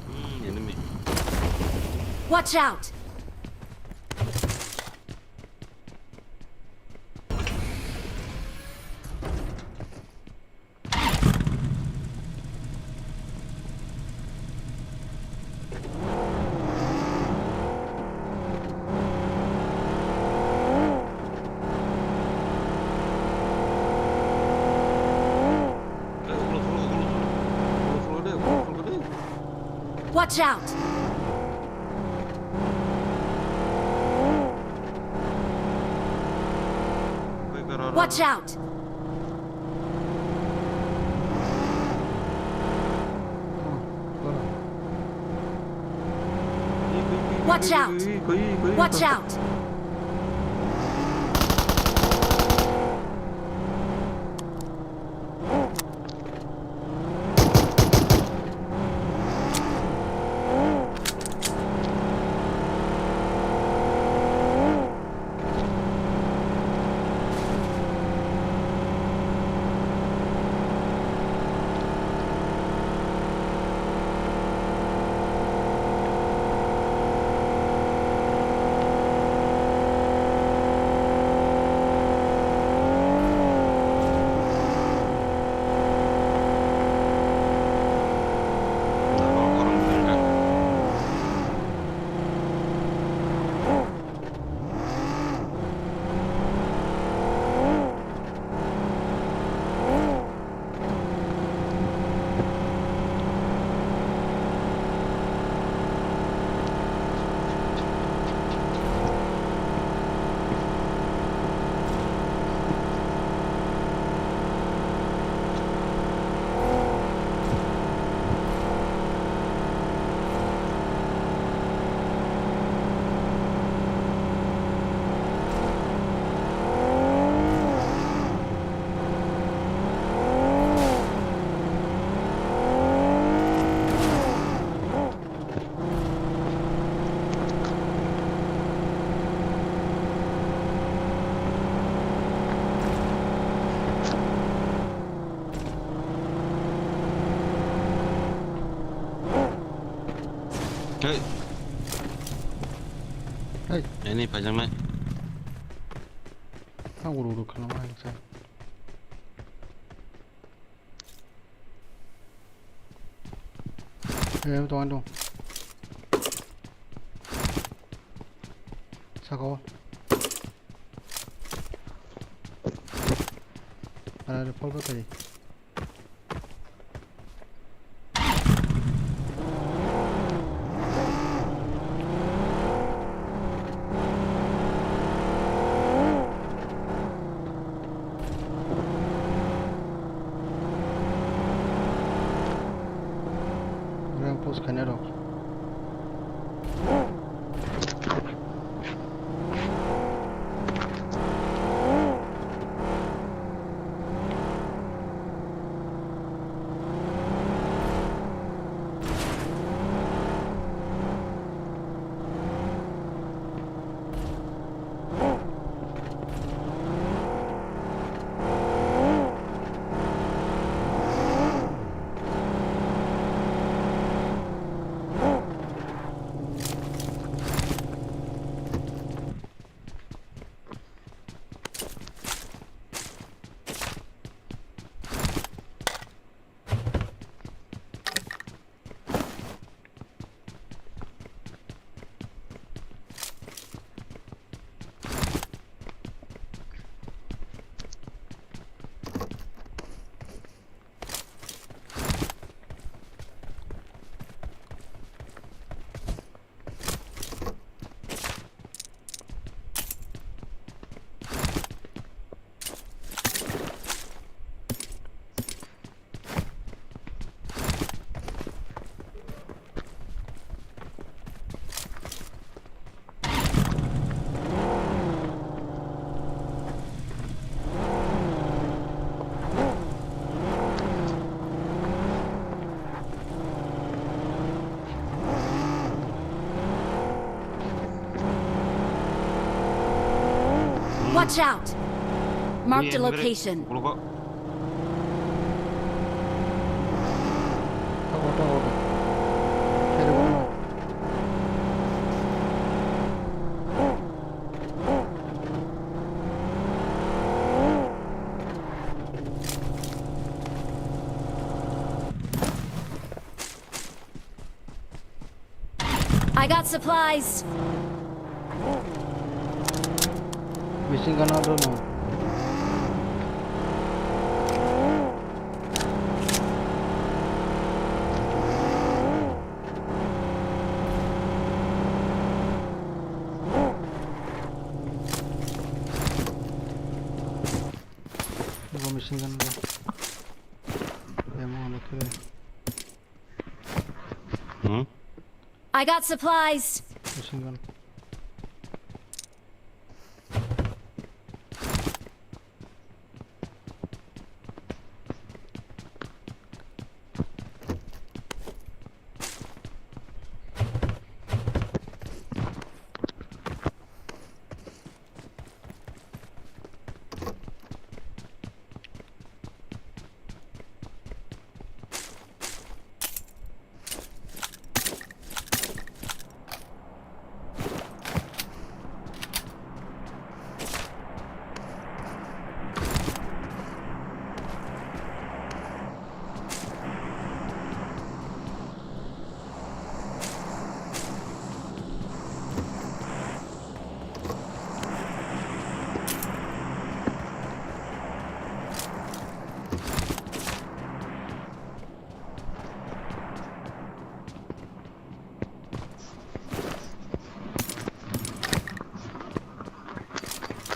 Hmm, enemy. Watch out! Watch out! Watch out! Watch out! Watch out! Hey. Hey. Ini pajang nai. Ang uru uru khalama hai sa. Eh, tongan dong. Saka o. Ara, ara, pol patai. Rank push khainai rok. Watch out! Marked a location. I got supplies. Machine gun order no. Abo machine gun bo. Emo ano khe. Hmm? I got supplies. Machine gun.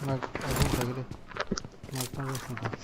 Nak, aku lagi deh. Nak, aku lagi.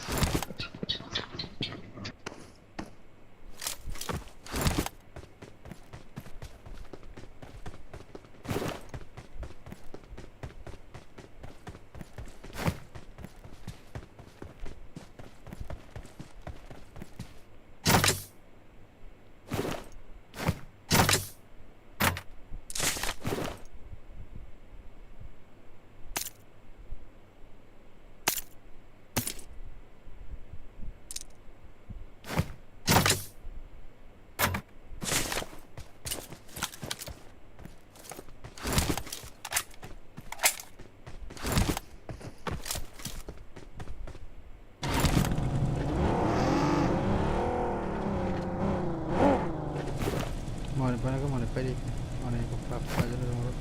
Manwi painai khe manwi paidi. Manwi kok khlak paidi rw.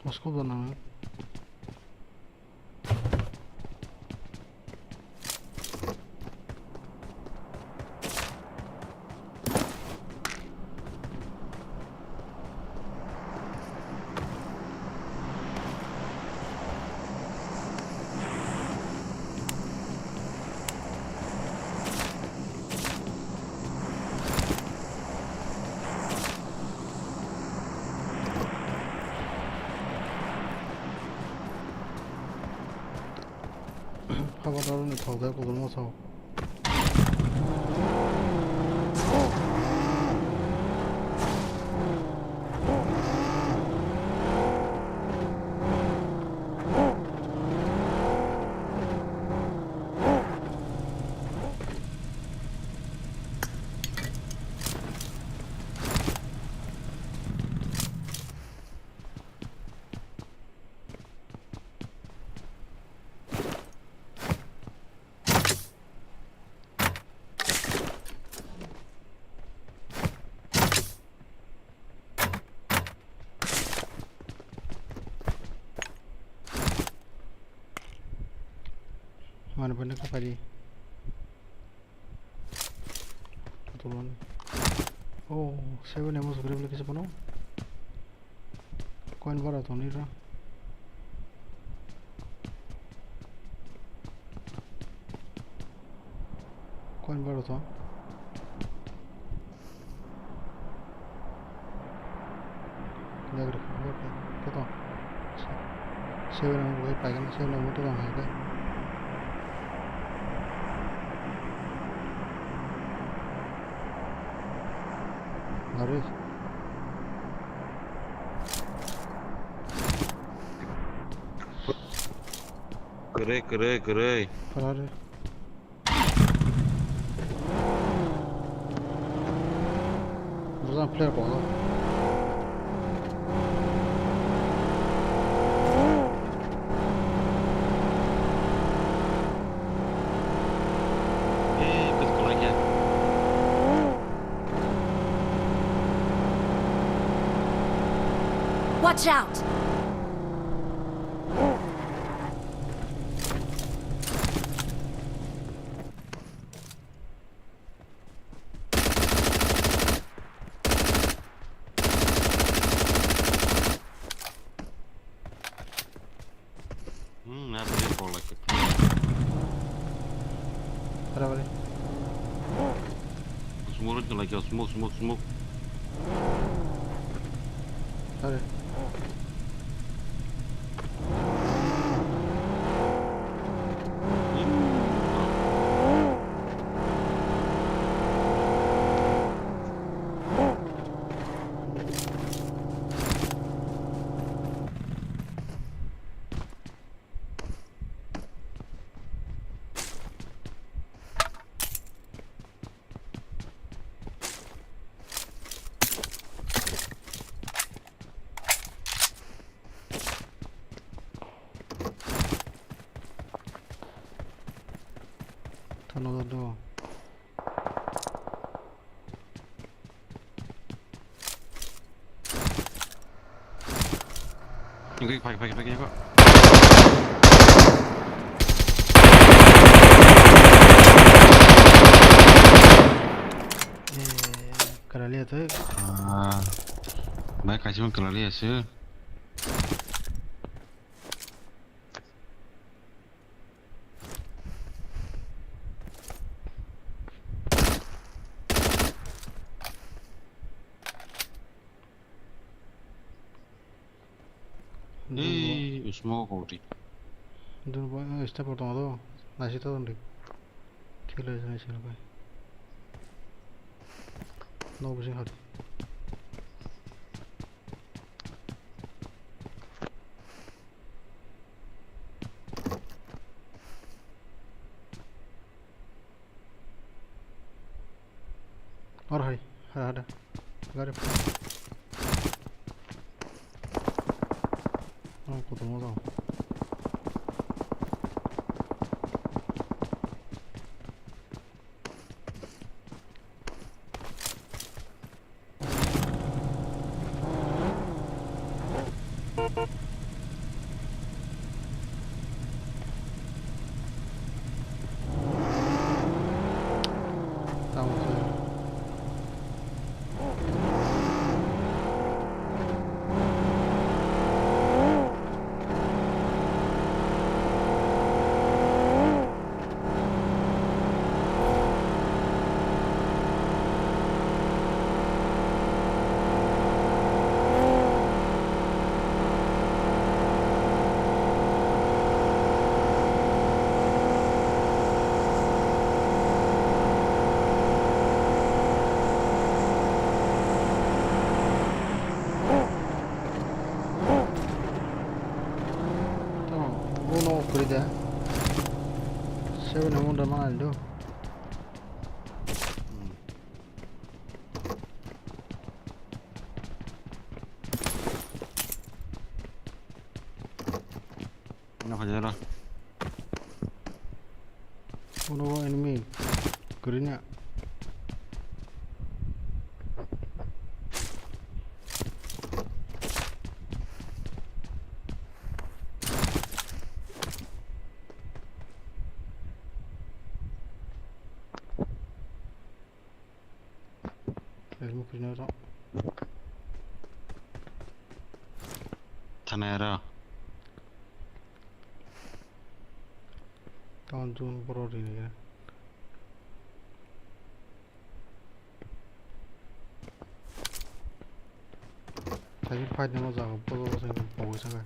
Moskov da nang. Haba daro ni thok jai kotorma sao. Mano benda kapari. Tulon. Oh, seven emos gre bole kisa bono. Coin bara tong nira. Coin bara tong. Jagra, okay. Totong. Seven ang bai paikan, seven ang totong hai kai. Lari. Kwrwi, kwrwi, kwrwi. Lari. Bwsang player kotor. Eh, bwswk lai khe. Watch out! Hmm, na beri kok lagi. Ada beri. Smoke lagi, smoke, smoke, smoke. Ada. Tano do. Ingkrik, phai, phai, phai, phai. Eh, karalia tu. Ah, baik kasih mah karalia sih. Ei, smoke kok di. Dun boy, eh, step tongo do. Nasi to dun di. Thilo jani sino kai. No bising hadi. Or hai, hara hara. Gari. Oh, kutung mo. Uno kuri de. Seven hundred mana do. Ano khaja ra. Uno enemy. Kuri na. Elmo kino ro. Thana ro. Ton jun boro rini. Thakin fight nangma jaga boro boro sengkhe pogwi sangkhe.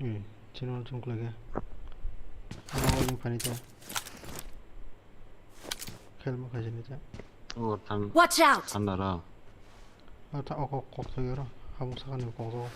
Hmm, chini ulo chwng kwlai khe. Ano wngwi phani ta. Khelmo khaisani ta. O thang. Watch out! Thanda ra. O tha o kok kok thoi oro. Habung sakani kok jago.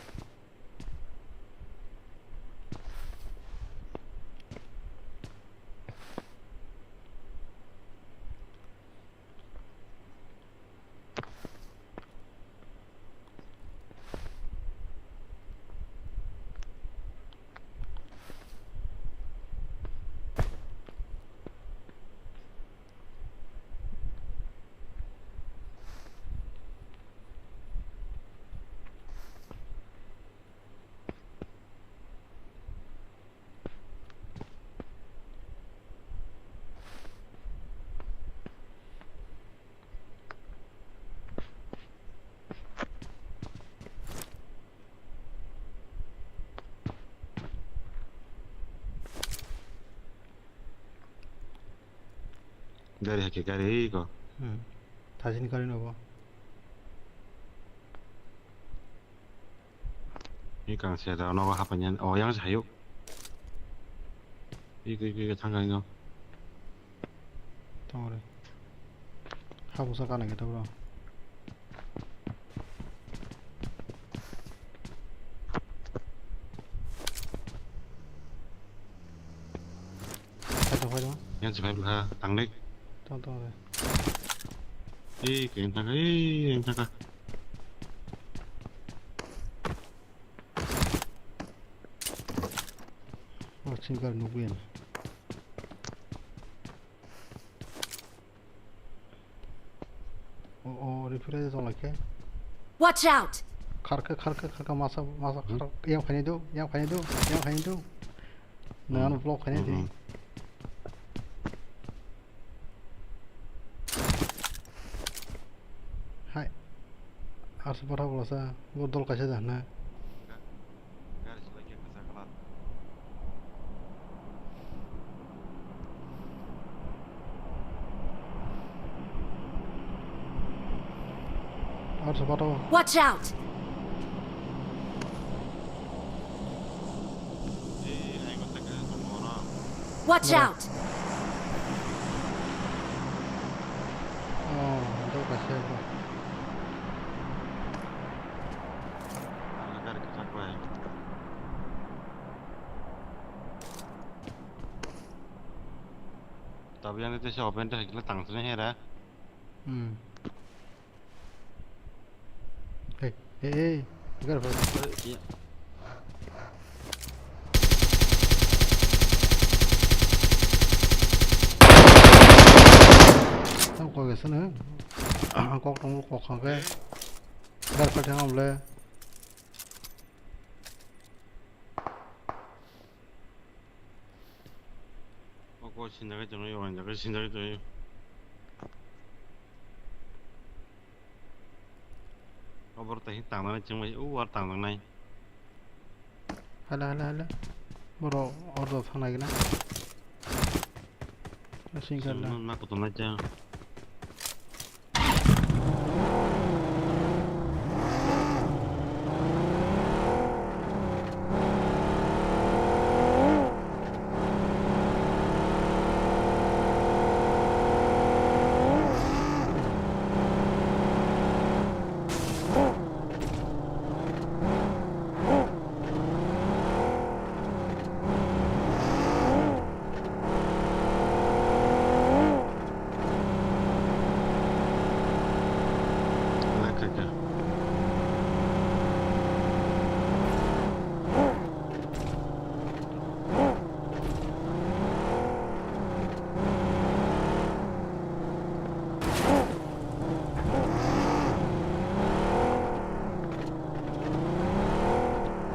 Gari hakhe gari ko. Hmm. Thajini gari nogo. Ni kang se da nogo hapanya. O yang sayo. Iko iko iko thangkang no. Tongre. Habusa kana kita bro. Khaito khaito. Yang se phai bwkha tanglik. Tong tong re. Ih, keng thangkha, ih, keng thangkha. Oh, chingkar nukliya. O, o, referee jong lai khe. Watch out! Kharkhe, kharkhe, kharkhe, masa, masa, hmm, khar, yang khaini do, yang khaini do, yang khaini do. Nang ano, hmm, block khaini di. Hmm. Hai. Arso patha bolasa, bo dol kaisa da hwnna. Gari se lai khe kwchak kalar. Arso patha. Watch out! Watch out! Oh, dol kaisa bo. Ang gari kwchak bai. Tabi yang itu si open teh gila tang sini hera. Hmm. Hey, hey, hey, gari bai. Eh, iya. Tang kok gese na. Kok tong kok khang ke. Gari bai tang amle. Kok O sinjagwi tongo, o sinjagwi tongo. Obor tei tangnani chwngbai, o ar tangnai. Hala, hala, hala. Boro order thangna gina. Asing kala. Chwngno na kutunai cha.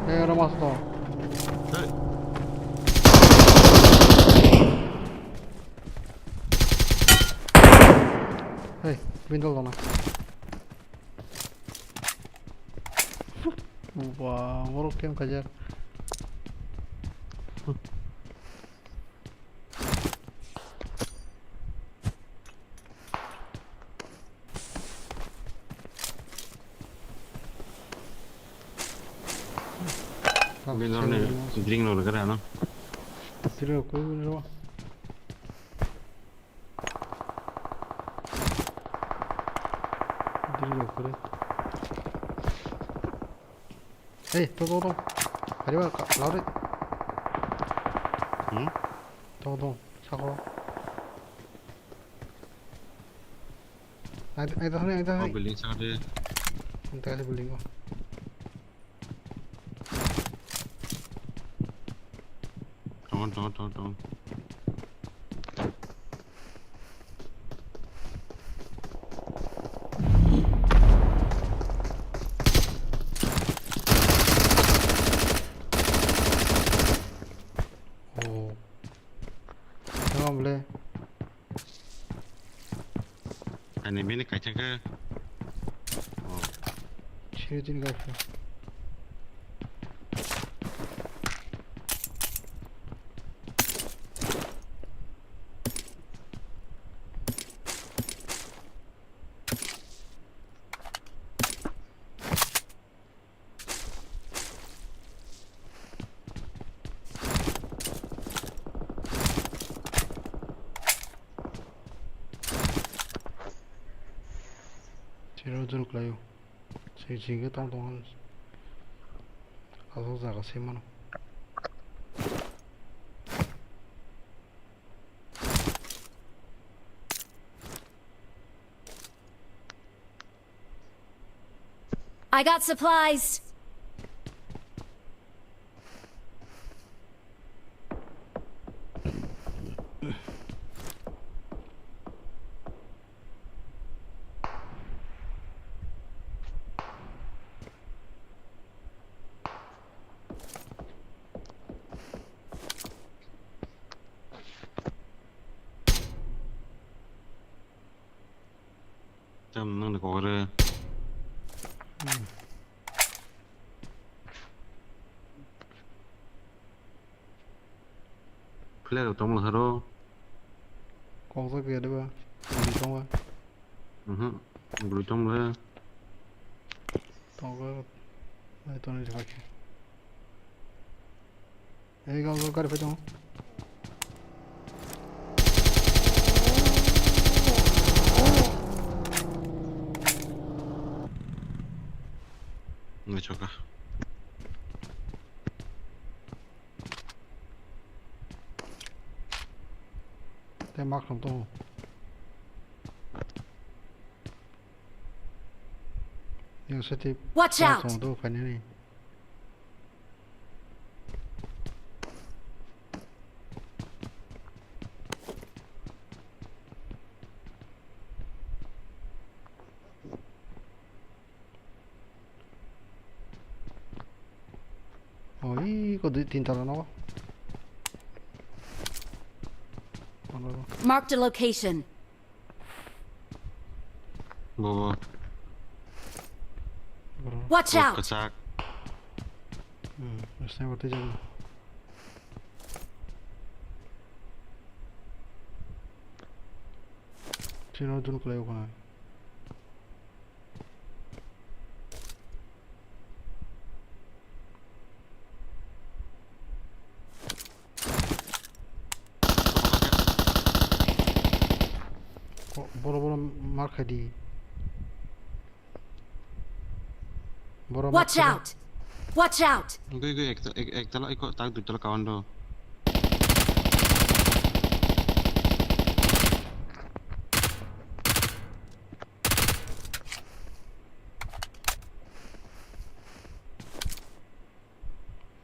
Hey, oro mas to. Hey. Hey, window dona. Wah, borok kem kajak. Bini norokni drink rok rwgwrano. Drink rok kwrwi rw. Drink rok kwrwi. Ei, to, to, to. Kariba, ka-, lauri. Hmm? To, to, sako. Ai, ai, to, ai, to, Oh, ai. Building saka de. Ang tayo sa building ko. Tongo, tongo, tongo, tongo. Oh. Tama bole. Ani bini kaisa khe. Oh. Siri tini kaisa. Sero jor khlaio. Sing sing khe tong tong. Aswk jaga se mano. I got supplies. Tam nang ni kokore. Hmm. Player rok tongmani haro. Kokjak ya deba. Bwrwi tongba. Mhm. Bwrwi tongba. Tongo. Ai tongni thangkhe. Ei, gao, gao, gari phai tongo. Naichokha. Tei mak thang tongo. Yang sati. Watch out! Tongo do, phainani. Oh, iko dui tin tala no. Marked a location. Bobo. Bro. Watch out! Kwchak. Hmm, sniper tei jago. Chino dun kwlai o khna. Ko-, boro boro mar khai di. Boro mar Watch khai di. Out! Watch out! Gui gui ek, ek, ek tala iko tak dui tala kawan do.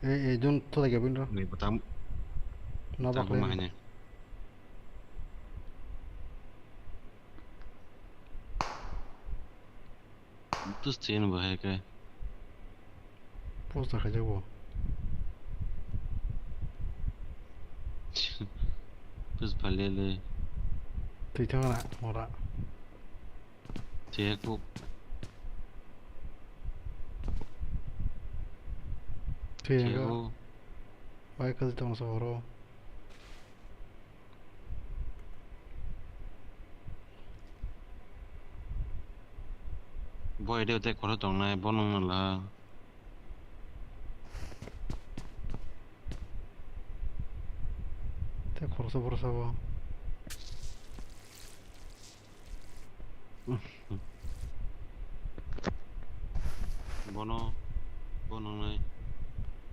Eh, eh, jun to lagi abin ro. Ni batam. No tabuk bakle. Mahanya. Tus chain bo hai kai. Post da khai jago. Tus phalele. Twi thang na mora. Chekuk. Chekuk. Bai kaji tong sa horo. Bo ede tei khoro tongnai, bo nung nala. Tei khoroksa boroksa bo. Bono, bo nungnai.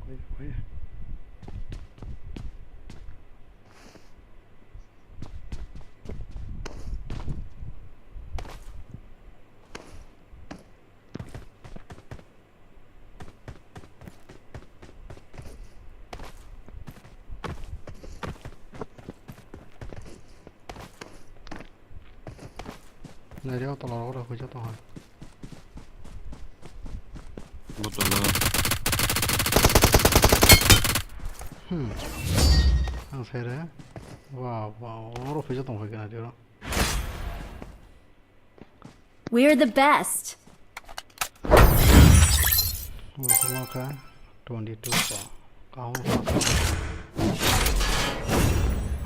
Oi, oi. Nai rw tola rok rw huijak tong ha. Bo tola. Hmm. Ang sai re. Wow, wow. Oro huijak tong phai khe nai rw. We're the best. Wngkha twenty two ko. Kaham.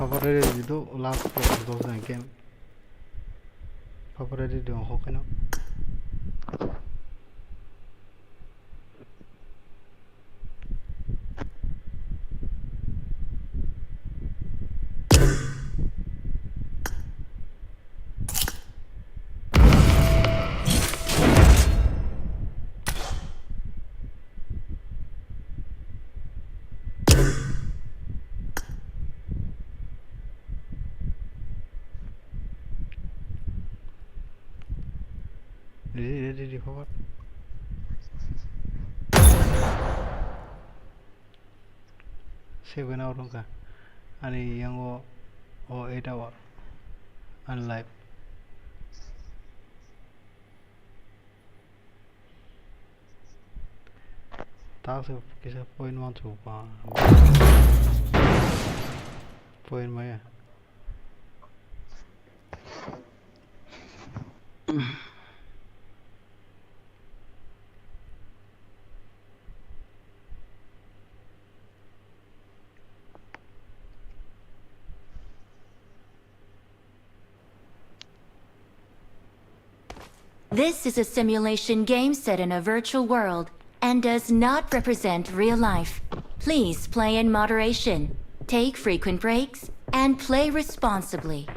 Papa ready do last ko dos na game. Papa ready do ho keno. Ready, ready, ready, forward. Seven hour wngkha. Ani yango o eight hour. Ani life. Task kisa point one chupa. Point maya. This is a simulation game set in a virtual world and does not represent real life. Please play in moderation, take frequent breaks, and play responsibly.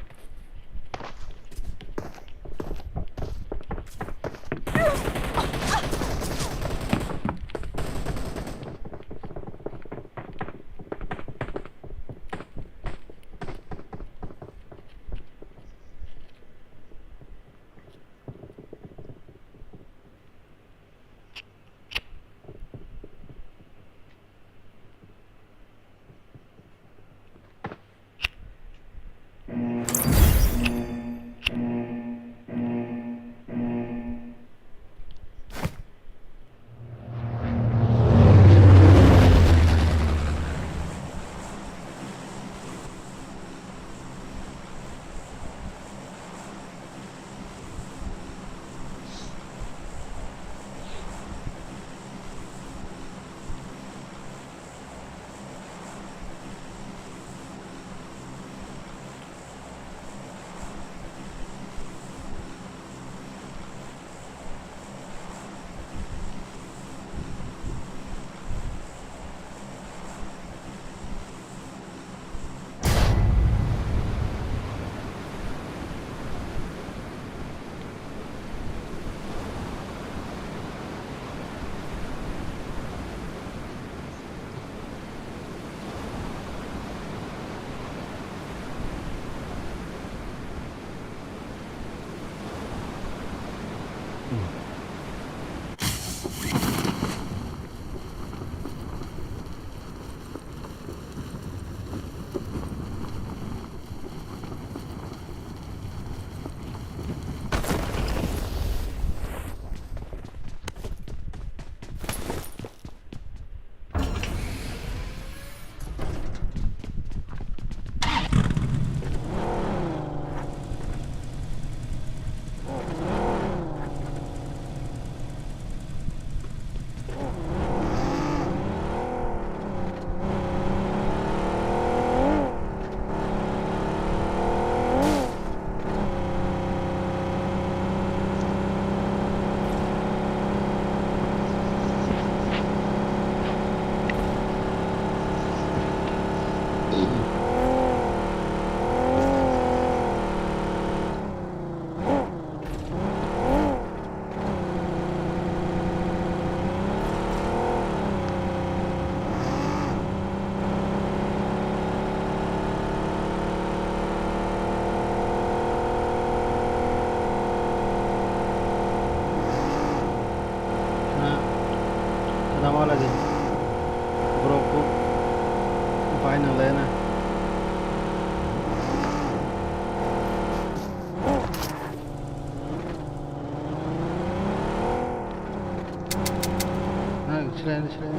Selain, selain.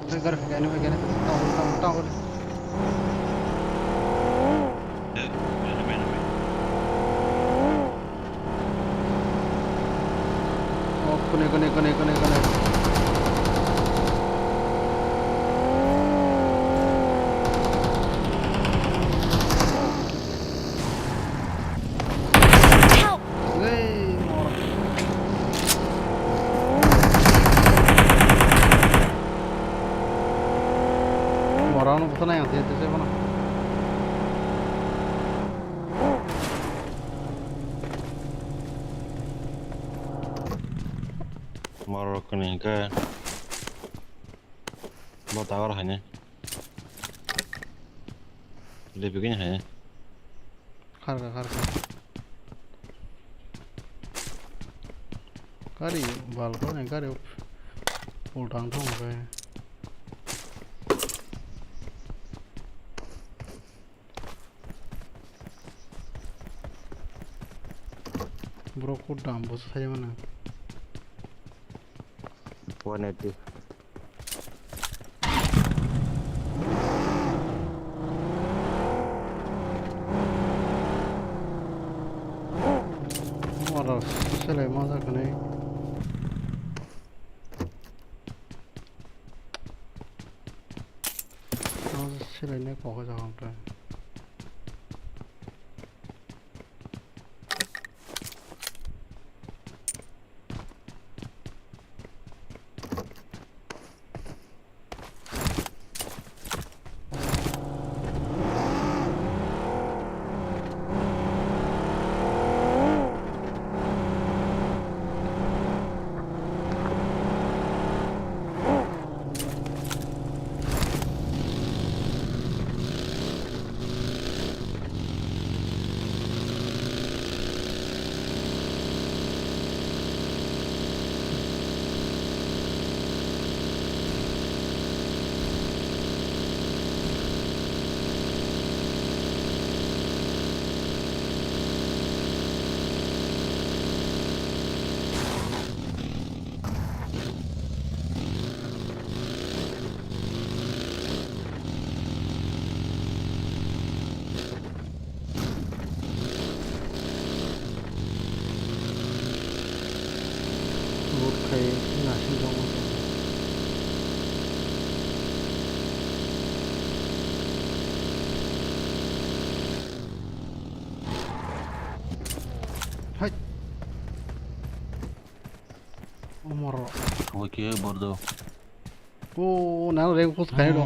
Tengkar, kaino, kaino. Tawar, tawar, tawar. Oh, kone, kone, kone, kone, kone. Help! Hey, mora. Mora, ano buta na yang, tiyan, tiyan, mana? Mora, kone, kone. Bo tower haine. Lebigini haine. Kharka, kharka. Gari balkon, gari ultang thong khe. Bro, kudam bosa sai mana? One eighty. Oro selai ma jak hinwi. Selai ne kok jak hinwi. Loot khai nasing tongma. Hai. Omoro. Oke, bordo. O, nang rank push khai do.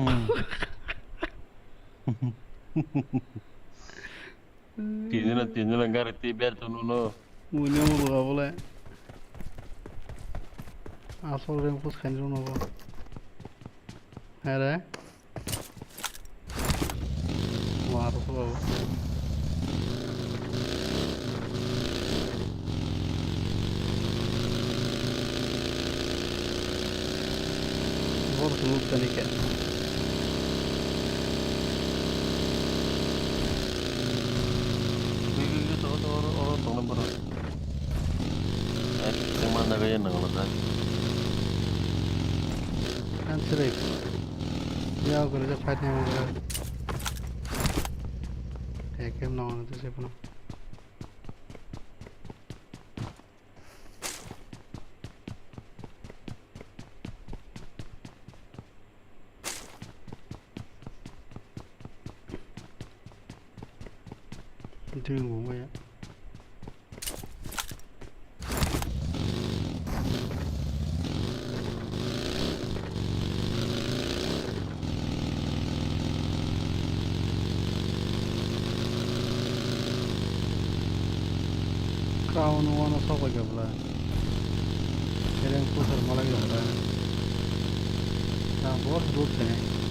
Hmm. Tinjana, tinjana gari ti ber tu nuno. Mune mo bula bole. Asol rank push khai do nogo. Here. War ko. Bor sumuk tani ke. Gigi gigi to to oro oro tong bor. Ek tengman jaga ya nang lo ta. Kan sirek. Ya guru ja fight nang lo. Ek em nang lo to se puno. Ding bo maya. Kau no wano sobai khe bwla. Kereng kusar malai khe bwla. Tang bo loot khe.